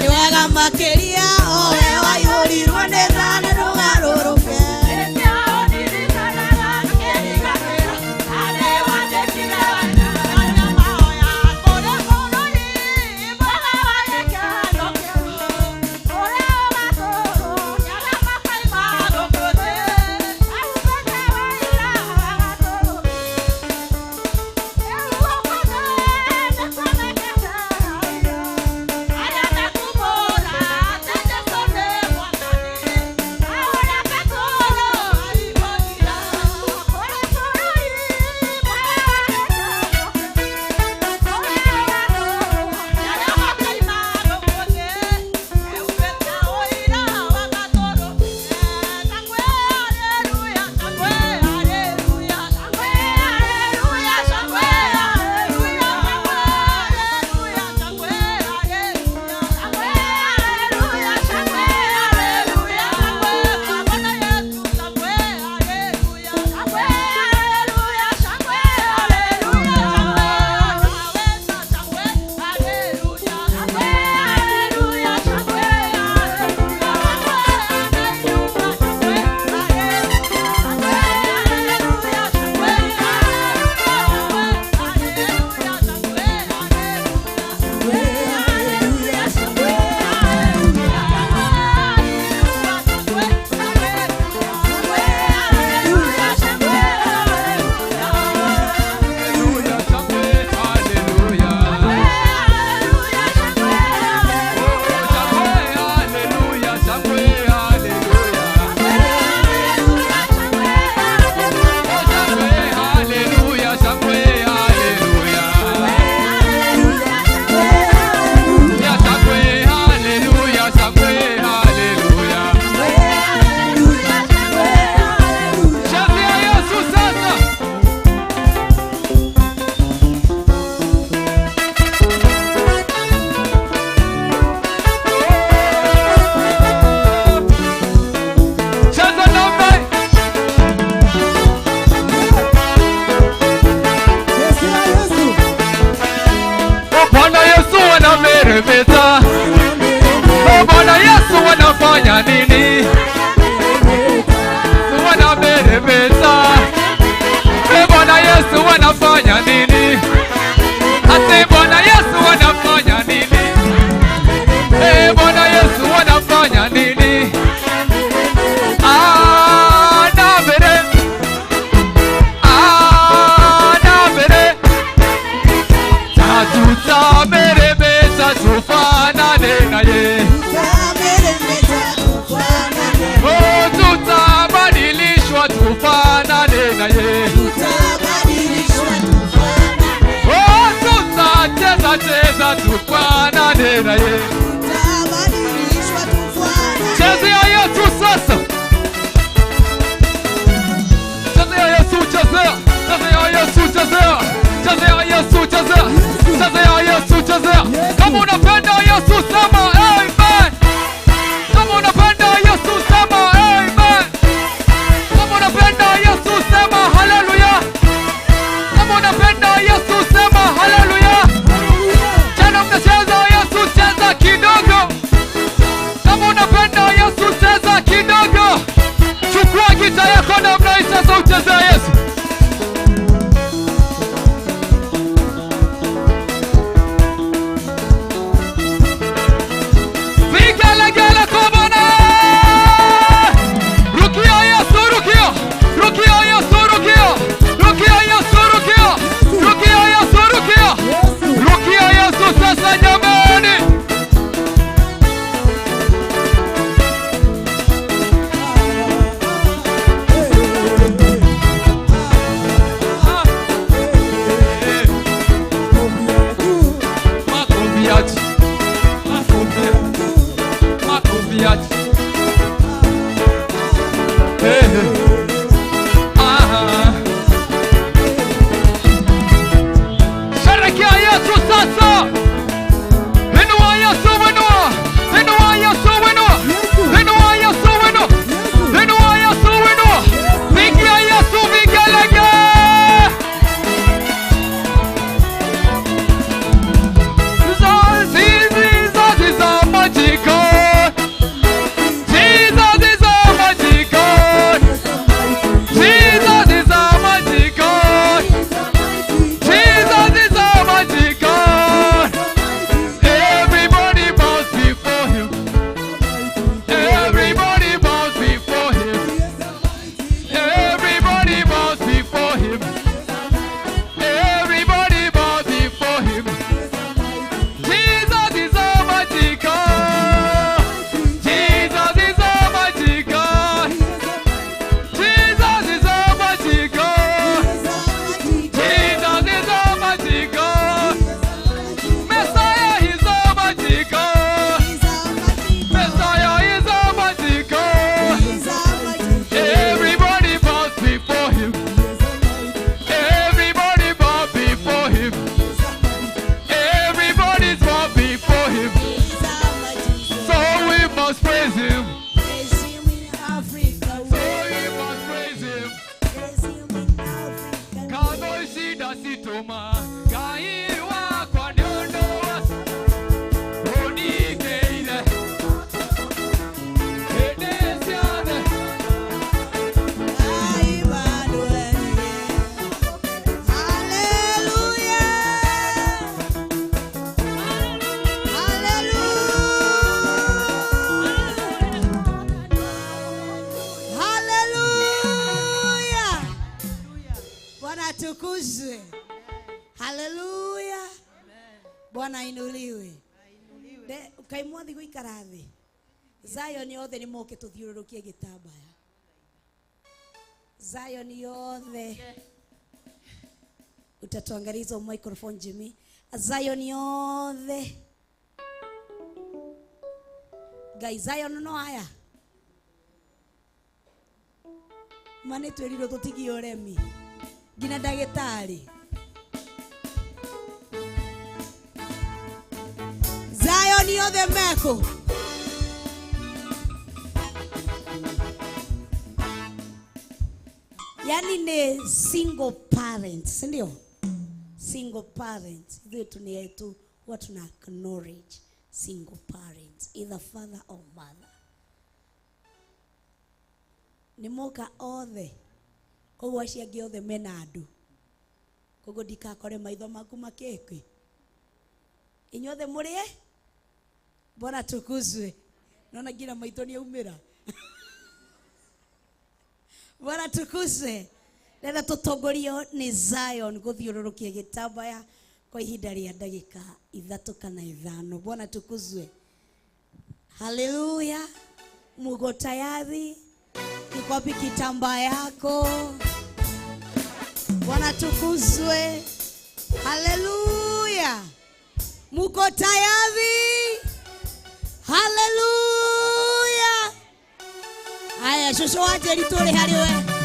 nĩ wega makĩria owe waihũrirwo nĩ tha nĩ ndũgarũrũke. Yesu Yesu. Bwana Yesu anameremeta. Oh, Bwana Yesu anafanya nini? Yesu anameremeta. Eh, Bwana Yesu anafanya nini? Ate Bwana Yesu anafanya nini? Eh, Bwana Yesu anafanya nini? Anamere. Anamere. Tutameremeta tufanane naye. Oh, tutabadilishwa tufanane naye. Oh, tutacheza cheza tufanane naye. Chezea Yesu sasa. Chezea Yesu, chezea. Chezea Yesu, chezea. Chezea Yesu, chezea. Chezea Yesu, chezea. Kama unapenda Yesu sema amen. Kama unapenda Yesu sema amen. Kama unapenda Yesu sema haleluya. Kama unapenda Yesu sema haleluya. Tena mnacheza Yesu, cheza kidogo. Kama unapenda Yesu cheza kidogo. Chukua gita yako namna hii sasa uchezee Yesu. Vigelegele kwa Bwana. Rukia Yesu, rukia. Rukia Yesu, rukia. Rukia Yesu, rukia. Rukia Yesu, rukia. Rukia Yesu sasa jamani. Hey. Ngatho ici ndacitũma Ngai wakwa nĩ ũndũ wa ũningĩire hĩndĩ ciothe. Haleluya! Bwana atukuzwe. Haleluya! Bwana ainuliwe. Kaĩ mwathi gũikara thĩ. Zion yothe nĩ moke tũthiũrũrũkie gĩtambaya. Zion yothe. Utatuangalia hizo microphone Jimmy. Zion yothe. Ngai Zion no aya. Ma nĩ twĩrirwo tũtigie ũremi nginya ndagĩtarĩ. Zion yothe mekũ. Yaani ni single parent, si ndio? Single parent. Ithuĩ tuni tu huwa tuna acknowledge single parents, either father or mother. Nĩ moka othe, koguo acio angĩ othe mena andũ, koguo ndikakore maitho maku makĩkĩ. Inyuothe mũrĩe. Bwana tukuzwe. Naona nginya maitho nĩ aumĩra. Bwana tukuzwe. Renda tũtongorio nĩ Zion gũthiũrũrũkia gĩtambaya kwa ihinda rĩa ndagĩka 3 kana 5. Bwana tukuzwe. Haleluya. Muko tayari? Iko wapi kitambaa yako? Bwana tukuzwe. Haleluya. Muko tayari? Haleluya. Haya, shosho waje litore hali we.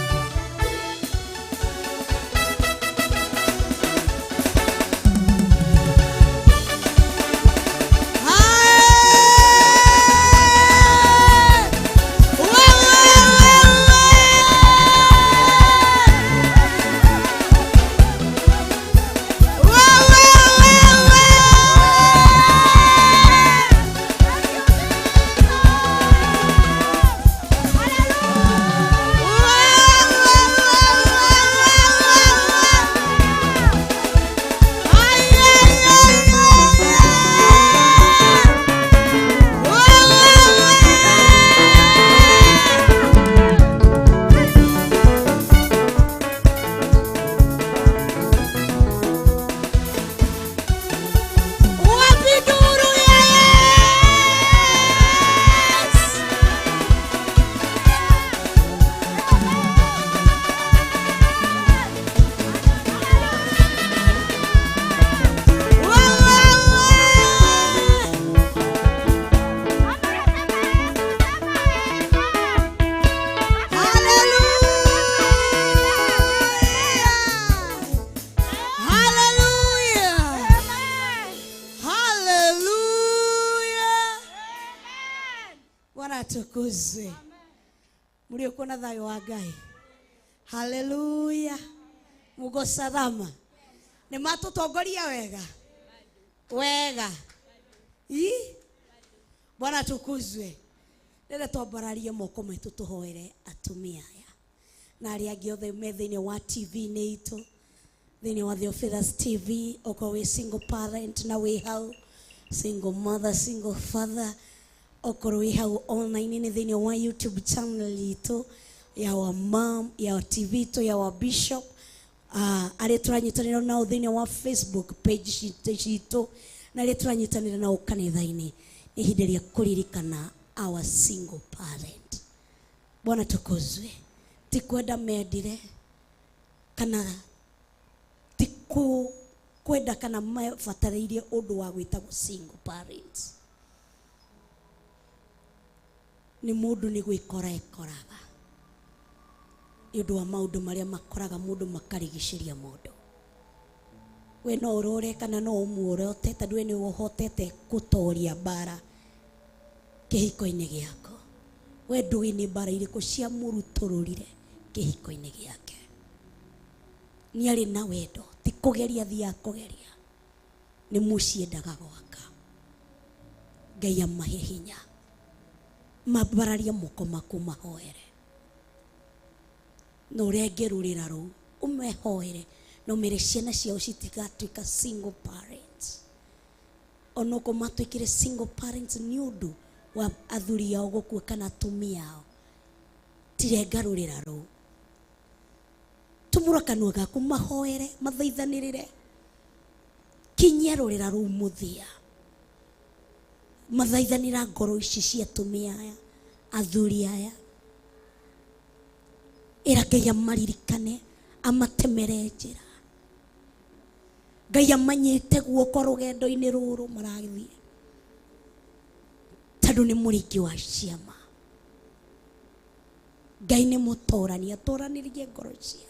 Atukuzwe. Mliokuwa na thayũ wa Ngai. Haleluya. Mugo salama. Nĩ matũtongoria wega. Wega. I Bwana atukuzwe. Rĩrĩa twambararie moko maitũ tũhoere atumia aya na arĩa angĩ othe me thĩinĩ wa TV-inĩ itũ, thĩinĩ wa Theophilus TV, okorwo wĩ single parent na wĩ hau, single mother, single father, okorwo wĩ hau online-inĩ thĩinĩ wa YouTube channel itũ ya wa mom, ya wa TV itũ, ya wa bishop, arĩa tũranyitanĩra nao thĩinĩ wa Facebook page citũ na arĩa tũranyitanĩra nao kanitha-inĩ. Nĩ ihinda rĩa kũririkana our single parent. Bwana tukuzwe. Ti kwenda mendire kana ti kwenda kana mabatarĩirie ũndũ wa gwĩtagwo single parents. Nĩ mũndũ nĩ gwĩkora ekoraga nĩ ũndũ wa maũndũ marĩa makoraga mũndũ makarigicĩria mũndũ. We no ũrore kana no ũmuorote tondũ we nĩ ũhotete gũtoria mbara kĩhiko-inĩ gĩaku. We ndũĩ nĩ mbara irĩkũ ciamũrutũrũrire kĩhiko-inĩ gĩake. Nĩ arĩ na wendo, ti kũgeria athiaga kũgeria, nĩ mũciĩ endaga gwaka. Ngai amahe hinya, mambararie moko maku mahoere, na ũrenge rũrĩra rũu ũmehoere, na ũmere ciana ciao citigatuĩka single parents. Onokorwo matuĩkire single parents nĩ ũndũ wa athuri ao gũkua kana atumia ao, tirenga rũrĩra rũu. Tumũra kanua gaku mahoere, mathaithanĩrĩre, kinyia rũrĩra rũu mũthia. Mathaithanĩra ngoro ici cia atumia aya, athuri aya. Ĩra Ngai amaririkane, amatemere njĩra. Ngai amanyite guoko rũgendo-inĩ rũrũ marathiĩ, tondũ nĩ mũringi wa ciama. Ngai nĩ mũtorani, atoranĩrie ngoro ciao.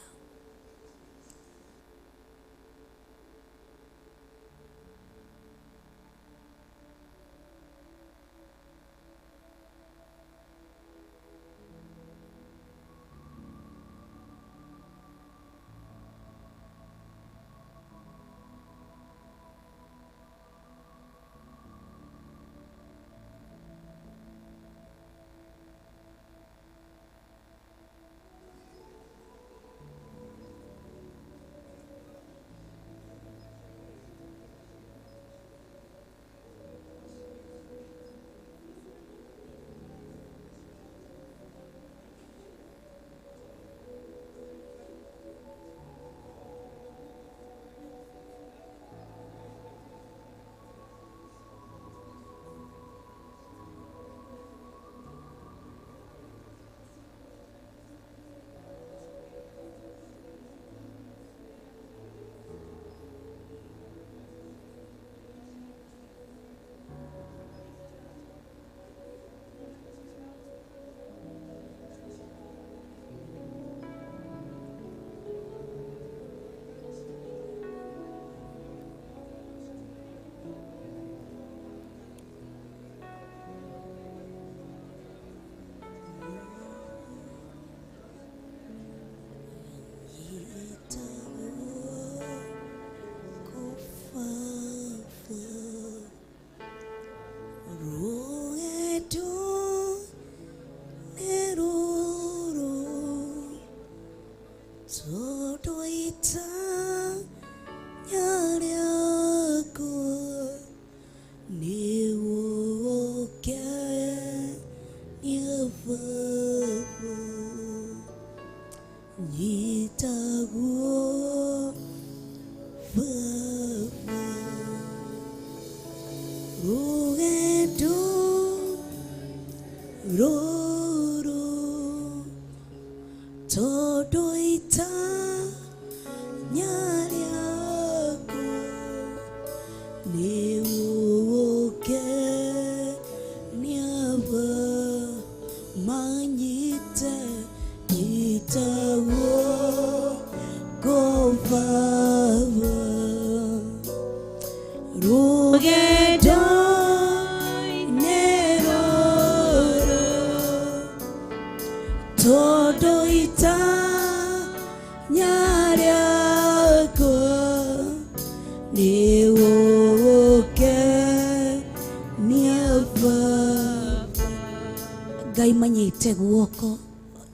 Ngai manyite guoko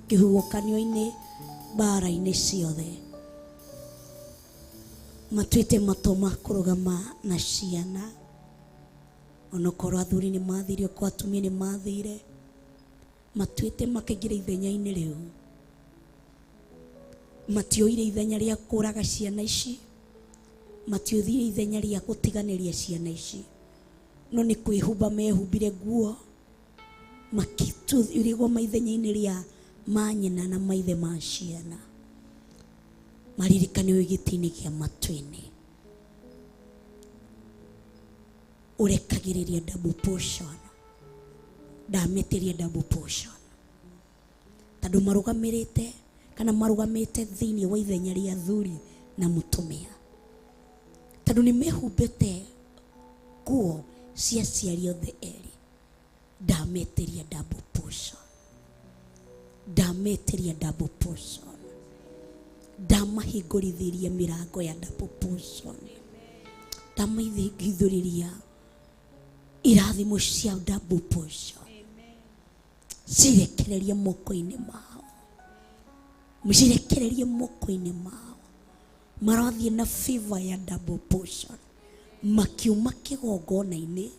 kĩhuhũkanio-inĩ mbara-inĩ ciothe, matuĩte matũ ma kũrũgama na ciana, onokorwo athuri nĩ mathire, okorwo atumia nĩ mathire, matuĩte makaingĩra ithenya-inĩ rĩu. Matioire ithenya rĩa kũraga ciana ici, matioire ithenya rĩa gũtiganĩria ciana ici, no nĩ kwĩhumba mehumbire nguo, makĩrigwo ithenya-inĩ rĩa manyina na maithe ma ciana, maririkane wĩ gĩtĩ-inĩ kĩa matu-inĩ. Ũrekagĩrĩria double portion, ndamĩtĩria double portion, tondũ marũgamĩrĩte kana marũgamĩte thĩinĩ wa ithenya rĩa athuri na mũtumia, tondũ nĩ mehumbĩte nguo cia aciari othe erĩ. Ndametĩria double portion, ndametĩria double portion, Ndamahingũrithĩria mĩrango ya double portion. Ndamahingũrithĩria irathimo cia double portion. Cirekererie moko-inĩ mao, cirekererie moko-inĩ mao. Marathiĩ na favor ya double portion. Makiuma kĩgongona-inĩ,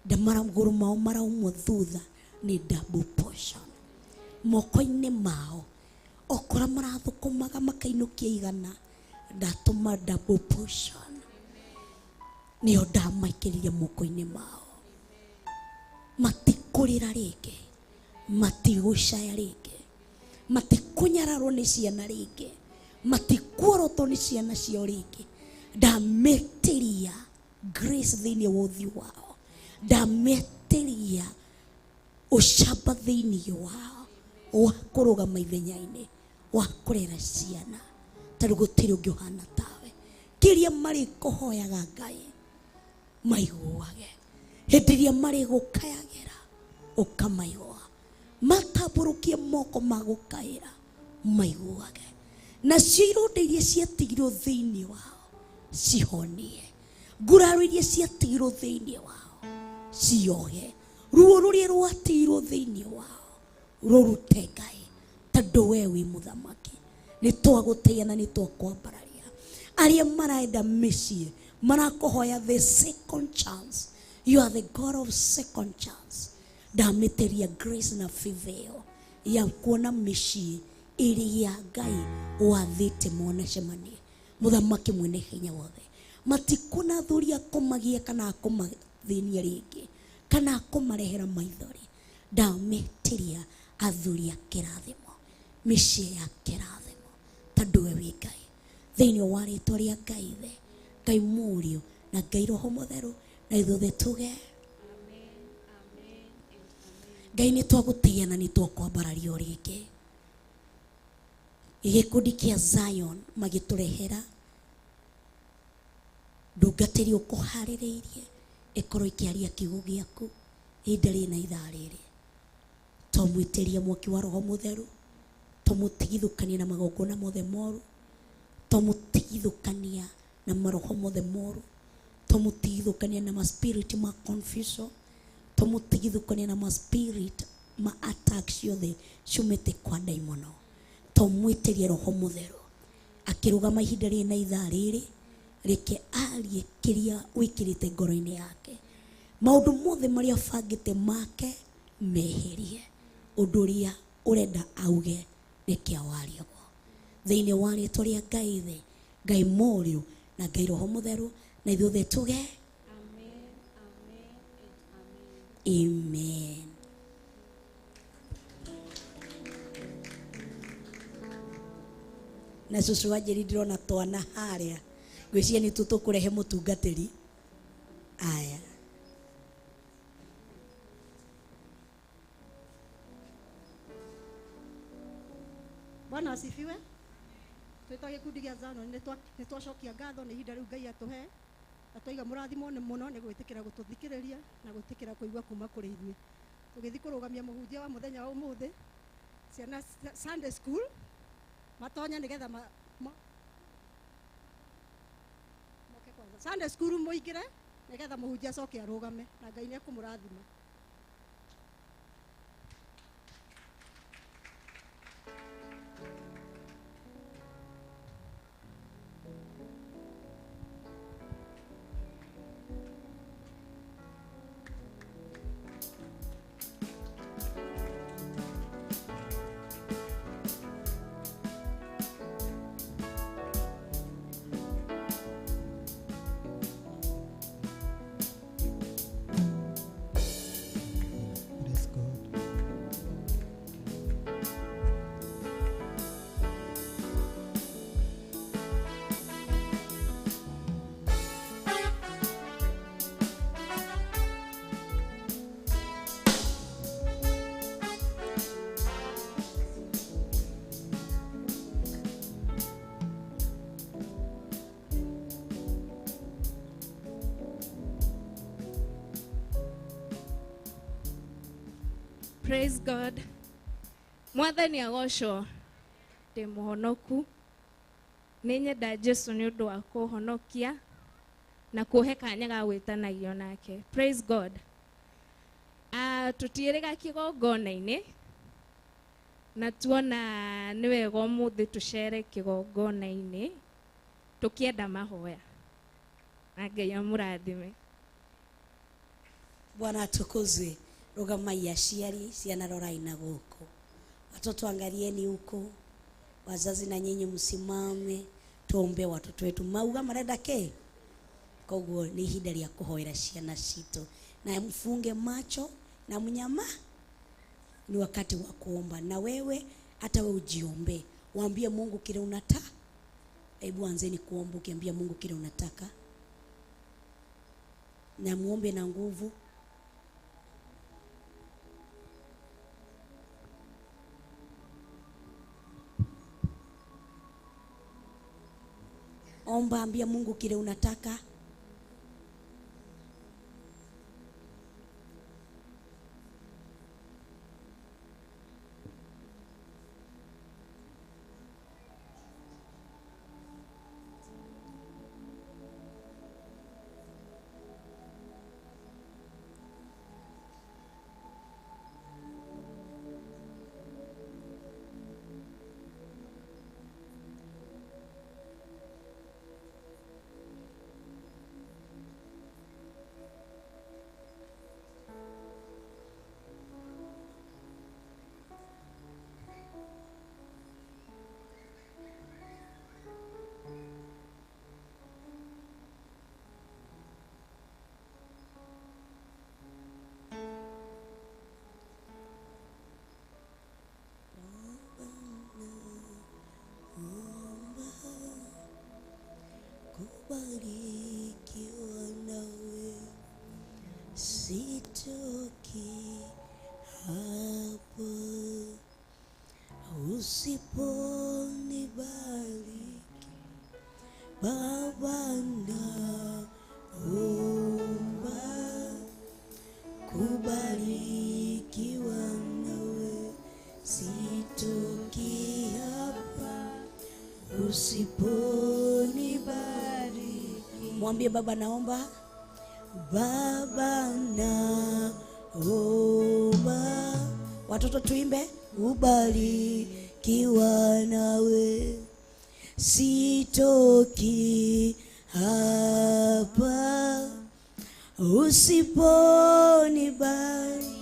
magũrũ mao maraumwo thutha nĩ double portion. Moko-inĩ mao okora marathũkũmaga makainũkia igana, ndatũma double portion. Nĩyo ndamaikĩrĩria moko-inĩ mao. Matikũrĩra rĩngĩ, matigũcaya rĩngĩ, matikũnyararwo nĩ ciana rĩngĩ, matikuorotwo nĩ ciana ciao rĩngĩ. Ndametĩria grace thĩinĩ wa ũthiũ wao, ndametĩria ũcamba thĩinĩ wao wa kũrũgama ithenya-inĩ wa kũrera ciana, tondũ gũtirĩ ũngĩ ũhana tawe. Kĩrĩa marĩkũhoyaga Ngai maiguage, hĩndĩ ĩrĩa marĩgũkayagĩra ũkamaigua, matambũrũkie moko ma gũkaĩra maiguage, nacio ironda iria ciatigirwo thĩinĩ wao cihonie, nguraro iria ciatigirwo thĩinĩ wao ciohe, ruo rũrĩa rwatigirwo thĩinĩ wao rũrute Ngai, tondũ we wĩ mũthamaki. Nĩ twagũtĩĩa na nĩ twakwambararia. Arĩa marenda mĩciĩ marakũhoya the second chance, you are the God of second chance. Ndamĩtĩria grace na favor ya kuona mĩciĩ ĩrĩa Ngai wathĩte monacemanie. Mũthamaki mwene hinya wothe, matikuna athuri akũmagia kana akũmathĩnia rĩngĩ kana akũmarehera maithori. Ndamĩtĩria athuri a kĩrathimo, mĩciĩ ya kĩrathimo, tondũ we wĩ Ngai. Thĩinĩ wa rĩtwa rĩa Ngai Ithe, Ngai Mũriũ na Ngai Roho Mũtheru, na ithuothe tuge Ngai nĩ twagũtĩĩa na nĩ twakwambararia o rĩngĩ. Gĩkundi kĩa Zion magĩtũrehera ndungatĩri ũkũharĩrĩirie ĩkorwo ĩkĩaria kiugo gĩaku ihinda rĩrĩ na ithaa rĩrĩ. Twamwĩtĩria mwaki wa Roho Mũtheru, twamũtigithũkania na magongona mothe moru, twamũtigithũkania na maroho mothe moru, twamũtigithũkania na ma spirit ma confusion, twamũtigithũkania na ma spirit ma attack ciothe ciumĩte kwa ndaimono. Twamwĩtĩria Roho Mũtheru akĩrũgama ihinda rĩrĩ na ithaa rĩrĩ, reke arie kĩrĩa wĩkĩrĩte ngoro-inĩ yake, maũndũ mothe marĩa abangĩte make meherie, ũndũ ũrĩa ũrenda auge reke awarie guo. Thĩinĩ wa rĩtwa rĩa Ngai Ithe, Ngai Mũriũ na Ngai Roho Mũtheru, na ithuothe tuge amen. Na cũcũ wa Njeri ndĩrona twana harĩa, ngwĩciria nĩ tũkũrehe mũtungatĩri. Aya. Bwana asifiwe. Twĩta gĩkundi gĩa Zion nĩ twacokia ngatho nĩ ihinda rĩu Ngai atũhe, na twaiga mũrathimwo nĩ mũno nĩ gwĩtĩkĩra gũtũthikĩrĩria na gwĩtĩkĩra kũigua kuma kũrĩ ithuĩ. Tũgĩthiĩ kũrũgamia mũhunjia wa mũthenya wa ũmũthĩ, ciana Sunday school matonya nĩgetha moke kwanza. Sunday school mũingĩre nĩgetha mũhunjia acoke arũgame, na Ngai nĩ ekũmũrathima. Praise God. Praise God. Mwathani agocwo. Ndĩ mũhonoku. Nĩ nyenda Jesu nĩ ũndũ wa kũhonokia na kũhe kanya ga gwĩtanagio nake. Praise God. Tũtiĩrĩga kĩgongona-inĩ na tuona nĩ wega ũmũthĩ tũcere kĩgongona-inĩ tũkĩenda mahoya. Na Ngai amũrathime. Bwana atukuzwe. Rugamai aciari, ciana rorai na gũkũ. Watoto angalieni huko, wazazi na nyinyi msimame, tuombe watoto wetu. Mauga marenda ke? Koguo ni ihinda rĩa kũhoera ciana citũ. Na mfunge macho na mnyama, ni wakati wa kuomba. Na wewe hata wewe ujiombe, waambie Mungu kile unataka. Hebu anzeni kuomba ukiambia Mungu kile unataka. Na muombe na nguvu. Omba, ambia Mungu kile unataka. Kubarikiwa nawe, sitoki hapa usiponibariki. Baba naomba kubarikiwa nawe, sitoki hapa usiponibariki. Mwambie Baba naomba. Baba naomba. Watoto tuimbe. Ubarikiwa nawe, sitoki hapa usiponibariki.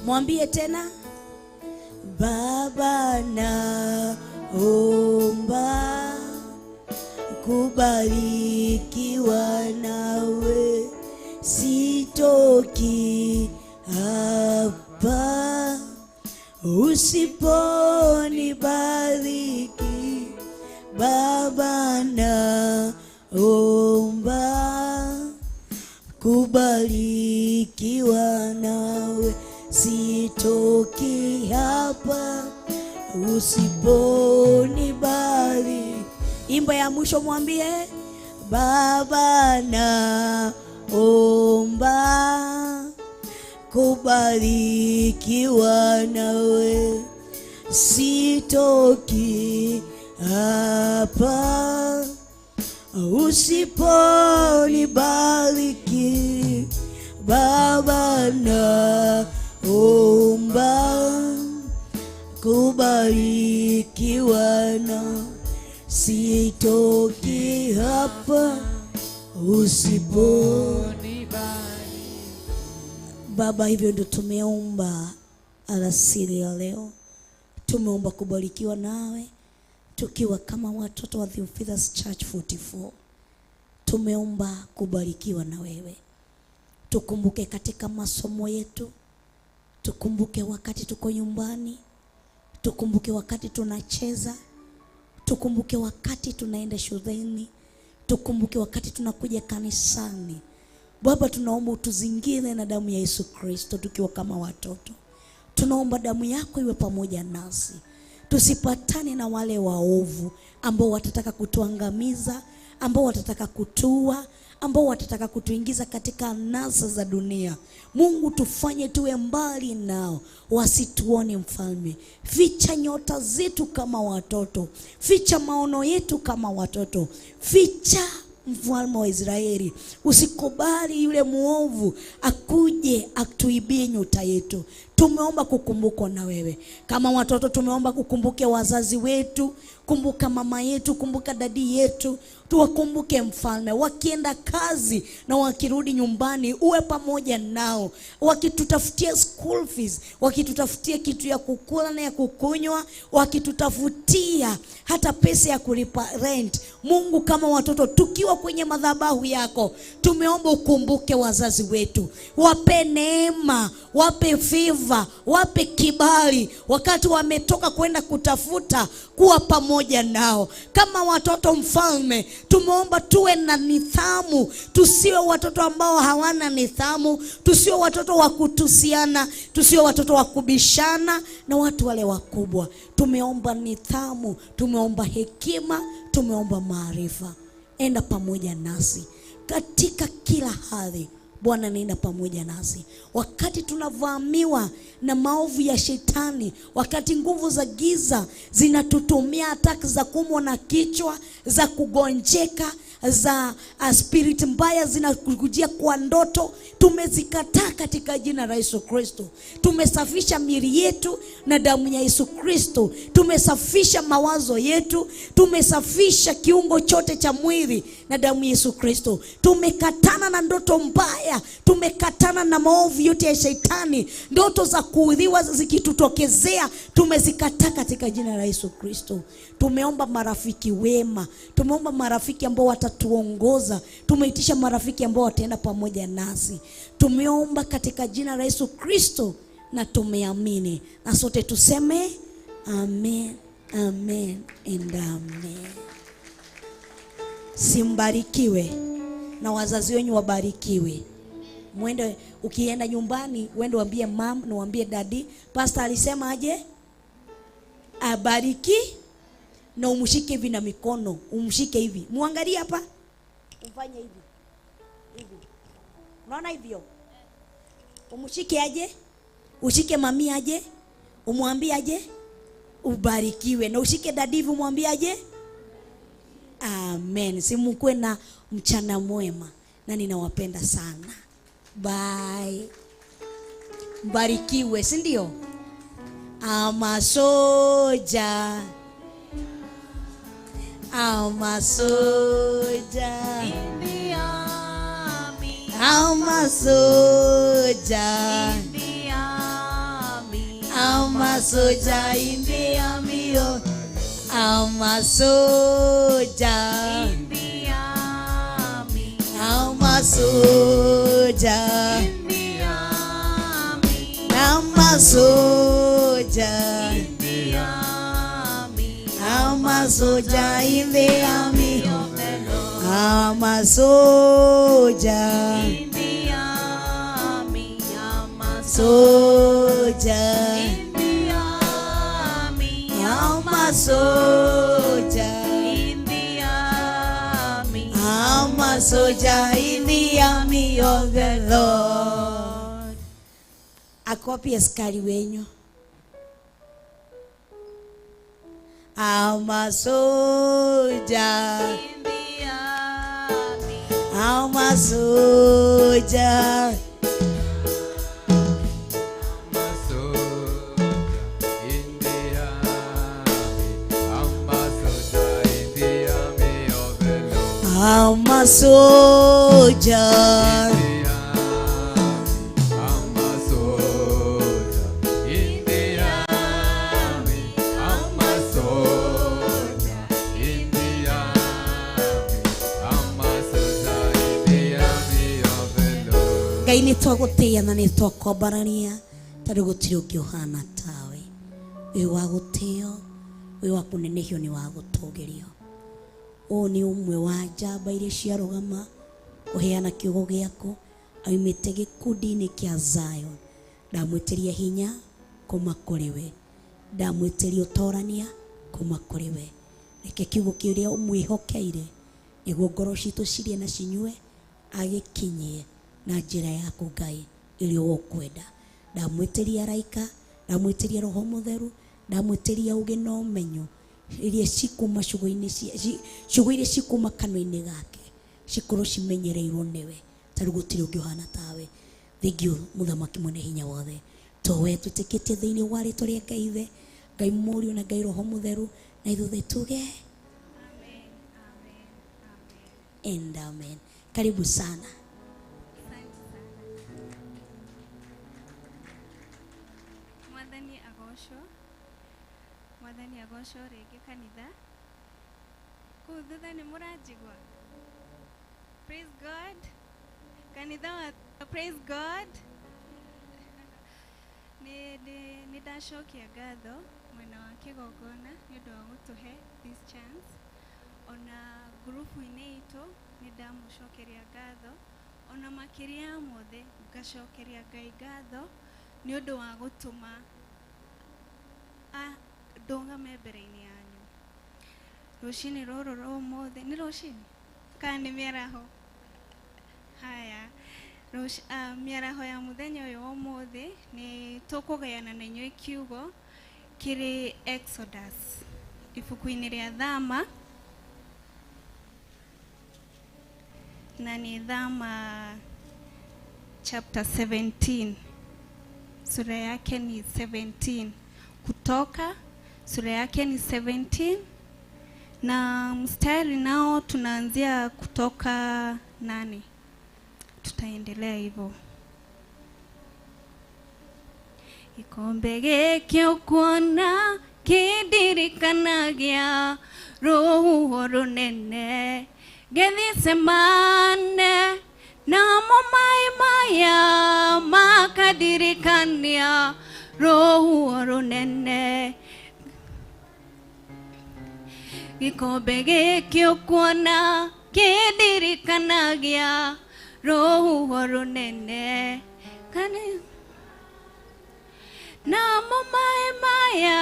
Mwambie tena. Baba naomba kubarikiwa nawe, sitoki hapa usiponibariki. Baba naomba kubarikiwa nawe, sitoki hapa usiponibariki. Imba ya mwisho mwambie. Baba naomba kubarikiwa nawe, sitoki hapa usiponibariki. Baba naomba kubarikiwa na, sitoki hapa usiponibariki. Baba, hivyo ndio tumeomba alasiri ya leo. Tumeomba kubarikiwa nawe tukiwa kama watoto wa Theophilus Church 44. Tumeomba kubarikiwa na wewe. Tukumbuke katika masomo yetu, tukumbuke wakati tuko nyumbani, tukumbuke wakati tunacheza, tukumbuke wakati tunaenda shuleni, tukumbuke wakati tunakuja kanisani. Baba, tunaomba utuzingire na damu ya Yesu Kristo tukiwa kama watoto. Tunaomba damu yako iwe pamoja nasi. Tusipatane na wale waovu ambao watataka kutuangamiza, ambao watataka kutua, ambao watataka kutuingiza katika anasa za dunia. Mungu, tufanye tuwe mbali nao, wasituone Mfalme. Ficha nyota zetu kama watoto, ficha maono yetu kama watoto, ficha Mfalme wa Israeli. Usikubali yule muovu akuje atuibie nyota yetu. Tumeomba kukumbukwa na wewe kama watoto, tumeomba kukumbuke wazazi wetu, kumbuka mama yetu, kumbuka dadi yetu, tuwakumbuke Mfalme. Wakienda kazi na wakirudi nyumbani, uwe pamoja nao, wakitutafutia school fees, wakitutafutia kitu ya kukula na ya kukunywa, wakitutafutia hata pesa ya kulipa rent. Mungu, kama watoto tukiwa kwenye madhabahu yako, tumeomba ukumbuke wazazi wetu, wape neema, wape favor, wape kibali wakati wametoka kwenda kutafuta, kuwa pamoja nao kama watoto. Mfalme, tumeomba tuwe na nidhamu, tusiwe watoto ambao hawana nidhamu, tusiwe watoto wa kutusiana, tusiwe watoto wa kubishana na watu wale wakubwa. Tumeomba nidhamu, tumeomba hekima, tumeomba maarifa. Enda pamoja nasi katika kila hali. Bwana, nenda pamoja nasi wakati tunavamiwa na maovu ya shetani, wakati nguvu za giza zinatutumia ataki za kuumwa na kichwa, za kugonjeka, za spirit mbaya zinakujia kwa ndoto, tumezikataa katika jina la Yesu Kristo. Tumesafisha miili yetu na damu ya Yesu Kristo, tumesafisha mawazo yetu, tumesafisha kiungo chote cha mwili na damu ya Yesu Kristo. Tumekatana na ndoto mbaya, tumekatana na maovu yote ya shetani. Ndoto za kuudhiwa zikitutokezea, tumezikataa katika jina la Yesu Kristo. Tumeomba marafiki wema, tumeomba marafiki ambao watatuongoza, tumeitisha marafiki ambao wataenda pamoja nasi. Tumeomba katika jina la Yesu Kristo na tumeamini, na sote tuseme amen, amen and amen. Simbarikiwe na wazazi wenyu wabarikiwe. Mwende, ukienda nyumbani, uende uambie mom na uambie daddy, pastor alisema aje abariki, na umshike hivi na mikono, umshike hivi, muangalie hapa, umfanye hivi hivi, unaona hivyo? Umshike aje, ushike mami aje, umwambie aje ubarikiwe, na ushike dadi hivi, umwambie aje amen. Simukue na mchana mwema, na ninawapenda sana. Bye. Mbarikiwe, si ndio? Ama soja, ama soja, ama soja, ama soja in the army, oh. I'm a soldier. In the army. I'm a soldier. In the army. I'm a soldier. In the army. I'm a soldier in the army. Of the Lord. I'm a soldier. In the army. I'm a Soldier. In the army. I'm a soldier. In the army. I'm a soldier in the army of the Lord. Akopi askari wenyu. I'm a soldier. In the army. I'm a soldier. I'm a soldier. Ngai nä twagåtä na nä twakwambararia tondå gå tirä å ngä å hana tawe. Wä wa gå tä o, wä wa kå nenehio, nä wa gå tågä rio. Ũyũ nĩ ũmwe wa njamba iria ciarũgama kũheana kiugo gĩaku, aumĩte gĩkundi-inĩ kĩa Zion. Ndamwĩtĩria hinya kuma kũrĩ we. Ndamwĩtĩria ũtorania kuma kũrĩ we. Reke kiugo kĩrĩa ũmwĩhokeire nĩguo ngoro citũ cirĩe na cinyue, agĩkinyie na njĩra yaku Ngai ĩrĩa ũkwenda. Ndamwĩtĩria araika, ndamwĩtĩria Roho Mũtheru, ndamwĩtĩria ũgĩ na ũmenyo iria cikuma ciugo-inĩ ciugo iria cikuma kanua-inĩ gake cikorwo cimenyereirwo nĩwe, tarĩu gũtirĩ ũngĩ ũhana tawe. Thengiũ Mũthamaki mwene hinya wothe, to we twĩtĩkĩtie thĩinĩ wa rĩtwa rĩa Ngai Ithe, Ngai Mũriũ na Ngai Roho Mũtheru, na ithuothe tuge and amen. Karibu sana. Mwathani agocwo, Mwathani agocwo rĩngĩ kanitha. Kũu thutha nĩ mũranjigua? Praise God. Kanitha wa praise God. Nĩ ndacokia ngatho mwena wa kĩgongona nĩ ũndũ wa gũtũhe this chance. Ona ngurubu-inĩ itũ nĩ ndamũcokeria ngatho, ona makĩria ya mothe ngacokeria Ngai ngatho nĩ ũndũ wa gũtũma ndũgame mbere-inĩ yanyu rũcinĩ rũrũ rwa ũmũthĩ. Nĩ rũcinĩ kana nĩ mĩaraho? Haya, mĩaraho ya mũthenya ũyũ wa ũmũthĩ nĩ tũkũgayana na inyuĩ kiugo kĩrĩ Exodus ibuku-inĩ rĩa Thama, na nĩ Thama chapter 17, sura yake ni 17. Kutoka sura yake ni 17 na mstari nao tunaanzia kutoka 8, tutaendelea hivyo. Gikombe gĩkĩ ũkuona kĩndirikanagia rũhuho rũnene Gethsemane, namo maĩ maya makadirikania rũhuho rũnene. Gikombe gĩkĩ ũkuona kĩndirikanagia rũhuho rũnene, namo maĩ maya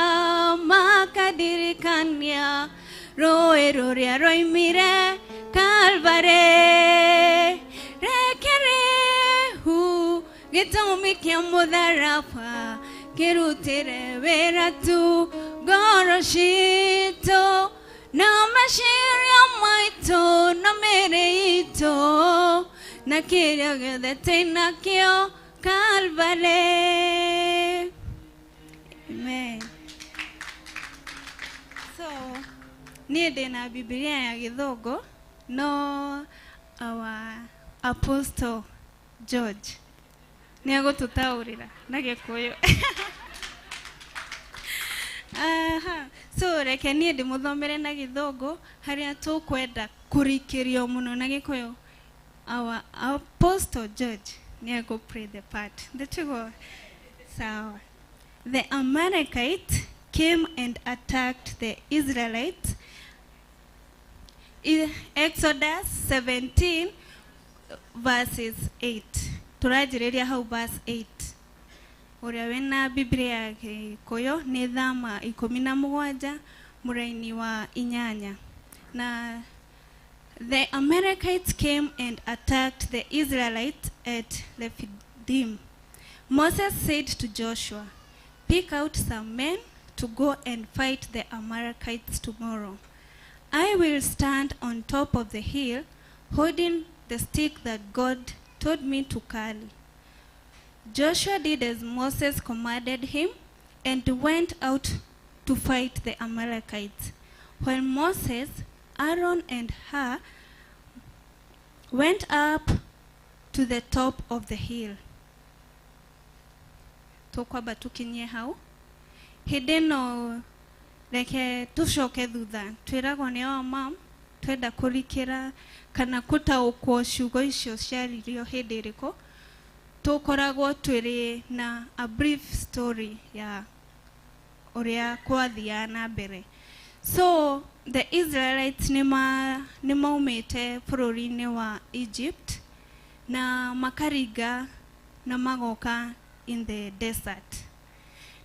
makadirikania rũĩ rũrĩa rwoimire Calvary. Reke rĩu gĩtũmi kĩa mũtharaba kĩrutĩre wĩra tu ngoro citũ na meciria maitũ na mĩĩrĩ itũ na kĩrĩa gĩothe twĩnakĩo Calvary. Amen. So niĩ ndĩna Bibilia ya Gĩthũngũ, no our Apostle George nĩ egũtũtaũrĩra na Gĩkũyũ. Aha. So reke niĩ ndĩmũthomere na Gĩthũngũ harĩa tũkwenda kũrikĩrio mũno na Gĩkũyũ. Our Apostle George nĩ egũ play the part. Ndĩtiguo? Sawa. The Amalekites came and attacked the Israelites. Exodus 17 verses 8. Tũranjĩrĩria hau verse 8. Ũrĩa wĩna Biblia ya Gĩkũyũ nĩ Thama 17 mũraini wa 8. Na the Amalekites came and attacked the Israelites at Rephidim. Moses said to Joshua, "Pick out some men to go and fight the Amalekites tomorrow. I will stand on top of the hill holding the stick that God told me to carry." Joshua did as Moses commanded him and went out to fight the Amalekites. When Moses, Aaron, and Hur went up to the top of the hill. Tũkwamba tũkinyie hau. Hĩndĩ ĩno reke tũcoke thutha, twĩragwo nĩ our mom twenda kũrikĩra kana kũtaũkwo ciugo icio ciaririo hĩndĩ ĩrĩkũ, tũkoragwo twĩrĩ na a brief story ya ũrĩa kwathiaga na mbere. So the Israelites nĩ maumĩte bũrũri-inĩ wa Egypt na makaringa na magoka in the desert.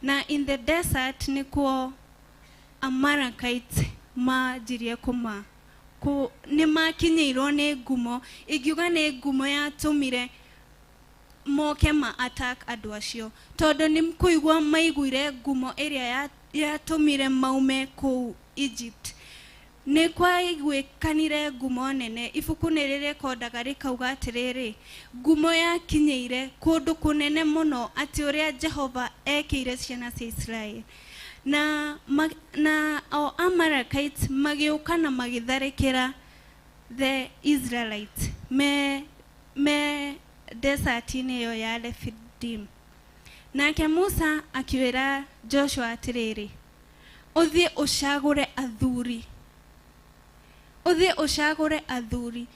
Na in the desert nĩkuo Amalekites manjirie kũma kũ nĩ makinyĩirwo nĩ ngumo, ingiuga nĩ ngumo yatũmire moke ma attack andũ acio, tondũ nĩ kũigua maiguire ngumo ĩrĩa yatũmire maume kũu Egypt. Nĩ kwaiguĩkanire ngumo nene. Ibuku nĩ rĩrekondaga rĩkauga atĩrĩrĩ, ngumo yakinyĩire kũndũ kũnene mũno atĩ ũrĩa Jehova ekĩire ciana cia Israel. Na, na o Amalekites magĩũka na magĩtharĩkĩra the Israelites me desert-inĩ ĩyo ya Rephidim. Nake Musa akĩwĩra Joshua atĩrĩrĩ, ũthiĩ ũcagũre athuri, ũthiĩ ũcagũre athuri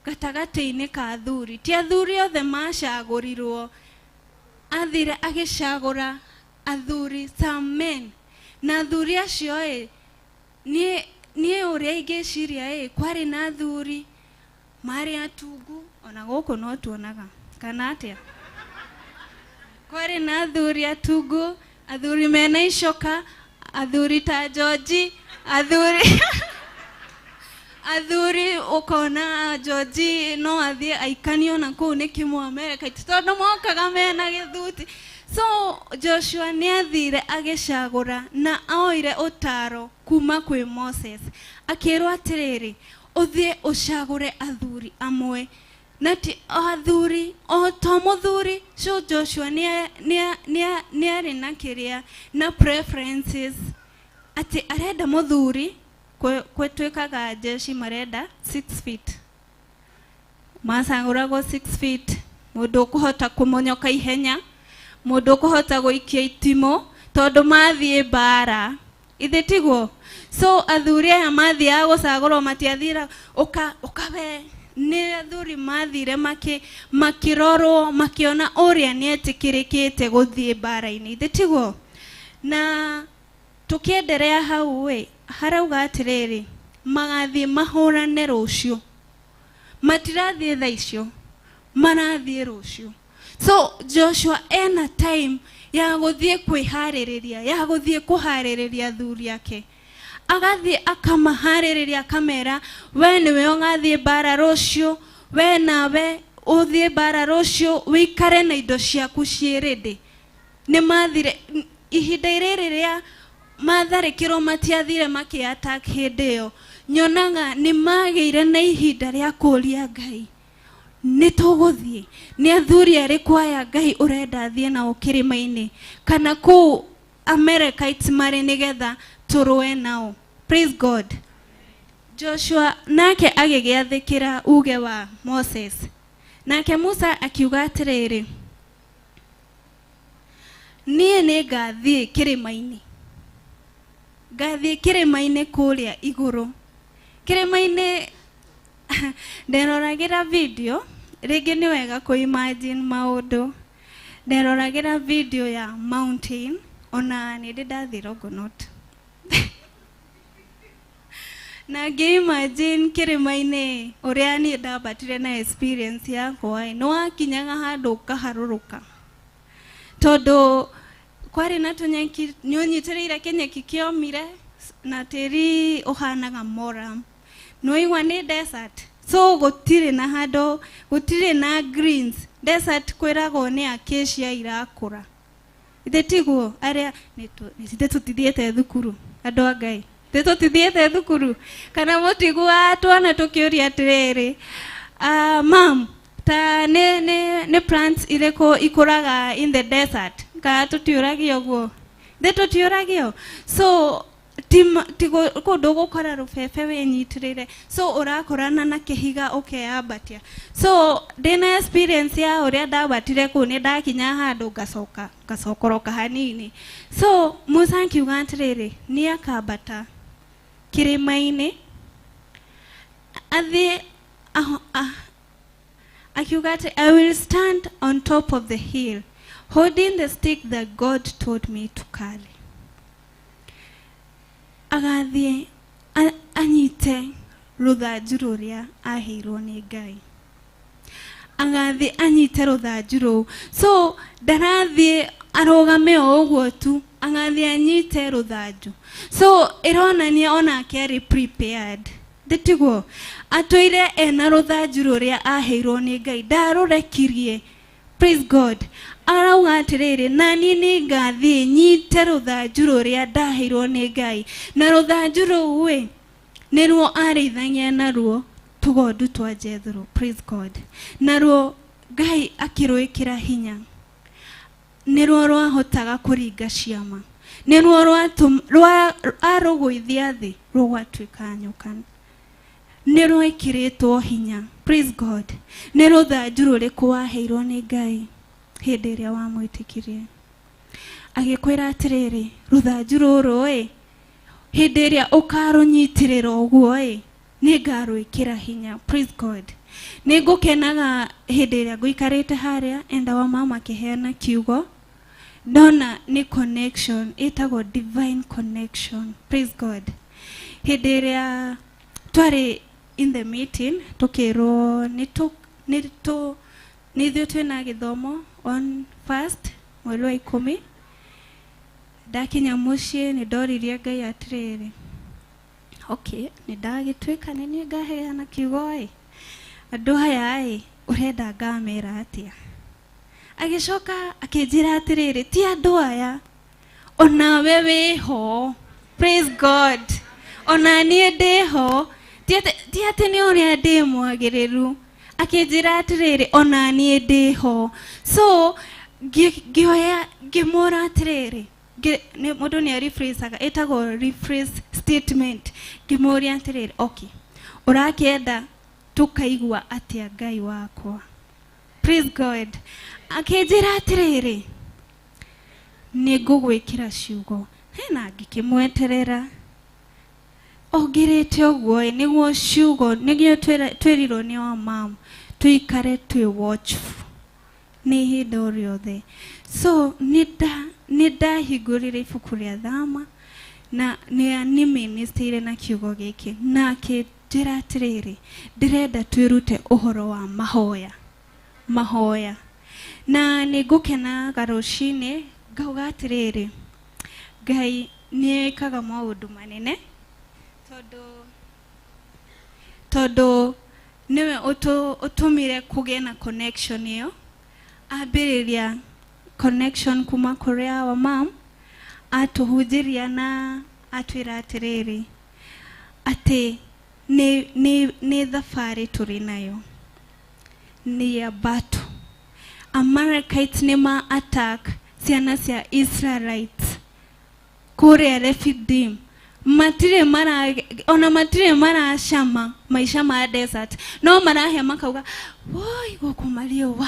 gatagatĩ-inĩ ka athuri. Ti athuri othe macagũrirwo, athire agĩcagũra athuri, some men. Na athuri acio ĩ, niĩ ũrĩa ingĩciria ĩ, kwarĩ na athuri marĩ atungu, ona gũkũ no tuonaga kana atĩa. Kwarĩ na athuri atungu, athuri mena icoka, athuri ta George, athuri athuri ũkona George no athiĩ aikanio na kũu nĩ kĩmwe America tondũ mokaga mena gĩthuti. So Joshua nĩ athire agĩcagũra na oire ũtaro kuma kwĩ Moses, akĩrwo atĩrĩrĩ, ũthiĩ ũcagũre athuri amwe, na ti athuri o to mũthuri. So Joshua nĩ arĩ na kĩrĩa na preferences atĩ arenda mũthuri, kwĩtuĩkaga jeshi marenda 6 feet, macagũragwo 6 feet, mũndũ ũkũhota kũmonyoka ihenya, mũndũ ũkũhota gũikia itimũ tondũ mathiĩ mbara, ithe tiguo? So athuri aya mathiaga gũcagũrwo matiathira ũkawe nĩ athuri mathire makĩrorwo makĩona ũrĩa nĩetĩkĩrĩkĩte gũthiĩ mbara-inĩ, ithe tiguo? Na tũkĩenderea hau ĩ, harauga atĩrĩrĩ, magathiĩ mahũrane rũciũ, matirathiĩ thaa icio, marathiĩ rũciũ. So Joshua ena time ya gũthiĩ kwĩharĩrĩria, ya gũthiĩ kũharĩrĩria athuri ake. Agathiĩ akamaharĩrĩria akamera, we nĩwe ũgathiĩ mbara rũciũ, we nawe ũthiĩ mbara rũciũ, wĩikare na indo ciaku ciĩ ready. Nĩ mathire ihinda rĩrĩ rĩa matharĩkĩrwo, matiathire makĩ attack hĩndĩ ĩyo. Nyonaga nĩ magĩire na ihinda rĩa kũũria Ngai, nĩ tũgũthiĩ, nĩ athuri arĩkũ aya Ngai ũrenda thiĩ nao kĩrĩma-inĩ kana kũu Amalekites marĩ nĩgetha tũrũe nao. Praise God. Joshua nake agĩgĩathĩkĩra uge wa Moses. Nake Musa akiuga atĩrĩrĩ, niĩ nĩ ngathiĩ kĩrĩma-inĩ, ngathiĩ kĩrĩma-inĩ kũrĩa igũrũ. Kĩrĩma-inĩ nderoragĩra video, rĩngĩ nĩ wega kũ imagine maũndũ. Nderoragĩra video ya mountain, ona nĩ ndĩ ndathiĩ Longonot. Na ngĩ imagine kĩrĩma-inĩ ũrĩa niĩ ndambatire na experience yakwa ĩ, nĩ wakinyaga handũ ũkaharũrũka, tondũ kwarĩ na tũnyeki, nĩ ũnyitĩrĩire kĩnyeki kĩomire na tĩri ũhanaga moram. Nĩwaigua nĩ desert, so gũtirĩ na handũ, gũtirĩ na greens. Desert kwĩragwo nĩ acacia irakũra, ithe tiguo? Arĩa nĩ tũtithiĩte thukuru, andũ a Ngai, ithe tũtithiĩte thukuru, kana mũtiguaga twana tũkĩũria atĩrĩrĩ, mam, ta nĩ plants irĩkũ ikũraga in the desert? Kana tũtiũragio ũguo? Ithe tũtiũragio? So ti kũndũ ũgũkora rũbebe wĩnyitĩrĩre, so ũrakorana na kĩhiga ũkeyambatia. So ndĩna experience ya ũrĩa ndambatire kũu, nĩ ndakinya handũ ngacoka ngacokoroka hanini. So Musa akiuga atĩrĩrĩ, nĩ akambata kĩrĩma-inĩ athiĩ akiuga atĩ, I will stand on top of the hill holding the stick that God told me to carry. Agathiĩ anyite rũthanju rũrĩa aheirwo nĩ Ngai, agathiĩ anyite rũthanju rũu. So ndarathiĩ Arũgame o ũguo tu agathiĩ anyite rũthanju. So ĩronania onake arĩ prepared, ndĩtiguo atũire ena rũthanju rũrĩa aheirwo nĩ Ngai, ndarũrekirie. Praise God. Arauga atĩrĩrĩ, naniĩ nĩ ngathiĩ nyite rũthanju rũrĩa ndaheirwo nĩ Ngai, na rũthanju rũu ĩ nĩruo arĩithagia naruo tũgondu twa Jethro. Praise God. Naruo Ngai akĩrwĩkĩra hinya, nĩruo rwahotaga kũringa ciama, nĩruo rwa arũgũithia thĩ rũgatuĩka nyoka, nĩ rwĩkĩrĩtwo hinya. Praise God. Nĩ rũthanju rũrĩkũ waheirwo nĩ Ngai hĩndĩ ĩrĩa wamwĩtĩkirie, agĩkwĩra atĩrĩrĩ, rũthanju rũrũ ĩ, hĩndĩ ĩrĩa ũkarũnyitĩrĩra ũguo ĩ, nĩ ngarwĩkĩra hinya? Praise God. Nĩ ngũkenaga hĩndĩ ĩrĩa ngũikarĩte harĩa enda wa mama akĩheana kiugo, ndona nĩ connection ĩtagwo divine connection. Praise God. Hĩndĩ ĩrĩa twarĩ in the meeting, tukĩrwo nĩ tũ nĩ tũ nĩ ithuĩ twĩna gĩthomo on first mweri wa 10. Ndakinya mũciĩ, nĩ ndoririe Ngai atĩrĩrĩ, okay, nĩ ndagĩtuĩka nĩ niĩ ngaheana kiugo ĩ, andũ aya ĩ, ũrenda ngamera atĩa? Agĩcoka akĩnjĩra atĩrĩrĩ, ti andũ aya, onawe wĩho. Praise God. Ona niĩ ndĩho, ti atĩ nĩ ũrĩa ndĩ mwagĩrĩru. Akĩnjĩra atĩrĩrĩ, ona niĩ ndĩho. So ngĩoya ngĩmũra atĩrĩrĩ, mũndũ nĩ arephrase-aga, ĩtagwo rephrase statement. Ngĩmũria atĩrĩrĩ, okay, ũrakĩenda tũkaigua atĩa, Ngai wakwa? Praise God. Akĩnjĩra atĩrĩrĩ, nĩ ngũgwĩkĩra ciugo hena. Ngĩkĩmweterera ongĩrĩte ũguo ĩ, nĩguo ciugo nĩguo twĩrirwo nĩ wa mam tũikare twĩ watchful nĩ ihinda o rĩothe. So nĩ ndahingũrire ibuku rĩa Thama na nĩ anĩmĩnĩstĩire na kiugo gĩkĩ, na akĩnjĩra atĩrĩrĩ, ndĩrenda twĩrute ũhoro wa mahoya. Mahoya, na nĩ ngũkenaga rũcinĩ ngauga atĩrĩrĩ, Ngai nĩ ekaga maũndũ manene, tondũ nĩwe ũtũmire kũgĩe na connection ĩyo. Ambĩrĩria connection kuma kũrĩ our mom, atũhunjĩria na atwĩra atĩrĩrĩ, atĩ nĩ thabarĩ tũrĩ nayo, nĩ ya battle. Amalekites nĩ ma attack ciana cia Israelites kũrĩa Refidim. Matirĩ mara ona matirĩ maracama maica ma desert, no marahĩa makauga, woi, gũkũ mariũa,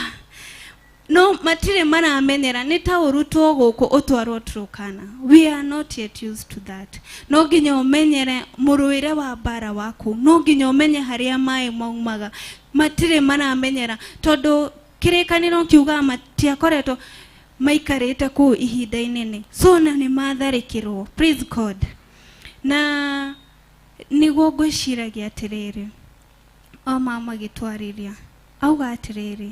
no matirĩ maramenyera nĩ ta ũrutwo gũkũ ũtwarwo Turkana. We are not yet used to that. No nginya ũmenyere mũrũĩre wa mbara waku, no nginya ũmenye harĩa maĩ maumaga. Matirĩ maramenyera, tondũ kĩrĩkanĩro kiugaga matiakoretwo maikarĩte kũu ihinda inene. So na nĩ matharĩkĩrwo. Praise God. Na nĩguo ngwĩciragia atĩrĩrĩ, o mama agĩtwarĩria auga atĩrĩrĩ,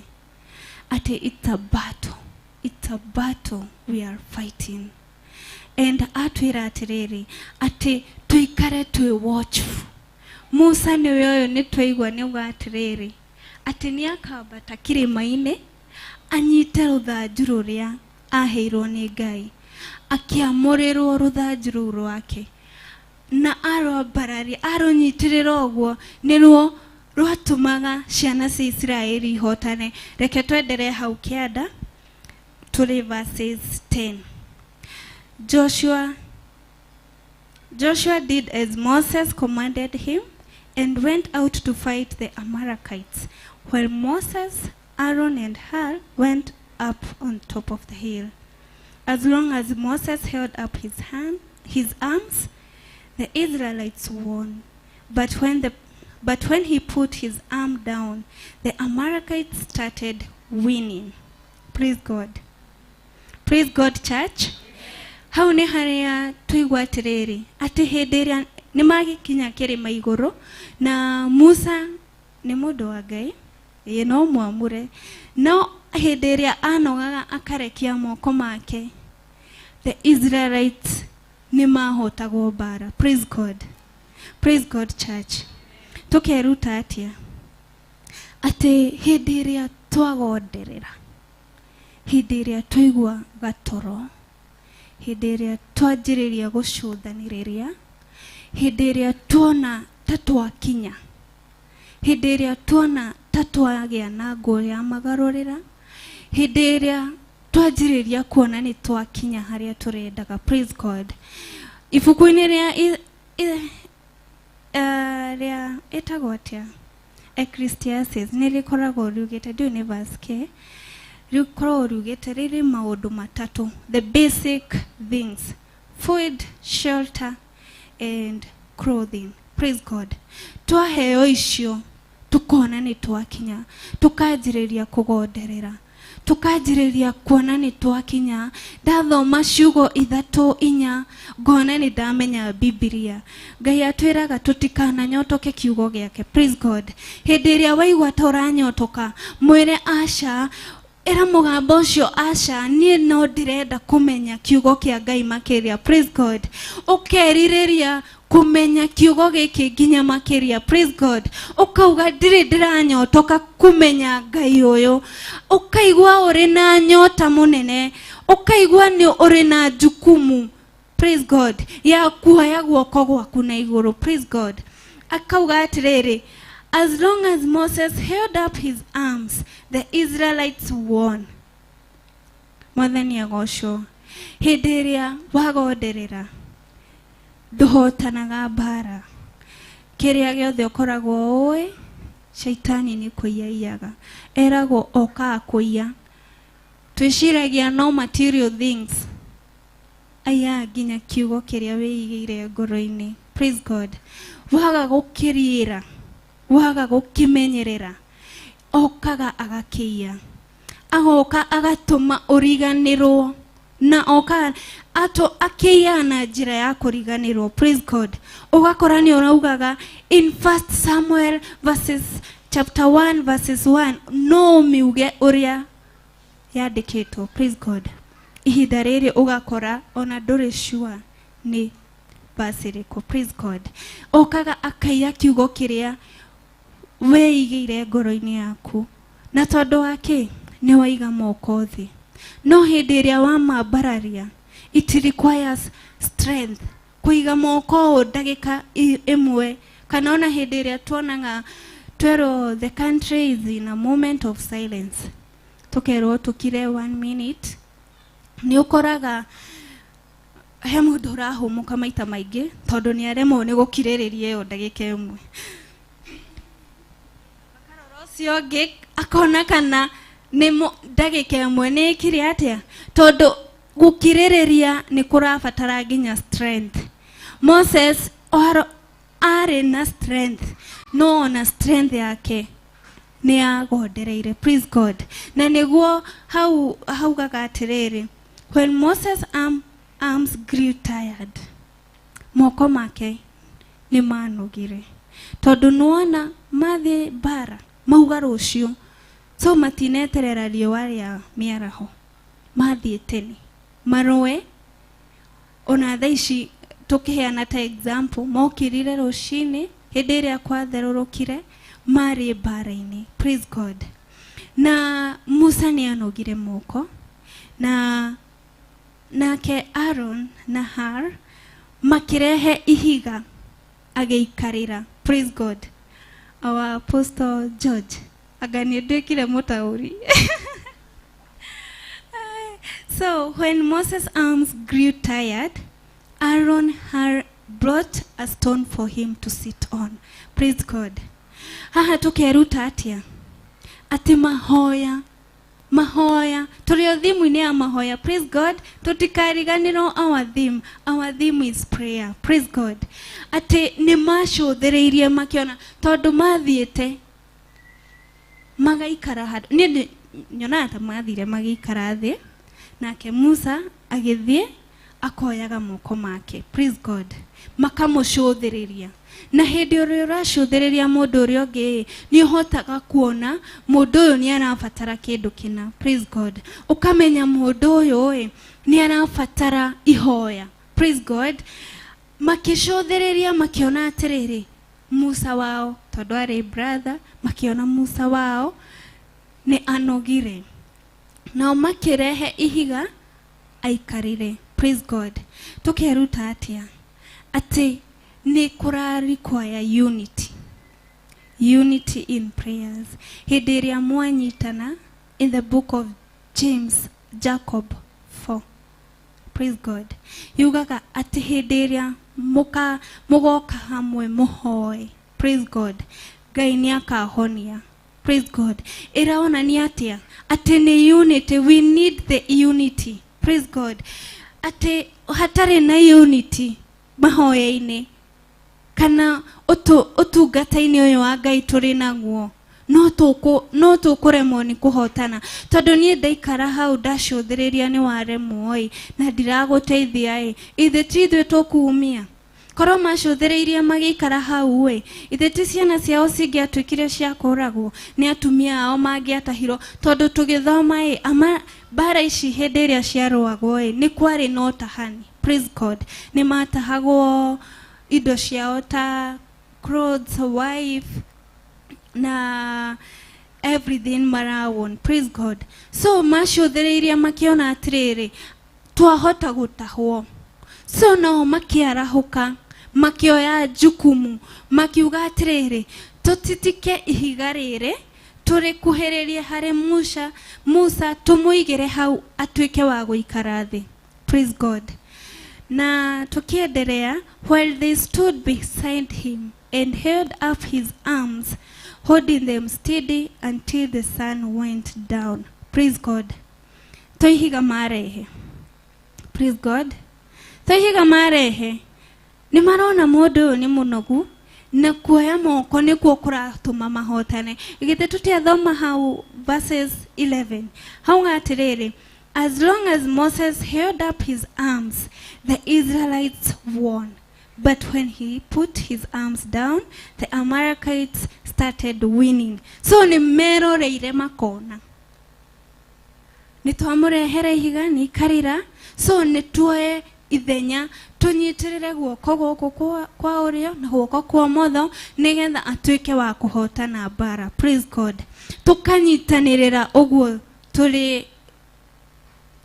atĩ it's a battle, it's a battle we are fighting, and atwĩra atĩrĩrĩ, atĩ tũikare twĩ watchful. Musa nĩwe ũyũ nĩ twaigua nĩ auga atĩrĩrĩ, atĩ nĩ akambata kĩrĩma-inĩ anyite rũthanju rũrĩa aheirwo nĩ Ngai, akĩamũrĩrwo rũthanju rũu rwake na arwambararia, arũnyitĩrĩra ũguo, nĩruo rwatũmaga ciana cia Isiraeli ihotane. Reke twenderee hau kĩanda, tũrĩ verses 10. Joshua did as Moses commanded him and went out to fight the Amalekites, while Moses, Aaron, and Hur went up on top of the hill. As long as Moses held up his hand, his arms, the Israelites won. But when he put his arm down, the Amalekites started winning. Praise God. Praise God, church. Hau nĩ harĩa tũigua atĩrĩrĩ, atĩ hĩndĩ ĩrĩa nĩ magĩkinya kĩrĩma igũrũ, na Musa nĩ mũndũ wa Ngai, ĩĩ, no mwamũre, no Hĩndĩ ĩrĩa anogaga akarekia moko make, the Israelites nĩ mahotagwo mbara. Praise God. Praise God, church. Tũkeruta atĩa? Atĩ hĩndĩ ĩrĩa twagonderera, hĩndĩ ĩrĩa twaigua gatoro, hĩndĩ ĩrĩa twanjĩrĩria gũcũthanĩrĩria, hĩndĩ ĩrĩa tuona ta twakinya, hĩndĩ ĩrĩa tuona ta twagĩa na nguo ya magarũrĩra, hĩndĩ ĩrĩa twanjĩrĩria kuona nĩ twakinya harĩa tũrendaga. Praise God. Ibuku-inĩ rĩa rĩa ĩtagwo atĩa, Ecclesiastes, nĩ rĩkoragwo riugĩte, ndiũĩ nĩ verse kĩ, rĩkoragwo riugĩte rĩrĩ maũndũ matatũ, the basic things: food, shelter and clothing. Praise God. Twaheo icio, tukona nĩ twakinya, tukanjĩrĩria kũgonderera, tukanjĩrĩria kuona nĩ twakinya. Ndathoma ciugo ithatũ inya, ngona nĩ ndamenya Bibilia. Ngai atwĩraga tũtikananyotoke kiugo gĩake. Praise God. Hĩndĩ ĩrĩa waigua ta ũranyotoka, mwĩre aca, ĩra mũgambo ũcio aca, niĩ no ndĩrenda kũmenya kiugo kĩa Ngai makĩria. Praise God. Ũkerirĩria kũmenya kiugo gĩkĩ nginya makĩria. Praise God. Ũkauga ndirĩ ndĩranyotoka kũmenya Ngai ũyũ. Ũkaigua ũrĩ na nyota mũnene, ũkaigua nĩ ũrĩ na jukumu, praise God, ya kuoya guoko gwaku na igũrũ. Praise God. Akauga atĩrĩrĩ, as long as Moses held up his arms, the Israelites won. Mwathani agocwo. Hĩndĩ ĩrĩa wagonderera, ndũhotanaga mbara. Kĩrĩa gĩothe ũkoragwo ũĩ, shaitani nĩ kũiya iyaga, eragwo okaga kũiya. Twĩciragia no material things, aya nginya kiugo kĩrĩa wĩigĩire ngoro-inĩ. Praise God. Waga gũkĩriĩra, waga gũkĩmenyerera, okaga agakĩiya, agoka agatũma ũriganĩrwo, na oka ato akĩiya na njĩra ya kũriganĩrwo. Praise God. Ũgakora nĩ ũraugaga in First Samuel verses chapter 1 verses 1, no ũmiuge ũrĩa yandĩkĩtwo. Praise God. Ihinda rĩrĩ ũgakora ona ndũrĩ sure nĩ verse ĩrĩkũ. Praise God. Okaga akaiya kiugo kĩrĩa wĩigĩire ngoro-inĩ yaku, na tondũ wa kĩ nĩ waiga moko thĩ. No hĩndĩ ĩrĩa wamambararia, it requires strength kũiga moko ũũ ndagĩka ĩmwe, kana ona hĩndĩ ĩrĩa tuonaga twerwo the country is in a moment of silence, tũkerwo tũkire one minute, nĩ ũkoraga he mũndũ ũrahũmũka maita maingĩ tondũ nĩ aremwo nĩ gũkirĩrĩria ĩyo ndagĩka ĩmwe. Akarora ũcio ũngĩ akona kana nĩ ndagĩka ĩmwe nĩ ĩkire atĩa, tondũ gũkirĩrĩria nĩ kũrabatara nginya strength. Moses arĩ na strength, no ona strength yake nĩ yagondereire. Praise God. Na nĩguo hau haugaga atĩrĩrĩ, when Moses arms grew tired, moko make nĩ manogire, tondũ nĩwona mathiĩ mbara mauga rũciũ, so matineterera riũa rĩa mĩaraho, mathiĩ tene marũe. Ona thaa ici tũkĩheana ta example, mokĩrire rũcinĩ, hĩndĩ ĩrĩa kwatherũrũkire marĩ mbara-inĩ. Praise God. Na Musa nĩ anogire moko, na nake Aaron na Har makĩrehe ihiga agĩikarĩra. Praise God. Our Apostle George, anga nĩ nduĩkire mũtaũri. So when Moses' arms grew tired, Aaron Har brought a stone for him to sit on. Praise God. Haha tukeruta atĩa? Atĩ mahoya, mahoya tũrĩ o theme-inĩ ya mahoya. Praise God. Tũtikariganĩrwo our theme. Our theme is prayer. Praise God. Atĩ nĩ macũthĩrĩirie makĩona tondũ mathiĩte magaikara handũ, niĩ nyonaga ta mathire magĩikara thĩ, nake Musa agĩthiĩ akoyaga moko make. Praise God. Makamũcũthĩrĩria. Na hĩndĩ ũrĩa ũracũthĩrĩria mũndũ ũrĩa ũngĩ, nĩ ũhotaga kuona mũndũ ũyũ nĩ arabatara kĩndũ kĩna. Praise God. Ũkamenya mũndũ ũyũ ĩ nĩ arabatara ihoya. Praise God. Makĩcũthĩrĩria makĩona atĩrĩrĩ, Musa wao, tondũ arĩ brother, makĩona Musa wao nĩ anogire, nao makĩrehe ihiga aikarĩre. Praise God. Tũkeruta atĩa? Atĩ nĩ kũra require unity, unity in prayers. Hĩndĩ ĩrĩa mwanyitana, in the book of James, Jacob 4, praise God, yugaga atĩ hĩndĩ ĩrĩa mũgoka hamwe mũhoe, praise God, Ngai nĩ akahonia. Praise God. Ĩraonania atĩa? Atĩ nĩ unity. We need the unity. Praise God. Atĩ hatarĩ na unity mahoya-inĩ kana ũtungata-inĩ ũyũ wa Ngai tũrĩ naguo, no tũkũremwo nĩ kũhotana, tondũ niĩ ndaikara hau ndacũthĩrĩria nĩ waremwo ĩ na ndiragũteithia ĩ, ithe ti ithuĩ tũkumia. Korwo macũthĩrĩirie magĩikara hau ĩ, ithe ti ciana ciao cingĩatuĩkire cia kũragwo nĩ atumia ao mangĩatahirwo, tondũ tũgĩthoma ĩ, ama mbara ici hĩndĩ ĩrĩa ciarũagwo ĩ, nĩ kwarĩ na ũtahani. Praise God. Nĩ matahagwo indo ciao ta clothes, wife na everything marawon. Praise God. So macũthĩrĩirie makĩona atĩrĩrĩ, twahota gũtahwo. So nao makĩarahũka, makĩoya jukumu, makiuga atĩrĩrĩ, tũtitike ihiga rĩrĩ, tũrĩkuhĩrĩrie harĩ Musa, Musa tũmũigĩre hau atuĩke wa gũikara thĩ. Praise God. Na tukiendelea, while they stood beside him and held up his arms, holding them steady until the sun went down. Praise God. To ihiga marehe. Praise God. To ihiga marehe. Nĩ marona mũndũ ũyũ nĩ mũnogu, na kuoya moko nĩkuo kũratũma mahotane. Githĩ tũtiathoma hau verses 11? Hau atĩrĩrĩ, as long as Moses held up his arms, the Israelites won. But when he put his arms down, the Amalekites started winning. So nĩ meroreire makona, nĩ twamũrehere ihiga nĩ ikarĩra, so nĩ tuoe ithenya, tũnyitĩrĩre guoko gũkũ kwa ũrĩo na guoko kwa ũmotho nĩgetha atuĩke wa kũhotana mbara. Praise God. Tũkanyitanĩrĩra ũguo tũrĩ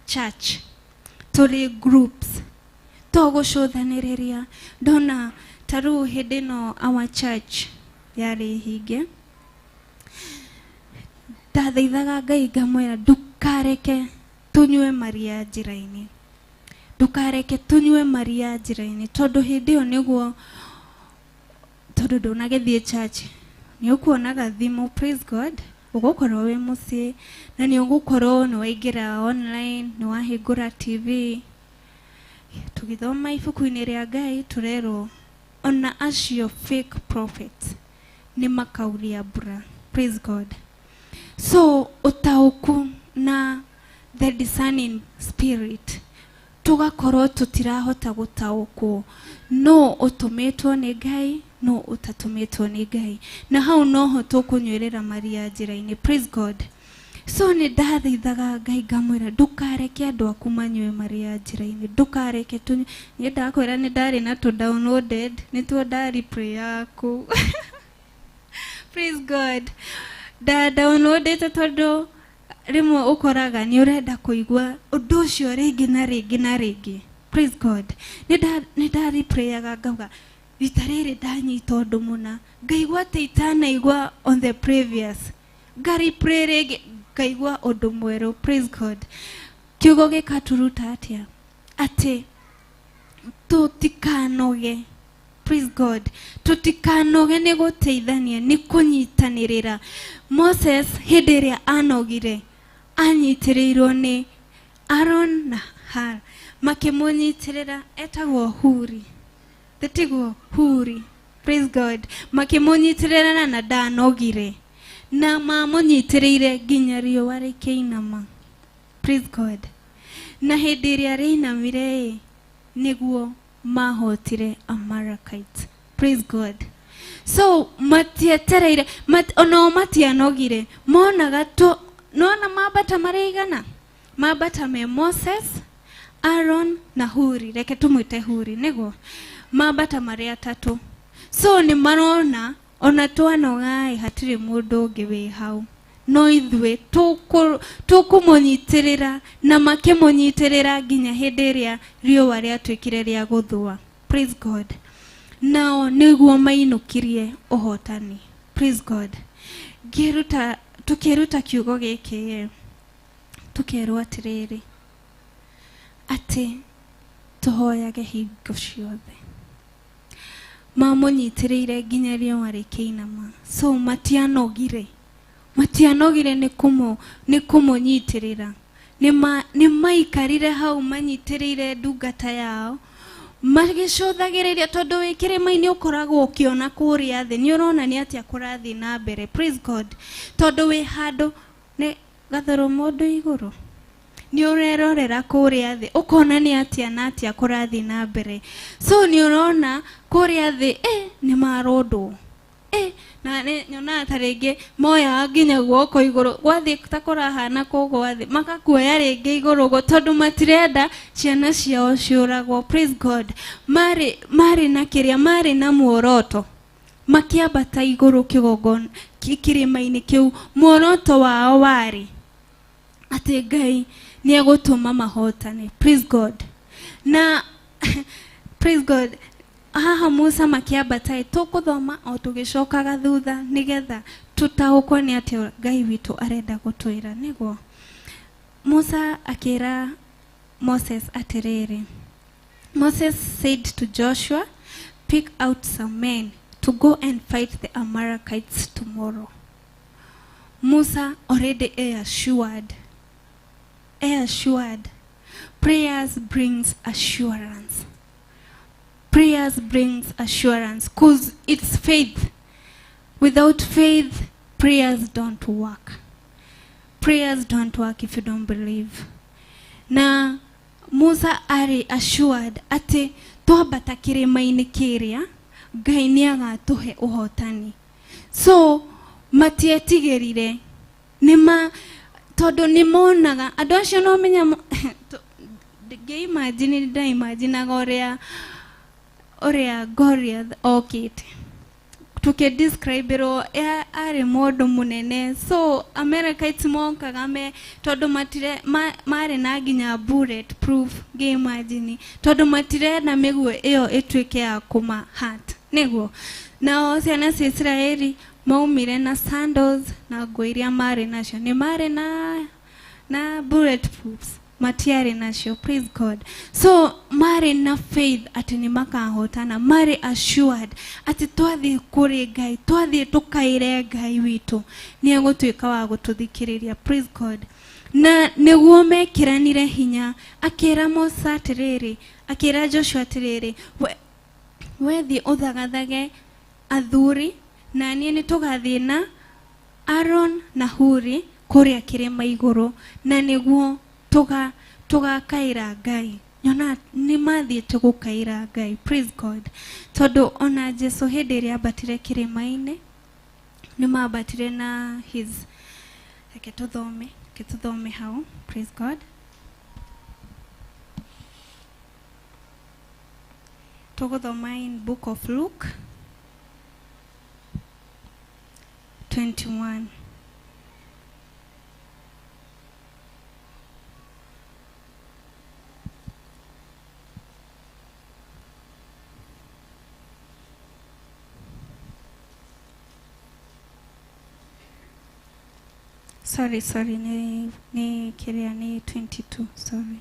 church, tũrĩ groups, to gũcũthanĩrĩria. Ndona ta rĩu hĩndĩ ĩno our church yarĩ hinge, ndathaithaga Ngai ngamwĩra, ndũkareke tũnyue maria njĩra-inĩ, ndũkareke tũnyue maria njĩra-inĩ, tondũ hĩndĩ ĩyo nĩguo, tondũ ndũnagĩthiĩ church, nĩ ũkuonaga thimũ. Praise God. Ũgũkorwo wĩ mũciĩ na nĩ ũgũkorwo nĩ waingĩra online, nĩ wahingũra TV. Tũgĩthoma ibuku-inĩ rĩa Ngai tũrerwo ona acio fake prophets nĩ makauria mbura. Praise God. So ũtaũku na the discerning spirit, tũgakorwo tũtirahota gũtaũkwo no ũtũmĩtwo nĩ Ngai, no ũtatũmĩtwo nĩ Ngai, na hau noho tũkũnyuĩrĩra maria njĩra-inĩ. Praise God. So nĩ ndathaithaga Ngai ngamwĩra, ndũkareke andũ aku manyue maria njĩra-inĩ, ndũkareke tũnyue. Niĩ ndakwĩra nĩ ndarĩ na tũ downloaded, nĩtuo ndari pray yaku. Praise God. Nda downloadĩte tondũ rĩmwe ũkoraga nĩ ũrenda kũigua ũndũ ũcio rĩngĩ na rĩngĩ na rĩngĩ. Praise God. Nĩ ndariprayaga ngauga, rita rĩrĩ ndanyita ũndũ mũna, ngaigua atĩ itanaigua on the previous, ngaripray rĩngĩ, ngaigua ũndũ mwerũ. Praise God. Kiugo gĩkaturuta atĩa? Atĩ tũtikanoge. Praise God. Tũtikanoge nĩ gũteithania, nĩ kũnyitanĩrĩra. Moses hĩndĩ ĩrĩa anogire, anyitĩrĩirwo nĩ Aaron na Hur, makĩmũnyitĩrĩra, etagwo Huri, tĩtiguo Huri? Praise God. Makĩmũnyitĩrĩra na ndanogire, na mamũnyitĩrĩire nginya riũa rĩkĩinama. Praise God. Na hĩndĩ ĩrĩa rĩinamire ĩ, nĩguo mahotire Amalekites. Praise God. So matietereire onao matianogire monaga tu nona mambata marĩ igana, mambata me Moses, Aaron na Huri, reke tumwite Huri niguo mambata marĩ atatũ. So nĩ marona ona twanoga hatirĩ mũndũ ũngĩ wĩ hau, no ithuĩ tũkũmũnyitĩrĩra, na makĩmũnyitĩrĩra nginya hĩndĩ ĩrĩa riũa rĩatuĩkire rĩa gũthũa. Praise God. Nao nĩguo mainũkirie ũhotani. Praise God. Ngĩruta tukĩruta kiugo gĩkĩ tukerwo atĩrĩrĩ atĩ tũhoyage hingo ciothe. Mamũnyitĩrĩire nginya riũa rĩkĩinama. So matianogire nĩ kũmũnyitĩrĩra. Nĩ maikarire hau manyitĩrĩire ndungata yao magĩcũthagĩrĩria, tondũ wĩ kĩrĩma-inĩ ũkoragwo ũkĩona kũrĩa thĩ, nĩ ũrona nĩ atĩa kũrathiĩ na mbere. Praise God. Tondũ wĩ handũ nĩ gathoro mũndũ igũrũ, nĩ ũrerorera kũrĩa thĩ ũkona nĩ atĩa na atĩa kũrathiĩ na mbere. So nĩ ũrona kũrĩa thĩ nĩ marondwo, na nyonaga ta rĩngĩ moyaga nginya guoko igũrũ gwathiĩ ta kũrahana kũgwa thĩ, makakuoya rĩngĩ igũrũ ũguo tondũ matirenda ciana ciao ciũragwo. Praise God. Marĩ na kĩrĩa, marĩ na muoroto, makĩambata igũrũ kĩgongona kĩrĩma-inĩ kĩu. Muoroto wao warĩ atĩ Ngai nĩ egũtũma mahotane. Praise God. Na praise God. Haha Musa makĩambata tũkũthoma o tũgĩcokaga thutha nĩgetha tũtaũkwo nĩ atĩ Ngai witũ arenda gũtwĩra. Nĩguo Musa akĩra Moses atĩrĩrĩ, Moses said to Joshua, pick out some men to go and fight the Amalekites tomorrow. Musa already assured. Prayers brings assurance. Prayers brings assurance, because it's faith. Without faith, prayers don't work. Prayers don't work if you don't believe. Na Musa ari assured ati twambata kĩrĩma-inĩ kĩrĩa Ngai nĩ agatũhe ũhotani. So matietigĩrire, nĩma tondũ nĩ monaga andũ acio no menya ngĩimagine, ndaimaginaga ũrĩa Goliath okĩte tukĩdescriberwo arĩ mũndũ mũnene. So Amalekites mokaga me tondũ matire marĩ na nginya bullet proof, ngĩimagine tondũ matirenda mĩguĩ ĩyo ĩtuĩke ya kũma hurt. Nĩguo nao ciana cia Isiraeli maumire na sandals na nguo iria marĩ nacio, nĩ marĩ na bullet proofs, matiarĩ nacio. Praise God. So marĩ na faith atĩ nĩ makahotana, marĩ assured atĩ twathiĩ kũrĩ Ngai, twathiĩ tũkaĩre Ngai witũ nĩ egũtuĩka wa gũtũthikĩrĩria. Praise God. Na nĩguo mekĩranire hinya, akĩra Musa atĩrĩrĩ, akĩra Joshua atĩrĩrĩ, wethiĩ ũthagathage athuri na niĩ nĩ tũgathiĩ na Aaron na Huri kũrĩa kĩrĩma igũrũ, na nĩguo tũgakaĩra Ngai. Nyona nĩ mathiĩte gũkaĩra Ngai. Praise God. Tondũ ona Jesu hĩndĩ ĩrĩa ambatire kĩrĩma-inĩ nĩ mambatire na his, reke tũthome hau. Praise God. Tũgũthoma in book of Luke 21. Sorry, ni kiria ni 22, sorry.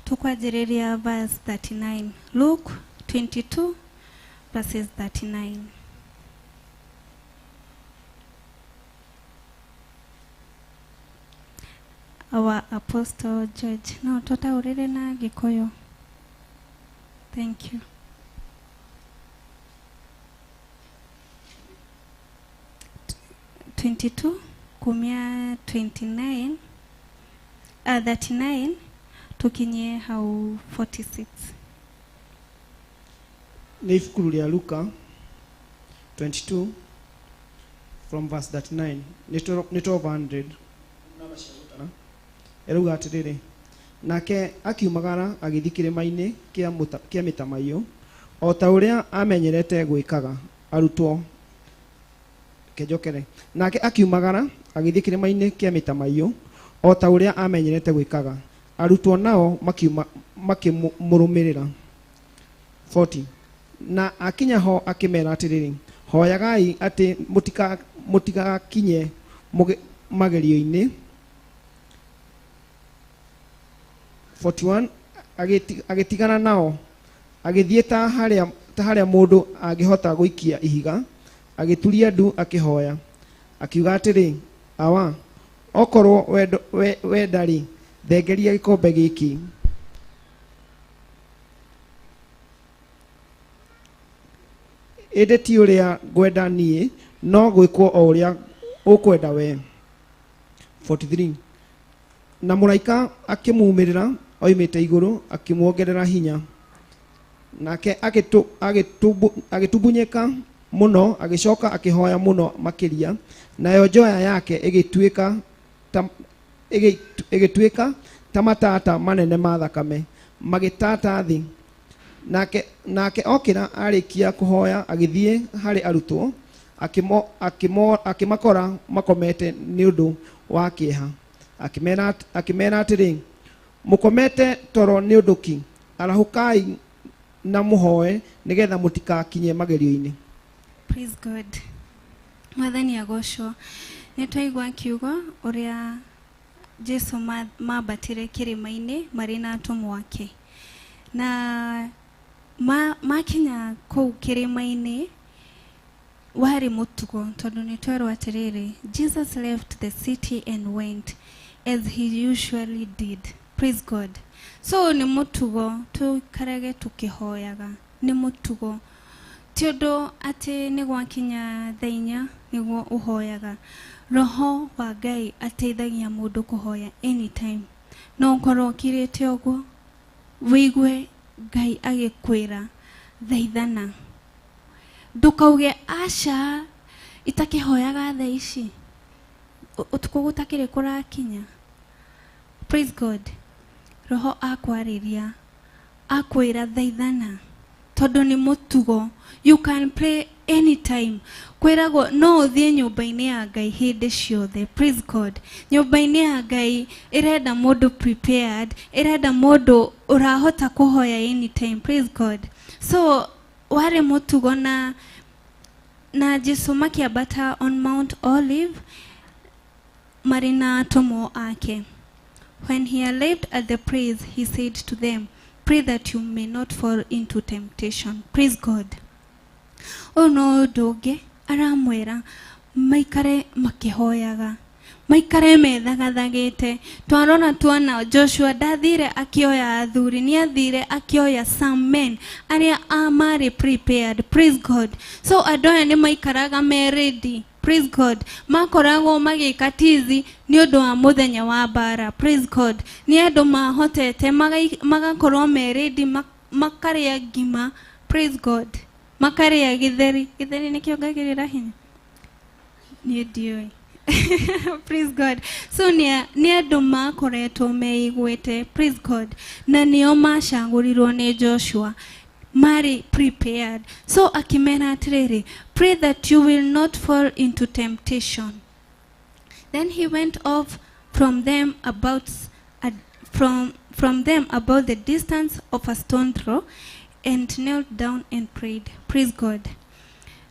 Tukwanjĩrĩria verse 39. Luke 22 verses 39. Our Apostle George. No, tũtaũrĩre na Gĩkũyũ. Thank you. 22 kumia 29 39 Tũkinyie hau 46. Nĩ ibuku rĩa Luka 22 from verse 39 nĩ 1200 ĩrauga atĩrĩrĩ, nake akiumagara agĩthiĩ kĩrĩma-inĩ kĩa mĩtamaiyũ o ta ũrĩa amenyerete gwĩkaga arutwo kenjokere. Nake akiumagara agĩthiĩ kĩrĩma-inĩ kĩa mĩtamaiyũ o ta ũrĩa amenyerete gwĩkaga arutwo nao makiuma makĩmũrũmĩrĩra. 40 na akinya ho akĩmera atĩrĩrĩ, hoyagai atĩ mũtigakinye magerio-inĩ. 41 agĩtigana nao agĩthiĩ ta harĩa mũndũ angĩhota gũikia ihiga, agĩturia ndu akĩhoya akiuga atĩrĩ, awa, okorwo wenda-rĩ, thengeria gĩkombe gĩkĩ, ĩndĩ ti ũrĩa ngwenda niĩ, no gwĩkwo o ũrĩa ũkwenda we. 43 na mũraika akĩmumĩrĩra oimĩte igũrũ akĩmuongerera hinya, nake agĩtumbunyĩka mũno, agĩcoka akĩhoya mũno makĩria, nayo njoya yake ĩgĩtuĩka ta matata manene ma thakame magĩtata thĩ. Nake okĩra arĩkia kũhoya agĩthiĩ harĩ arutwo akĩmakora makomete nĩ ũndũ wa kĩeha. Akĩmera atĩrĩ, mũkomete toro nĩ ũndũ kĩ? Arahũkai na mũhoe nĩgetha mũtikakinye magerio-inĩ. Praise God. Mwathani agocwo. Nĩ twaigua kiugo ũrĩa Jesu mambatire kĩrĩma-inĩ marĩ na atũmwo ake. Na makinya kũu kĩrĩma-inĩ warĩ mũtugo, tondũ nĩ twerwo atĩrĩrĩ, Jesus left the city and went as he usually did. Praise God. So nĩ mũtugo tũikarage tũkĩhoyaga, nĩ mũtugo, ti ũndũ atĩ nĩ gwakinya thaa inya nĩguo ũhoyaga. Roho wa Ngai ateithagia mũndũ kũhoya anytime. No ũkorwo ũkirĩte ũguo wĩigue Ngai agĩkwĩra thaithana, ndũkauge aca itakĩhoyaga thaa ici, ũtukũ gũtakĩrĩ kũrakinya. Praise God. Roho akwarĩria akwĩra thaithana, tondũ nĩ mũtugo. You can pray anytime. Kwĩragwo no ũthiĩ nyũmba-inĩ ya Ngai hĩndĩ ciothe. Praise God. Nyũmba-inĩ ya Ngai ĩrenda mũndũ prepared, ĩrenda mũndũ ũrahota kũhoya anytime. Praise God. So warĩ mũtugo na Jesu makĩambata on Mount Olive marĩ na atũmwo ake. When he arrived at the place, he said to them, pray that you may not fall into temptation. Praise God. Ũyũ no ũndũ ũngĩ aramwĩra maikare makĩhoyaga, maikare methagathagĩte. Twarora tuona Joshua ndathire akĩoya athuri, nĩ athire akĩoya some men arĩa marĩ prepared. Praise God. So andũ aya nĩ maikaraga me ready. Praise God. Makoragwo magĩka tizi nĩ ũndũ wa mũthenya wa mbara. Praise God. Nĩ andũ mahotete magakorwo me ready, makarĩa ngima. Praise God. Makarĩa gĩtheri. Gĩtheri nĩ kĩongagĩrĩra hinya? Niĩ ndiũĩ. Praise God. So nĩ andũ makoretwo meiguĩte. Praise God. Na nĩo macagũrirwo nĩ Joshua. Marĩ prepared. So akĩmera atĩrĩrĩ, pray that you will not fall into temptation. Then he went off from them about from them about the distance of a stone throw and knelt down and prayed. Praise God.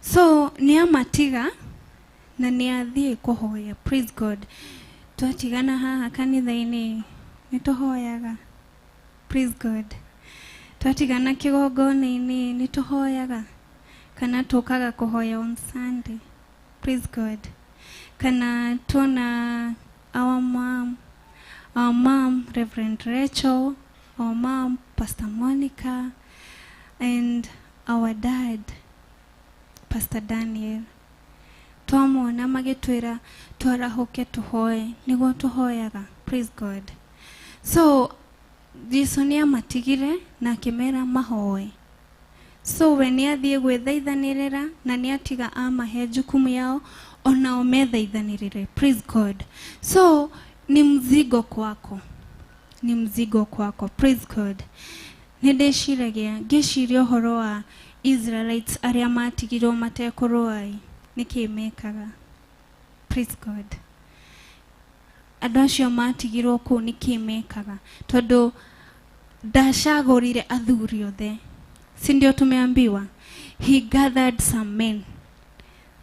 So nĩ amatiga na nĩ athiĩ kũhoya. Praise God. Twatigana haha kanitha-inĩ nĩ tũhoyaga. Praise God. Twatigana kĩgongona-inĩ nĩ tũhoyaga, kana tũkaga kũhoya on Sunday. Praise God. Kana tuona our mom Reverend Rachel, our mom Pastor Monica, and our dad Pastor Daniel. Twamona magĩtwĩra twarahũke tũhoe, nĩguo tũhoyaga. Praise God. So Jesu nĩ amatigire na akĩmera mahoe. So we nĩ athiĩ gwĩthaithanĩrĩra na nĩ atiga amahe jukumu yao onao methaithanĩrĩre. Praise God. So ni mzigo kwako, ni mzigo kwako. Praise God. Nĩ ndĩciragia ngĩciria ũhoro wa Israelites arĩa matigirwo matekũrũa ĩ, nĩkĩ mekaga? Praise God. Andũ acio matigirwo kũu nĩkĩ mekaga? Tondũ ndacagũrire athuri othe, si ndio tumeambiwa? He gathered some men.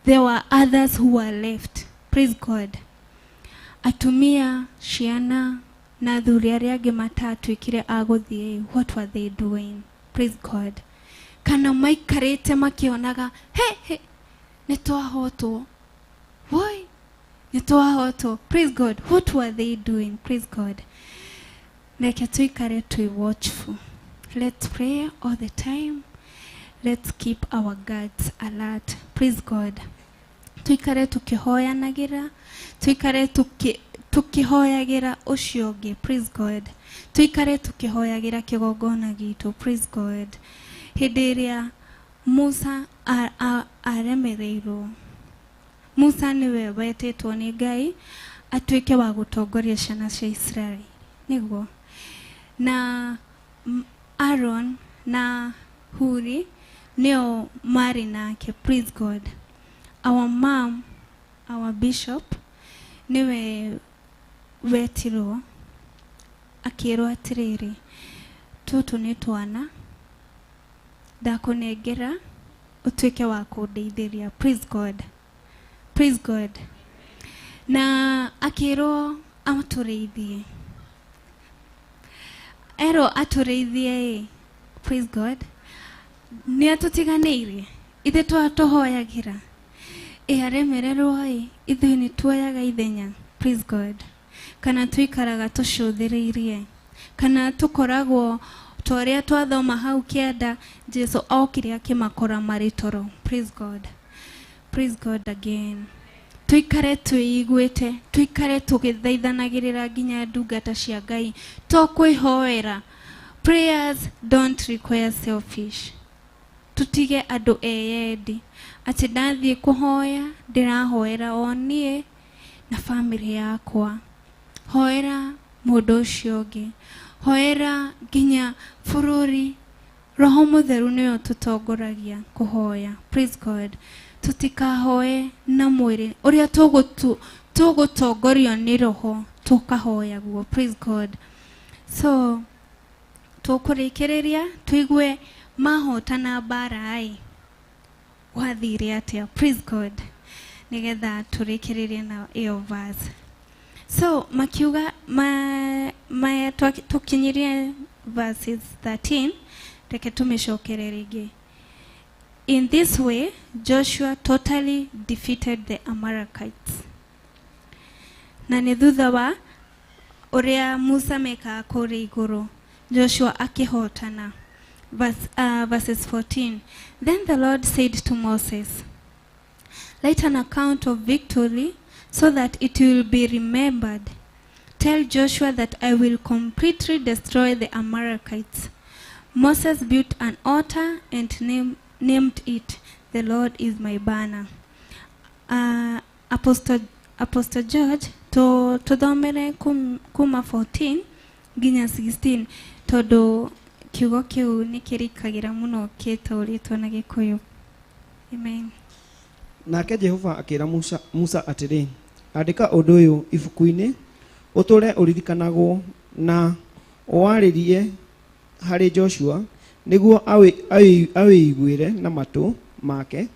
There were others who were left. Praise God. Atumia, ciana na athuri arĩa angĩ matatuĩkire a gũthiĩ, what were they doing? Praise God. Kana maikarĩte makĩonaga, he he, nĩ twahotwo, woi, nĩ twahotwo. Praise God. What were they doing? Praise God. Reke tuikare twi watchful. Let's pray all the time. Let's keep our guards alert. Praise God. Tuikare tukihoyanagĩra, tuikare tukihoyagĩra ũcio ũngĩ. Praise God. Tuikare tukihoyagĩra kĩgongona gitũ. Praise God. Hĩndĩ ĩrĩa Musa aremereirwo, Musa nĩwe wetĩtwo nĩ Ngai atuĩke wa gũtongoria ciana cia Israeli, nĩguo na Aaron na Huri nĩo marĩ nake. Praise God. Our mom, our bishop, nĩwe wetirwo akĩrwo atĩrĩrĩ, tũtũ nĩ twana ndakũnengera ũtuĩke wa kũndeithĩria. Praise God. Praise God. Na akĩrwo atũrĩithie, erwo atũrĩithie ĩ. Praise God. Nĩ atũtiganĩirie ithe twatũhoyagĩra ĩ, aremererwo ĩ, ithuĩ nĩ tuoyaga ithenya. Praise God. Kana tuikaraga tũcũthĩrĩirie, kana tũkoragwo ta ũrĩa twathoma hau kĩanda, Jesu okire akĩmakora marĩ toro. Praise God. Praise God again. Tuikare twĩiguĩte, tuikare tũgĩthaithanagĩrĩra nginya ndungata cia Ngai, to kwĩhoera. Prayers don't require selfish. Tutige andũ eyendi atĩ ndathiĩ kũhoya ndĩrahoera o niĩ na bamĩrĩ yakwa. Hoera mũndũ ũcio ũngĩ, hoera nginya bũrũri. Roho Mũtheru nĩwe ũtũtongoragia kũhoya. Praise God. Tutikahoe na mwĩrĩ, ũrĩa tũgũtongorio nĩ Roho tũkahoya guo. Praise God. So tũkũrĩkĩrĩria tũigue mahotana mbara ĩ gwathire atĩa. Praise God. Nĩgetha tũrĩkĩrĩrie na ĩyo verse. So makiuga ma tũkinyirie verses 13, reke tũmĩcokere rĩngĩ. In this way Joshua totally defeated the Amalekites. Na nĩ thutha wa ũrĩa Musa mekaga kũrĩa igũrũ, Joshua akĩhotana. Verses 14. Then the Lord said to Moses, write an account of victory so that it will be remembered. Tell Joshua that I will completely destroy the Amalekites. Moses built an altar and named it, The Lord is my banner. Apostle George, to tuthomere kuma 14 nginya 16, tondu kiugo kiu nĩ kĩrikagĩra mũno kĩtaũrĩtwo na Gĩkũyũ. Amen. Nake Jehova akĩra Musa atĩrĩ, andĩka ũndũ ũyũ ibuku-inĩ, ũtũre ũririkanagwo na ũwarĩrie harĩ Joshua, nĩguo awĩiguĩre na matũ make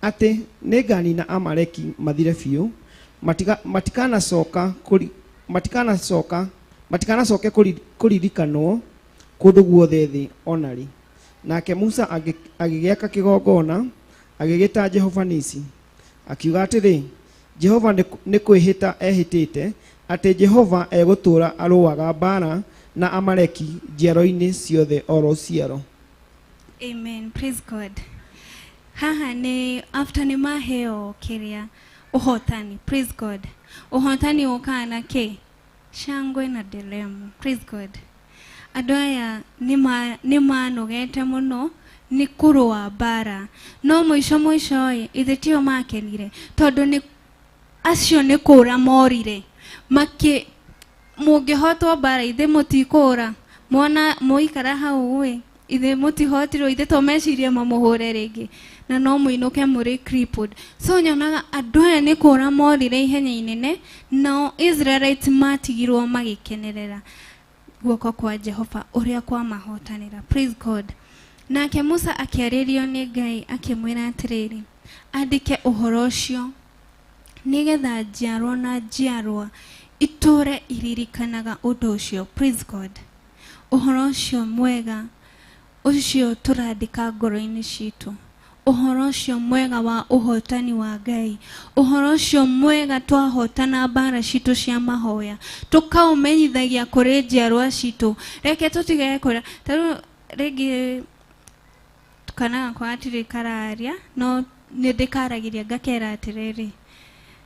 atĩ nĩnganina Amaleki mathire biũ, matikanacoke kũririkanwo kũndũ guothe thĩ ona rĩ. Nake Musa agĩgĩaka kĩgongona, agĩgĩta Jehova Nisi, akiuga atĩrĩ, Jehova nĩ kwĩhĩta ehĩtĩte atĩ Jehova egũtũũra arũaga mbara na Amaleki njiaro-inĩ ciothe oro ciaro. Amen. Praise God. Haha nĩ after nĩ maheo kĩrĩa ũhotani. Praise God. Ũhotani ũkaga na kĩ? Shangwe na nderemo. Praise God. Andũ aya nĩ manogete mũno nĩ kũrũa mbara, no mũico mũico ĩ ithe tio makenire, tondũ nĩ acio nĩ kũra morire. Makĩ mũngĩhotwo mbara ithe mũtikũra, mwana mũikara hau ĩ ithe mũtihotirwo, ithe to meciria mamũhũre rĩngĩ na no mũinũke mũrĩ crippled. So nyonaga andũ aya nĩ kũra morire ihenya inene, nao Israelites matigirwo magĩkenerera guoko kwa Jehova ũrĩa kwamahotanĩra. Praise God. Nake Musa akĩarĩrio nĩ Ngai akĩmwĩra atĩrĩrĩ, andĩke ũhoro ũcio nĩgetha njiarwa na njiarwa itũre iririkanaga ũndũ ũcio. Praise God. Ũhoro ũcio mwega ũcio tũrandĩka ngoro-inĩ citũ, ũhoro ũcio mwega wa ũhotani wa Ngai, ũhoro ũcio mwega twahotana mbara citũ cia mahoya, tũkaũmenyithagia kũrĩ njiarwa citũ. Reke tũtige kũra tarĩu rĩngĩ kana gakwa gatirĩ kararia, no nĩ ndĩkaragĩria ngakera atĩrĩrĩ,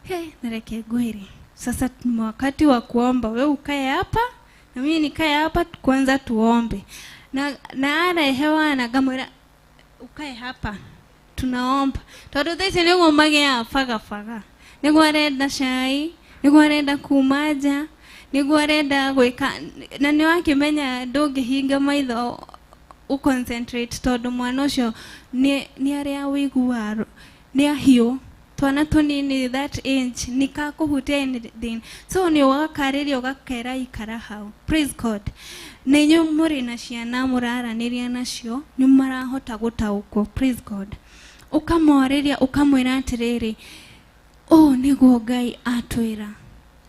he na reke ngwĩre, sasa ni wakati wa kuomba, we ukae hapa na mimi nikae hapa, kwanza tuombe. Na arehe wana ngamwĩra ukae hapa tunaomba, tondũ thaa ici nĩguo magĩaga bagabaga, nĩguo arenda cai, nĩguo arenda kuma nja, nĩguo arenda gwĩka, na nĩ wakĩmenya ndũngĩhinga maitho ũconcentrate, tondũ mwana ũcio nĩ arĩa wĩiguaga nĩ ahiũ, twana tũnini that age nĩ kakũhutia anything, so nĩ ũgakarĩria ũgakera ikara hau. Praise God. Na inyuĩ mũrĩ na ciana mũraranĩria nacio nĩ marahota gũtaũkwo. Praise God. Ũkamwarĩria ũkamwĩra atĩrĩrĩ, ũũ nĩguo Ngai atwĩra,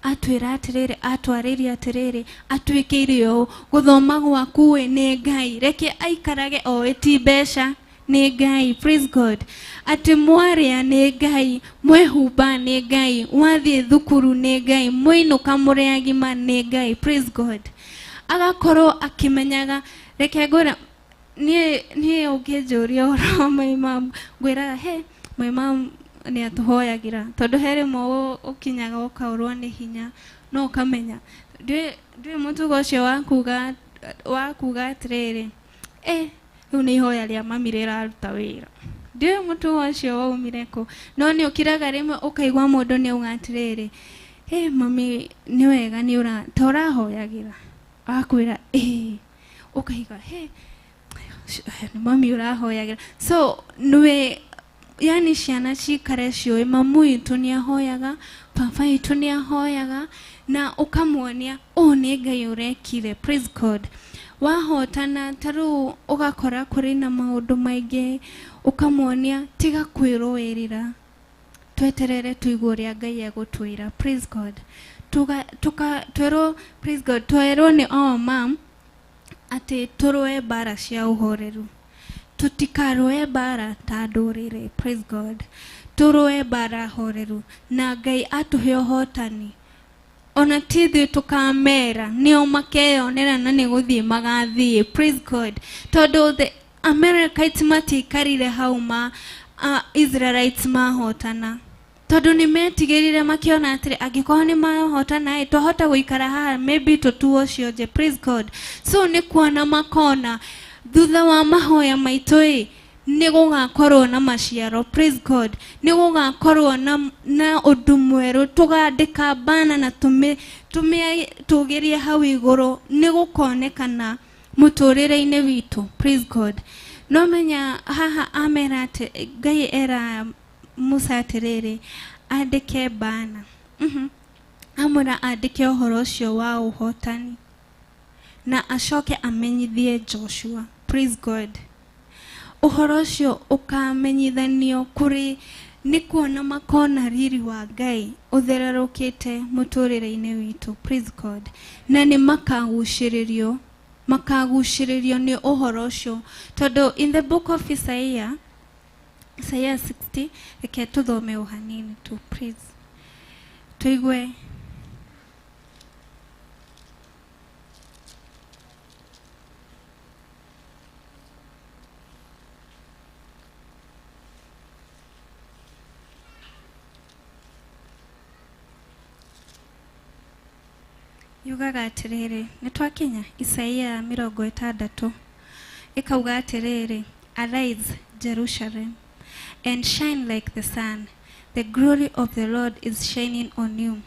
atwĩra atĩrĩrĩ, atwarĩria atĩrĩrĩ, atwĩkĩire ũũ, gũthoma gwaku ĩ nĩ Ngai, reke aikarage oĩ ti mbeca nĩ Ngai. Praise God. Atĩ mwarĩa nĩ Ngai, mwehumba nĩ Ngai, wathiĩ thukuru nĩ Ngai, mwĩinũka mũrĩ agima nĩ Ngai. Praise God. Agakorwo akĩmenyaga, reke ngwĩra niĩ ũngĩnjũria ũhoro wa my mom, ngwĩraga he my mom nĩ atũhoyagĩra, tondũ he rĩmwe ũkinyaga ũkaũrwo nĩ hinya, no ũkamenya ndũĩ mũtugo ũcio wa kuga atĩrĩrĩ, rĩu nĩ ihoya rĩa mami rĩraruta wĩra. Ndiũĩ mũtugo ũcio waumire kũ, no nĩ ũkiraga rĩmwe ũkaigua mũndũ nĩ auga atĩrĩrĩ, mami nĩ wega nĩ ũra ta ũrahoyagĩra, agakwĩra ĩĩ, ũkaiga he nĩ mami ũrahoyagĩra. So nĩwe yani ciana cikare ciũĩ mamu witũ nĩ ahoyaga, baba witũ nĩ ahoyaga, na ũkamuonia ũũ nĩ Ngai ũrekire. Praise God. Wahotana ta rĩu ũgakora kũrĩ na maũndũ maingĩ, ũkamuonia tiga kwĩrũĩrĩra, tweterere tũigue ũrĩa Ngai egũtwĩra. Praise God. Twerwo, praise God, twerwo nĩ our mom atĩ tũrũe mbara cia ũhoreru, tũtikarũe mbara ta ndũrĩrĩ. Praise God. Tũrũe mbara horeru na Ngai atũhe ũhotani, ona ti ithuĩ tũkamera, nĩo makeyonera na nĩ gũthiĩ magathiĩ. Praise God. Tondũ the Amalekites matiikarire hau ma Israelites mahotana, tondũ nĩ metigĩrire makĩona atĩrĩ, angĩkorwo nĩ mahotana ĩ twahota gũikara haha maybe tũtuo cionje. Praise God. So nĩ kuona makona thutha wa mahoya maitũ ĩ nĩ gũgakorwo na maciaro. Praise God. Nĩ gũgakorwo na ũndũ mwerũ, tũgandĩka bana na tũmĩtũgĩrie hau igũrũ, nĩ gũkonekana mũtũrĩre-inĩ witũ. Praise God. No menya haha amera atĩ Ngai era Musa atĩrĩrĩ, andĩke bana, amwĩra andĩke ũhoro ũcio wa ũhotani na acoke amenyithie Joshua. Praise God. Ũhoro ũcio ũkamenyithanio kũrĩ nĩ kuona makona riri wa Ngai ũthererũkĩte mũtũrĩre-inĩ witũ. Praise God. Na nĩ makagucĩrĩrio, makagucĩrĩrio nĩ ũhoro ũcio, tondũ in the book of Isaiah, Isaiah 60, reke tũthome o hanini tu, please, tũigue. Yugaga atĩrĩrĩ, nĩ twakinya Isaia 60, ĩkauga atĩrĩrĩ, arise Jerusalem and shine like the sun, the glory of the Lord is shining on you.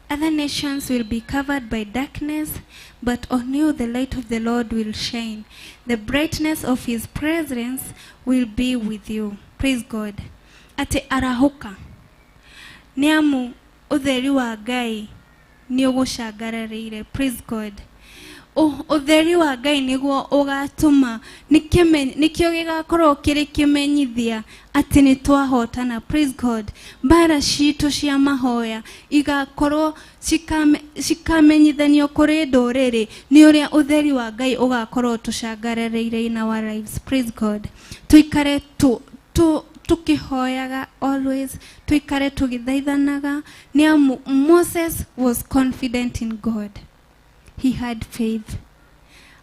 Other nations will be covered by darkness, but on you the light of the Lord will shine. The brightness of his presence will be with you. Praise God. Atĩ arahũka, nĩ amu ũtheri wa Ngai nĩ ũgũcangararĩire. Praise God. Ũtheri wa Ngai nĩguo ũgatũma, nĩkĩo gĩgakorwo kĩrĩ kĩmenyithia atĩ nĩ twahotana. Praise God. Mbara citũ cia mahoya igakorwo cikamenyithanio kũrĩ ndũrĩrĩ nĩ ũrĩa ũtheri wa Ngai ũgakorwo tũcangararĩire in our lives. Praise God. Tũikare tukihoyaga always, tuikare tugithaithanaga, nĩ amu Moses was confident in God. He had faith.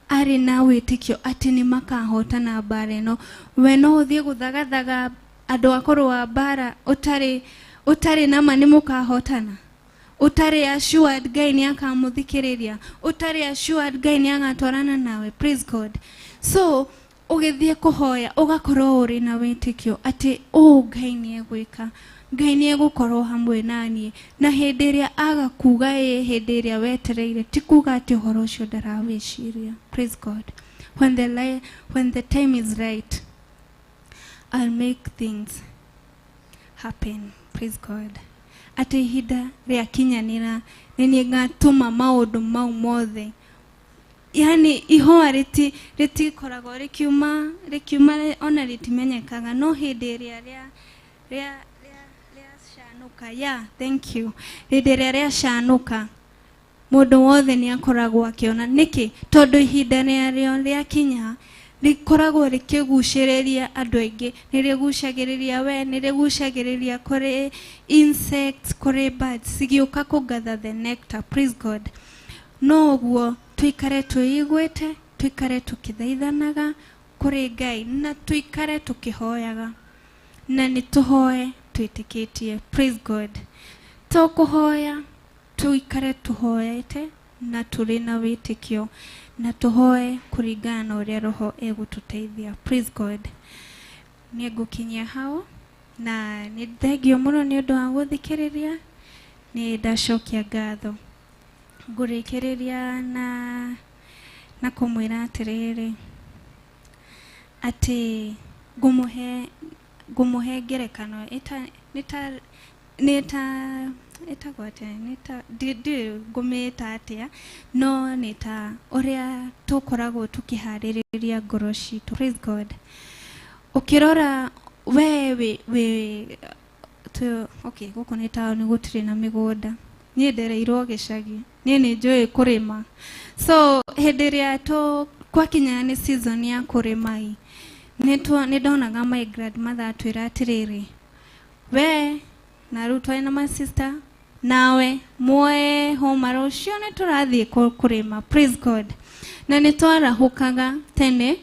Arĩ na wĩtĩkio atĩ nĩ makahotana mbara ĩno. We no ũthiĩ gũthagathaga andũ a kũrũa mbara ũtarĩ na ma nĩ mũkahotana, ũtarĩ assured Ngai nĩ akamũthikĩrĩria, ũtarĩ assured Ngai nĩ agatwarana nawe. Praise God. So ũgĩthiĩ kũhoya ũgakorwo ũrĩ na wĩtĩkio atĩ ũũ Ngai nĩ egwĩka, Ngai nĩ egũkorwo hamwe na niĩ, na hĩndĩ ĩrĩa aga kuga ĩ, hĩndĩ ĩrĩa wetereire, ti kuga atĩ ũhoro ũcio ndarawĩciria. Praise God. When the time is right, I'll make things happen. Praise God. Atĩ ihinda rĩakinyanĩra nĩ niĩ ngatũma maũndũ mau mothe. Yani ihoa rĩtikoragwo rĩkiuma ona rĩtimenyekaga, no hĩndĩ ĩrĩa rĩacanũka, yeah, thank you. Hĩndĩ ĩrĩa rĩacanũka, mũndũ wothe nĩ akoragwo akĩona. Nĩkĩ? Tondũ ihinda rĩarĩo rĩakinya rĩkoragwo rĩkĩgucĩrĩria andũ aingĩ, nĩ rĩgucagĩrĩria we, nĩ rĩgucagĩrĩria kũrĩ insects, kũrĩ birds cigĩũka kũgather the nectar. Praise God. No ũguo tuikare twĩiguĩte, tuikare tũkĩthaithanaga kũrĩ Ngai, na tuikare tũkĩhoyaga, na nĩ tũhoe twĩtĩkĩtie. Praise God. To kũhoya, tuikare tũhoete na tũrĩ na wĩtĩkio, na tũhoe kũringana na ũrĩa Roho egũtũteithia. Praise God. Nĩ ngũkinyia hau, na nĩ thengio mũno nĩ ũndũ wa gũthikĩrĩria. Nĩ ndacokia ngatho. Ngũrĩkĩrĩria na kũmwĩra atĩrĩrĩ, atĩ ngũmũhe ngerekano ĩtagwo atĩa, ndiũĩ ngũmĩĩta atĩa, no nĩ ta ũrĩa tũkoragwo tũkĩharĩrĩria ngoro citũ. Praise God. Ũkĩrora we wĩ okay, gũkũ nĩ taũni gũtirĩ na mĩgũnda. Niĩ ndereirwo gĩcagi, niĩ nĩ njũĩ kũrĩma. So hĩndĩ ĩrĩa kwakinya nĩ season ya kũrĩma ĩ, nĩ ndonaga my grandmother atwĩra atĩrĩrĩ, we na rĩu twarĩ na my sister nawe muoe homa rũciũ nĩ tũrathiĩ kũrĩma. Praise God. Na nĩ twarahũkaga tene,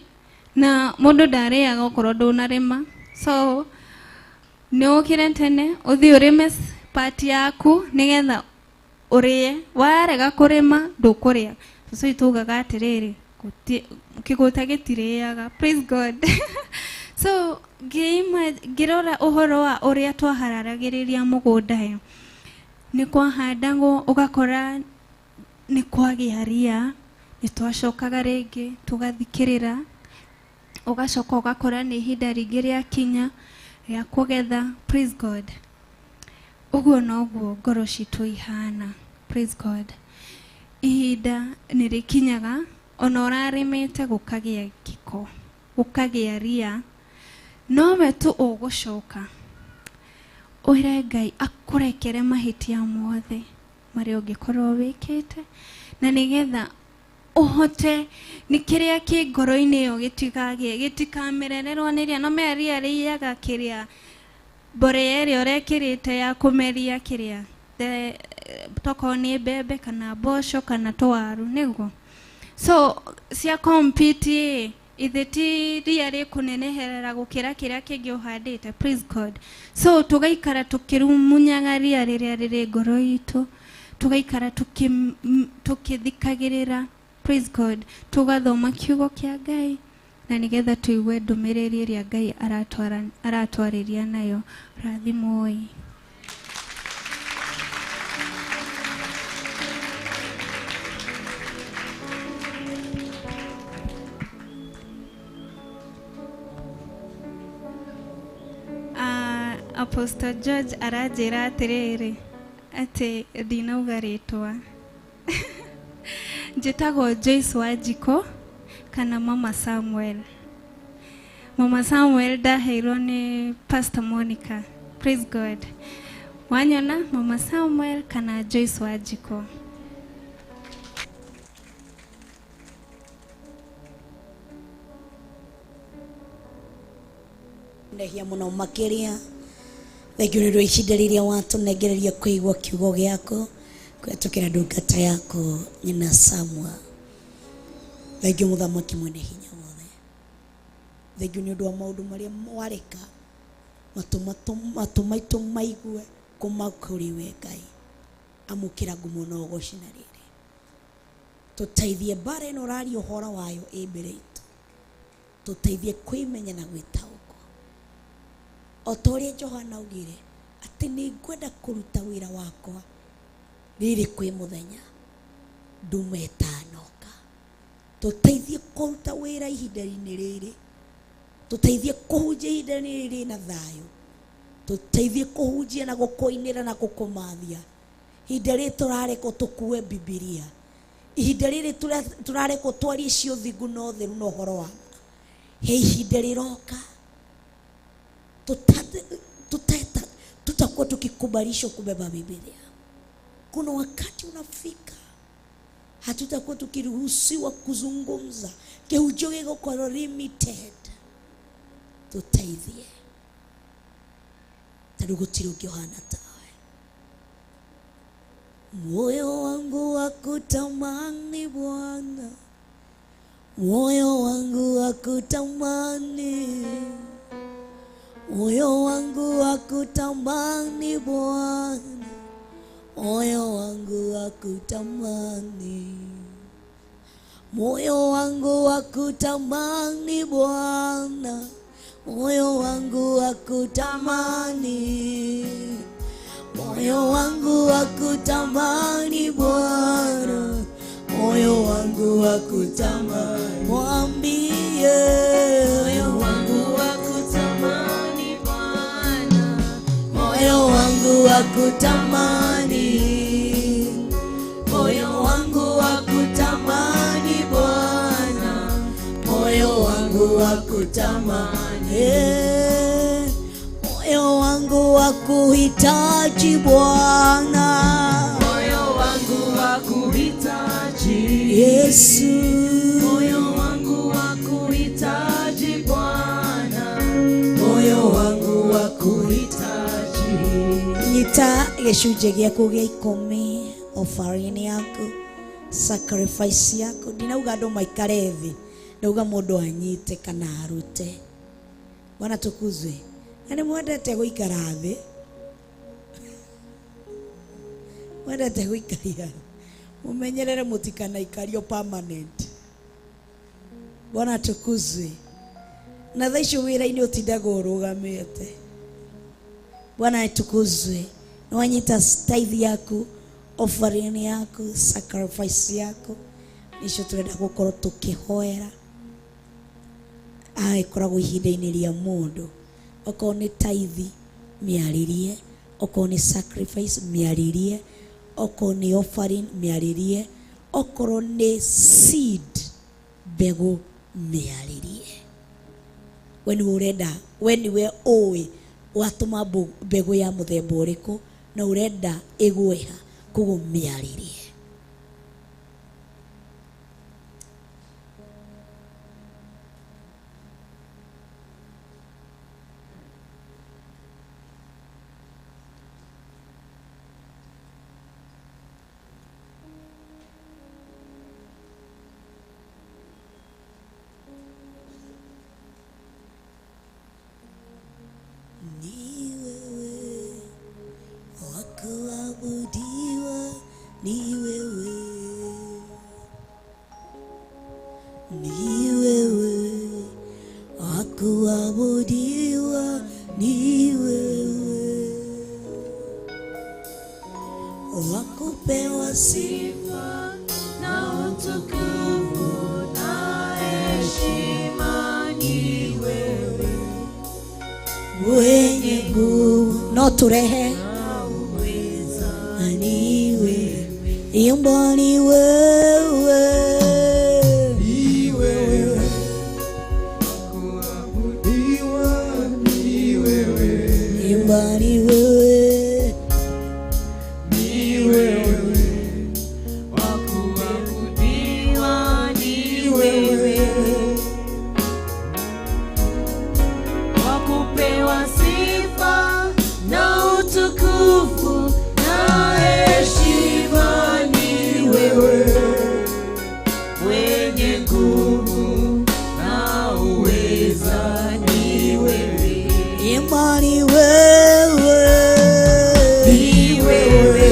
na mũndũ ndarĩaga okorwo ndũnarĩma. So nĩ ũkĩre tene ũthiĩ ũrĩme part yaku nĩgetha ũrĩe. Warega kũrĩma ndũkũrĩa. Cũcũ witũ augaga atĩrĩrĩ, kĩgũta gĩtirĩaga. Praise God. So ngĩrora ũhoro wa ũrĩa twaharagĩrĩria mũgũnda ĩyo, nĩ kwahandagwo ũgakora nĩ kwagĩa ria, nĩ twacokaga rĩngĩ tũgathikĩrĩra, ũgacoka ũgakora nĩ ihinda rĩngĩ rĩakinya rĩa kũgetha. Praise God. Ũguo noguo ngoro citũ ihana. Praise God. Ihinda nĩ rĩkinyaga ona ũrarĩmĩte gũkagĩa gĩko, gũkagĩa ria, nowe tu ũgũcoka ũre Ngai akũrekere mahĩtia mothe marĩa ũngĩkorwo wĩkĩte, na nĩgetha ũhote nĩ kĩrĩa kĩ ngoro-inĩ ĩyo gĩtikagĩe, gĩtikamerererwo nĩ ria. No mea ria rĩiyaga kĩrĩa mborera ĩrĩa ũrekĩrĩte ya kũmeria kĩrĩa tokorwo nĩ mbembe kana mboco kana tũwaru, nĩguo. So cia compete ithe ti ria rĩkũneneherera gũkĩra kĩrĩa kĩngĩ ũhandĩte. Praise God. So tũgaikara tũkĩrumunyaga ria rĩrĩa rĩrĩ ngoro itũ, Tugaikara tukithikagirira. Praise God. Tugathoma kiugo kia Ngai na nigetha tuigue ndumiriri iria Ngai aratwariria nayo. Rathimwoi. Apostle George aranjĩra atĩrĩrĩ atĩ ndinauga rĩtwa. Njĩtagwo Joyce Wanjikũ kana Mama Samuel. Mama Samuel ndaheirwo nĩ Pastor Monica. Praise God. Wanyona Mama Samuel kana Joyce Wanjikũ. Ndehia muno makiria. Thengiũ nĩ ũndũ wa ihinda rĩrĩa watũnengereria kũigua kiugo gĩaku kũhetũkĩra ndungata yaku nyina Samuel. Thengiũ mũthamaki mwene hinya wothe. Thengiũ nĩ ũndũ wa maũndũ marĩa wareka matũ maitũ maigue kuma kũrĩ we Ngai. Amũkĩra ngumo na ũgoci na rĩrĩ. Tũteithie mbara ĩno ũraria ũhoro wayo ĩ mbere itũ. Tũteithie kwĩmenya na gwĩtaũkwo. O ta ũrĩa Johana augire atĩ nĩ ngwenda kũruta wĩra wakwa rĩrĩ kwĩ mũthenya ndume ĩtanoka. Tũteithie kũruta wĩra ihinda-inĩ rĩrĩ, tũteithie kũhunjia ihinda-inĩ rĩrĩ na thayũ, tũteithie kũhunjia na gũkũinĩra na gũkũmathia. Ihinda rĩrĩ tũrarekwo tũkue Bibilia, ihinda rĩrĩ tũrarekwo twarie cia ũthingu na ũtheru na ũhoro wa ma. He ihinda rĩroka tutakuwa tukikubalishwa kubeba Biblia. Kuna wakati unafika hatutakuwa tukiruhusiwa kuzungumza. Kĩhunjio gĩgũkorwo limited. Tũteithie tondũ gũtirĩ ũngĩ ũhana tawe. Moyo wangu wakutamani Bwana, moyo wangu wakutamani, moyo wangu wakutamani Bwana, moyo wangu wakutamani, moyo wangu wakutamani Bwana, moyo wangu wakutamani, moyo wangu wakutamani Bwana, moyo wangu wakutamani. Mwambie moyo wangu wakutamani Bwana, moyo wangu wakutamani, moyo wangu wakutamani Bwana, moyo wangu wakutamani, moyo wangu wakuhitaji Bwana, moyo wangu wakuhitaji Yesu, moyo wangu wakuhitaji Bwana, moyo wangu wakuhitaji. Nyita gĩcunjĩ gĩaku gĩa ikũmi, offering yaku, sacrifice yaku. Ndinauga andũ maikare thĩ, ndauga mũndũ anyite kana arute. Bwana tukuzwe. Na nĩ mwendete gũikara thĩ, mwendete gũikaria, mumenyerere mũtikanaikario permanent. Bwana tukuzwe. Na thaa icio wĩra-inĩ ũtindaga ũrũgamĩte. Bwana atukuzwe. Na wanyita tithe yaku, offering yaku, sacrifice yaku, nicio turenda gukorwo tukihoera. Ĩkoragwo ihinda-inĩ rĩa mũndũ. Okorwo nĩ tithe mĩarĩrie, okorwo nĩ sacrifice mĩarĩrie, okorwo nĩ offering mĩarĩrie, okorwo nĩ seed mbegũ mĩarĩrie. We nĩwe ũrenda, we nĩwe ũĩ watũma mbegũ ya mũthemba ũrĩkũ na ũrenda ĩgwe ha, koguo mĩarĩrie. Ni wewe wa kuabudiwa Kuabudiwa ni wewe, wakupewa sifa na utukufu na heshima ni wewe, mwenye nguvu no turehe ni wewe, imba ni wewe, ni wewe, kuabudiwa ni wewe, imba ni wewe, ni wewe, wa kuabudiwa ni wewe, wa kupewa sifa na utukufu na heshima ni wewe, mwenye nguvu na uweza ni wewe, imba ni wewe, ni wewe,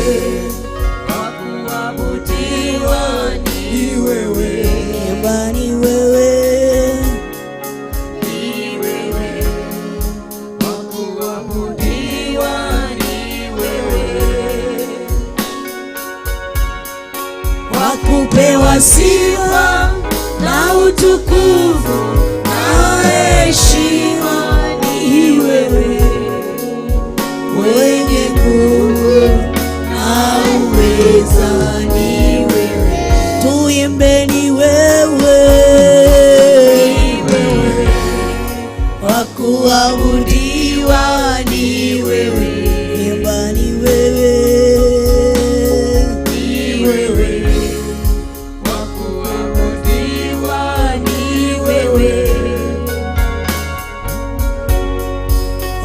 wa kuabudiwa ni ni wewe, imba ni wewe, ni wewe, wa kuabudiwa ni wewe, wa kupewa sifa na utukufu na heshima ni wewe, mwenye nguvu na uweza ni wewe, tuimbe ni wewe, wa kuabudiwa ni wewe, imba ni wewe, ni wewe, wa kuabudiwa ni wewe,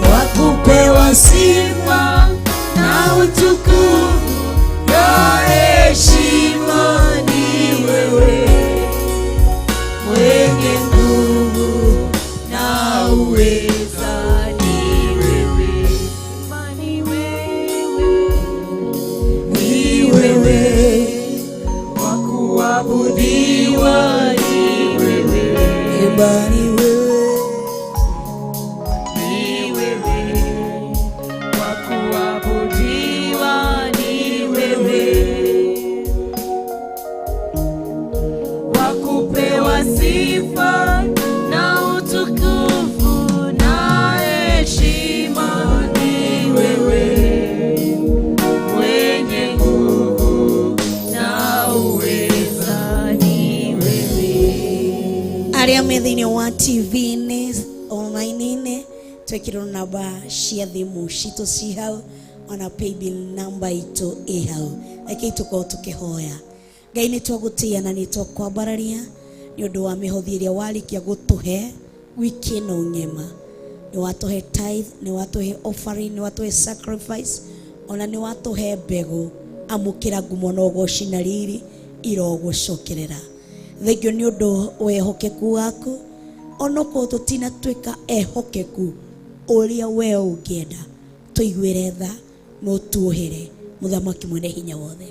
wa kupewa sifa na utukufu na heshima ni wewe, mwenye nguvu na uweza ni wewe, ni wewe, ni wewe, wa kuabudiwa ni wewe, imba ni wewe, ni wewe, wa kuabudiwa ni wewe, wa kupewa sifa na utukufu na heshima ni wewe, mwenye nguvu na uweza ni wewe. Arĩa me thĩinĩ wa TV-inĩ online-inĩ twĩkĩrwo namba cia thimũ citũ ci hau ona paybill namba itũ ĩ hau. Rekei tũkorwo tũkĩhoya. Ngai nĩ twagũtĩĩa na nĩ twakwambararia nĩ ũndũ wa mĩhothi ĩrĩa warĩkia gũtũhe wiki ĩno ng'ima. Nĩ watũhe tithe, nĩ watũhe offering, nĩ watũhe sacrifice, ona nĩ watũhe mbegũ. Amũkĩra ngumo na ũgoci na riri irogũcokerera. Thengio nĩ ũndũ wa ehokeku waku, onokorwo tũtinatuĩka ehokeku ũrĩa we ũngĩenda, tũiguĩre tha na ũtuohere mũthamaki mwene hinya wothe.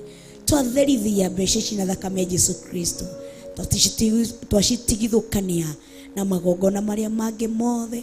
Twatherithia mbeca ici na thakame ya Jesu Kristo, twacitigithũkania na magongona marĩa mangĩ mothe,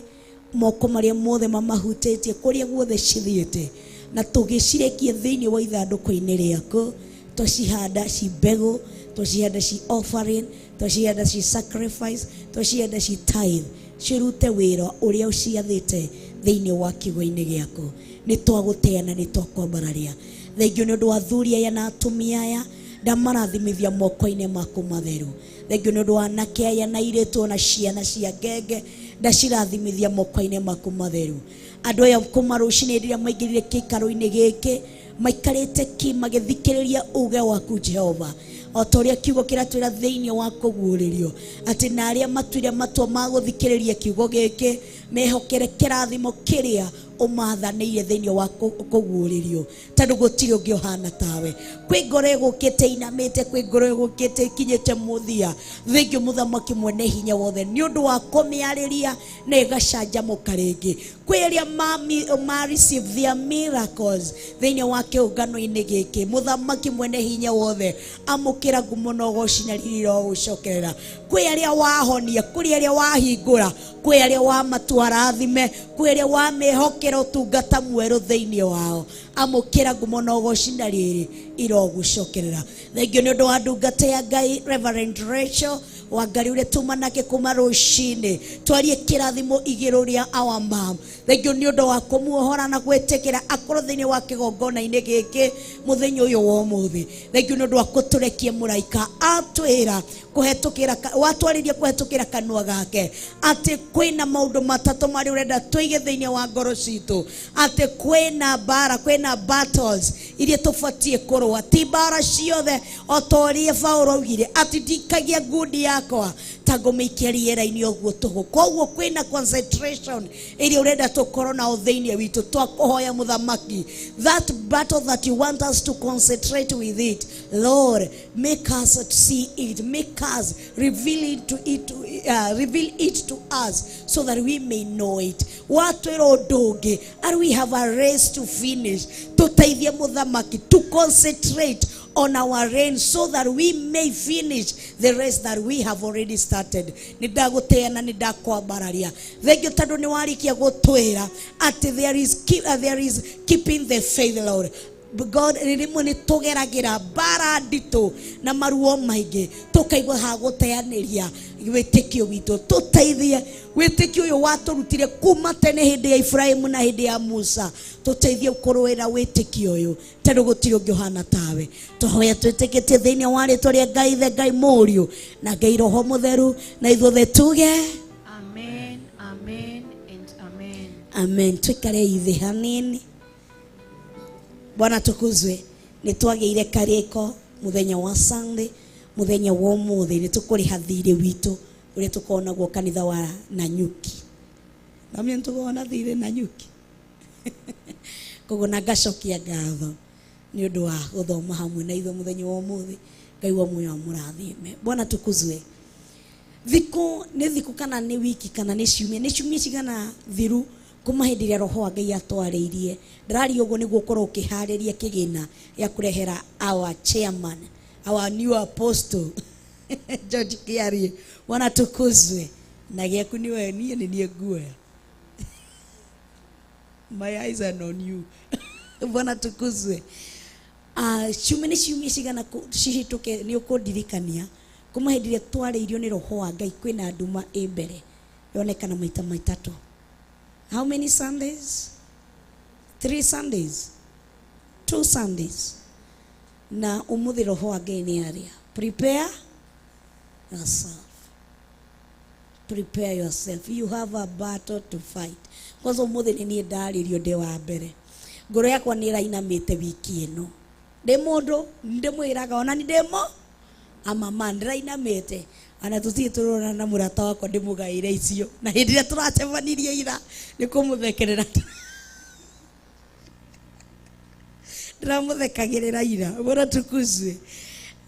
moko marĩa mothe mamahutĩtie kũrĩa guothe cithiĩte, na tũgĩcirekia thĩinĩ wa ithandũkũ-inĩ rĩaku. Twacihanda ci mbegũ, twacihanda ci offering, twacihanda ci sacrifice, twacihanda ci tithe, cirute wĩra ũrĩa ũciathĩte thĩinĩ wa kiugo-inĩ gĩaku. Nĩ twagũtĩa na nĩ twakwambararia. Thengio nĩ ũndũ wa athuri aya na atumia aya, ndamarathimithia moko-inĩ maku matheru. Thengio nĩ ũndũ wa anake aya na airĩtu ona ciana cia ngenge, ndacirathimithia moko-inĩ maku matheru. Andũ aya kuma rũcinĩ rĩrĩa maingĩrire kĩikaro-inĩ gĩkĩ, maikarĩte ki magĩthikĩrĩria uge waku Jehova, o ta ũrĩa kiugo kĩratwĩra thĩinĩ wa kũguũrĩrio atĩ na arĩa matuire matua ma gũthikĩrĩria kiugo gĩkĩ mehokere kĩrathimo kĩrĩa ũmathanĩire thĩinĩ wa kũguũrĩrio, tondũ gũtirĩ ũngĩ ũhana tawe. Kwĩ ngoro ĩgũkĩte inamĩte, kwĩ ngoro ĩgũkĩte ĩkinyĩte mũthia. Thengio mũthamaki mwene hinya wothe nĩ ũndũ wa kũmĩarĩria na ĩgacanjamũka rĩngĩ. Kwĩ arĩa ma receive their miracles thĩinĩ wa kĩũngano-inĩ gĩkĩ, mũthamaki mwene hinya wothe amũkĩra Amũkĩra ngumo na ũgoci na riri irogũcokerera. Kwĩ arĩa wahonia, kũrĩ arĩa wahingũra, kwĩ arĩa wamatua rathime, kwĩ arĩa wamehokera ũtungata mwerũ thĩinĩ wao. Amũkĩra ngumo na ũgoci na riri irogũcokerera. Thengio nĩ ũndũ wa ndungata ya Ngai Reverend Rachel Wangari ũrĩa tuma nake kuma rũcinĩ, twarie kĩrathimo igĩrũ rĩa our mom. Thengio nĩ ũndũ wa kũmuohora na gwĩtĩkĩra akorwo thĩinĩ wa kĩgongona-inĩ gĩkĩ mũthenya ũyũ wa ũmũthĩ. Thengio nĩ ũndũ wa kũtũrekia mũraika atwĩra kũhetũkĩra watwarĩria kũhetũkĩra kanua gake atĩ kwĩna maũndũ matatũ marĩa ũrenda tũige thĩinĩ wa ngoro citũ, atĩ kwĩna mbara, kwĩna battles iria tũbatiĩ kũrũa, ti mbara ciothe o ta ũrĩa Paũlũ augire atĩ ndikagia ngundi yakwa ta ngũmĩikia rĩera-inĩ ũguo tũhũ. Koguo kwĩna concentration ĩrĩa ũrenda tũkorwo nao thĩinĩ witũ. Twakũhoya mũthamaki, that battle that you want us to concentrate with it, Lord, make us to see it, make us reveal it to it, reveal it to us so that we may know it. Watwĩra ũndũ ũngĩ, and we have a race to finish. Tũteithie mũthamaki to concentrate on our reign so that we may finish the race that we have already started. Nĩ ndagũtĩĩa na nĩ ndakwambararia. Thengiũ tondũ nĩ warĩkia gũtwĩra atĩ there is keeping the faith, Lord. God, rĩmwe nĩ tũgeragĩra mbara nditũ na maruo maingĩ, tũkaigua hagũteanĩria wĩtĩkio witũ. Tũteithie wĩtĩkio ũyũ watũrutire kuma tene hĩndĩ ya Ibrahimu na hĩndĩ ya Musa. Tũteithie kũrũĩra wĩtĩkio ũyũ tondũ gũtirĩ ũngĩ ũhana tawe. Tũhoya twĩtĩkĩtie thĩinĩ wa rĩtwa rĩa Ngai Ithe, Ngai Mũriũ na Ngai Roho Mũtheru, na ithuothe tuge Amen, amen and amen. Amen. Tuikare ithe hanini. Bwana tukuzwe. Nĩ twagĩire karĩko mũthenya wa Sunday, mũthenya wa ũmũthĩ nĩ tũkũrĩha thirĩ witũ ũrĩa tũkoragwo naguo kanitha wa Nanyuki. Na mimi nĩ na thirĩ Nanyuki. Koguo na ngacokia ngatho nĩ ũndũ wa gũthoma hamwe na ithuĩ mũthenya wa ũmũthĩ. Ngai wa muoyo amũrathime. Bwana tukuzwe. Thikũ nĩ thikũ kana nĩ wiki kana nĩ ciumia, nĩ ciumia cigana thiru kuma hĩndĩ ĩrĩa Roho wa Ngai atwarĩirie. Ndĩraria ũguo nĩguo ũkorwo ũkĩharĩria kĩgĩna gĩa kũrehera our chairman, our new apostle George Kiarie. Bwana tukuzwe. Na gĩaku nĩwe, niĩ nĩ niĩ nguoya. My eyes are on you. Bwana tukuzwe. Ciumia nĩ ciumia cigana cihĩtũke nĩ ũkũndirikania kuma hĩndĩ ĩrĩa twarĩirio nĩ Roho wa Ngai kwĩna nduma ĩ mbere yonekana maita matatũ. How many Sundays? 3 Sundays. 2 Sundays. Na ũmũthĩ Roho wa Ngai nĩ aria. Prepare yourself. Prepare yourself. You have a battle to fight. Kwanza ũmũthĩ nĩ niĩ ndarĩrio ndĩ wa mbere. Ngoro yakwa nĩ ĩrainamĩte wiki ĩno. Ndĩ mũndũ, ndĩmwĩraga ona nĩ ndĩmo amama ndĩrainamĩte. Ona tũtirĩ tũrona na mũrata wakwa ndĩmũgaĩre icio. Na hĩndĩ ĩrĩa tũracemanirie ira nĩ kũmũthekerera. Ndĩramũthekagĩrĩra ira. Bwana tukuzwe.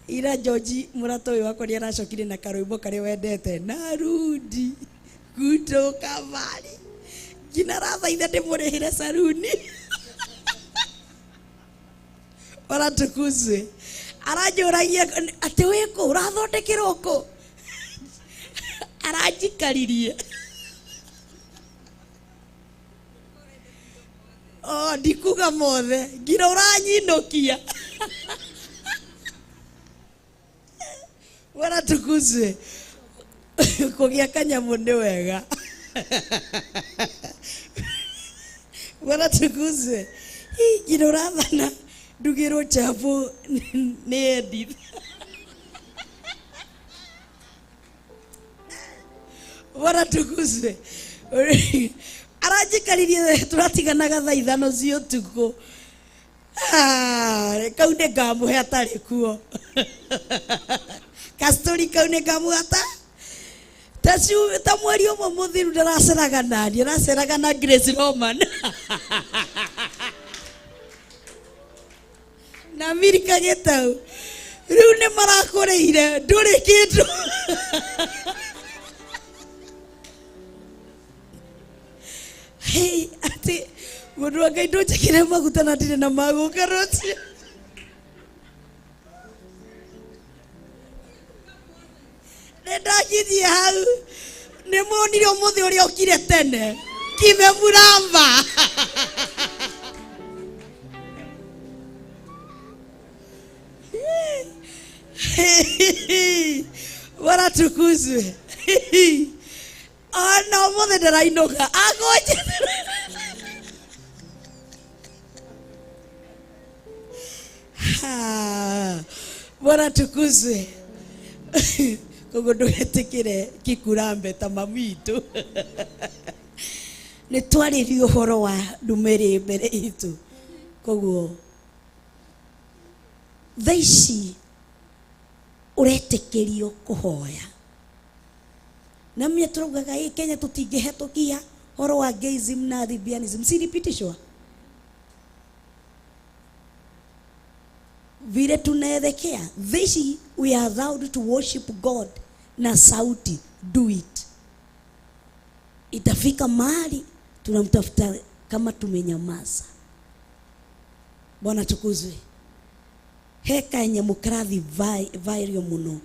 Ira George mũrata ũyũ wakwa nĩ aracokire na karwĩmbo karĩa wendete. Narudi kutoka mbali. Nginya arathaitha ndĩmũrĩhĩre saruni. Bwana tukuzwe. Aranjũragia atĩ wĩ kũ, ũrathondekerwo kũ? Aranjikaririe. Oh, ndikuga mothe, nginya ũranyinũkia. Bwana tukuzwe. Kũgĩa kanyamũ nĩ wega. Bwana tukuzwe. Nginya ũrathana ndugĩrwo chapo nĩ Edith. Bwana tukuzwe. Aranjikaririe tũratiganaga thaa ithano cia ũtukũ. Kau nĩ ngamũhe atarĩ kuo. Kastori kau nĩ ngamũhe ata ta mweri ũmwe mũthiru ndĩraceraga nani, araceraga na Grace Roman. Na Milka Gĩtau. Rĩu nĩ marakũrĩire, ndũrĩ kĩndũ. Hey, atĩ mũndũ wa Ngai ndũnjĩkĩre maguta na ndirĩ na magũka rũciũ. Nĩwonire ũmũthĩ ũrĩa ũkire tene kimemuramba. Bwana tukuzwe. Ona ũmũthĩ ndĩrainũka agũnje. Bwana tukuzwe. Koguo ndũgetĩkĩre kĩkurambe ta mami witũ. Nĩ twarĩrie ũhoro wa ndũmĩrĩ mbere itũ. Koguo thaa ici ũretĩkĩrio kũhoya. Na mie turaugaga ĩ Kenya tũtingĩhetũkia ũhoro wa gayism na lesbianism. Si ilipitishwa? Vile tunaelekea thaa ici we are allowed to worship God na sauti. Do it. Itafika mahali tunamtafuta kama tumenyamaza. Bwana tukuzwe. He kanyamũ karathi viral mũno,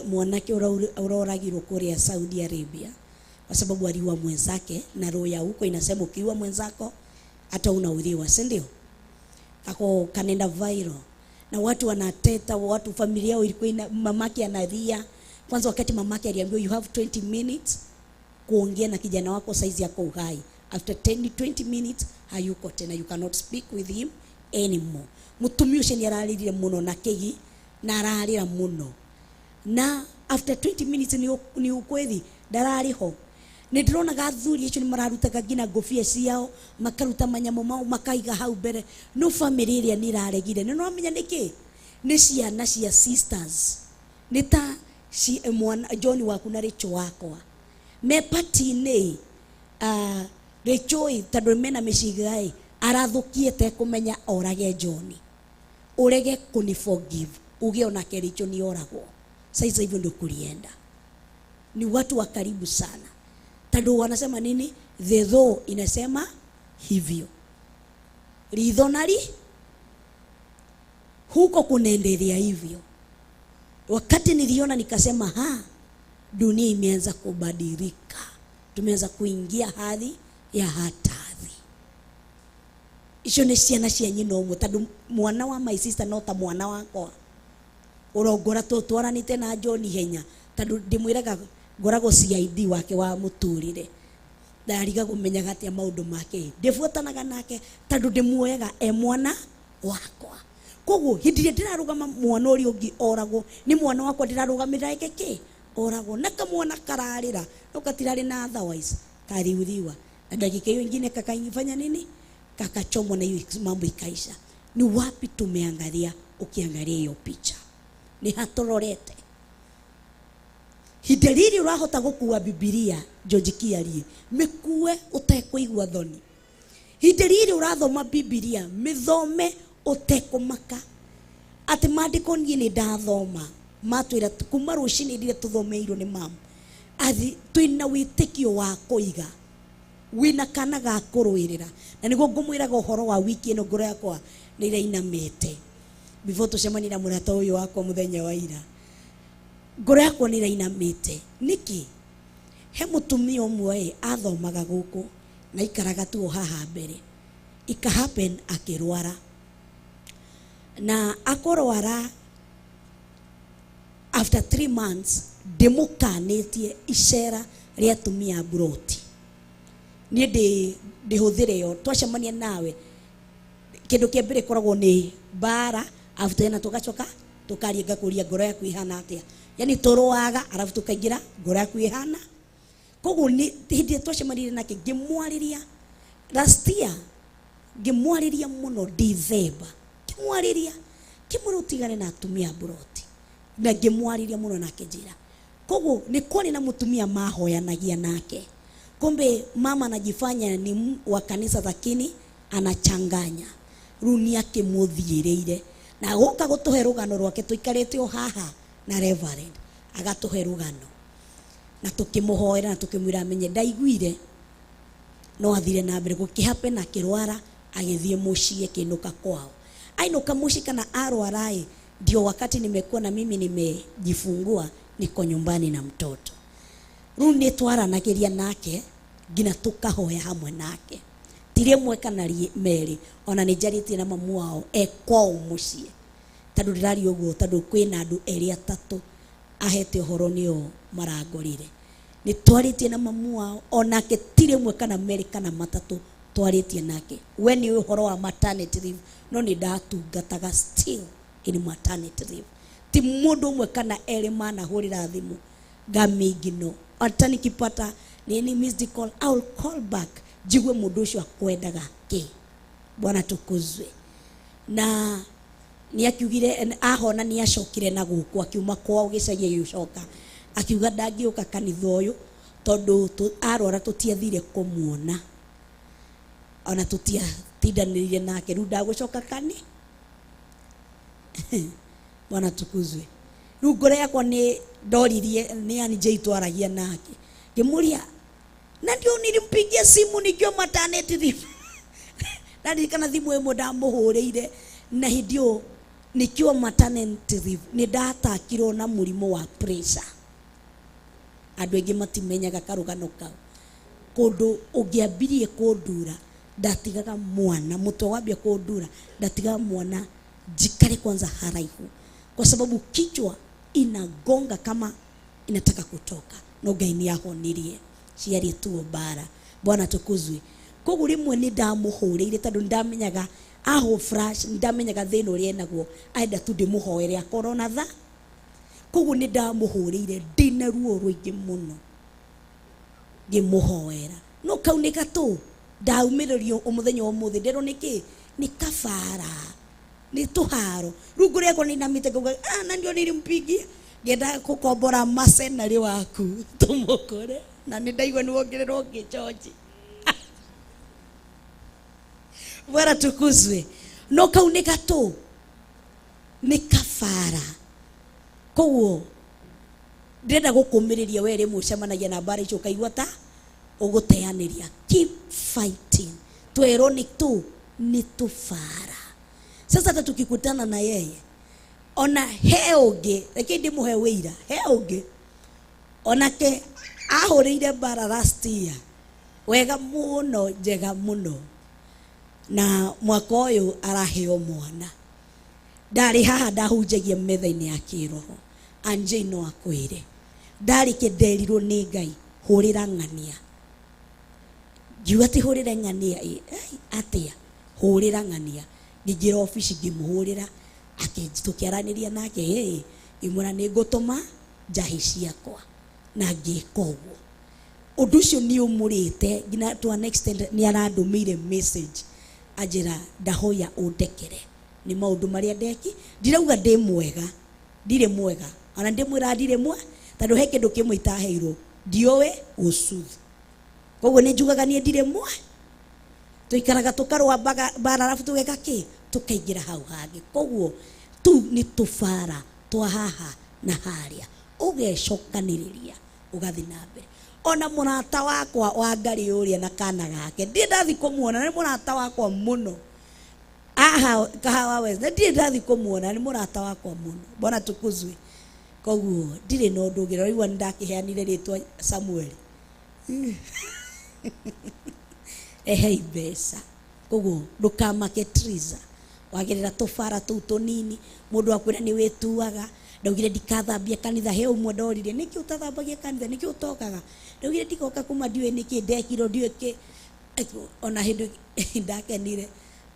mwanake ũroragirwo kũrĩa Saudi Arabia kwa sababu aliua mwenzake, na roho ya huko inasema ukiua mwenzako hata unauliwa, si ndio? Kako kanenda viral na watu wanateta, watu familia yao ilikuwa ina, mamake analia. Kwanza wakati mamake aliambiwa you have 20 minutes kuongea na kijana wako saizi yako uhai, after 10 20 minutes hayuko tena, you cannot speak with him anymore. Mutumia ucio ni ararĩrire mũno na kĩgi na ararĩra mũno, na after 20 minutes ni ukweli ndararĩ ho. Nĩ ndĩronaga athuri acio nĩ mararutaga nginya ngũbia ciao, makaruta manyamũ mao makaiga hau mbere. No family ĩrĩa nĩ ĩraregire. Nĩ ũramenya nĩkĩ? Nĩ ciana cia sisters. Nĩ ta mwana John waku na Rachel wakwa me party-inĩ. Rachel tondũ mena mĩciga ĩ arathũkie kũmenya orage John, urege kuni forgive uge onake Rachel ni oragwo. Sasa hivyo ndio kulienda. Ni watu wa karibu sana. Tondũ wanasema nini? The law inasema hivyo. Ritho nari huko kunaendelea hivyo. Wakati niliona nikasema ha, dunia imeanza kubadilika. Tumeanza kuingia hali ya hatari. Icio nĩ ciana cia nyina ũmwe, tondũ mwana wa my sister no ta mwana wakwa. Ũrongora tũtwaranĩte na John ihenya, tondũ ndĩmwĩraga ngoragwo CID wake wa mũtũrĩre. Ndariga kũmenyaga atĩa maũndũ make. Ndĩbuatanaga nake tondũ ndĩmuoyaga e mwana wakwa. Koguo hĩndĩ ĩrĩa ndĩrarũgama mwana ũrĩa ũngĩ oragwo, nĩ mwana wakwa ndĩrarũgamĩrĩra eke kĩ? Oragwo. Na kamwana kararĩra, no gatirarĩ na otherwise, kariuriwa. Na dakika hiyo ingine kakaifanya nini? Kakachomwa na hiyo mambo ikaisha. Ni wapi tumeangalia? Ukiangalia hiyo picha ni hatororete. Hĩndĩ rĩrĩ ũrahota gũkua Bibilia, George Kiarie, mĩkue ũtekũigua thoni. Hĩndĩ rĩrĩ ũrathoma Bibilia, mĩthome ũtekũmaka. Atĩ maandĩko niĩ nĩ ndathoma, matwĩra kuma rũcinĩ rĩrĩa tũthomeirwo nĩ mamu, athi twĩna wĩtĩkio wa kũiga, wĩna kana ga kũrũĩrĩra. Na nĩguo ngũmwĩraga ũhoro wa wiki ĩno, ngoro yakwa nĩ ĩrainamĩte. Before tũcemanie na mũrata ũyũ wakwa mũthenya wa ira, ngoro yakwa nĩ ĩrainamĩte. Nĩkĩ? He mũtumia ũmwe ĩ athomaga gũkũ na aikaraga tu o haha mbere. Ika happen akĩrwara. Na akũrwara after 3 months ndĩmũkanĩtie icera rĩa atumia a mburoti. Niĩ ndĩhũthĩre yo, twacemania nawe kĩndũ kĩa mbere ĩkoragwo nĩ mbara, after ĩna tũgacoka tũkaria, ngakũria ngoro yaku ĩhana atĩa. Yani tũrũaga arabu tũkaingĩra ngoro yaku ĩhana. Koguo nĩ hĩndĩ ĩrĩa twacemanirie nake ngĩmwarĩria last year, ngĩmwarĩria mũno December, ngĩmwarĩria ngĩmwĩra ũtigane na atumia a mburoti, na ngĩmwarĩria mũno nake njĩra. Koguo nĩ kwarĩ na mũtumia mahoyanagia nake. Kumbe mama anajifanya ni wa kanisa lakini anachanganya. Rĩu nĩ akĩmũthiĩrĩire. Na goka gũtũhe rũgano rwake tũikarĩte o haha na reverend agatũhe rũgano. Na tũkĩmũhoera na tũkĩmwĩra amenye ndaiguire no athire na mbere. Gũkĩhappen akĩrwara agĩthiĩ mũciĩ akĩinũka kwao. Ainũka mũciĩ kana arwara ĩ, ndio wakati nimekuwa na mimi nimejifungua, niko nyumbani na mtoto. Rĩu nĩ twaranagĩria nake nginya tũkahoya hamwe nake, ti rĩmwe kana merĩ. Ona nĩ njarĩtie na mamu wao e kwao mũciĩ, tondũ ndĩraria ũguo tondũ kwĩna andũ erĩ atatũ ahete ũhoro nĩo marangorire. Nĩ twarĩtie na mamu wao onake, ti rĩmwe kana merĩ kana matatũ twarĩtie nake. We nĩ ũhoro wa maternity leave, no nĩ ndatungataga still in maternity leave. Ti mũndũ ũmwe kana erĩ manahũrĩra thimũ ngamingino, hata nikipata nini missed call, I will call back njigue mũndũ ũcio akwendaga kĩ. Bwana tukuzwe. Na nĩ akiugire ahona nĩ acokire na gũkũ, akiuma kwao gĩcagi agĩcoka akiuga ndangĩũka kanitha ũyũ tondũ arwara tũtiathire kũmuona ona tũtiatindanĩrire nake, rĩu ndagũcoka kani. Bwana tukuzwe. Rĩu ngoro yakwa nĩ ndoririe nĩ ani Jay twaragia nake, ngĩmũria na ndio nilimpigia simu nikiwa maternity leave. Ndarikana thimũ ĩmwe ndamũhũrĩire na hĩndĩ ĩyo nikiwa maternity leave nĩ ndatakirwo na mũrimũ wa pressure. Andũ aingĩ matimenyaga karũgano kau. Kũndũ ũngĩambirie kũndura ndatigaga mwana, mũtwe wambia kũndura ndatigaga mwana njikare kwanza haraihu, kwa sababu kichwa inagonga kama inataka kutoka. No Ngai nĩ ahonirie ciarĩ tuo mbara. Bwana tukuzwe. Koguo rĩmwe nĩ ndamũhũrĩire tondũ nĩ ndamenyaga aho flash, nĩ ndamenyaga thĩna ũrĩa enaguo, arenda tu ndĩmũhoere akorwo na tha. Koguo nĩ ndamũhũrĩire ndĩna ruo rũingĩ mũno ngĩmũhoera, no kau nĩ gatũ ndaumĩrĩrio mũthenya wa ũmũthĩ nderwo nĩkĩ nĩ kabara nĩ tũharo. Rĩu ngoro yakwa nĩ inamĩte ngauga, ah, na ndio nilimpigia ngĩenda gũkombora macenarĩ waku tũmũkore, na nĩ ndaigua nĩ wongererwo ũngĩ George. Bwana tukuzwe. No kau nĩ gatũ nĩ kabara. Koguo ndĩrenda gũkũmĩrĩria we rĩmwe ũcemanagia na mbara icio ũkaigua ta ũgũteanĩria. Keep fighting. Twerwo nĩ tũ nĩ tũbara. Sasa hata tukikutana na yeye ona he ũngĩ, reke ndĩmũhe wĩira, he ũngĩ onake ahũrĩire mbara last year wega mũno, njega mũno, na mwaka ũyũ araheo mwana. Ndarĩ haha ndahunjagia metha-inĩ ya kĩroho, Anjei no akwĩre ndarĩ kĩnderirwo nĩ Ngai hũrĩra ng'ania. Ngiuga ti hũrĩre ng'ania ĩ, atĩa hũrĩra ng'ania. Ngĩingĩra obici ngĩmũhũrĩra, tũkĩaranĩria nake, ĩ ngĩmwĩra nĩ ngũtũma njahĩ ciakwa, na ngĩka ũguo. Ũndũ ũcio nĩ ũmũrĩte nginya to an extent nĩ arandũmĩire message anjĩra ndahoya ũndekere nĩ maũndũ marĩa ndeki. Ndirauga ndĩ mwega, ndirĩ mwega, ona ndĩmwĩraga ndirĩ mwe, tondũ he kĩndũ kĩmwe itaheirwo ndiũĩ gũcuthu. Koguo nĩ njugaga niĩ ndirĩ mwe, tũikaraga tũkarũa mbara arabu tũgeka kĩ tũkaingĩra hau hangĩ. Koguo tu nĩ tũbara twa haha na harĩa, ũgecokanĩrĩria ũgathiĩ na mbere. Ona mũrata wakwa wa ngarĩ ũrĩa na kana gake ndirĩ ndathiĩ kũmuona, nĩ mũrata wakwa mũno aha Kahawa West, ndirĩ ndathiĩ kũmuona, nĩ mũrata wakwa mũno. Bwana tukuzwe. Koguo ndirĩ na ũndũ ũngĩ, ũraigua nĩ ndakĩheanire rĩtwa Samuel. Ehei mbeca. Koguo ndũkamake Triza, wagĩrĩra tũbara tũu tũnini, mũndũ akwĩra nĩ wĩtuaga. Ndaugire ndikathambia kanitha, he ũmwe ndoririe nĩkĩ ũtathambagia kanitha, nĩkĩ ũtokaga? Ndaugire ndigoka kuma ndiũĩ nĩkĩ ndekirwo, ndiũĩ kĩ. Ona hĩndĩ ndakenire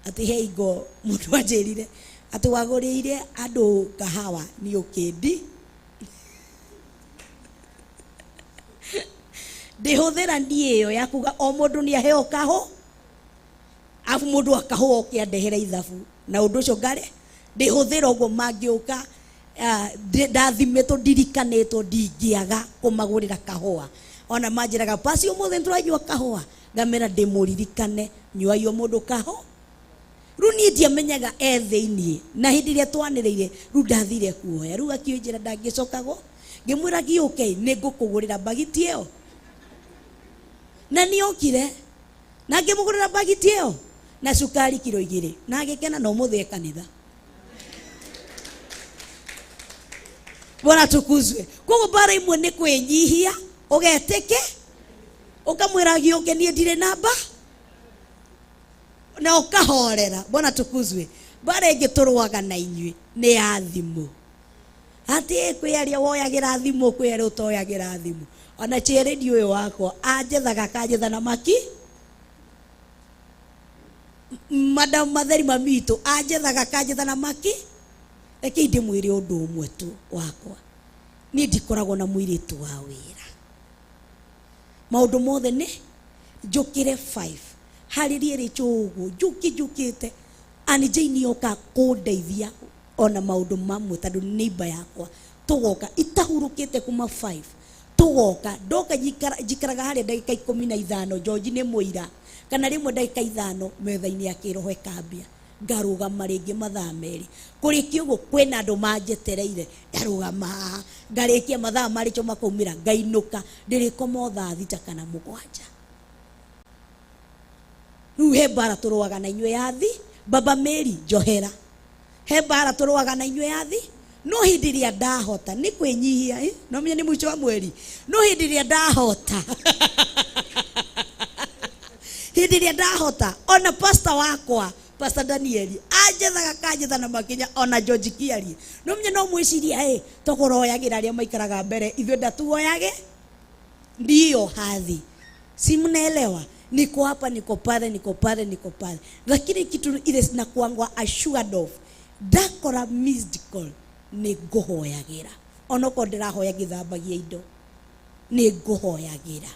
atĩ he ingo mũndũ anjĩrire atĩ wagũrĩire andũ kahawa nĩ ũkĩndi. Ndĩhũthĩra niĩ ĩyo ya kuga o mũndũ nĩ aheo kahũ, arabu mũndũ akahũa oke andehere ithabu na ũndũ ũcio ngarĩ ndĩhũthĩra ũguo mangĩũka ndathimĩtwo ndirikanĩtwo ndingĩaga kũmagũrĩra kahũa. Ona manjĩraga pasi ũmũthĩ nĩtũranyua kahũa, ngamera ndĩmũririkane nyuai o mũndũ kahũ. Rĩu niĩ ndiamenyaga e thĩiniĩ, na hĩndĩ ĩrĩa twanĩrĩire rĩu ndathire kuoya, rĩu akĩnjĩra ndangĩcoka go, ngĩmwĩra gĩũke nĩ ngũkũgũrĩra mbagiti ĩyo, na nĩ okire na ngĩmũgũrĩra mbagiti ĩyo na cukari kiro 2, na agĩkena na ũmũthĩ e kanitha. Bwana tukuzwe. Koguo mbara imwe nĩ kwĩnyihia Ũgetĩke ũkamwĩra gĩũke niĩ ndirĩ namba na ũkahorera. Bwana tukuzwe. Mbara ĩngĩ tũrũaga na inyuĩ nĩ ya thimũ. Atĩ kwĩ arĩa woyagĩra thimũ, kwĩ arĩa ũtoyagĩra thimũ. Ona chairlady ũyũ wakwa anjethaga akanjetha na maki. Madam Matheri mamitũ anjethaga akanjetha na maki. Reke ndĩmwĩre ũndũ ũmwe tu wakwa. Niĩ ndikoragwo na mũirĩtu wa wĩra. Maũndũ mothe nĩ njũkĩre 5 harĩrie rĩcho ũguo njũki njũkĩte ani Jane yoka kũndeithia ona maũndũ mamwe tondũ nĩ neighbor yakwa. Tũgoka itahurũkĩte kuma 5 tũgoka ndoka njikaraga harĩa ndagĩka 15 George nĩ mũira kana rĩmwe ndagĩka 5 metha-inĩ ya kĩroho ĩkambia ngarũgama rĩngĩ mathaa merĩ kũrĩkia ũguo kwĩna andũ manjetereire ngarũgama haha ngarĩkia mathaa marĩcho makaumĩra ngainũka ndĩrĩkoma o thaa 6 kana 7. Rĩu he mbara tũrũaga na inyuĩ ya thi Baba Mary njohera he mbara tũrũaga na inyuĩ ya thi no hĩndĩ ĩrĩa ndahota nĩ kwĩnyihia no menye nĩ mũico wa mweri no hĩndĩ ĩrĩa ndahota hĩndĩ ĩrĩa ndahota ona pastor wakwa Pastor Danieli anjethaga kanjetha na makinya ona George Kiarie no menye no mwĩciria tũkũroyagĩra arĩa maikaraga mbere ithuĩ ndatuoyage ndiyo hadhi. Si mnaelewa? Niko hapa, niko pale, niko pale, niko pale. Lakini kitu ile sinakuangwa assured of ndakora missed call nĩ ngũhoyagĩra. Onokorwo ndĩrahoya ngĩthambagia indo nĩ ngũhoyagĩra.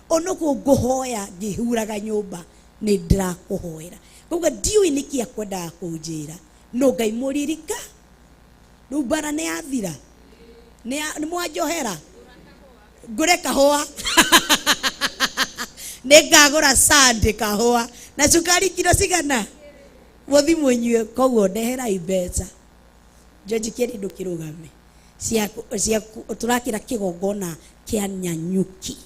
Onokorwo ngũhoya ngĩhuraga nyũmba nĩ ndĩrakũhoera. Koguo ndiũĩ nĩkĩ akwendaga kũnjĩra no Ngai mũririka. Rĩu mbara nĩ yathira, nĩ mwanjohera ngũre kahũa nĩ ngagũra sandi kahũa na cukari kiro cigana mũthi mũnyue. Koguo ndeherai mbeca George Kiarie ndũkĩrũgame cia tũrakĩra kĩgongona kĩa Nyanyuki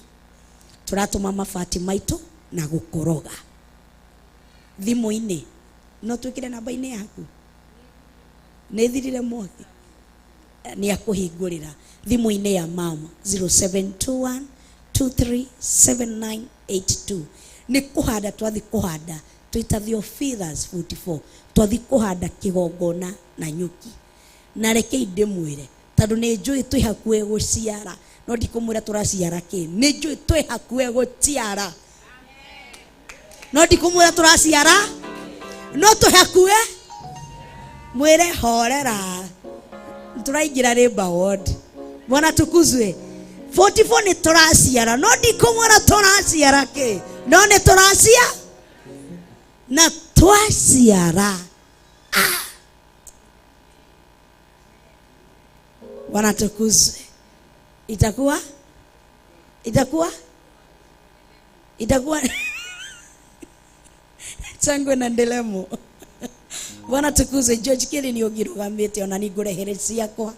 tũratũma mabati maitũ na gũkoroga thimũ-inĩ no twĩkĩre namba-inĩ yaku nĩ thirire mwaki nĩ akũhingũrĩra thimũ-inĩ ya mama 0721 237982 nĩ kũhanda twathi kũhanda twĩta Theophilus 44 twathi kũhanda kĩgongona na nyuki na reke ndĩmwĩre tondũ nĩ njũĩ twĩ hakuhĩ gũciara no ndikũmwĩra tũraciara kĩ nĩ njũĩ twĩ hakuhĩ gũciara no ndikũmwĩra tũraciara no twĩ hakuhĩ mwĩre horera tũraingĩra labour ward. Bwana tukuzwe. 44 nĩ tũraciara no ndikũmwĩra tũraciara kĩ no nĩ tũracia na twaciara. Bwana tukuzwe. Itakuwa itakuwa itakuwa changwe na ndelemo. Bwana tukuzwe. George Kiarie nĩ ũngĩrũgamĩte ona nĩ ngũrehere ciakwa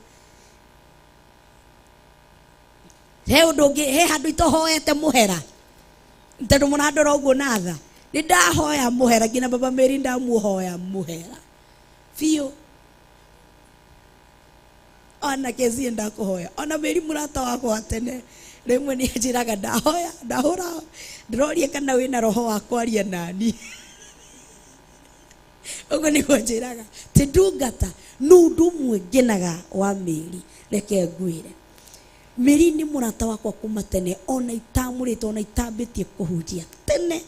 he ũndũ ũngĩ he handũ itohoete mũhera tondũ mũrandora ũguo na tha nĩ ndahoya mũhera nginya Baba Mary ndamuhoya mũhera biũ ona Kezie ndakũhoya ona Mary mũrata wakwa tene rĩmwe nĩ anjĩraga ndahoya ndahũra ndĩroria kana wĩna roho wa kwaria nani ũguo nĩguo njĩraga ti ndungata no ũndũ ũmwe ngenaga wa Mary reke ngwĩre Mary nĩ mũrata wakwa kuma tene ona itamũrĩte ona itambĩtie kũhunjia tene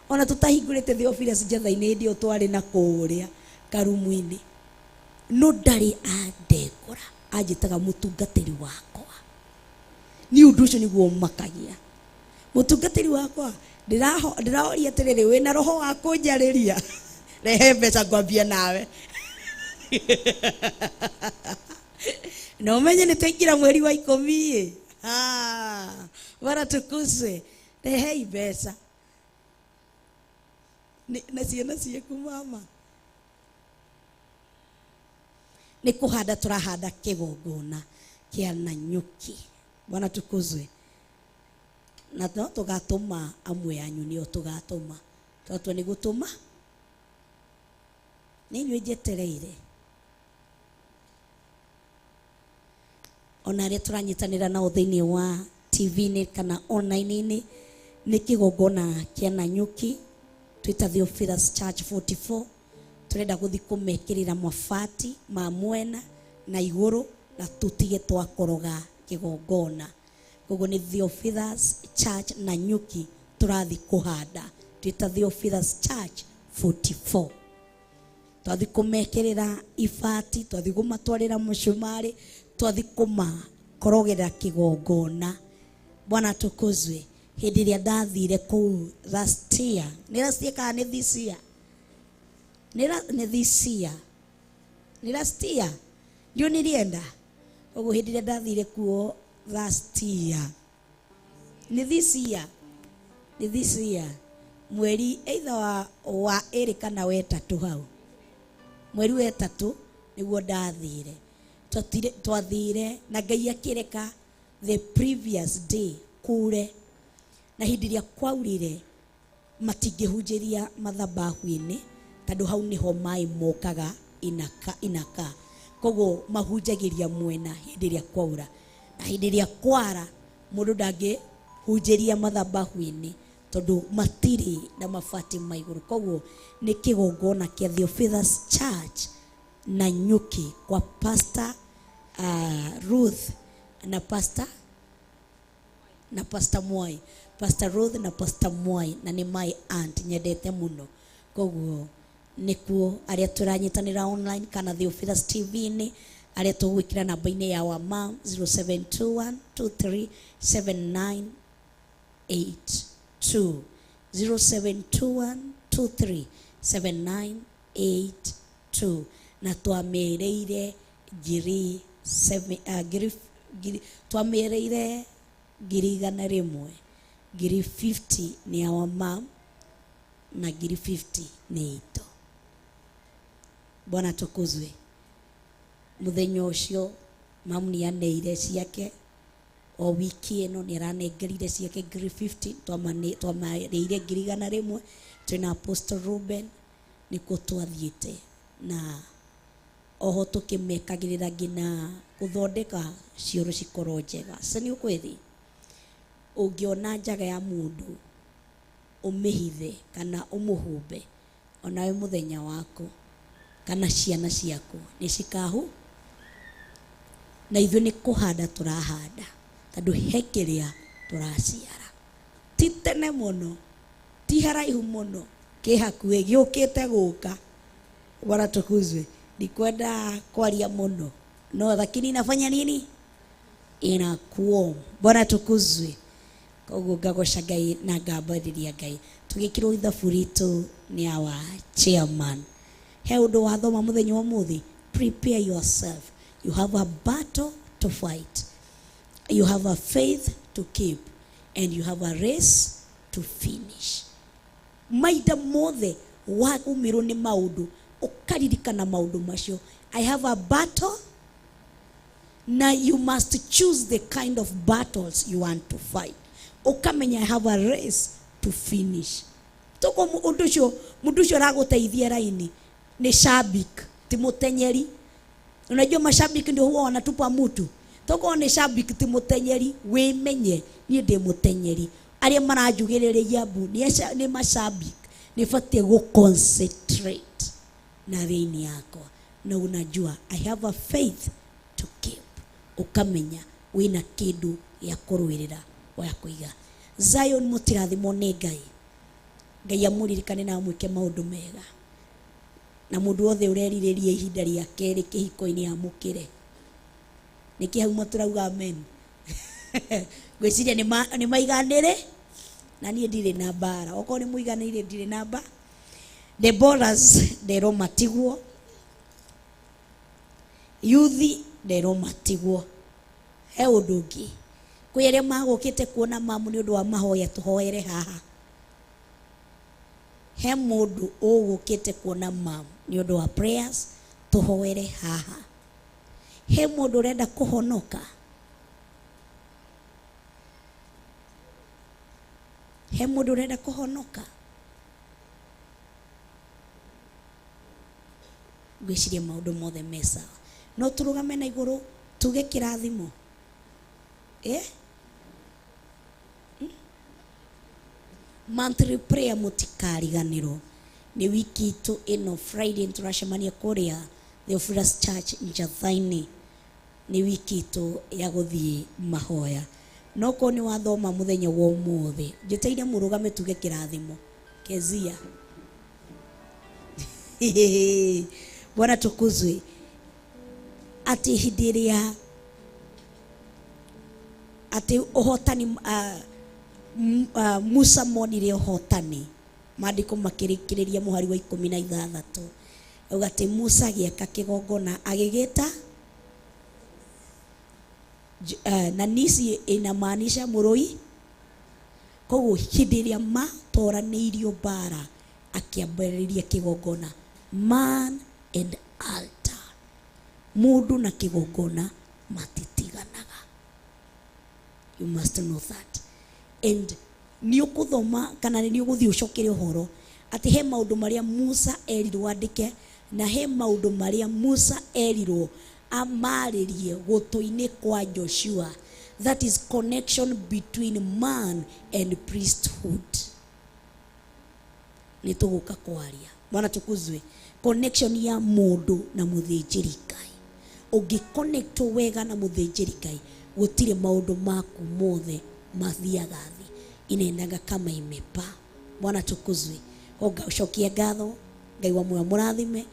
ona tũtahingũrĩte Theophilus Njatha-inĩ hĩndĩ ĩyo twarĩ na kũrĩa karumu-inĩ no ndarĩ andengũra anjĩtaga mũtungatĩri wakwa nĩ ũndũ ũcio nĩguo ũmakagia mũtungatĩri wakwa ndĩrahoria atĩrĩrĩ wĩna roho wa kũnjarĩria rehe mbeca ngwambia nawe na ũmenye nĩ twaingĩra mweri wa 10 Bwana tukuzwe. Rehei mbeca na ciana ciaku mama nĩ kũhanda tũrahanda kĩgongona kĩa Nanyuki. Bwana tukuzwe. Na no tũgatũma amwe anyu nĩo tũgatũma twatua nĩ gũtũma nĩ inyuĩ njetereire ona arĩa tũranyitanĩra nao thĩinĩ wa TV-inĩ kana online-inĩ nĩ kĩgongona kĩa Nanyuki twĩta Theophilus Church 44 turenda guthi kumekirira mabati ma mwena na iguru na tutige twakoroga kigongona. Koguo ni Theophilus Church Nanyuki turathi kuhanda twita Theophilus Church 44 twathi kumekirira ibati, twathi kumatwarira mucumari, twathi kumakorogera kigongona. Bwana tukuzwe. Hindi ria ndathire kuu last year, ni last year kana ni this year? Ni this year, ni last year ndio nilienda. Koguo hindi ria ndathire kuo last year, ni this year, ni this year mweri either wa ĩrĩ kana wetatu hau, mweri wetatu niguo ndathire. Twathire na Ngai akĩreka the previous day kure, na hindi ria kwaurire matingĩhunjĩria mathabahu-inĩ tondũ hau niho maĩ mokaga inaka. Koguo mahunjagĩria mwena hindi ria kwaura, na hindi ria kwara mũndũ ndangĩhunjĩria mathabahu-inĩ tondũ matirĩ na mabati ma igũrũ. Koguo nĩ kĩgongona kĩa Theophilus Church Nanyuki kwa Pastor Ruth na Pastor Mwai, Pastor Ruth na Pastor Mwai, na nĩ my aunt nyendete mũno. Koguo nĩkuo arĩa tũranyitanĩra online kana Theophilus TV-inĩ, arĩa tũgwĩkĩra namba-inĩ ya wa mam 0721237982, 0721237982, na twamĩrĩire ngiri twamĩrĩire ngiri igana rĩmwe, ngiri 50 ni our mom na ngiri 50 ni ito. Bwana tukuzwe. Muthenya ucio mamu ni aneire ciake o wiki ĩno nĩ aranengerire ciake ngiri 50, twamarĩire ngiri igana rĩmwe twĩna Apostle Ruben nĩkuo twathiĩte, na oho tũkĩmekagĩrĩra nginya gũthondeka cioro cikorwo njega. Sasa nĩ ũkwĩthi ũngĩona njaga ya mũndũ ũmĩhithe kana ũmũhumbe, onawe mũthenya waku kana ciana ciaku nĩ cikahu. Na ithuĩ nĩ kũhanda tũrahanda tondũ he kĩrĩa tũraciara. Ti tene mũno, ti haraihu mũno, kĩ hakuhĩ gĩũkĩte gũka. Bwana tukuzwe. Ndikwenda kwaria mũno, no lakini inafanya nini? Inakuo. Bwana tukuzwe. Koguo ngagoca Ngai na ngambĩrĩria Ngai. Tũgĩkĩrwo ithabu ritũ nĩ our chairman. He ũndũ wathoma mũthenya wa ũmũthĩ, prepare yourself. You have a battle to fight. You have a faith to keep, and you have a race to finish. Maida mothe wagũmĩrwo nĩ maũndũ ũkaririkana maũndũ macio. I have a battle. Now you must choose the kind of battles you want to fight. Ukamenya I have a race to finish. Toko mundu ucio aragũteithia raini ni shabik, ti mũtenyeri. Unajua mashabiki ndio huwa wanatupa mutu. Toko ni shabik ti mũtenyeri, wĩmenye niĩ ndĩ mũtenyeri. Arĩa maranjugĩrĩria mbu ni mashabik, nĩbatiĩ gũ concentrate na raini yakwa. Na unajua I have a faith to keep. Ukamenya wĩna kĩndũ gĩa kũrũĩrĩra wa kũiga. Zion mũtirathimwo nĩ Ngai. Ngai amũririkane na amwĩke maũndũ mega. Na mũndũ wothe ũrerirĩria ihinda rĩa kerĩ kĩhiko-inĩ amũkĩre. Nĩkĩ hau tũrauga amen? Ngwĩciria nĩ maiganĩre, na niĩ ndirĩ na mbara. Okorwo nĩ mũiganĩire ndirĩ na mbara. Deborahs nderwo matigwo, yuthi nderwo matigwo. He ũndũ ũngĩ, kwĩ arĩa magũkĩte kuona mamu nĩ ũndũ wa mahoya tũhoere haha. He mũndũ ũgũkĩte kuona mamu nĩ ũndũ wa prayers tũhoere haha. He mũndũ ũrenda kũhonoka. He mũndũ ũrenda kũhonoka. Ngwĩciria maũndũ mothe me sawa. No tũrũgame na igũrũ tuge kĩrathimo. Monthly prayer mũtikariganĩrwo nĩ wiki itũ ĩno Friday tũracemania kũrĩa Theophilus Church Njathainĩ. Nĩ wiki itũ ya gũthiĩ mahoya. No korwo nĩ wathoma mũthenya wa ũmũthĩ, njĩtĩire mũrũgame tuge kĩrathimo. Kezia. Bwana tukuzwe. Atĩ hĩndĩ ĩrĩa atĩ ũhotani Musa monire ũhotani, maandĩko makĩrĩkĩrĩria mũhari wa 16 auga atĩ Musa agĩaka kĩgongona agĩgĩta na nisi inamaanisha mũrũi. Koguo hĩndĩ ĩrĩa matoranĩirio mbara akĩambĩrĩria kĩgongona, man and altar, mũndũ na kĩgongona matitiganaga. You must know that. And nĩ ũkũthoma kana nĩ ũgũthiĩ ũcokere ũhoro atĩ he maũndũ marĩa Musa erirwo andĩke na he maũndũ marĩa Musa erirwo amarĩrie gũtũ-inĩ kwa Joshua. That is connection between man and priesthood. Nĩ tũgũka kwaria. Bwana tukuzwe. Connection ya mũndũ na mũthĩnjĩri Ngai. Ũngĩconnectwo wega na mũthĩnjĩri Ngai, gũtirĩ maũndũ maku mothe mathiaga thĩ. Inaendaga kama imepaa. Bwana tukuzwe. Ũgacokia ngatho, Ngai wa muoyo mũrathime.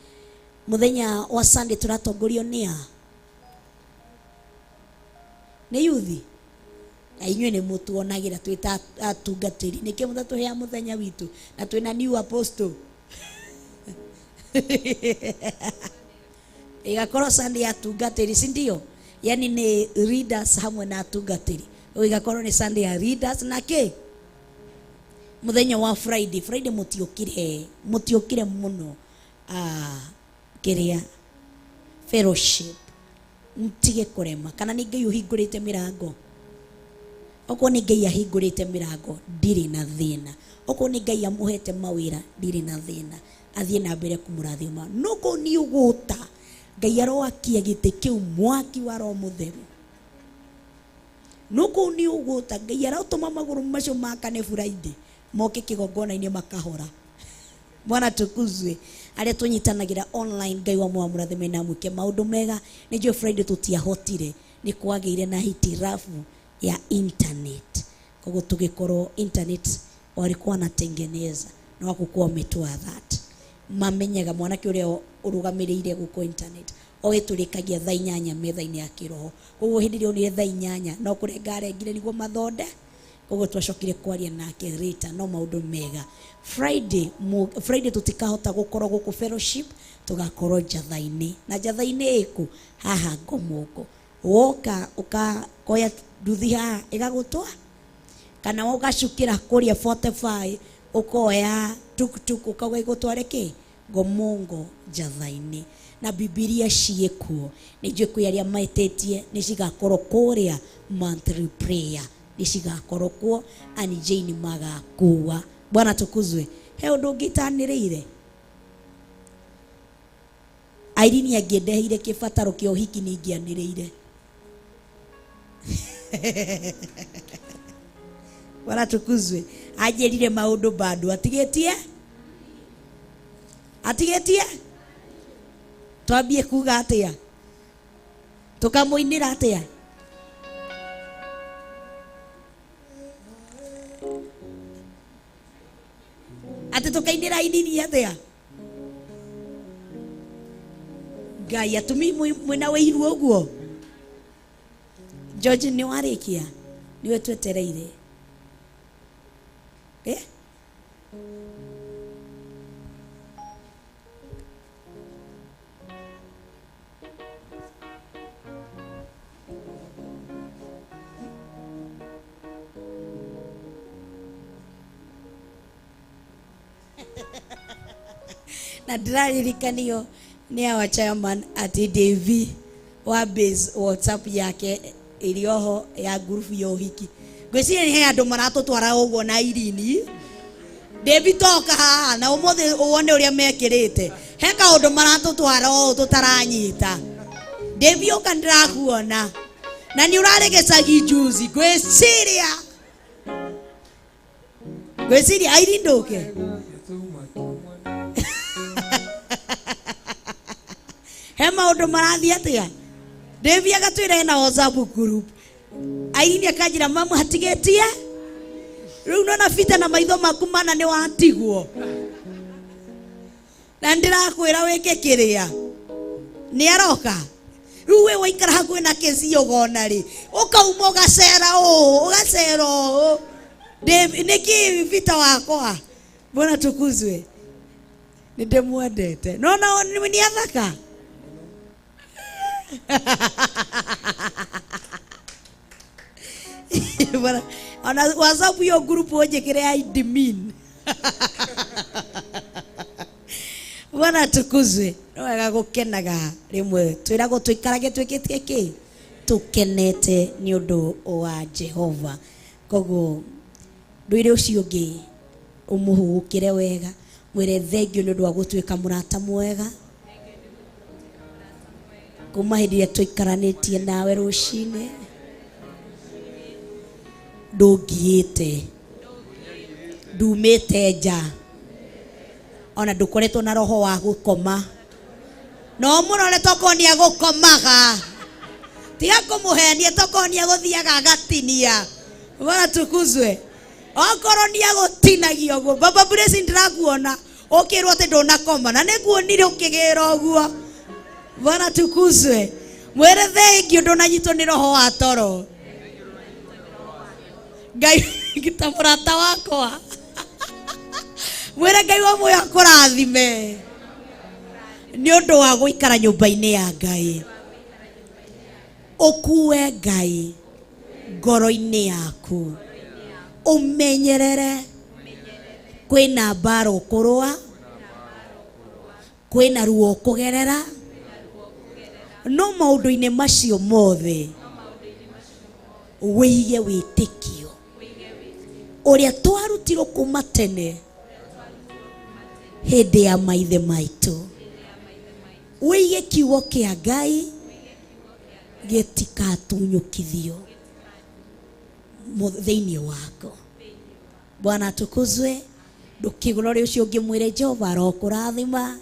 Mũthenya wa Sunday tũratongorio nĩ a? Nĩ yuthi? Na inyuĩ nĩ mũtuonagĩra twĩ ta atungatĩri. Nĩkĩo mũtatũheaga mũthenya witũ na twĩna new apostle. Igakorwo Sunday ya atungatĩri, si ndio? Yani nĩ leaders hamwe na atungatĩri. Igakorwo nĩ Sunday ya leaders na kĩ? Mũthenya wa Friday, Friday mũtiũkire mũno, kĩrĩa fellowship. Mtige kũrema. Kana nĩ Ngai ũhingũrĩte mĩrango? Okorwo nĩ Ngai ahingũrĩte mĩrango, ndirĩ na thĩna. Okorwo nĩ Ngai amũhete mawĩra, ndirĩ na thĩna. Athiĩ na mbere kũmũrathima. No korwo nĩ ũgũta, Ngai aroakia gĩtĩ kĩu mwaki wa Roho Mũtheru. No korwo nĩ ũgũta, Ngai arotũma magũrũ macio makane Friday, moke kĩgongona-inĩ makahora. Bwana tukuzwe. Arĩa tũnyitanagĩra online, Ngai wa muoyo amũrathime na amwĩke maũndũ mega. Nĩ njũĩ Friday tũtiahotire, nĩ kwagĩire na hitilafu ya internet. Koguo tũgĩkorwo internet walikuwa wanatengeneza na wakukuwa wametoa that. Mamenyaga mwanake ũrĩa ũrũgamĩrĩire gũkũ internet oĩ tũrĩkagia thaa 8 metha-inĩ ya kĩroho. Koguo hĩndĩ ĩrĩa onire thaa 8 no kũrenga arengire nĩguo mathonde. Koguo twacokire kwaria nake later, no maũndũ mega. Friday, Friday tũtikahota gũkorwo gũkũ fellowship, tũgakorwo njatha-inĩ. Na njatha-inĩ ĩkũ? Haha Ngomongo. Woka ũkakoya nduthi haha ĩgagũtwa, kana ũgacukĩra kũrĩa 45 ũkoya tuktuk ũkauga ĩgũtware kĩ? Ngomongo njatha-inĩ. Na Bibilia ciĩkuo. Nĩ njũĩ kwĩ arĩa metĩtie nĩ cigakorwo kũrĩa monthly prayer. Nĩ cigakorwo kuo, ani Jane magakua. Bwana tukuzwe. He ũndũ ũngĩ itanĩrĩire? Irene angĩndeheire kĩbataro kĩa ũhiki nĩ ingĩanĩrĩire. Bwana tukuzwe. Anjĩrire maũndũ bado atigĩtie? Atigĩtie? Twambie kuga atĩa? Tũkamũinĩra atĩa? Atĩ tũkainĩra inini atĩa? Ngai atumi mwĩna wĩiru ũguo. George nĩ warĩkia? Nĩwe twetereire. Na ndĩraririkanio nĩ our chairman atĩ Davy wa base WhatsApp yake ĩrĩ oho ya group ya ũhiki. Ngwĩciria he andũ maratũtwara ũguo na Irene. Davy toka haha na ũmũthĩ wone ũrĩa mekĩrĩte. He kaũndũ maratũtwara ũũ tũtaranyita. Davy ũka ndĩrakuona. Na nĩ ũrarĩ gĩcagi juzi. Ngwĩciria. Ngwĩciria airi ndũke. He maũndũ marathiĩ atĩa? Dave agatwĩra hena WhatsApp group. Airini akanjĩra mamu hatigĩtie. Rĩu nona Peter na maitho maku mana nĩ watigwo. Na ndĩrakwĩra wĩke kĩrĩa. Nĩ aroka. Rĩu we waikara hakuhĩ na kĩciũgona rĩ, ũkauma ũgacera ũũ, ũgacera ũũ. Dave, nĩkĩ Peter wakwa? Mbona tukuzwe? Nĩ ndĩmwendete. Nona nĩ athaka. Bwana, ona WhatsApp hiyo group ũnjĩkĩre admin. Bwana tukuzwe. Nĩ wega gũkenaga rĩmwe twĩragwo tũikarage twĩkĩtie kĩ tũkenete nĩ ũndũ wa Jehova. Koguo ndwĩre ũcio ũngĩ ũmũhũgũkĩre wega, mwĩre thengio nĩ ũndũ wa gũtuĩka mũrata mwega kuma hĩndĩ ĩrĩa tũikaranĩtie nawe rũcinĩ ndũngiĩte ndumĩte nja ona ndũkoretwo na roho wa gũkoma no mũrore tokorwo nĩ agũkomaga tiga kũmũhenia tokorwo nĩ agũthiaga agatinia. Bwana tukuzwe. Okorwo nĩ agũtinagia ũguo baba Blessing ndĩrakuona ũkĩrwo atĩ ndũnakoma na nĩnguonire ũkĩgĩra ũguo. Bwana tukuzwe. Mwĩre thengio ndũnanyitwo nĩ roho wa toro. Ngai ta mũrata wakwa. Mwĩre Ngai wa muoyo akũrathime nĩ ũndũ wa gũikara nyũmba-inĩ ya Ngai. Ũkue Ngai ngoro-inĩ yaku. Ũmenyerere kwĩna mbara ũkũrũa, kwĩna ruo ũkũgerera, no maũndũ-inĩ macio mothe wĩige wĩtĩkio ũrĩa twarutirwo kuma tene hĩndĩ ya maithe maitũ. Wĩige kiugo kĩa Ngai gĩtikatunyũkithio thĩinĩ wako. Bwana atukuzwe. Ndũkĩgũrore ũcio ũngĩ mwĩre Jehova arokũrathima.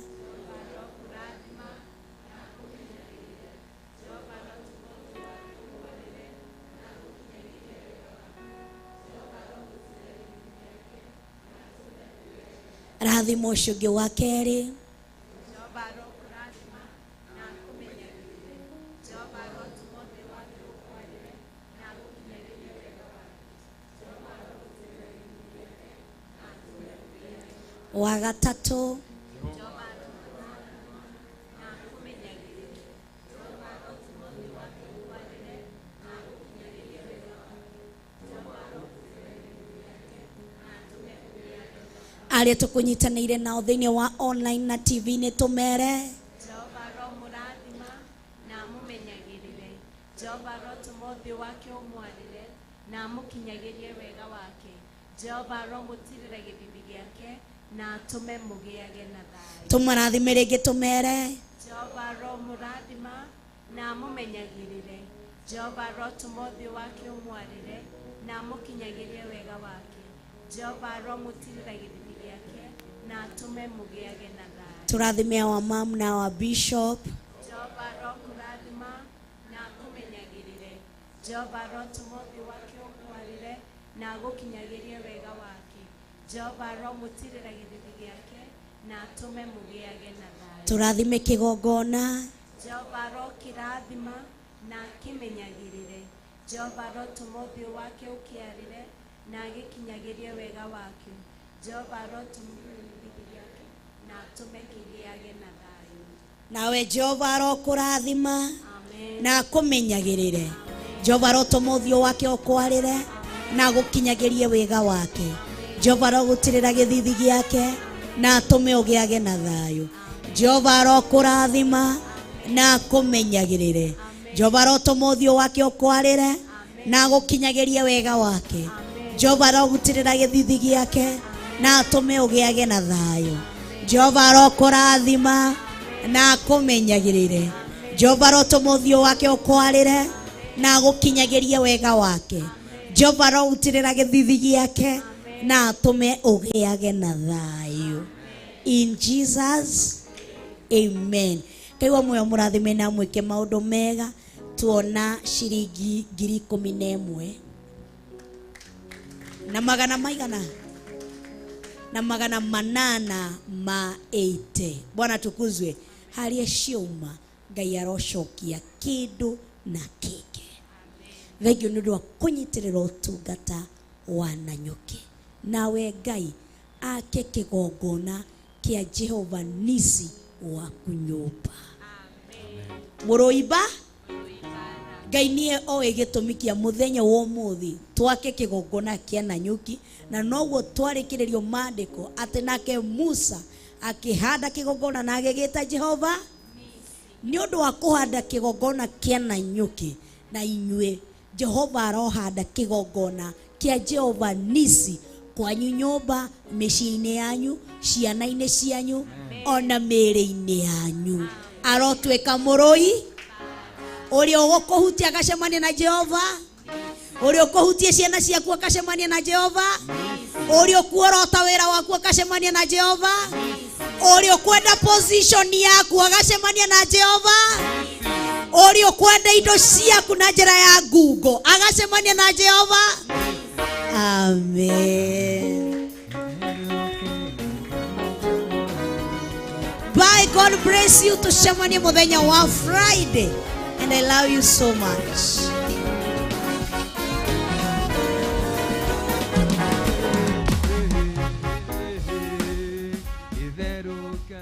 Rathima ũcio ũngĩ wa kerĩ. Wa gatatũ. Arĩa tũkũnyitanĩire nao thĩinĩ wa online na TV nĩ tũmere Jehova aromũrathima na amũmenyagĩrĩre. Jehova arotũma ũthiũ wake ũmwarĩre na amũkinyagĩrie wega wake. Jehova aromũtirĩra gĩthithi gĩake na atũme mũgĩage na thayũ. Tũmarathime rĩngĩ tũmere Jehova aromũrathima na amũmenyagĩrĩre. Jehova arotũma ũthiũ wake ũmwarĩre na amũkinyagĩrie wega wake. Jehova aromũtirĩra gĩthithi gĩake na atũme mũgĩage na thayũ. Tũrathime our mom na our bishop. Jehova arokũrathima na akũmenyagĩrĩre. Jehova arotũma ũthiũ wake ũmwarĩre na agũkinyagĩrie wega wake. Jehova aromũtirĩra gĩthithi gĩake na atũme mũgĩage na thayũ. Tũrathime kĩgongona. Jehova arokĩrathima na akĩmenyagĩrĩre. Jehova arotũma ũthiũ wake ũkĩarĩre na agĩkinyagĩrie wega wake. Jehova arotũma gĩthithi gĩake na atũme kĩgĩage na thayũ. Nawe Jehova arokũrathima na akũmenyagĩrĩre. Jehova arotũma ũthiũ wake ũkwarĩre na agũkinyagĩrie wega wake. Jehova arogũtirĩra gĩthithi gĩake na atũme ũgĩage na thayũ. Jehova arokũrathima na akũmenyagĩrĩre. Jehova arotũma ũthiũ wake ũkwarĩre na agũkinyagĩrie wega wake. Jehova arogũtirĩra gĩthithi gĩake na atũme ũgĩage na thayũ. Jehova arokũrathima na akũmenyagĩrĩre. Jehova arotũma ũthiũ wake ũkwarĩre na agũkinyagĩrie wega wake. Jehova arogũtirĩra gĩthithi gĩake Na atũme ũgĩage na thayũ. In Jesus, amen. Ngai wa muoyo mũrathime na mwĩke maũndũ mega. Tuona ciringi 11,000 na magana maigana na magana manana ma 80. Bwana tukuzwe. Harĩa ciauma Ngai arocokia kĩndũ na kĩngĩ. Thengiũ nĩ ũndũ wa kũnyitĩrĩra ũtungata wa Nanyuki. Nawe Ngai ake kĩgongona kĩa Jehova Nisi waku nyũmba. Mũrũimba Ngai niĩ oĩ gĩtũmi kĩa mũthenya wa ũmũthĩ twake kĩgongona kĩa Nanyuki, na noguo twarĩkĩrĩrio maandĩko atĩ nake Musa akĩhanda kĩgongona na agĩgĩta Jehova nĩ ũndũ wa kũhanda kĩgongona kĩa Nanyuki. Na inyuĩ Jehova arohanda kĩgongona kĩa Jehova Nisi kwanyu nyũmba, mĩciĩ-inĩ yanyu, ciana-inĩ cianyu, ona mĩĩrĩ-inĩ yanyu. Arotuĩka mũrũi ũrĩa ũgũkũhutia agacemania na Jehova, ũrĩa ũkũhutia ciana ciaku akacemania na Jehova, ũrĩa ũkuorota wĩra waku akacemania na Jehova, ũrĩa ũkwenda position yaku agacemania na Jehova, ũrĩa ũkwenda indo ciaku na njĩra ya ngungo agacemania na Jehova. Amen. Bye. God bless you. Tucemanie mũthenya wa Friday. And I love you so much. Itherũka.